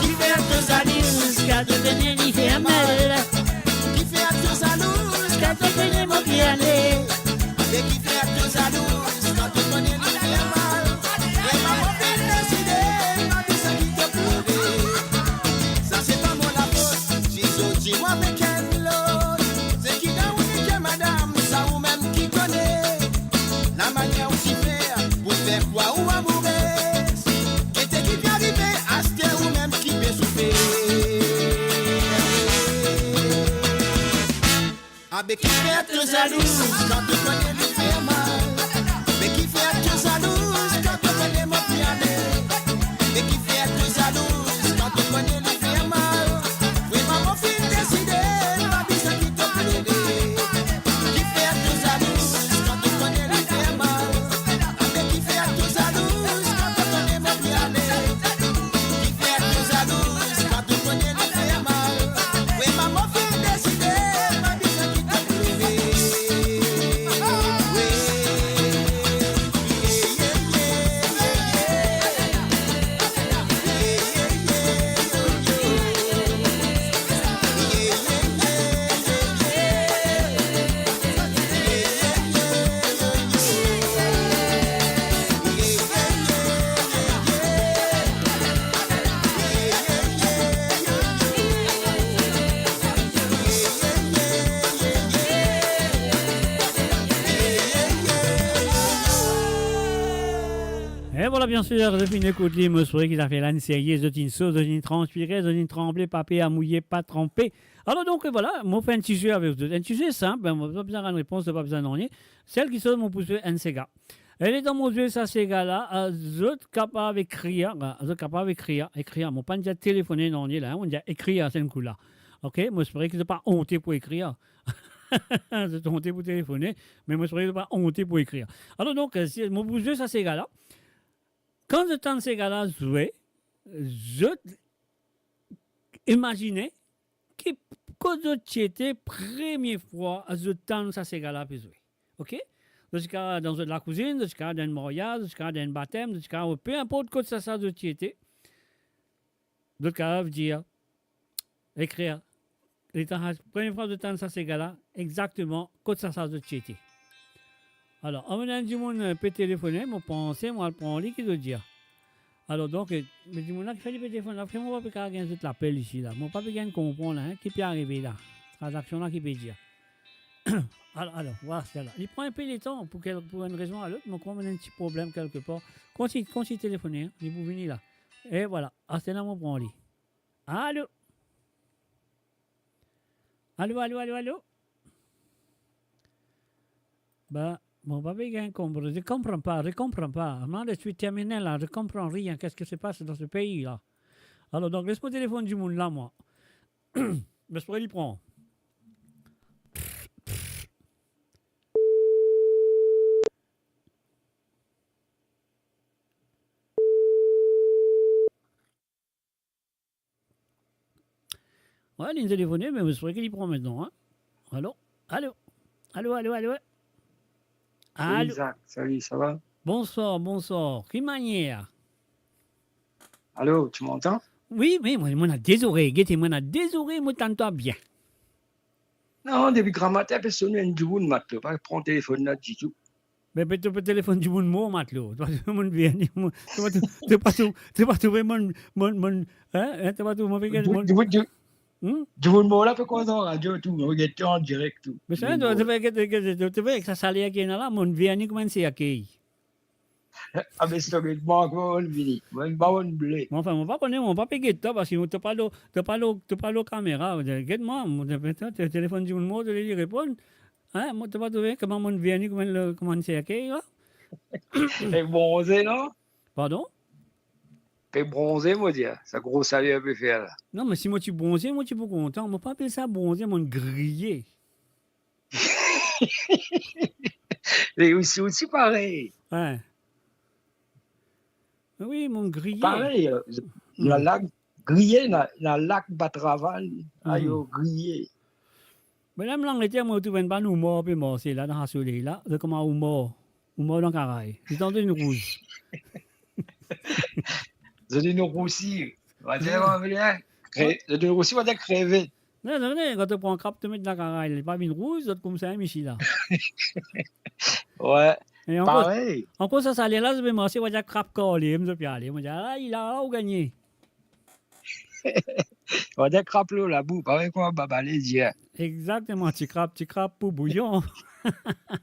Kifer to zalouz kan to kone li fer mal? Kifer to zalouz kan to kone mo pe ale? Be kifer to zalouz kan to kone li fer mal? Vremem mo finn deside, pa bizin kit to plore. Sa se pa mo lafot si zot dir mwa avek enn lot. Seki dan ou leker madam, sa ou mem ki kone. Lamanier ou ti fer pou fer krwar ou amourez. Gete ki pe arive, aster ou mem ki pe soufer. Abe kifer to zalouz kan to kone li fer mal? Be kifer to zalouz kan to kone mo pe ale? Be kifer to zalouz kan to kone li fer mal? Vremem mo finn deside, pa bizin kit to plore. Kifer to zalouz kan to kone li fer mal? Abe kifer to zalouz kan to kone mo pe ale? Kifer to zalouz kan to kone li fer mal? Vremem mo finn deside, pa bizin kit to plore. E vwala, biensir, zot finn ekout li, mo swete ki zafer la inn serye, zot inn so, zot inn transpire, zot inn tranble, pa per, mouye, pa tranpe. Alor donk, vwala, mo fer enn ti zwe avek zot. Enn ti zwe sinp, be, mo pa bizin rann repons, pa bizin nanye. Sel kiksoz, mo pou zwe enn sega. E letan mo zwe sa sega la, eh, zot kapav ekrir, eh, zot kapav ekrir, ekrir, mo pa'nn dir telefone nanye la, hein, mo dir ekrir sa enn kou la. Ok, mo espere ki zot pa onte pou ekrir. Zot onte pou telefone, me mo espere ki zot pa onte pou ekrir. Alor donk, eh, si mo pou zwe sa sega la, kan zot tann sega la zwe, zot imazine ki kot zot ti ete premie fwa zot tann sa sega la pe zwe. Ok? Zot ti kapav dan zot lakouzinn, zot ti kapav dan enn maryaz, zot ti kapav dan enn batem, zot ti kapav, pe inport kot sa, sa zot ti ete. Zot kapav dir, ekrir, letan sa, premie fwa zot tann sa sega la, exakteman kot sa, sa zot ti ete. Alor, anvi enn dimoun, eh, pe telefone, mo panse, mo al pran li, ki zot dir. Alor, donk, eh, me dimoun la ki fer li pe telefonn la, parski mo pa pe kapav gagn zot lapel isi la. Mo pa pe gagn konpran la, hein, ki pe arive la. Tranzaksion la ki pe dir. Alor, alor, vwala, se la. Li pran inpe letan, pou kel, pou enn rezon a lot, mo krwar ena enn ti problem kelkepar. Kontign, kontign telefone, hein, li pou vini la. E vwala, aster la mo pran li. Alo? Alo, alo, alo, alo? Ba, mo pa pe gagn konpran. Je comprends pas, je comprends pas. Moi, je suis terminé là, je comprends rien. Qu'est-ce qui se passe dans ce pays-là? Alor, donk, les mo telefonn dimoun la, mwa. Mo espere li pran. Wi, linn telefone, me mo espere ki li pran aster, hein. Alo? Alo? Alo, alo, alo? Salut Alo? Isaac, salut, ça va? Bonswar, bonswar. Ki manier? Allô, tu m'entends? Wi, wi, mwa, mwa ena de zorey, gete, mwa ena de zorey, mo tann twa bien. Non, depi gramatin pe sonn enn dimoun, matlo, pa pran telefonn la ditou. Me pe, to pe telefonn dimoun mor, matlo. To pa trouve monn verni, mo-, to pa trou-, to pa trou-, to pa trouve monn, monn, monn, hein, hein, to pa trouve monn, Dimoun, monn, dimoun, dimoun, hmm? Dimoun mor la pe koz ar radio tou, nou get an direk tou. Me sa, dimoun to, mor to la. Pe get, get, to, to pe ek sa saler ki ena la, monn verni kouma enn serkey. Ah, me si to get mwa, kouma monn vini? Mwa, pa monn ble. Mwa, anfin, mo pa kone, mo pa pe get twa, parski to pa lor, to pa lor, to pa lor kamera. Get mwa, mo, to, to, to telefonn dimoun mor, to li reponn. Hein, mo, to pa trouve kouma monn verni, kouma enn, kouma enn serkey la? Pe bronze, non? Pardon? Pe bronze, mo dir, sa gro saler pe fer la. Non, me si mo ti bronze, mo ti pou kontan. Mo pa apel sa bronze, monn griye. Me osi, osi parey. Hein. Wi, monn griye. Parey, euh, Hmm. ena lak griye, ena, ena lak bat ravann, Hmm. ayo griye. Me la, mo Langleter, mo trouv enn bann oumar pe marse la, dan sa soley la, zot kouma oumar, oumar dan karay. Zot ena enn rouz. Zot ena enn rousi. Wi. Kre-, zot ena enn rousi, va dir krevet. Non, non, non, kan to pran krab, to met dan karay, li pa vinn rouz, zot koumsa mem isi la. Wi, e ankor, parey. Ankor sa saler la, zot pe marse, va dir krab kale, zot pe ale. Mo dir, ah, li la, ou gagne. Va dir krab lor labou, parey kouma Babale dir. Exactement, ti krab, ti krab pou bouyon.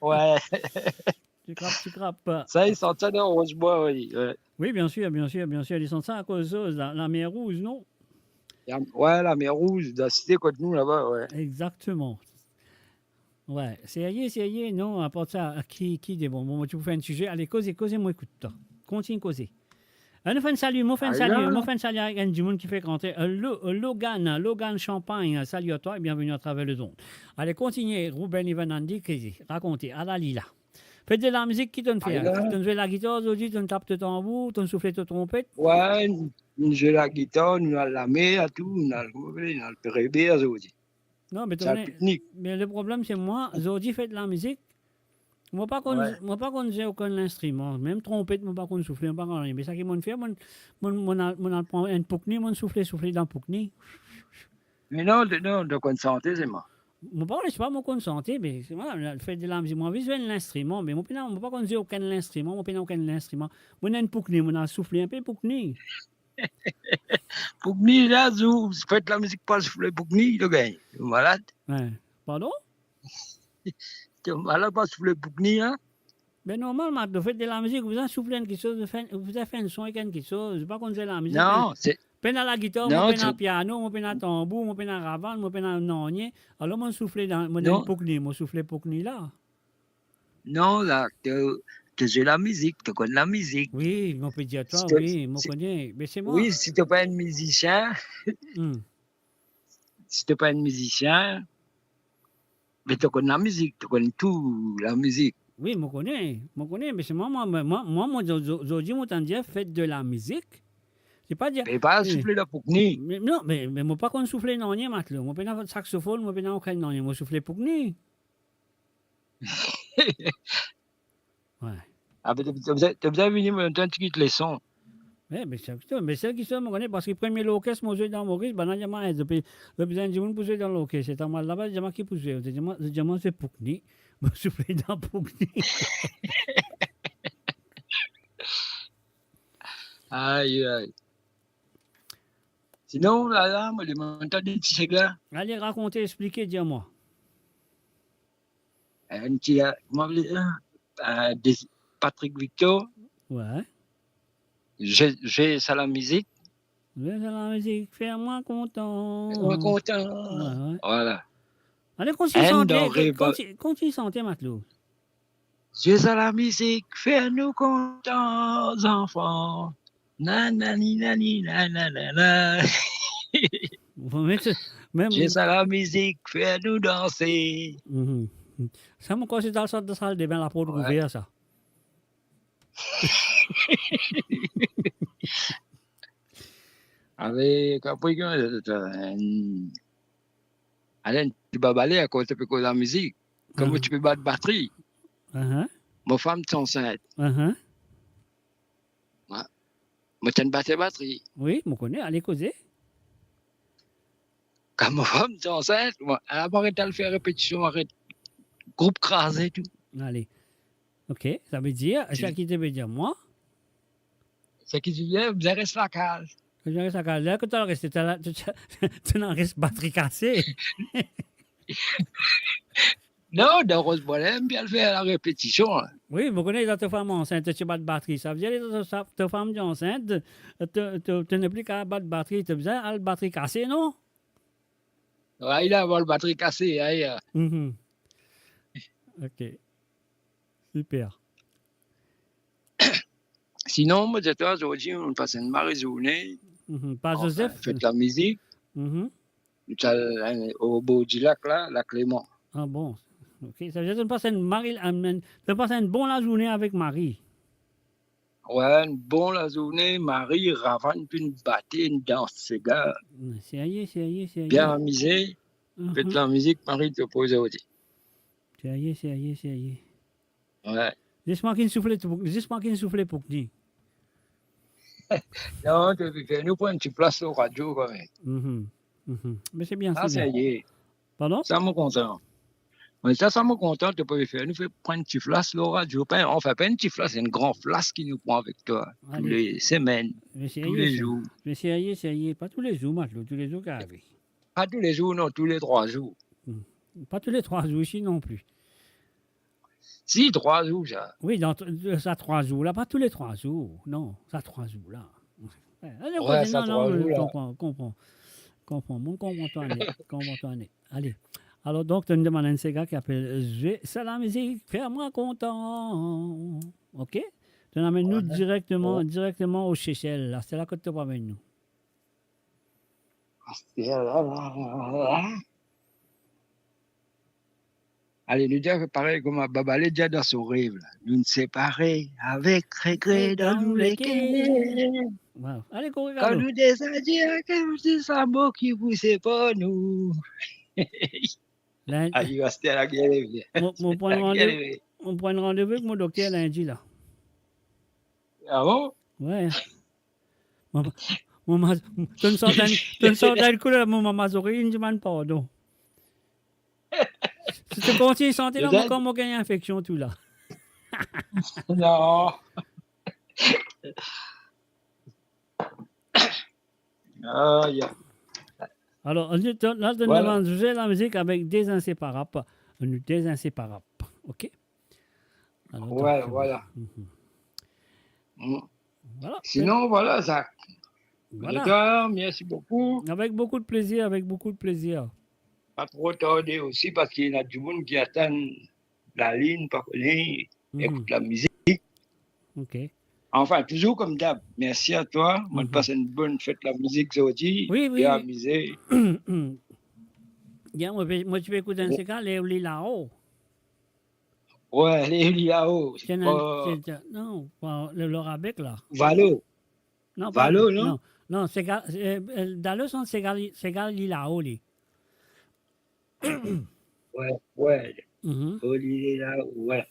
Wi. Ti krab, ti krab. Sa, li sant sa dan Rozbwa, wi, wi. Wi, bien sir, bien sir, bien sir. Li sant sa akoz, euh, la, Lamer Rouz, non? La, wi, Lamer Rouz, dan site kot nou laba, wi. Exactement. Wi, serye, serye, non, apar sa, ki, ki de bon? Bon, mo ti pou fer enn size. Ale, koze, koze, mo ekout twa. Kontign koze. Ah, nou fer enn sali, mo fer enn sali, mo fer enn sali avek enn dimoun ki fek rantre. Euh, Lo-, euh, Logan, Logan Champagne, salut à toi et bienvenue à travers les ondes. Ale, kontigne, Ruben Ivan Andy, koze, rakonte, ala li la. Fet de lamizik, ki to'nn fer? Ki to'nn zwe lagitar zordi, to'nn tap to tanbour, to'nn soufle to tronpet? Wi, nou zwe lagitar, nou al lamer, tou, nou al, nou al Pereber zordi. Non, me to kone, piknik. Me le problem se mwa, zordi fet lamizik, mo pa konn, wi, mo pa konn zwe okenn linstriman, mem tronpet mo pa konn soufle, mo pa konn nanye. Me seki monn fer, monn, monn, monn al, monn al pran enn poukni, monn soufle, soufle dan poukni. Me non, de, non, to konn sante selman. Mo pa, se pa mo konn sante, me se mwa, fet de lamizik, mo anvi zwe enn linstriman, me mo pena, mo pa konn zwe okenn linstriman, mo pena okenn linstriman. Monn ena enn poukni, monn al soufle enpe poukni. Poukni la, zour fet lamizik pa soufle poukni, to gagn. To malad. Wi. Pardon? To malad pa soufle poukni, hein? Be normal, ma, to fet de lamizik, ou bizin soufle enn kiksoz, ou bizin fer, ou bizin fer enn son ek enn kiksoz, ou pa konn zwe lamizik. Non, se pena lagitar, non, mo pena piano, mo pena tanbour, mo pena ravann, mo pena nanye. Alor, monn soufle dan, monn ena enn poukni, mo soufle poukni la. Non, la, to, to zwe lamizik, to konn lamizik. Wi, mo pe dir twa, wi, mo kone. Me se mwa. Wi, si to pa enn mizisien, hmm, si to pa enn mizisien, me to konn lamizik, to konn tou lamizik. Wi, mo kone, mo kone, me se mwa, mwa, mwa, mwa, mwa, zo-, zo-, zordi mo tann dir fet de lamizik. Se pa dir, me pa soufle dan poukni. Me non, me, me mo pa konn soufle nanye, matlo. Mo pena saksofonn, mo pena okenn nanye, mo soufle poukni. Wi. Ah, be to, to bizin, to bizin vini, mo donn twa enn ti kit leson. Wi, me se, me se kiksoz mo kone, parski premie lorkes mo zwe dan Moris, bann la dir mwa, "Eh, zot pe, zot bizin dimoun pou zwe dan lorkes." Eta mo al laba, dir mwa, "Ki pou zwe?" Zot dir mwa, zot dir mwa, "Zwe poukni." Mo soufle dan poukni. Ay, ay. Sinon, la, la, mo demann twa de ti seg la. Ale, rakonte, explike, dir mwa. Enn ti, euh, kouma apel, euh, euh, de Patrick Victor. Wi. Zwe, zwe sa lamizik. Zwe sa lamizik, fer mwa kontan. Fer mwa kontan. Wi, wi. Vwala. Ale, kontign sante, konti-, kontign sante, matlo. Zwe sa lamizik, fer nou kontan, zanfan. Nanani, nani, nananana. Bon, me se, mem zwe sa lamizik, fer nou danse. Mhm. Sa, mo krwar se dan sa, dan sal de bin, laport ouver, sa. Avek, apre, enn, ale, enn ti babale, akoz to pe koz lamizik. Kouma to pe bat batri. Ahan. Mo fam ti ansint. Ahan. Wi. Mo ti enn bater batri. Wi, mo kone, ale koze. Kan mo fam ti ansint, mo, ala mo aret al fer repetision, aret group kraze tou. Ale. Ok, savedir, seki to pe dir mwa? Seki to bizin, bizin res lakaz. Bizin res lakaz. La, kot to al reste, to, to, to, to ena res batri kase. Non, dan Roz Bonheur, mo pe al fer larepetision la. Wi, mo kone, la to fam ansint, to ti bat batri. Savedir, to, to, to fam ti ansint, to, to, to nepli kapav bat batri, to bizin al batri kase, non? Ay, la, mo al batri kase, ay, ah. Mhm. Ok. Siper. Sinon, mo dir twa, zordi, nou pas enn mari zourne. Mhm. Pa Anfin, Zozef? Fet lamizik. Mhm. Nou ti al, eh, o bor dilak la, Lakleman. Ah bon. Ok, savedir to pas enn mari, amen, to pas enn bon lazourne avek mari. Wi, enn bon lazourne, mari, ravann, pi enn bate, enn dans sega. Hmm, serye, serye, serye. Bien amize, mhm, fet lamizik, mari, to pou zordi. Serye, serye, serye. Wi. Zis mwa ki soufle pou, zis mwa ki soufle pou ki. Non, to pe fer nou pran enn ti plas lor radio kanmem. Mhm, mhm. Me se bien, ah, se bien. Sa, serye. Pardon? Sa, mo kontan. Wi, sa, sa, mo kontan, to pe fer nou fer pran enn ti plas lor radio. Pa, anfin, pa enn ti plas, enn gran plas ki nou pran avek twa. Ale. Tou le semenn, tou le zour. Me serye, serye. Pa tou le zour, Matlo, tou le zour, kavi. Pa tou le zour, non, tou le trwa zour. Hmm. Pa tou le trwa zour isi non pli. Si, trwa zour, sa. Wi, dan t-, sa trwa zour la, pa tou le trwa zour. Non, sa trwa zour la. Wi, ale, wi, koze, sa non, trwa non, zour la. Konpran, konpran. Konpran, mo konpran twa net, konpran twa net. Ale. Alor, donk, to demann enn sega ki apel Zwe sa lamizik, fer mwa kontan. Ok? To amenn nou direkteman, direkteman o Sesel. La, se la kot to pou amenn nou. Ale, nou dir parey kouma Babale dir dan so rev la, nou separe avek regre dan nou leker. Wow. Ale, korek, alor. Kan nou deza dir ki se sa mo ki pou separ nou. Lin-, ayo, aster la, gete bien. Mo, mo pran randevou, mo pran randevou ek mo dokter lindi la. Ah bon? Wi. Mo, mo ma-, to'nn sort enn, to'nn sort enn kou la, mo mama zorey inn dimann pardon. Si to kontign sante la, mo, mo gagn infeksion tou la. Non. Ah, ya. Alor, nou, to, la, to, voilà, nou manz lamizik avek de zenseparab. Nou de zenseparab. Ok? Alor, wi, donk, euh, voilà. Mhm. Mm. Voilà. Sinon, voilà, Zak. Voilà. Merci beaucoup. Avec beaucoup de plaisir, avec beaucoup de plaisir. Pa tro tarde osi, parski ena dimoun ki atann lalinn, pa kone, mhm, ekout lamizik. Ok. Anfin, touzour kom dab, mersi a twa. Mo, mhm, pas enn bonn fet lamizik zordi. Wi, wi, bien wi. Amize. Bien, mo pe, mo ti pe ekout enn, wi, sega, Lev li lao. Wi, Lev li lao. Se pa, se, se, non, pa le, le Rabek la. Valo. Non, pa Valo, non? Non, non, sega, euh, euh, Dalo son sega li, sega li lao, li. Wi, wi. Mhm. Oh, li, li lao, wi.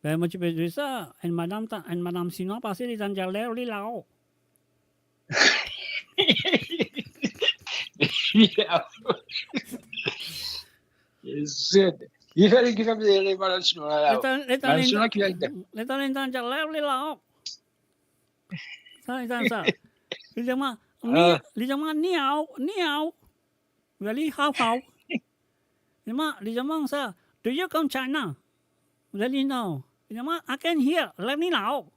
Ben, mo ti pe dir sa, enn madam ta-, enn madam sinwa pase, li tann dir Lev li lao. Li fer ki fer le madan sinwa la. Letan, letan, madan sinwa ki fer, letan, letan, letan, Lev li lao. Sa, sa, sa. Li dir mwa, ni, ah, li dir mwa, "Ni hao, ni hao." Li dir li, "How, how?" Li dir mwa, li dir mwa sa, "Do you come China?" Li dir li, "No." Li dir mwa, "I can hear, Lev li lao."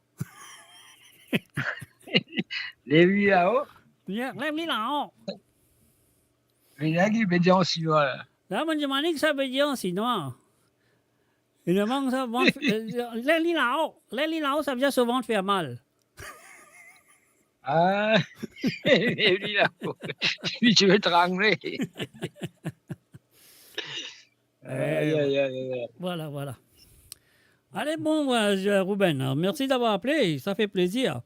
Lev li lao? Yeah, Lev li lao. Me la ki pe dir an sinwa la. La, mo demann li ki sa pe dir an sinwa. Li dir mwa sa, vant, euh, Lev li lao. Lev li lao, sa ve dir so vant fer mal. Ah, Lev li lao. Li ti pe trangle. Aïe, aïe, aïe, aïe, aïe. Voilà, voilà. Ale, bon, euh, Ruben, hein, merci d'avoir appelé, ça fait plaisir.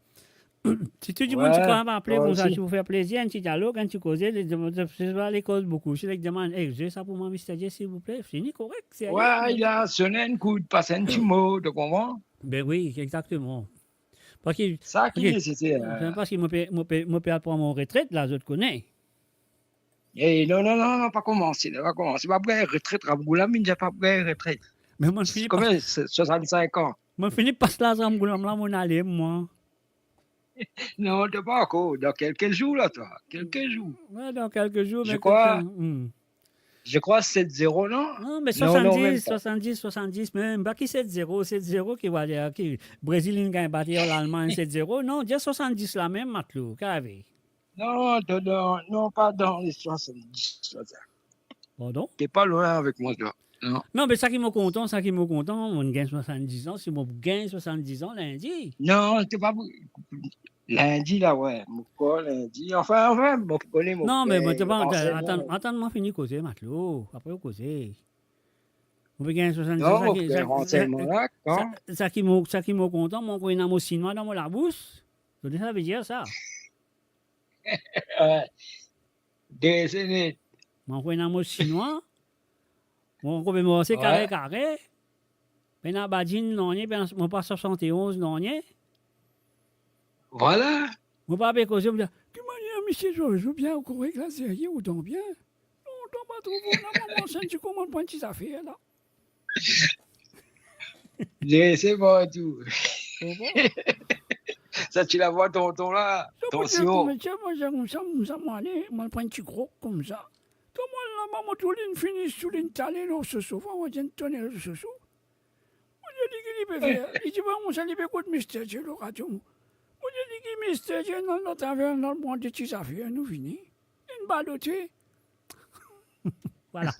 Si tou dimoun ti kapav apele koumsa, ti pou fer plezir, enn ti dialog, enn ti koze, les demoiselles, les koz boukou. Si les demann, "Ey, zwe sa pou mwa, Mister J, silvouple." Fini, korek, serye. Wi, li la sone enn kout, pas enn ti mo, to konpran? Ben wi, exactement. Parski, sa ki, parski, neseser, hein. Parski mo pe, mo pe, mo pe al pran mo retret la, zot kone. Eh, non, non, non, non, pa komanse, non, pa komanse. Pa gagn retret, Ramgoolam, inn dir pa gagn retret. Me mo fini pas, konbien, se swasannsenk an. Mo fini pas laz Ramgoolam la, mo ale, mwa. Non, to pa ankor. Dan kelke zour la, twa. Kelke zour. Wi, dan kelke zour, je krwar. Je krwar set zero, non? Non, me non, non, swasanndiz, mem pa. Swasanndiz, swasanndiz mem. Pa ki set zero, set zero ki, vwala, ki Brezil inn gagn bat Lalmagn set zero. Non, dir swasanndiz la mem, Matlou, kavi. Non, non, non, non, pa dan le swasanndiz, sa. Pardon? T'es pas loin avec moi, toi. Non. Non, me sa ki mo kontan, sa ki mo kontan, mo gagn swasanndiz an, si mo gagn swasanndiz an lindi. Non, to pa pou-, lindi la, wi, mo krwar lindi. Anfin, anfin, mo kone mo... Non, me mo, to pa, atann, atann, mo fini koze, Matlou, apre ou koze. Mo pe gagn swasanndiz an, non, sa ki, sa, sa, sa ki mo, sa ki mo kontan, mo ankor ena mo sinwa dan mo labous. Zot sa ve dir sa? Wi. Dezene. Mo ankor ena mo sinwa. Mo ankor pe marse kare kare. Pena badinn nanye, pena, mo pa swasannonz nanye. Vwala. Mo pa pe koze, mo dir, ki manier misie Zozo, bien ou korek la, serye, ou dan bien? Non, to pa trouv ou la, mo, mo santi kouma mo pran ti zafer la. Ye, se bon tou. Konpran? Sa ti lavwa tonton la. Sa pou dir, tansion. Koumsa, mo, sa, koumsa, koumsa, mo ale, mo pran ti grok koumsa. Kan mo al laba, mo trouv linn fini, tou linn tale lor so sofa, mo dir, tonner lor so sofa. Mo dir, li ki li pe fer? Li dir, bon, sa li pe ekout Mister J lor radio. Mo dir, li ki Mister J, nou al dan tavern, nou al pran de ti zafer, nou vini. Linn balote. Vwala.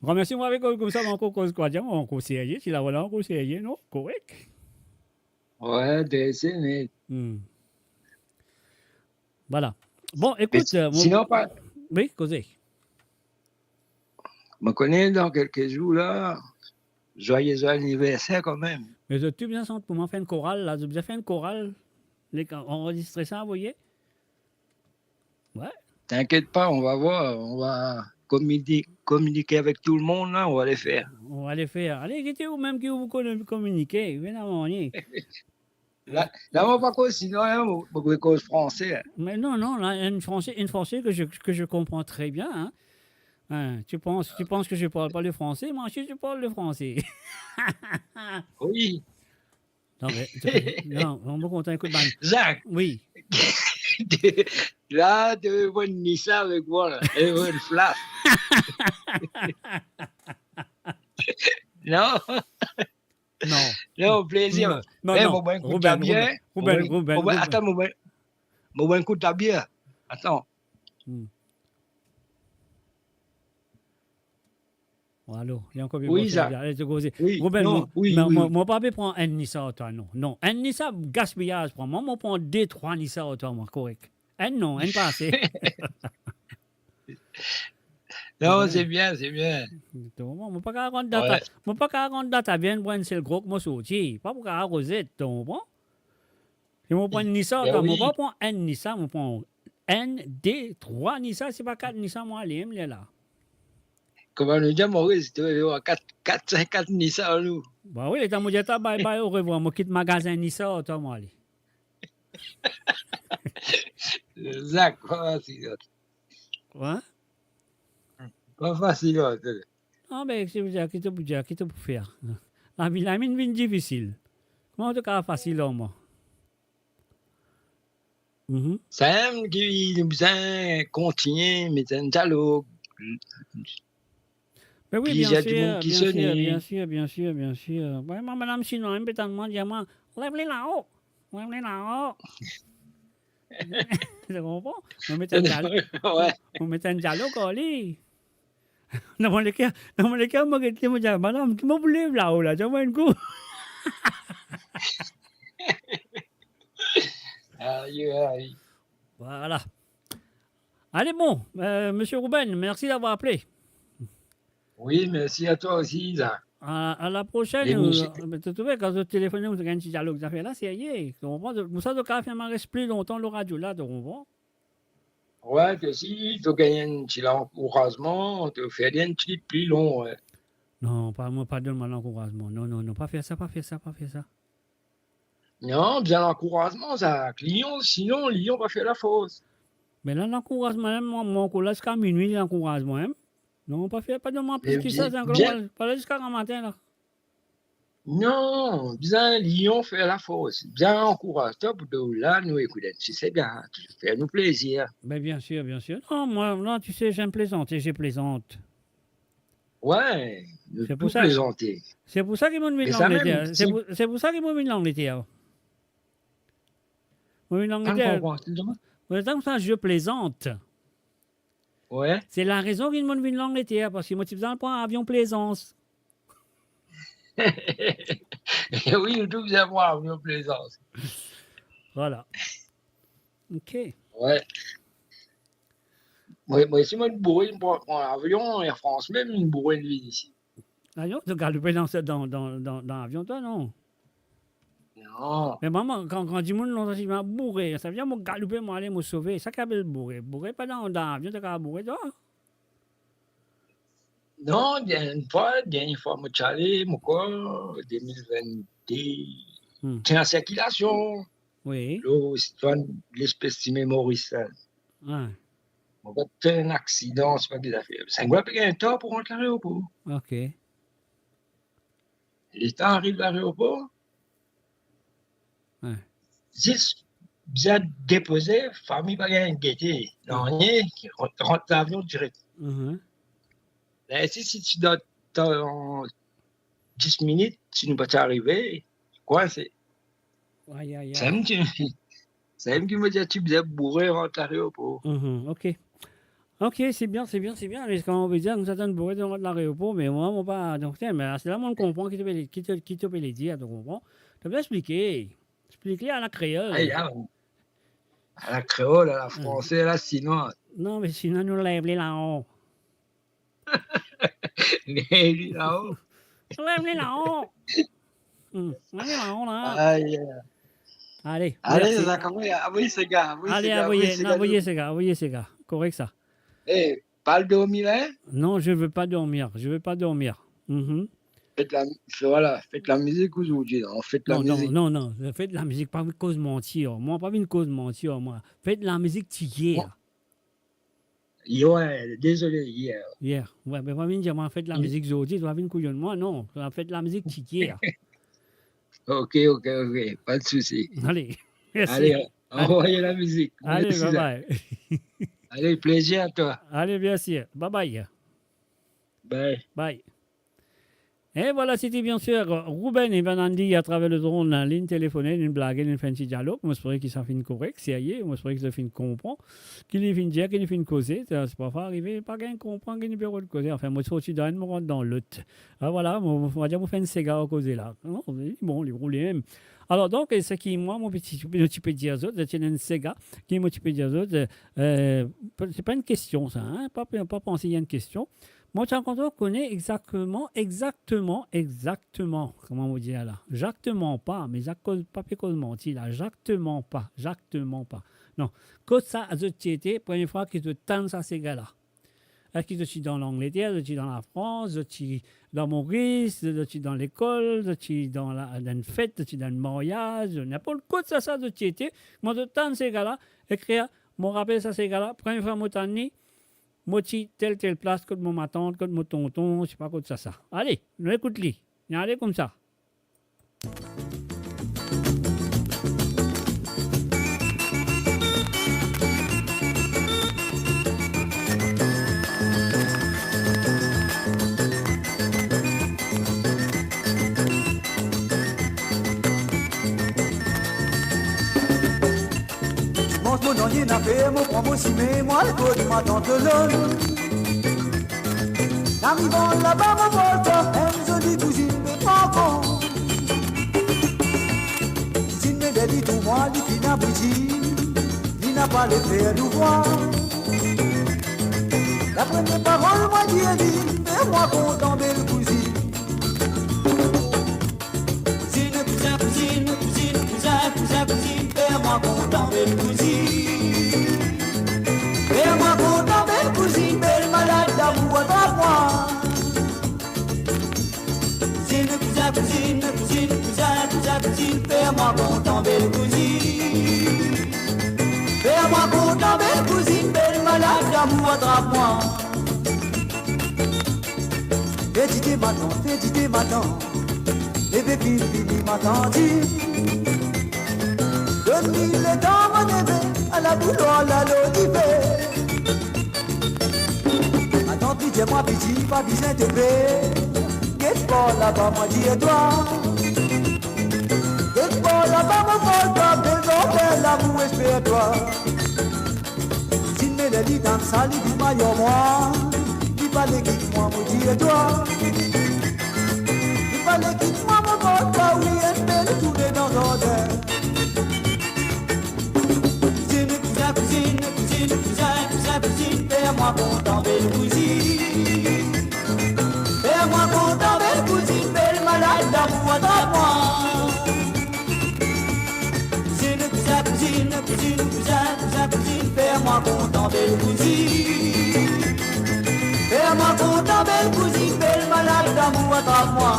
Remersi mwa avek ou, koumsa mo ankor koz kwa, dir mo ankor serye, ti lavwa la ankor serye, non? Korek. Wi, dezene. Hmm. Vwala. Bon, ekout, me, euh, mo, sinon, pa, wi, koze. Mo kone dan kelke zour la, zwaye aniverser kanmem. Me zot tou bizin sant pou mwa, fer enn koral la, zot bizin fer enn koral, les gars, anrezistre sa, avoye. Wi. T'inquiète pas, on va voir, on va communiquer, communiquer avec tout le monde, là, on va les faire. On va les faire. Ale, gete ou mem ki ou pou kominike, vinn avek mwa. La, la, mo pa koz sinwa, hein, mo, mo koz franse, hein. Mais non, non, là, un français, un français que je, que je comprends très bien, hein. Hein, tu penses, tu penses que je parle pas le français? Moi aussi, je parle le français. Wi. Non, me, non, mo kontan ekout bann. Zak. Wi. La, to pe pran ni sa avek mwa la. E pran flas. Non. Non. Non, plezir. Non, non, non. Mo boir enn kout labier. Ruben, Ruben, Ruben, atann, mo boir, mo boir enn kout labier. Atann. Hmm. Alo, li ankor bien. Wi, Zak. Ale, to koze. Wi, Ruben, non, mo, wi, mo, wi, mo pa pe pran enn ni sa ar twa, non. Non, enn ni sa gaspiyaz pou mwa. Mo pran de, trwa ni sa ar twa, mwa, korek. Enn non, enn pa ase. Non, se bien, se bien. To konpran, mo pa kapav rakont dat, mo pa kapav rakont dat bien, pran enn sel grok, mo sorti. Pa pou kapav kozet, to konpran? Si mo pran ni sa, mo pa pran enn ni sa, mo pran enn, de, trwa ni sa, si pa kat ni sa, mo ale mem lerla. Kouma nou dir, Moris, to, to, kat, kat, sink, kat ni sa, nou. Ba wi, letan mo dir twa bye bye, orevwar, mo kit magazin ni sa, twa, mo ale. Zak, pa fasil. Kwa? Pa fasil, non. Non, me ki to pou dir, ki to pou dir, ki to pou fer? Lavi la inn vinn difisil. Kouma to kapav fasil ar mwa? Mhm. Samem ki nou bizin kontigne met enn dialog. Me wi, bien sir, bien sir, bien sir, bien sir. Wi, mwa, madam sinwa, li pe tann mwa, dir mwa, "Lev li lao, lev li lao." To konpran? Mo met enn dialog, wi, mo met enn dialog ar li. Dan mo leker, dan mo leker, mo get li, mo dir, "Madam, ki mo pou lev lao la, dir mwa enn kou." Aïe, aïe. Voilà. Allez, bon, euh, monsieur Ruben, merci d'avoir appelé. Oui, merci à toi aussi, Zak. À, à la prochaine, euh, to trouve, kan zot telefone, nou gagn ti dialog, zafer la serye. To konpran? Pou sa, to kapav fer mwa res pli lontan lor radio la, to konpran? Wi, ke si to gagn enn ti lankourazman, to fer li enn ti pli lon, wi. Non, pa, mwa pa donn mwa lankourazman. Non, non, non, pa fer sa, pa fer sa, pa fer sa. Non, bizin lankourazman, Zak. Lion, sinon, lion pa fer lafors. Me la, li ankouraz mwa, mo, mo ankor la ziska minwi, li ankouraz mwa, hein. Non, pa fer, pa donn mwa plis ki sa, bien, ziska gramatin la. Non, bizin lyon fer lafors. Bizin ankouraz twa pou to la, nou ekout enn ti sega, fer nou plezir. Ben, bien sûr, bien sûr. Non, moi, non, tu sais, j'aime plaisanter, je plaisante. Ouais, nou tou plezante. C'est pour ça ki mo'nn vinn Langleter. C'est pour, c'est pour ça ki mo'nn vinn Langleter. Mo'nn vinn Langleter. Konpran, konpran. Par exemple, sa, je plaisante. Ouais. Se larezon ki mo'nn vinn Langleter, parski mo ti bizin pran avion Plaisance. Wi, nou tou bizin pran avion Plaisance. Voilà. Ok. Ouais. Mwa, mwa, si mo'nn boure, mo'nn pran, pran avion, Air France mem, mo'nn boure, mo'nn vinn isi. Ah non, to galoupe dan, dan, dan, dan avion, twa, non? Non. Me mwa, kan, kan dimoun lontan ti vinn boure, savedir mo galoupe, mo ale, mo sove. Sa ki apel boure. Boure pa dan, dan avion, to kapav boure, twa? Non, dernie fwa, dernie fwa mo ti ale, mo krwar, de mil vennde. Hmm. Ti ena sirkilasion. Wi. Lor, lor lespes ti Maurice, sa. Wi. Mo pa fer enn aksidan, sipa ki zafer. Singapor pe gagn tar pou rant laeropor. Ok. Letan ariv laeropor, wi, zis bizin depoze, fami pa gagn gete, nanye, ki rant, rant lavion direk. Mhm. La isi, si ti dan, dan dis minit, si nou pa ti arive, kwinse. Ay, ay, ay. Samem ki, samem ki mo dir, ti bizin boure rant laeropor. Mhm, ok. Ok, c'est bien, c'est bien, c'est bien. Mais kouma ou pe dir, nou ti atann boure rant laeropor, me mwa, mo pa, donk, tiens, me la, se la, mo konpran ki to pe, ki to, ki to pe dir, to konpran? To bizin explike. Explike li a la kreol. Ay, a, a la kreol, a la franse, a la sinwa. Non, me sinwa, nou lev li lao. Lev li lao. Lev li lao. Hmm, lev li lao, la. Ay, ay. Ale, ale, mersi. Zak, avoy, avoy sega, avoy sega, avoy sega. Ale, avoy, avoy sega, avoy sega. Korek sa. Eh, pa al dormi la, hein? Non, je veux pas dormir, je veux pas dormir. Mhm. Fet la, voilà, fet lamizik ozordi, non, fet lamizik. Non, non, non, non, fet lamizik, pa vinn koz manti, oh. Mwa, pa vinn koz manti, oh, mwa. Fet lamizik tiger. Wi. Yer, dezole, yer. Yer. Wi, me pa vinn dir mwa fet lamizik zordi, to pa vinn kouyonn mwa, non. Fet lamizik tiger. Ok, ok, ok, pa de sousi. Ale, mersi. Ale, anvoy lamizik. Ale, bye bye. Ale, plezir a twa. Ale, mersi. Bye bye. Bye. Bye. E vwala, se ti bien sir Ruben Evanandi atraver le drone, linn telefone, linn blage, linn fer enn ti dialog. Mo espere ki sa finn korek, serye. Mo espere ki zot finn konpran, ki li finn dir, ki li finn koze. Sa, se parfwa arive, pa gagn konpran ki li pe rod koze. Anfin, mo sorti dan enn, mo rant dan lot. Ah, vwala, mo, mo, mo dir mo fer enn sega ar koze la. Non, li bon, li roule mem. Alor, donk, seki mwa, mo ti, mo ti pe dir zot, se ti enn sega, ki mo ti pe dir zot, eh, eh, se pa enn kestion, sa, hein, pa, pa panse li enn kestion. Mo ti kontan kone exakteman, exakteman, exakteman, kouma mo dir la? Exakteman pa, me zak koz, pa pe koz manti la, exakteman pa, exakteman pa. Non, kot sa zot ti ete, premie fwa ki zot tann sa sega la? Eski zot ti dan Langleter, zot ti dan Lafrans, zot ti dan Moris, zot ti dan lekol, zot ti dan la, dan enn fet, zot ti dan enn maryaz, ninport kot sa, sa zot ti ete, kouma zot tann sega la, ekrir, mo rapel sa sega la, premie fwa mo tann li, mo ti tel, tel plas, kot mo matant, kot mo tonton, sipa kot sa, sa. Ale, nou ekout li. Li ale koumsa. Mont mo nanye nafer, mo pran mo sime, mo al kot matant Lolonn. Arive laba, mo pran enn zoli kouzinn pe pran kont. Kouzinn met li tou mwa, li finn abouti, li napa lefer nou vwar. Lapremie parol mo dir li, fer mwa kontan, bel kouzinn. Kouzinn, kouzin, kouzinn, kouzinn, kouzin, kouzin, kouzinn, fer mwa kontan, bel kouzinn. Fer mwa kontan, bel kouzinn, bel malad lamour atrap mwa. Kouzinn, kouzin, kouzinn, kouzinn, kouzin, kouzin, kouzinn, fer mwa kontan, bel kouzinn. Fer mwa kontan, bel kouzinn. Atrap mwa. Fedite matan, fedite matan. Leve vinn vini matan di. Donn li letan mo neve, ala boulwa lalo dife. Atann plizie mwa piti, pa bizin to pe. Get par laba, mo dir twa. Get par laba, mo fol twa, bel zardin lamour esper twa. Kouzinn, me ler li tann sa, li vinn mayor mwa. Li pale kit mwa, mo dir twa. Li pale kit mwa, mo fol twa, wi, enn bel tourne dan zardin. Kouzinn, kouzin, kouzinn, kouzinn, kouzinn, kouzinn, kouzinn, fer mwa kontan, bel kouzinn. Fer mwa kontan, bel kouzinn, bel malad lamour atrap mwa. Kouzinn, kouzin, kouzinn, kouzinn, kouzinn, kouzinn, kouzinn, fer mwa kontan, bel kouzinn. Fer mwa kontan, bel kouzinn, bel malad lamour atrap mwa.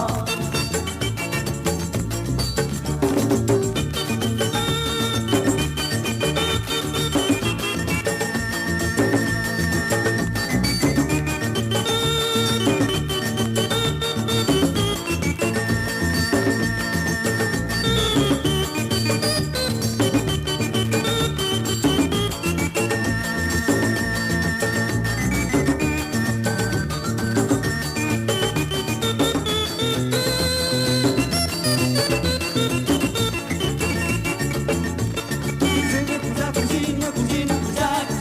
Kouzinn, kouzinn, kouzinn, kouzinn, kouzinn,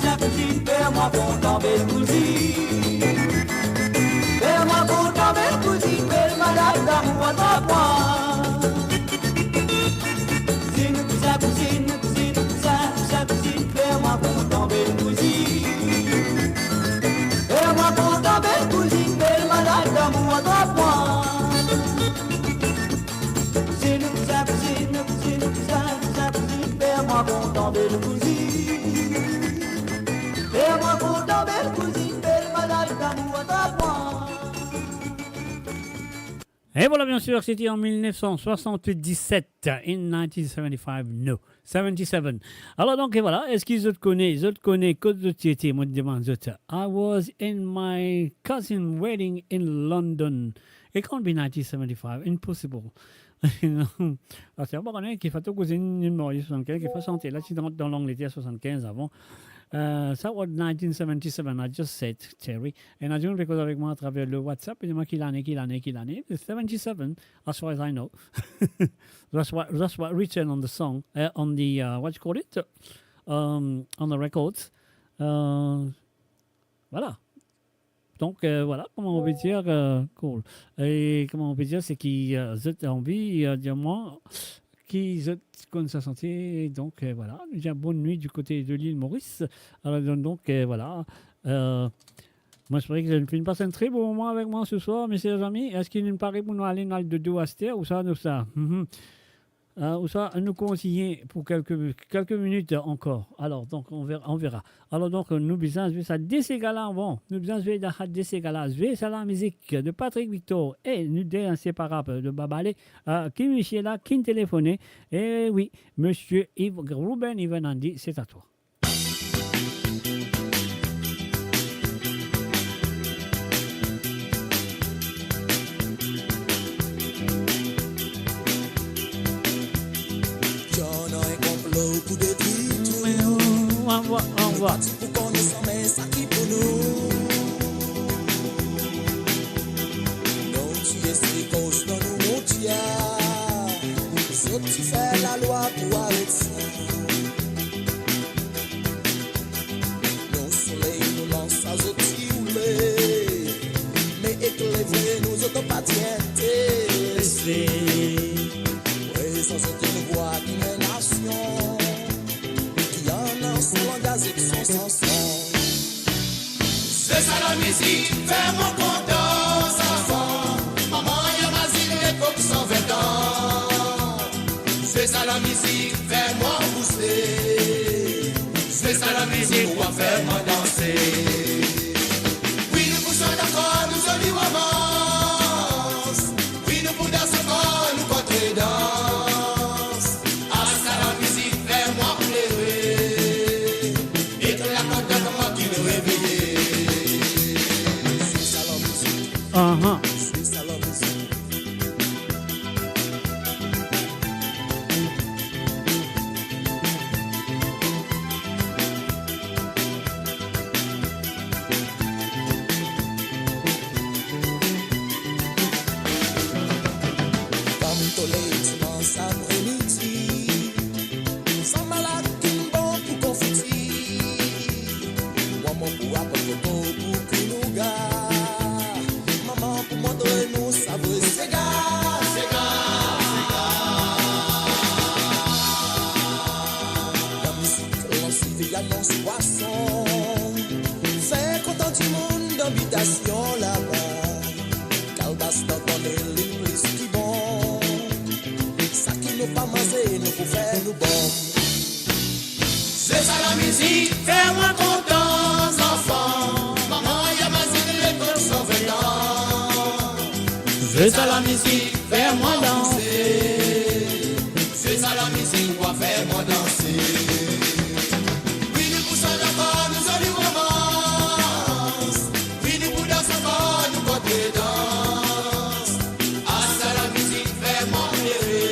kouzinn, kouzinn, fer mwa kontan, bel kouzinn. Fer mwa kontan, bel kouzinn, bel malad lamour atrap mwa. Kouzinn, kouzin, kouzinn, kouzinn, kouzinn, kouzinn, kouzinn, fer mwa kontan, bel kouzinn. Fer mwa kontan, bel kouzinn, bel malad lamour atrap mwa. Kouzinn, kouzin, kouzinn, kouzinn, kouzinn, kouzinn, kouzinn, fer mwa kontan, bel kouzinn. Fer mwa kontan, bel kouzinn, bel malad lamour atrap mwa. Et voilà, bien sûr, c'était en mille neuf cent soixante-dix-sept, in nineteen seventy-five, no, seventy-seven. Alors donc, et voilà, eski zot kone, zot kone, kot zot ti ete, mo demann zot. I was in my cousin wedding in London. It can't be nineteen seventy-five, impossible. Non. Parski, mo pa kone ki fason kouzinn inn marye swasannkinz, ki fason sante la, ti dan, dan Langleter swasannkinz avan. Euh, sa, what, nineteen seventy-seven, I just said, Terry. Ena dimoun pe koz avek mwa atraver le WhatsApp, pe dir mwa ki lane, ki lane, ki lane. It's seventy-seven, as far as I know. That's what, that's what written on the song, uh, on the, uh, what you call it? Um, on the records. Uh, voilà. Donk, euh, voilà, kouma nou pe dir, euh, cool. E kouma nou pe dir, se ki, euh, zot anvi, euh, dir mwa ki zot konn sa sante. Donk, euh, voilà, nou dir bonn nwit di kote de lil Moris. Alor, donk, donk, euh, voilà. Euh, mo espere ki zot finn pas enn tre bon moman avek mwa se swar, mesie zami. Eski nou pare pou nou ale, nou al dodo aster, ouswa nou sa? Mhm. Euh, ouswa nou kontign pou kelke, kelke minit ankor. Alor, donk, on verra, on verra. Alor, donk, nou bizin zwe sa de sega la avan. Nou bizin zwe sa de sega la. Zwe sa lamizik de Patrick Victor e nou de inseparab de Babale, euh, ki misie la, ki'nn telefone. E wi, misie Yves, Ruben Yves Nandi, se a twa. Ti ena enn konplo pou detrir tou nou. Anvwa, anvwa. Parti pou konn sa, me sa ki pou nou. Nou ti ese koz dan nou mondia. Zot ti fer lalwa pou aret sa. Nou soley, nou lans, sa zot ti oule. Me ek levre nou, zot pa ti interese. Prezan zot inn vwa ki ena nasion ki annan son langaz ek son sanson. Zwe sa lamizik, fer mwa kontan, zanfan. Manman, imazinn lepok san vin tan. Zwe sa lamizik, fer mwa bouse. Zwe sa lamizik, ou fer mwa danse. Wi, nou pou sot dakor, nou zoli romans. Wi, nou pou dans ankor, nou kontredans. Ala sa lamizik, fer mwa plere. Ek lakontantman ki nou reveye. Fer mwa kontan, zanfan, mama, imazinn lepok san vin an. Zwe sa lamizik, fer mwa danse. Zwe sa lamizik, pou fer mwa danse. Wi, nou pou sant ankor nou zoli romans. Wi, nou pou dans ankor nou kontredans. Asa lamizik, fer mwa plere.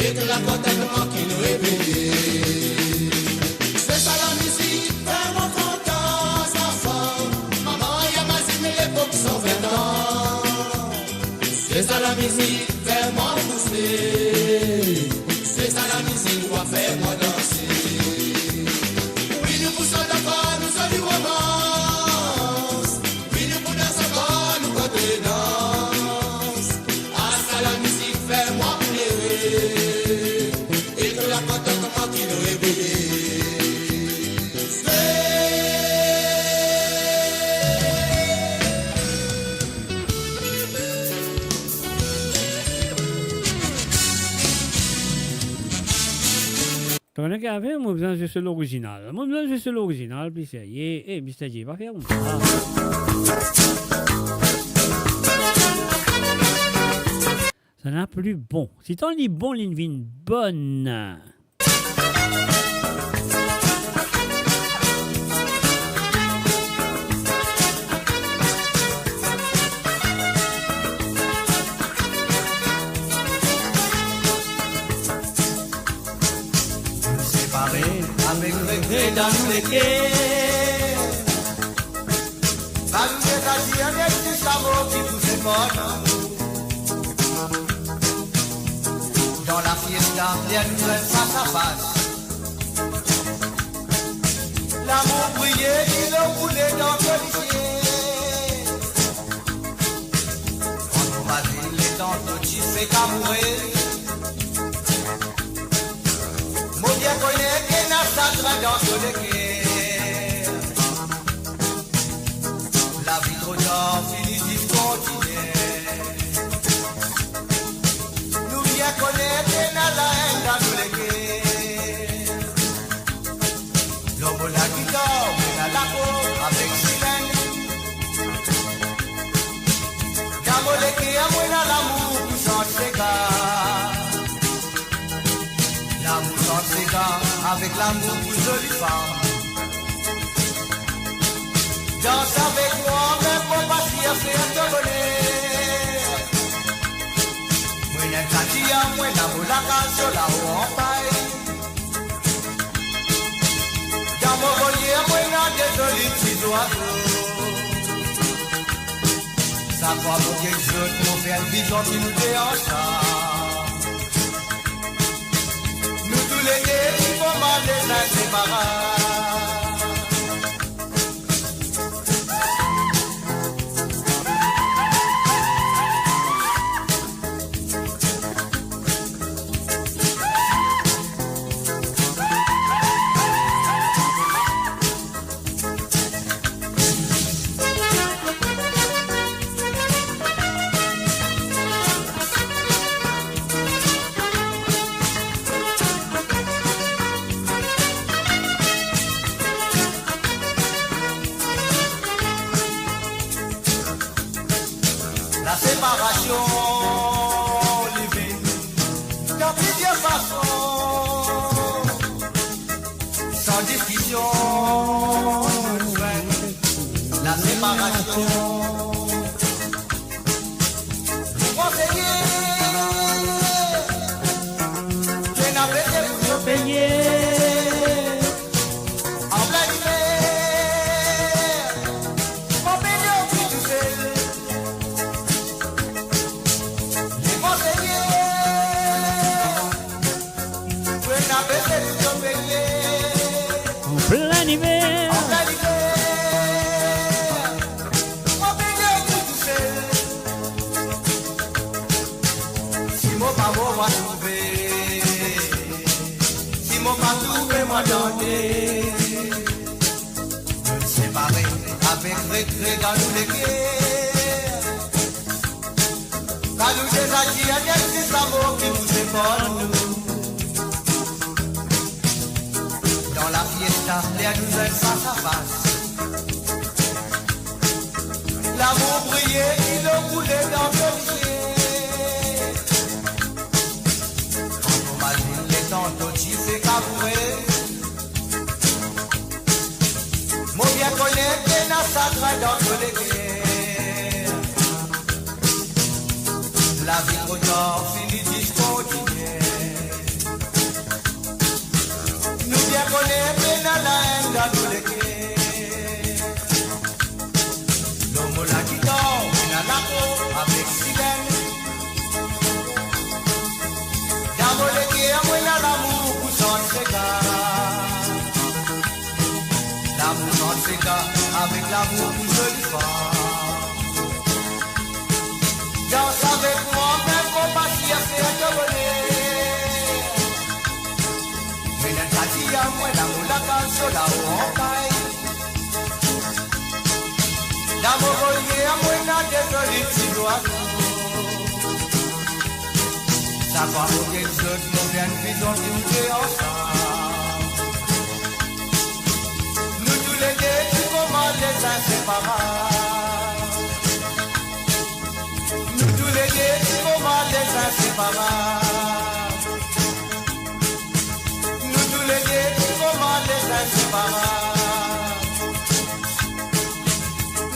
Ek lakontantman ki nou reveye. Se sa lamizik, fer mwa kontan, zanfan. Mama, imazinn lepok san vin an. Se sa lamizik, fer mwa bouse. Se sa lamizik, pou fer mwa danse. Wi, nou pou sant ankor nou zoli romans. Wi, nou pou dans ankor nou kontredans. Asa lamizik, fer mwa plere. Ek lakontantman ki nou reveye. To kone ki afer, mo bizin zis lorizinal. Mo bizin zis lorizinal, pli serye. Eh, Mister J, pa fer koumsa. Sa ena pli bon. Si tann li bon, li vinn bonn. Separe avek regre dan nou leker. Sa nou deza dir net zis lamor ki pou separ nou. Dan la fiesta, ler nou enn fas a fas. Lamour briye, dilo koule dan to lizie. Kan nou mazinn letan to ti fek amoure. Mo bien kone ki ena sagrin dan to leker. Lavi tro tar, fini zis kontinie. Nou bien kone ki ena laenn dan nou leker. Lor mo lagitar, mo ena lakoz avek Silene. Dan mo leker, mo ena lamour pou sant sega. Lamour sant sega avek lamour pou zoli fam. Dans avek mwa, mem mo pa sir fer to boner. Mo ena katia, mo ena mo lakaz, so lao anpay. Dan mo volier, mo ena de zoli ti zwazo. Sak fwa mo gete zot, mo fer enn vizion ki nou de ansam. Nou toulede, nou kouma de inseparab. Laseparasion, li vinn dan plizier fason. San diskision, nou finn laseparasion. Nou konseye, pena pese pou to peye. An plin liver, mo pena pou tousel. Li konseye, pena pese pou to peye. An plin liver. An plin liver, mo pena pou tousel. Si mo pa bon, mo trouve. Si mo pa trouve, mo tante. Nou separe avek regre dan nou leker. Kan nou deza dir net zis lamor ki pou separ nou. Dan La fiesta, ler nou zwenn fas a fas. Lamour briye, dilo koule dan to lizie. Kan to mazinn letan to dife kaboure, mo bien kone pena sagrin dan to leker. Lavi tro tar, fini zis kontinie. Nou bien kone pena laenn dan nou leker. Lor mo lagitar, mo ena lakor avek silenn. Dan mo leker, mo ena lamour pou sant sega. Lamour sant sega, avek lamour pou zoli fam. Dans avek mwa, mem mo pa ti a fer to boner. Mo ena enn tati a mwa, dan mo lakaz, so lao an kay. Dan mo kolye a mwa, ena de zoli ti zwazo. Sa pa okenn zot, mo bien bizin nou de ansam. Nou toulede ti kouma les inseparab. Nou toulede ti kouma les inseparab. Nou toulede ti kouma les inseparab.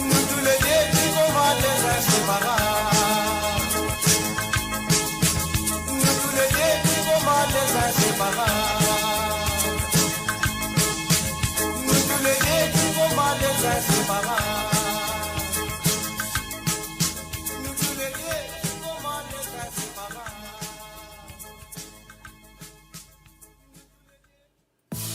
Nou toulede ti kouma les inseparab. Nou toulede ti kouma les inseparab. Nou toulede ti kouma les inseparab. Nou toulede ti kouma les inseparab.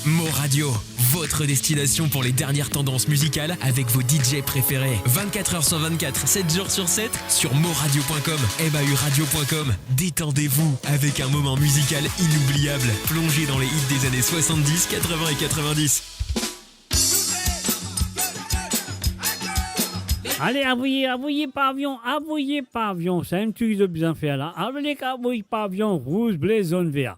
Mo Radio, votre destination pour les dernières tendances musicales avec vos D J préférés. Vingt-quatre heures sur vingt-quatre, sept jours sur sept, sur moradio point com, M A U radio point com. Détendez-vous avec un moment musical inoubliable, plongé dans les hits des années soixante-dix, quatre-vingts et quatre-vingt-dix. Ale, avoye, avoye pavion, avoye pavion. Sa enn tigit zot bizin fer la. Ale, avoye pavion, rouz, ble, zonn, ver.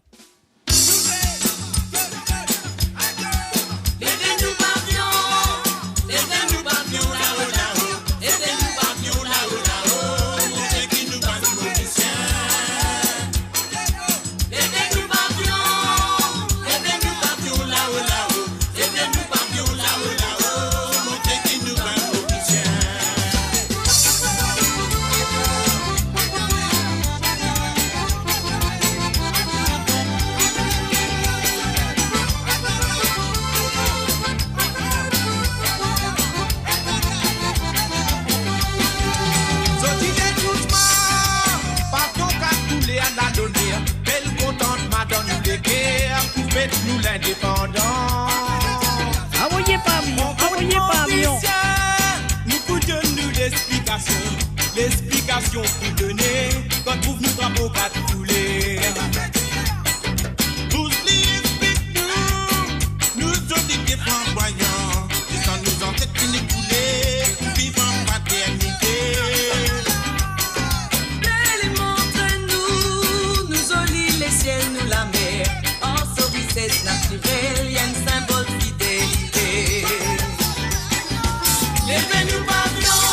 Sorti de dousman, pa to ka koule a laloner, bel kontantman dan nou leker, pou fet nou lindepandans. Avoye pavion, avoye pavion. Nou pou donn nou lexplikasion, lexplikasion pou done, kan trouv nou drapo kat kouler. Pou li explik nou, nou zoli pie flanbwayan, ki san nou zanset fini koule, pou viv an fraternite. Bel montre nou, nou zoli lesiel, nou lamer, ar so rises natirel, enn sinbol fidelite. Leve nou pavion,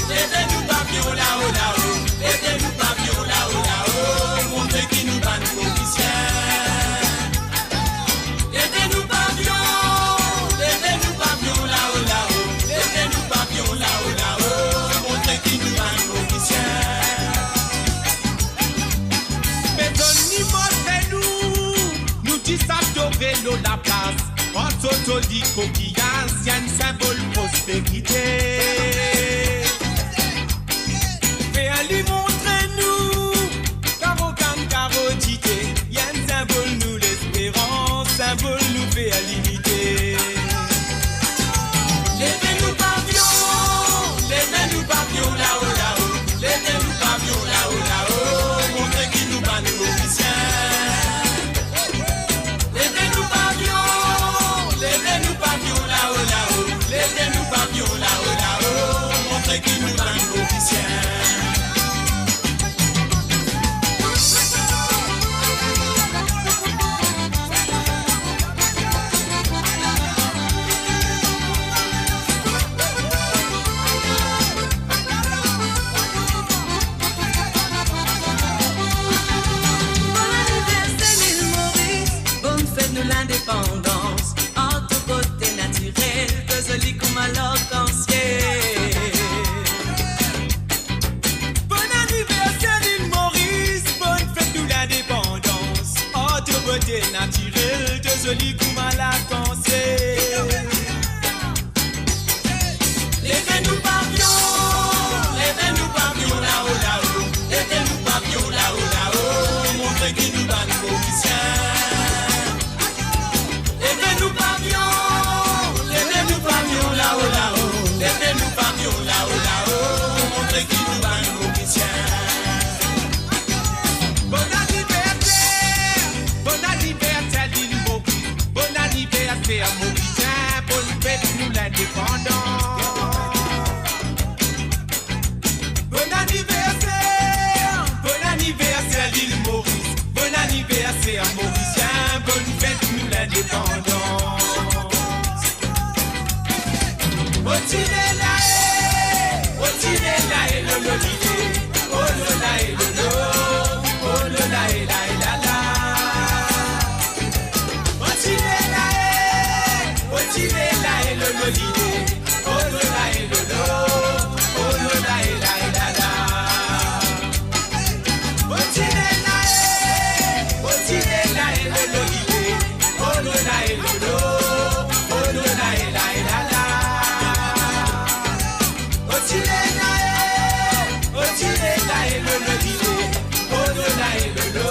leve nou pavion lao, lao. Leve nou pavion lao, lao. Montre ki nou bann polisie. Leve nou pavion, leve nou pavion lao, lao. Leve nou pavion lao, lao. Montre ki nou bann polisie. Bezonn ni montre nou, nou ti sa dore lor laplas. Ar so zoli kokiyaz, enn sinbol prosperite. Fer li montre nou, karo kann, karo dite, enn sinbol nou lesperans, sinbol nou fer linite. Leve nou pavion, leve nou pavion lao, lao. Leve nou pavion lao, lao. Montre ki nou bann polisie. Leve nou pavion, leve nou pavion lao, lao. Leve nou pavion lao, lao. Montre ki nou bann polisie. Li kouma lakanse. Leve nou pavion, leve nou pavion lao, lao. Leve nou pavion lao, lao. Montre ki nou bann Morisien. Leve nou pavion, leve nou pavion lao, lao. Leve nou pavion lao, lao. Montre ki nou bann Morisien. Bon aniverser, bon aniverser Lil Moris, bon aniverser Morisien, bonn fet nou lindepandans. Bon aniverser, bon aniverser Lil Moris, bon aniverser Morisien, bonn fet nou lindepandans. Otile lae, otile lae, lolo lile. Oh lola e lolo, oh lola e lae lala. Otile lae, otile lae, lolo lile. Oh lola e lolo, oh lola e lae lala. Otile lae, otile lae, lolo lile. Oh lola e lolo, oh lola e lae lala. Otile lae, otile lae, lolo lile. Oh lola e lolo,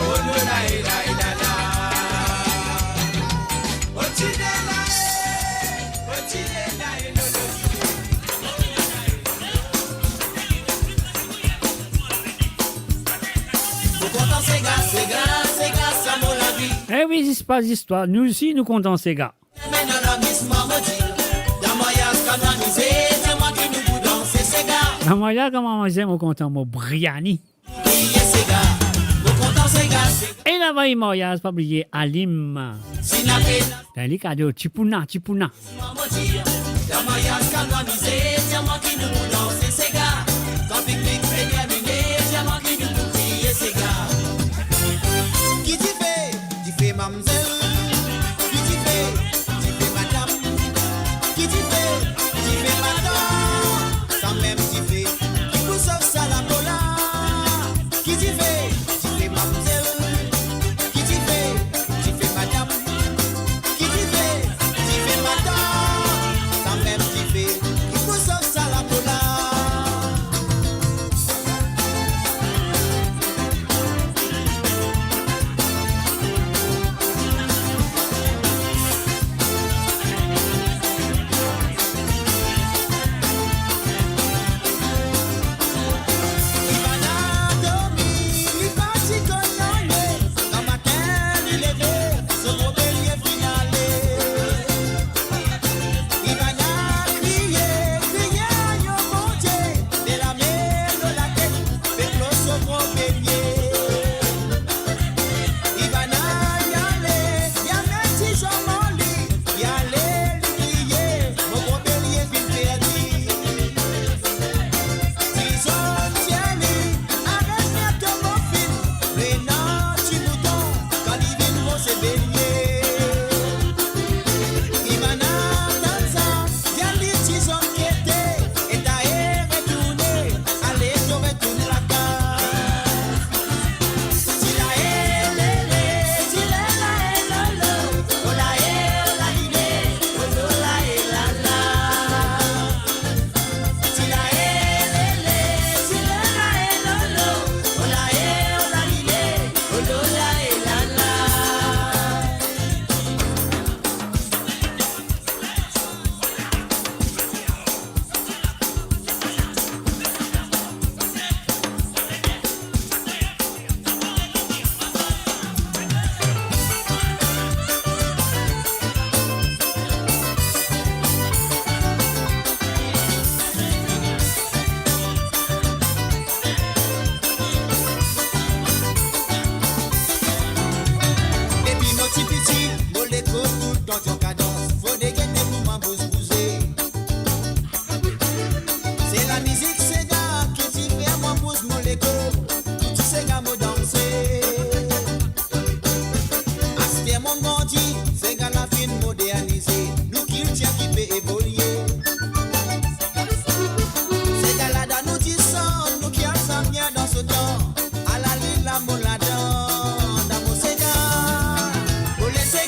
oh lola e lae lala. Otile lae, otile lae, lolo lile. Mo kontan sega, sega, sega, sa mo lavi. Eh wi, zis pa zistwar, nou osi nou kontan sega. Lamwaryaz kan mo amize, mo kontan mo briani. E laba e maryaz, pa bliye Alim. Ben li kado, tipouna, tipouna. Mwa mo dir, dan maryaz kan nou amize, dir mwa ki nou pou danse sega. Kan piknik finn termine, dir mwa ki nou pou kriye sega. Ki dife, dife mamzel. Ki dife, dife madam. Ki dife, dife madan. Samem dife ki pou sof sa lapo la. Ki dife, dife mamzel. Ki dife, dife madam. Ki dife, dife madan. Samem dife ki pou sof sa lapo la. Ivana dormi, li pa ti konn nanye. Gramatin li leve, so gro belie finn ale. Ivana kriye, kriye, ayo Bondie, de lame lor latet, pe plos so gro belie. Ivana ale, li amenn ti zom ar li, li ale, li kriye, mo gro belie finn perdi. Ti zom tir li, aret fer to bofin, pena ti mouton, kan li vinn mo se belie. Ivana tann sa, dir li ti zom kete, e ta e retourne, ale to retourn lakaz. Ti la e lele, ti la e lolo, o la e o la lile, o lo la e la la. Ti la e lele, ti la e lolo, o la e o la lile, o lo la e la la. Depi mo ti piti, mo lekor toultan ti an kadans, fode gete kouma bous bouze. Se lamizik sega ki ti fer mwa bouz mo lekor, tou ti sega mo danse. Aster monn grandi, sega la finn modernize, nou kiltir ki pe evolie. Sega la dan nou disan, nou ki al sa bien dan so tan. Ala li la mo ladan, dan mo sega. Mo lese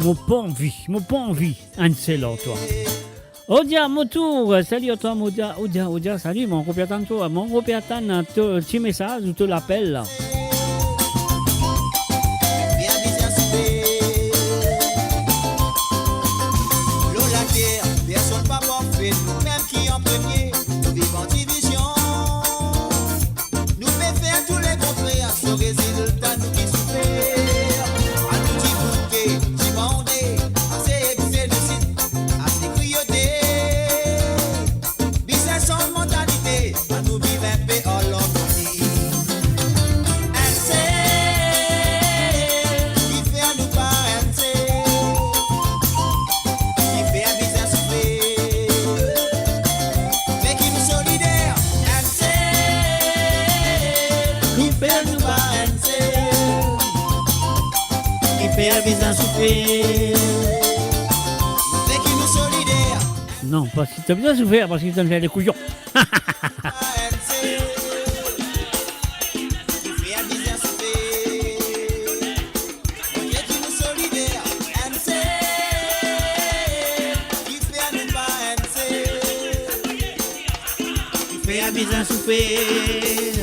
Mo pa anvi, mo pa anvi enn sel ar twa. Odia, mo tour, sali ar twa, mo Odia, Odia, Odia, sali, mo ankor pe atann twa, mo ankor pe atann to ti mesaz ou to lapel la. Lor later, personn pa parfe, nou mem ki an premie, nou viv an divizion. Nou pe fer tou le kontrer, so rezilta nou ki soufer. Anou ti bouke, ti bande, ase exse de sit, ase kriyote. Bizin sanz mantalite, anou viv inpe an larmoni. Enn sel, kifer nou pa enn sel? Kifer bizin soufer? Meki nou solider, enn sel. Kifer nou pa enn sel? Kifer bizin soufer? Meki nou solider. Non, paski to bizin soufer, paski to fer le kouyon. Fer bizin soufer.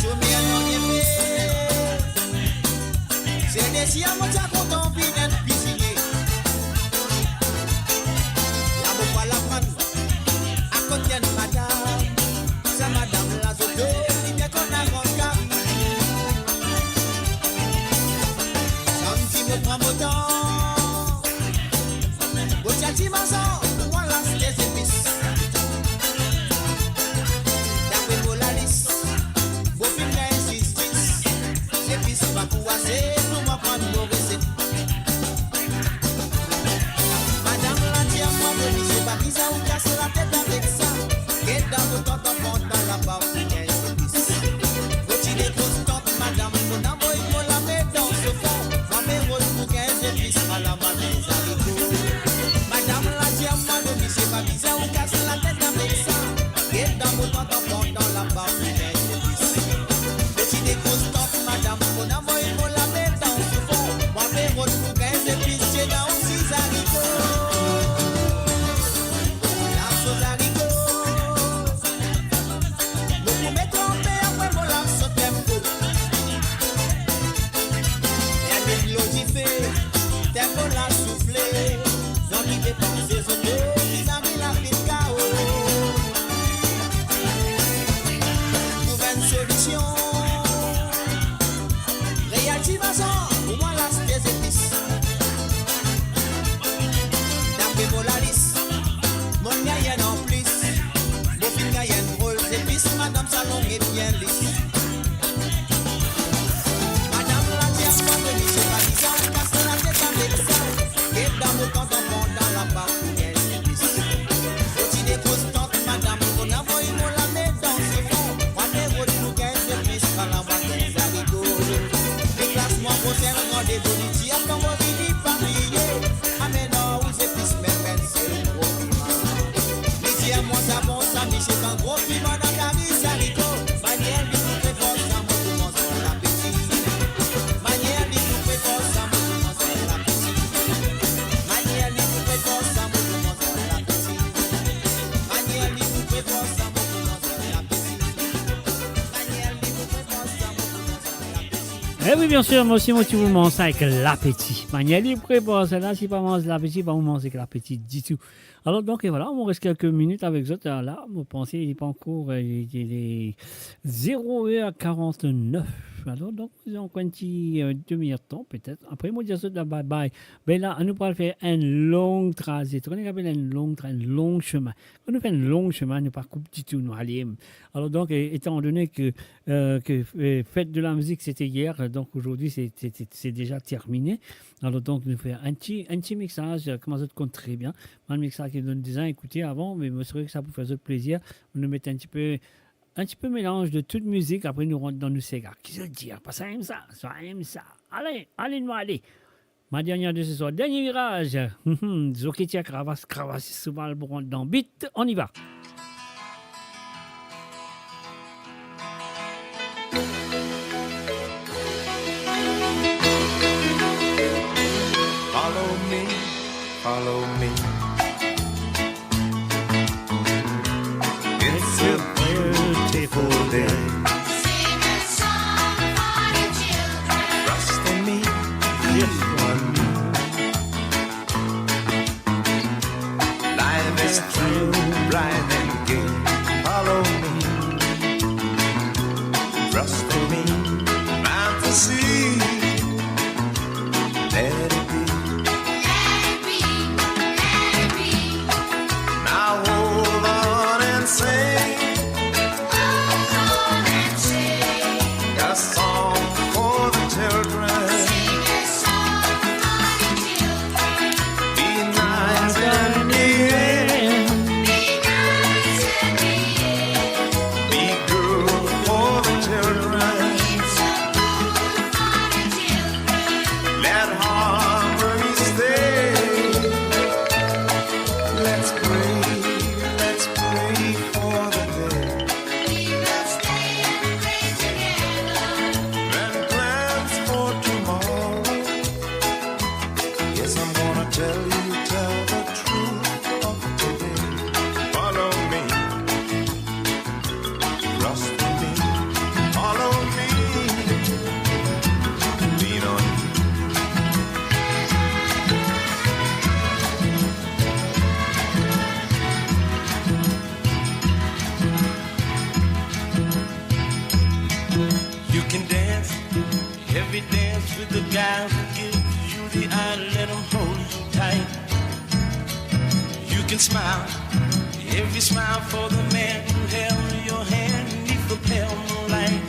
Somer nou bien fer. Se desi a mo ti a kontan vinn enn kwizinie. La mo pa aprann akot enn madam. Sa madam la zot bien konn avan kari. Sa ti mo pran mo tan. Mo ti al ti mazan pou al aste zepis. Dapre mo lalis, mo finn gagn zis dis. Zepis pa pou ase pou mo pran mo reset. Madam la dir mwa, mo misie, pa bizin ou kas latet avek sa. Get dan mo tantan pantan laba pou gagn zepis. Mo ti dekros tant madam, mo avoy mo lame dan so fon. Mwa pe rod pou gagn zepis, ala mwa gagn zariko. Madam la dir mwa, mo misie, pa bizin ou kas latet avek sa. Get dan mo tantan pantan laba pou gagn zepis. Mo ti dekros tant madam, mo avoy mo lame dan so fon. Mwa pe rod pou gagn zepis, ti ena osi zariko. La so zariko. Mo pou met lanpe, apre mo lav so tempo. Enn met lor dife, tempo la soufle. Zot ki depanse zot, ki zami la vinn kao. Trouv enn solision. Real ti mazan, pou mwa al aste zepis. Dapre mo lalis, mo gagn enn anplis. Mo finn gagn enn rol zepis, madam sa long e bien lis. Madam la dir mwa, mo misie, pa bizin ou kas latet avek sa. Get dan mo tantan pantan laba pou gagn zepis. Mo ti dekros tant madam, mo avoy mo lame dan so fon. Mwa pe rod pou gagn zepis, ala mwa gagn zariko. Li klas mwa prosin randevou, li dir kan mo vini pa bliye, amenn ar ou zepis, mem enn sel gro piman. Li dir mwa sa bon sa, misie, kan gro piman dan kari zariko. Manier li pou prepar sa, mo pou manz dan lapeti. Manier li pou prepar sa, mo pou manz dan lapeti. Manier li pou prepar sa, mo pou manz dan lapeti. Manier li pou prepar sa, mo pou manz dan lapeti. Manier li pou prepar sa, mo pou manz dan lapeti. Eh oui, bien sûr, moi aussi, moi, tu veux manger avec l'appétit. Manier li pou prepar sa la, si pa manz lapeti, pa ou manz ek lapeti ditou. Alor, donk, e vwala, mo res kelke minit avek zot, la, mo panse li pa ankor, eh, li, li zero er karant-nef. Alor, donk, nou ena ankor enn ti, eh, demi-er tan, petet. Apre, mo dir zot la, bye bye. Be la, nou pou al fer enn long traze. Ou kone ki apel enn long tra-, enn long semin. Kan nou fer enn long semin, nou pa koup ditou, nou ale. Alor, donk, eh, etan done ke, eh, ke, eh, fête de la musique, c'était hier, donc aujourd'hui, c'est, c'est, c'est, c'est déjà terminé. Alor, donk, nou fer enn ti, enn ti mixaz, eh, kouma zot konn tre bien. Bann mixaz ki nou donn deza ekoute avan, me mo swete ki sa pou fer zot plezir. Nou met enn tipe, enn tipe melanz de tout mizik, apre nou rant dan nou sega. Ki zot dir? Pa sa enn sa? Sa enn sa? Ale, ale, nou ale. Ma dernière de ce soir, dernier virage. Zoki ti a kravas, kravas sou bal pou rant dan beat. On y va. Follow me. It's a beautiful day. Sing a song for the children. Trust in me, yes, for me. Life is too bright and gay. Follow me. Trust in me. Fantasy. Let it be. Let it be, let it be. Now hold on and sing. Hold on and sing. A song for the children. Sing a song for the children. Be nice and behave. Be nice and behave. Be good for the children. It's so good for the children. Let harmony stay. Let's pray, let's pray for the day. We will stay and pray together. And plans for tomorrow. Yes, I'm gonna tell you, tell the truth of today. Follow me. Trust in me, follow me, lean on me. You can dance, every dance with the guy who gives you the eye, let him hold you tight. You can smile, every smile for the man who held your hand 'neath the pale moonlight.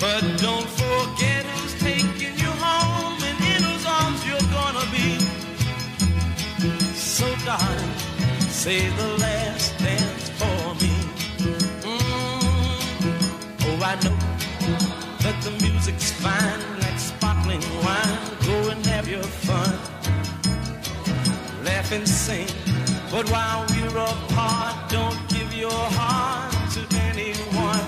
But don't forget who's taking you home and in whose arms you're gonna be. So darling, say the last dance for me. Mm. Oh, I know that the music's fine, like sparkling wine. Go and have your fun, laugh and sing. But while we're apart, don't give your heart to anyone.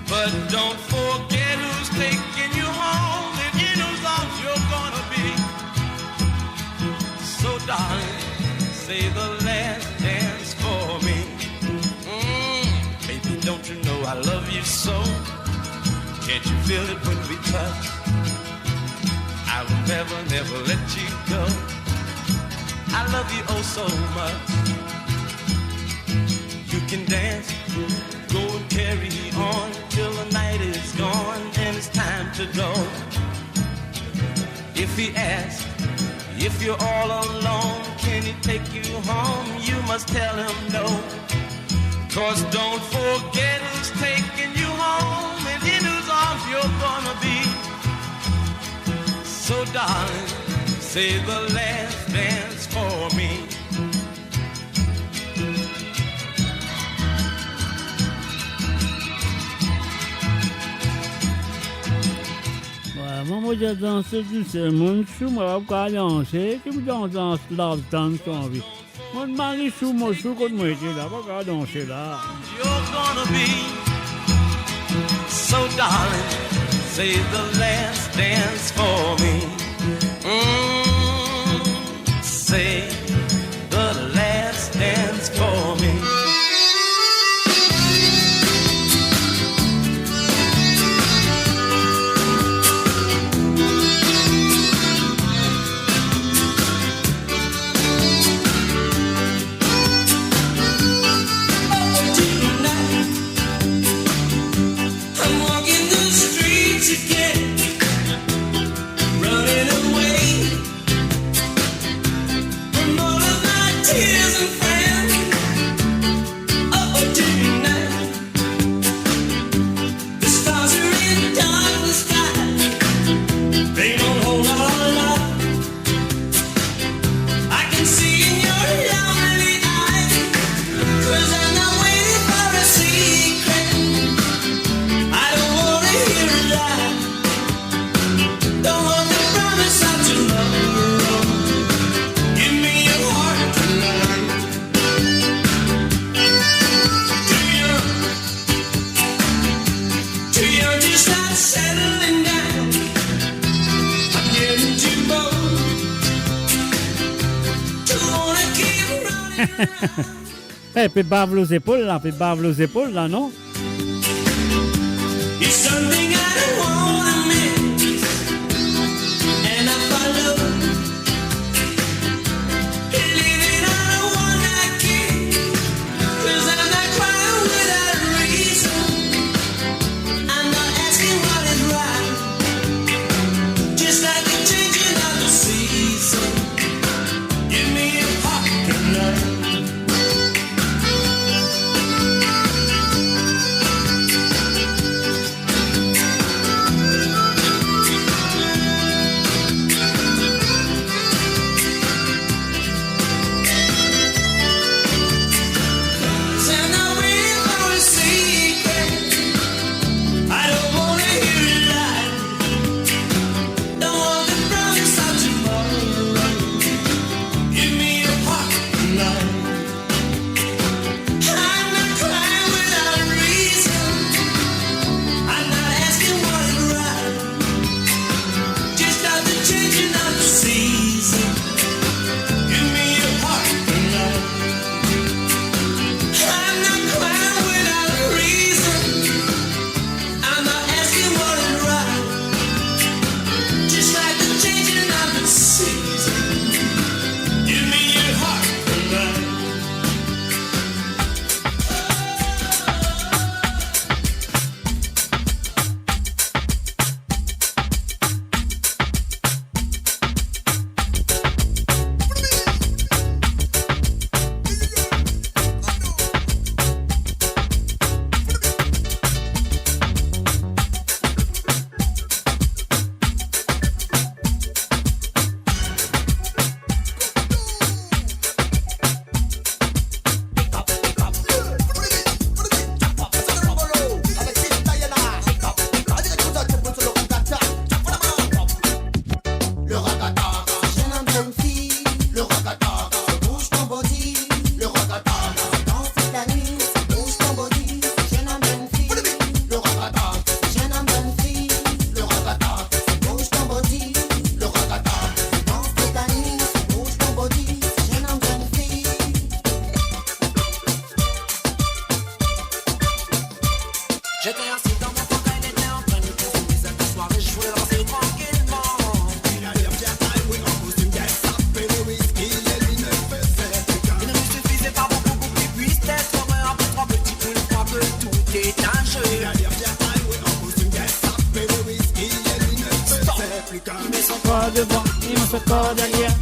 But don't forget who's taking you home and in whose arms you're gonna be. So darling, say the last dance for me. Mm, baby, don't you know I love you so? Can't you feel it when we touch? I will never, never let you go. I love you oh so much. You can dance, go and carry on till the night is gone and it's time to go. If he asks if you're all alone, can he take you home? You must tell him no. 'Cause don't forget who's taking you home and in whose arms you're gonna be. So darling, say the last dance for me. Mwa, mwa, mo dir danse tousel, mo sou, mo pa kav danse, ki pou dans, dans, love dance anvi. Mo mari sou, mo sou kot mo ete la, pa kav danse la. You're gonna be. So darling, say the last dance for me. Mm, say the last dance for me. Oh, tonight, I'm walking the streets again, running away from all of my tears and friends. Oh, tonight, the stars are in dark the sky. They don't hold our love. I can see in your lonely eyes, 'cause I'm not waiting for a secret. I don't wanna hear a lie. Don't hold the promise of tomorrow. Give me your heart tonight. Eh, pe bav lor zepol la, pe bav lor zepol la, non? It's something I don't wanna miss, and I follow. Believing I don't wanna kiss, 'cause I'm not crying without a reason. I'm not asking what is right, just like the changing of the season. Give me a heart tonight. I'm not crying without a reason. I'm not asking what is right. Just like the changing of the season. Give me your heart tonight. I'm not crying without a reason. I'm not asking what is right. Just like the changing of the season. Give me your heart tonight. Le ragga-tagga, jeune homme, jeune fille. Le ragga-tagga, bouge ton body. Le ragga-tagga, danse toute la nuit. Bouge ton body, jeune homme, jeune fille. Le ragga-tagga, jeune homme, jeune fille. Le ragga-tagga, bouge ton body. Le ragga-tagga, danse toute la nuit. Bouge ton body, jeune homme, jeune fille. J'étais assis dans mon fauteuil, l'été en pleine nuit, on finissait la soirée, je voulais danser tranquillement. Il allait bien taille, oui, en costume, yes, ça fait le whisky, et lui ne faisait plus qu'un. Il ne me suffisait pas beaucoup pour qu'il puisse être heureux. Après trois petits coups, il croit que tout est un jeu. Il allait bien taille, oui, en costume, yes, ça fait le whisky, et lui ne faisait plus qu'un. Il met son corps devant, il met son corps derrière.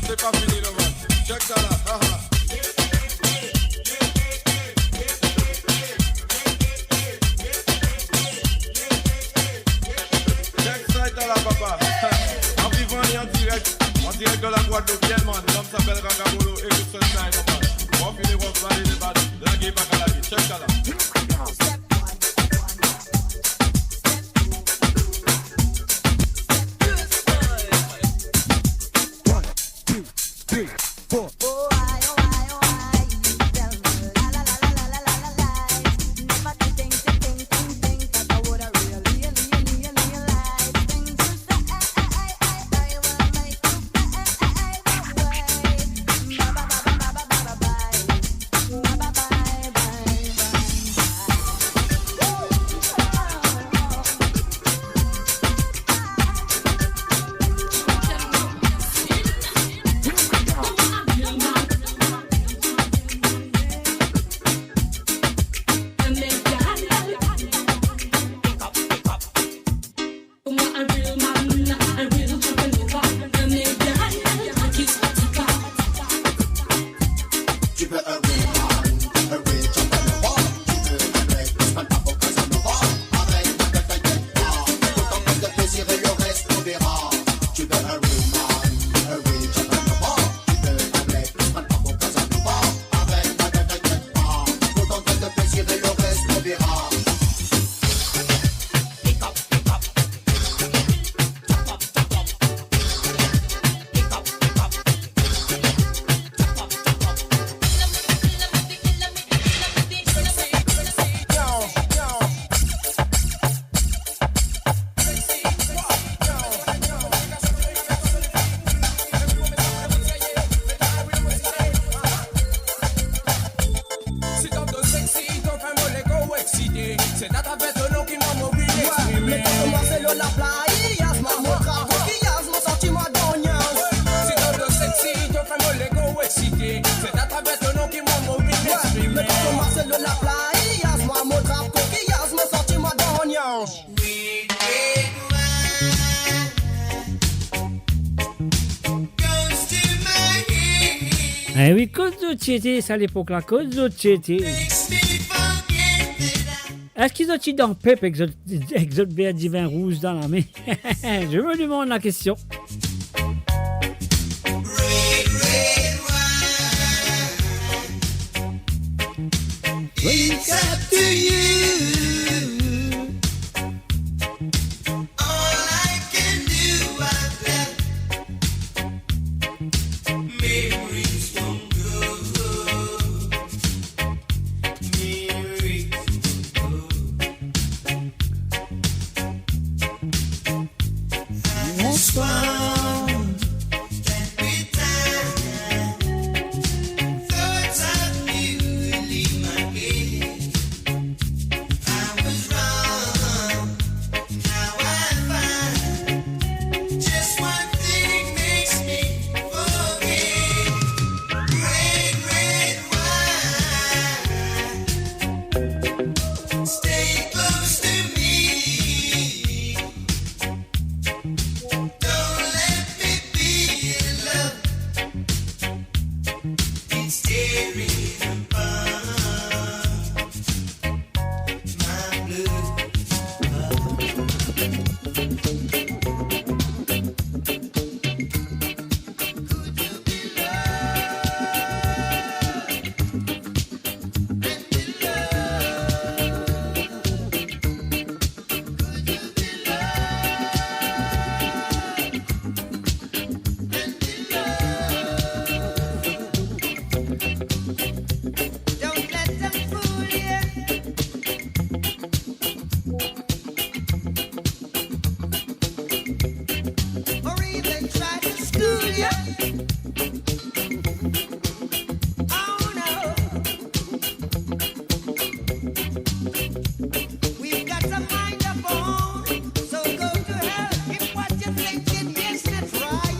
Se pa fini non, man. Check sa la, ha, ha. Check sa la, papa. En vivant et en direct, en direct de la Guadeloupe, yeah, man. L'homme s'appelle Ragabolo, écoute ce style, papa. Bon, fini, bon, fini, les bad, la guerre, pas la guerre. Check sa la. One, two, three, four. Eh wi, kot zot ti ete sa lepok la, kot zot ti ete? Eski zot ti dan pep ek zot, ek zot ver divin rouz dan lame? Je me demande la question. It's up to you. All I can do, I've got memories won't go. Memories won't go. I just want that we time. Thoughts of you leave my head. I was wrong, now I find. Just one thing makes me forget. Red, red wine, stay close to me. Don't let me be in love. It's tearing apart. Don't let them fool you. Or even try to school you. Oh no. We've got a mind of our own, so go to hell if what you're thinking is not right.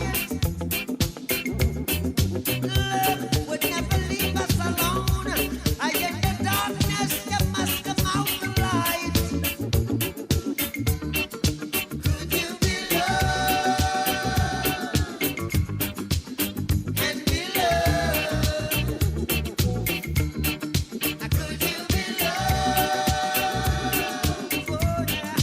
Love would never leave us alone. I in the darkness, you must come out the light. Could you be loved and be loved? Could you be loved? Oh, yeah.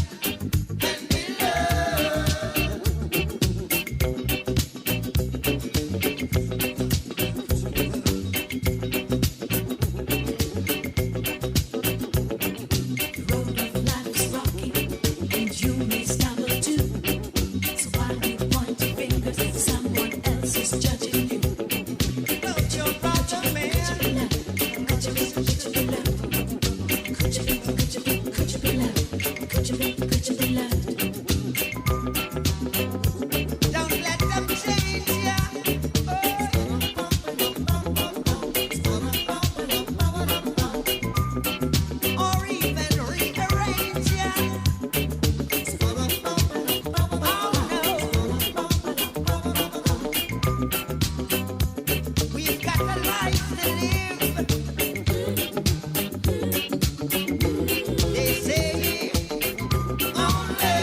Don't let them change you. Oh. Or even rearrange you. Oh, no. We've got a life to live. They say only,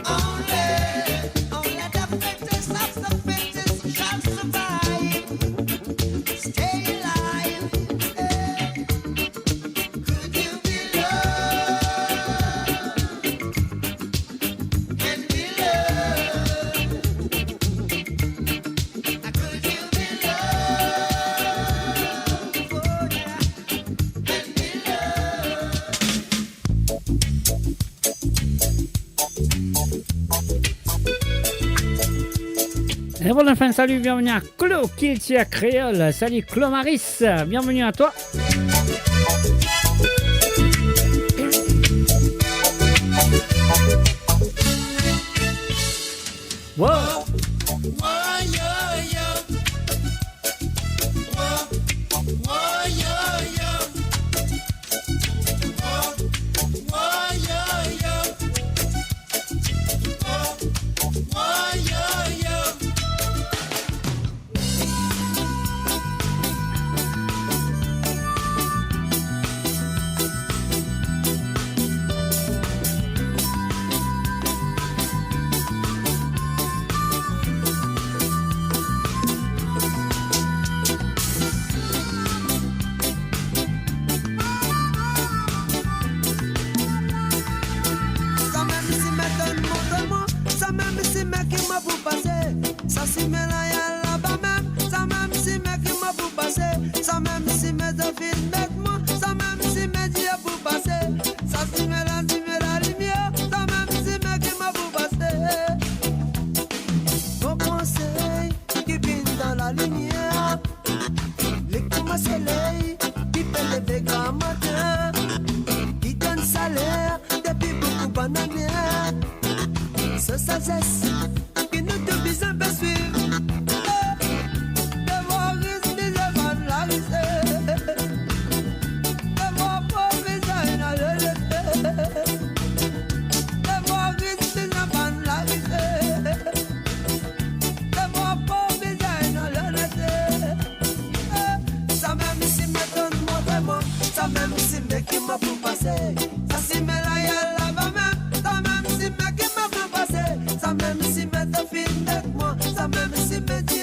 only, only the fittest of the fittest shall survive. Stay alive. Could you be loved and be loved? Could you be loved? Oh, yeah. And be loved. Et voilà, enfin, salut, bienvenue à Clo Culture Créole. Salut Clomaris, bienvenue à toi. Wow. Samem si me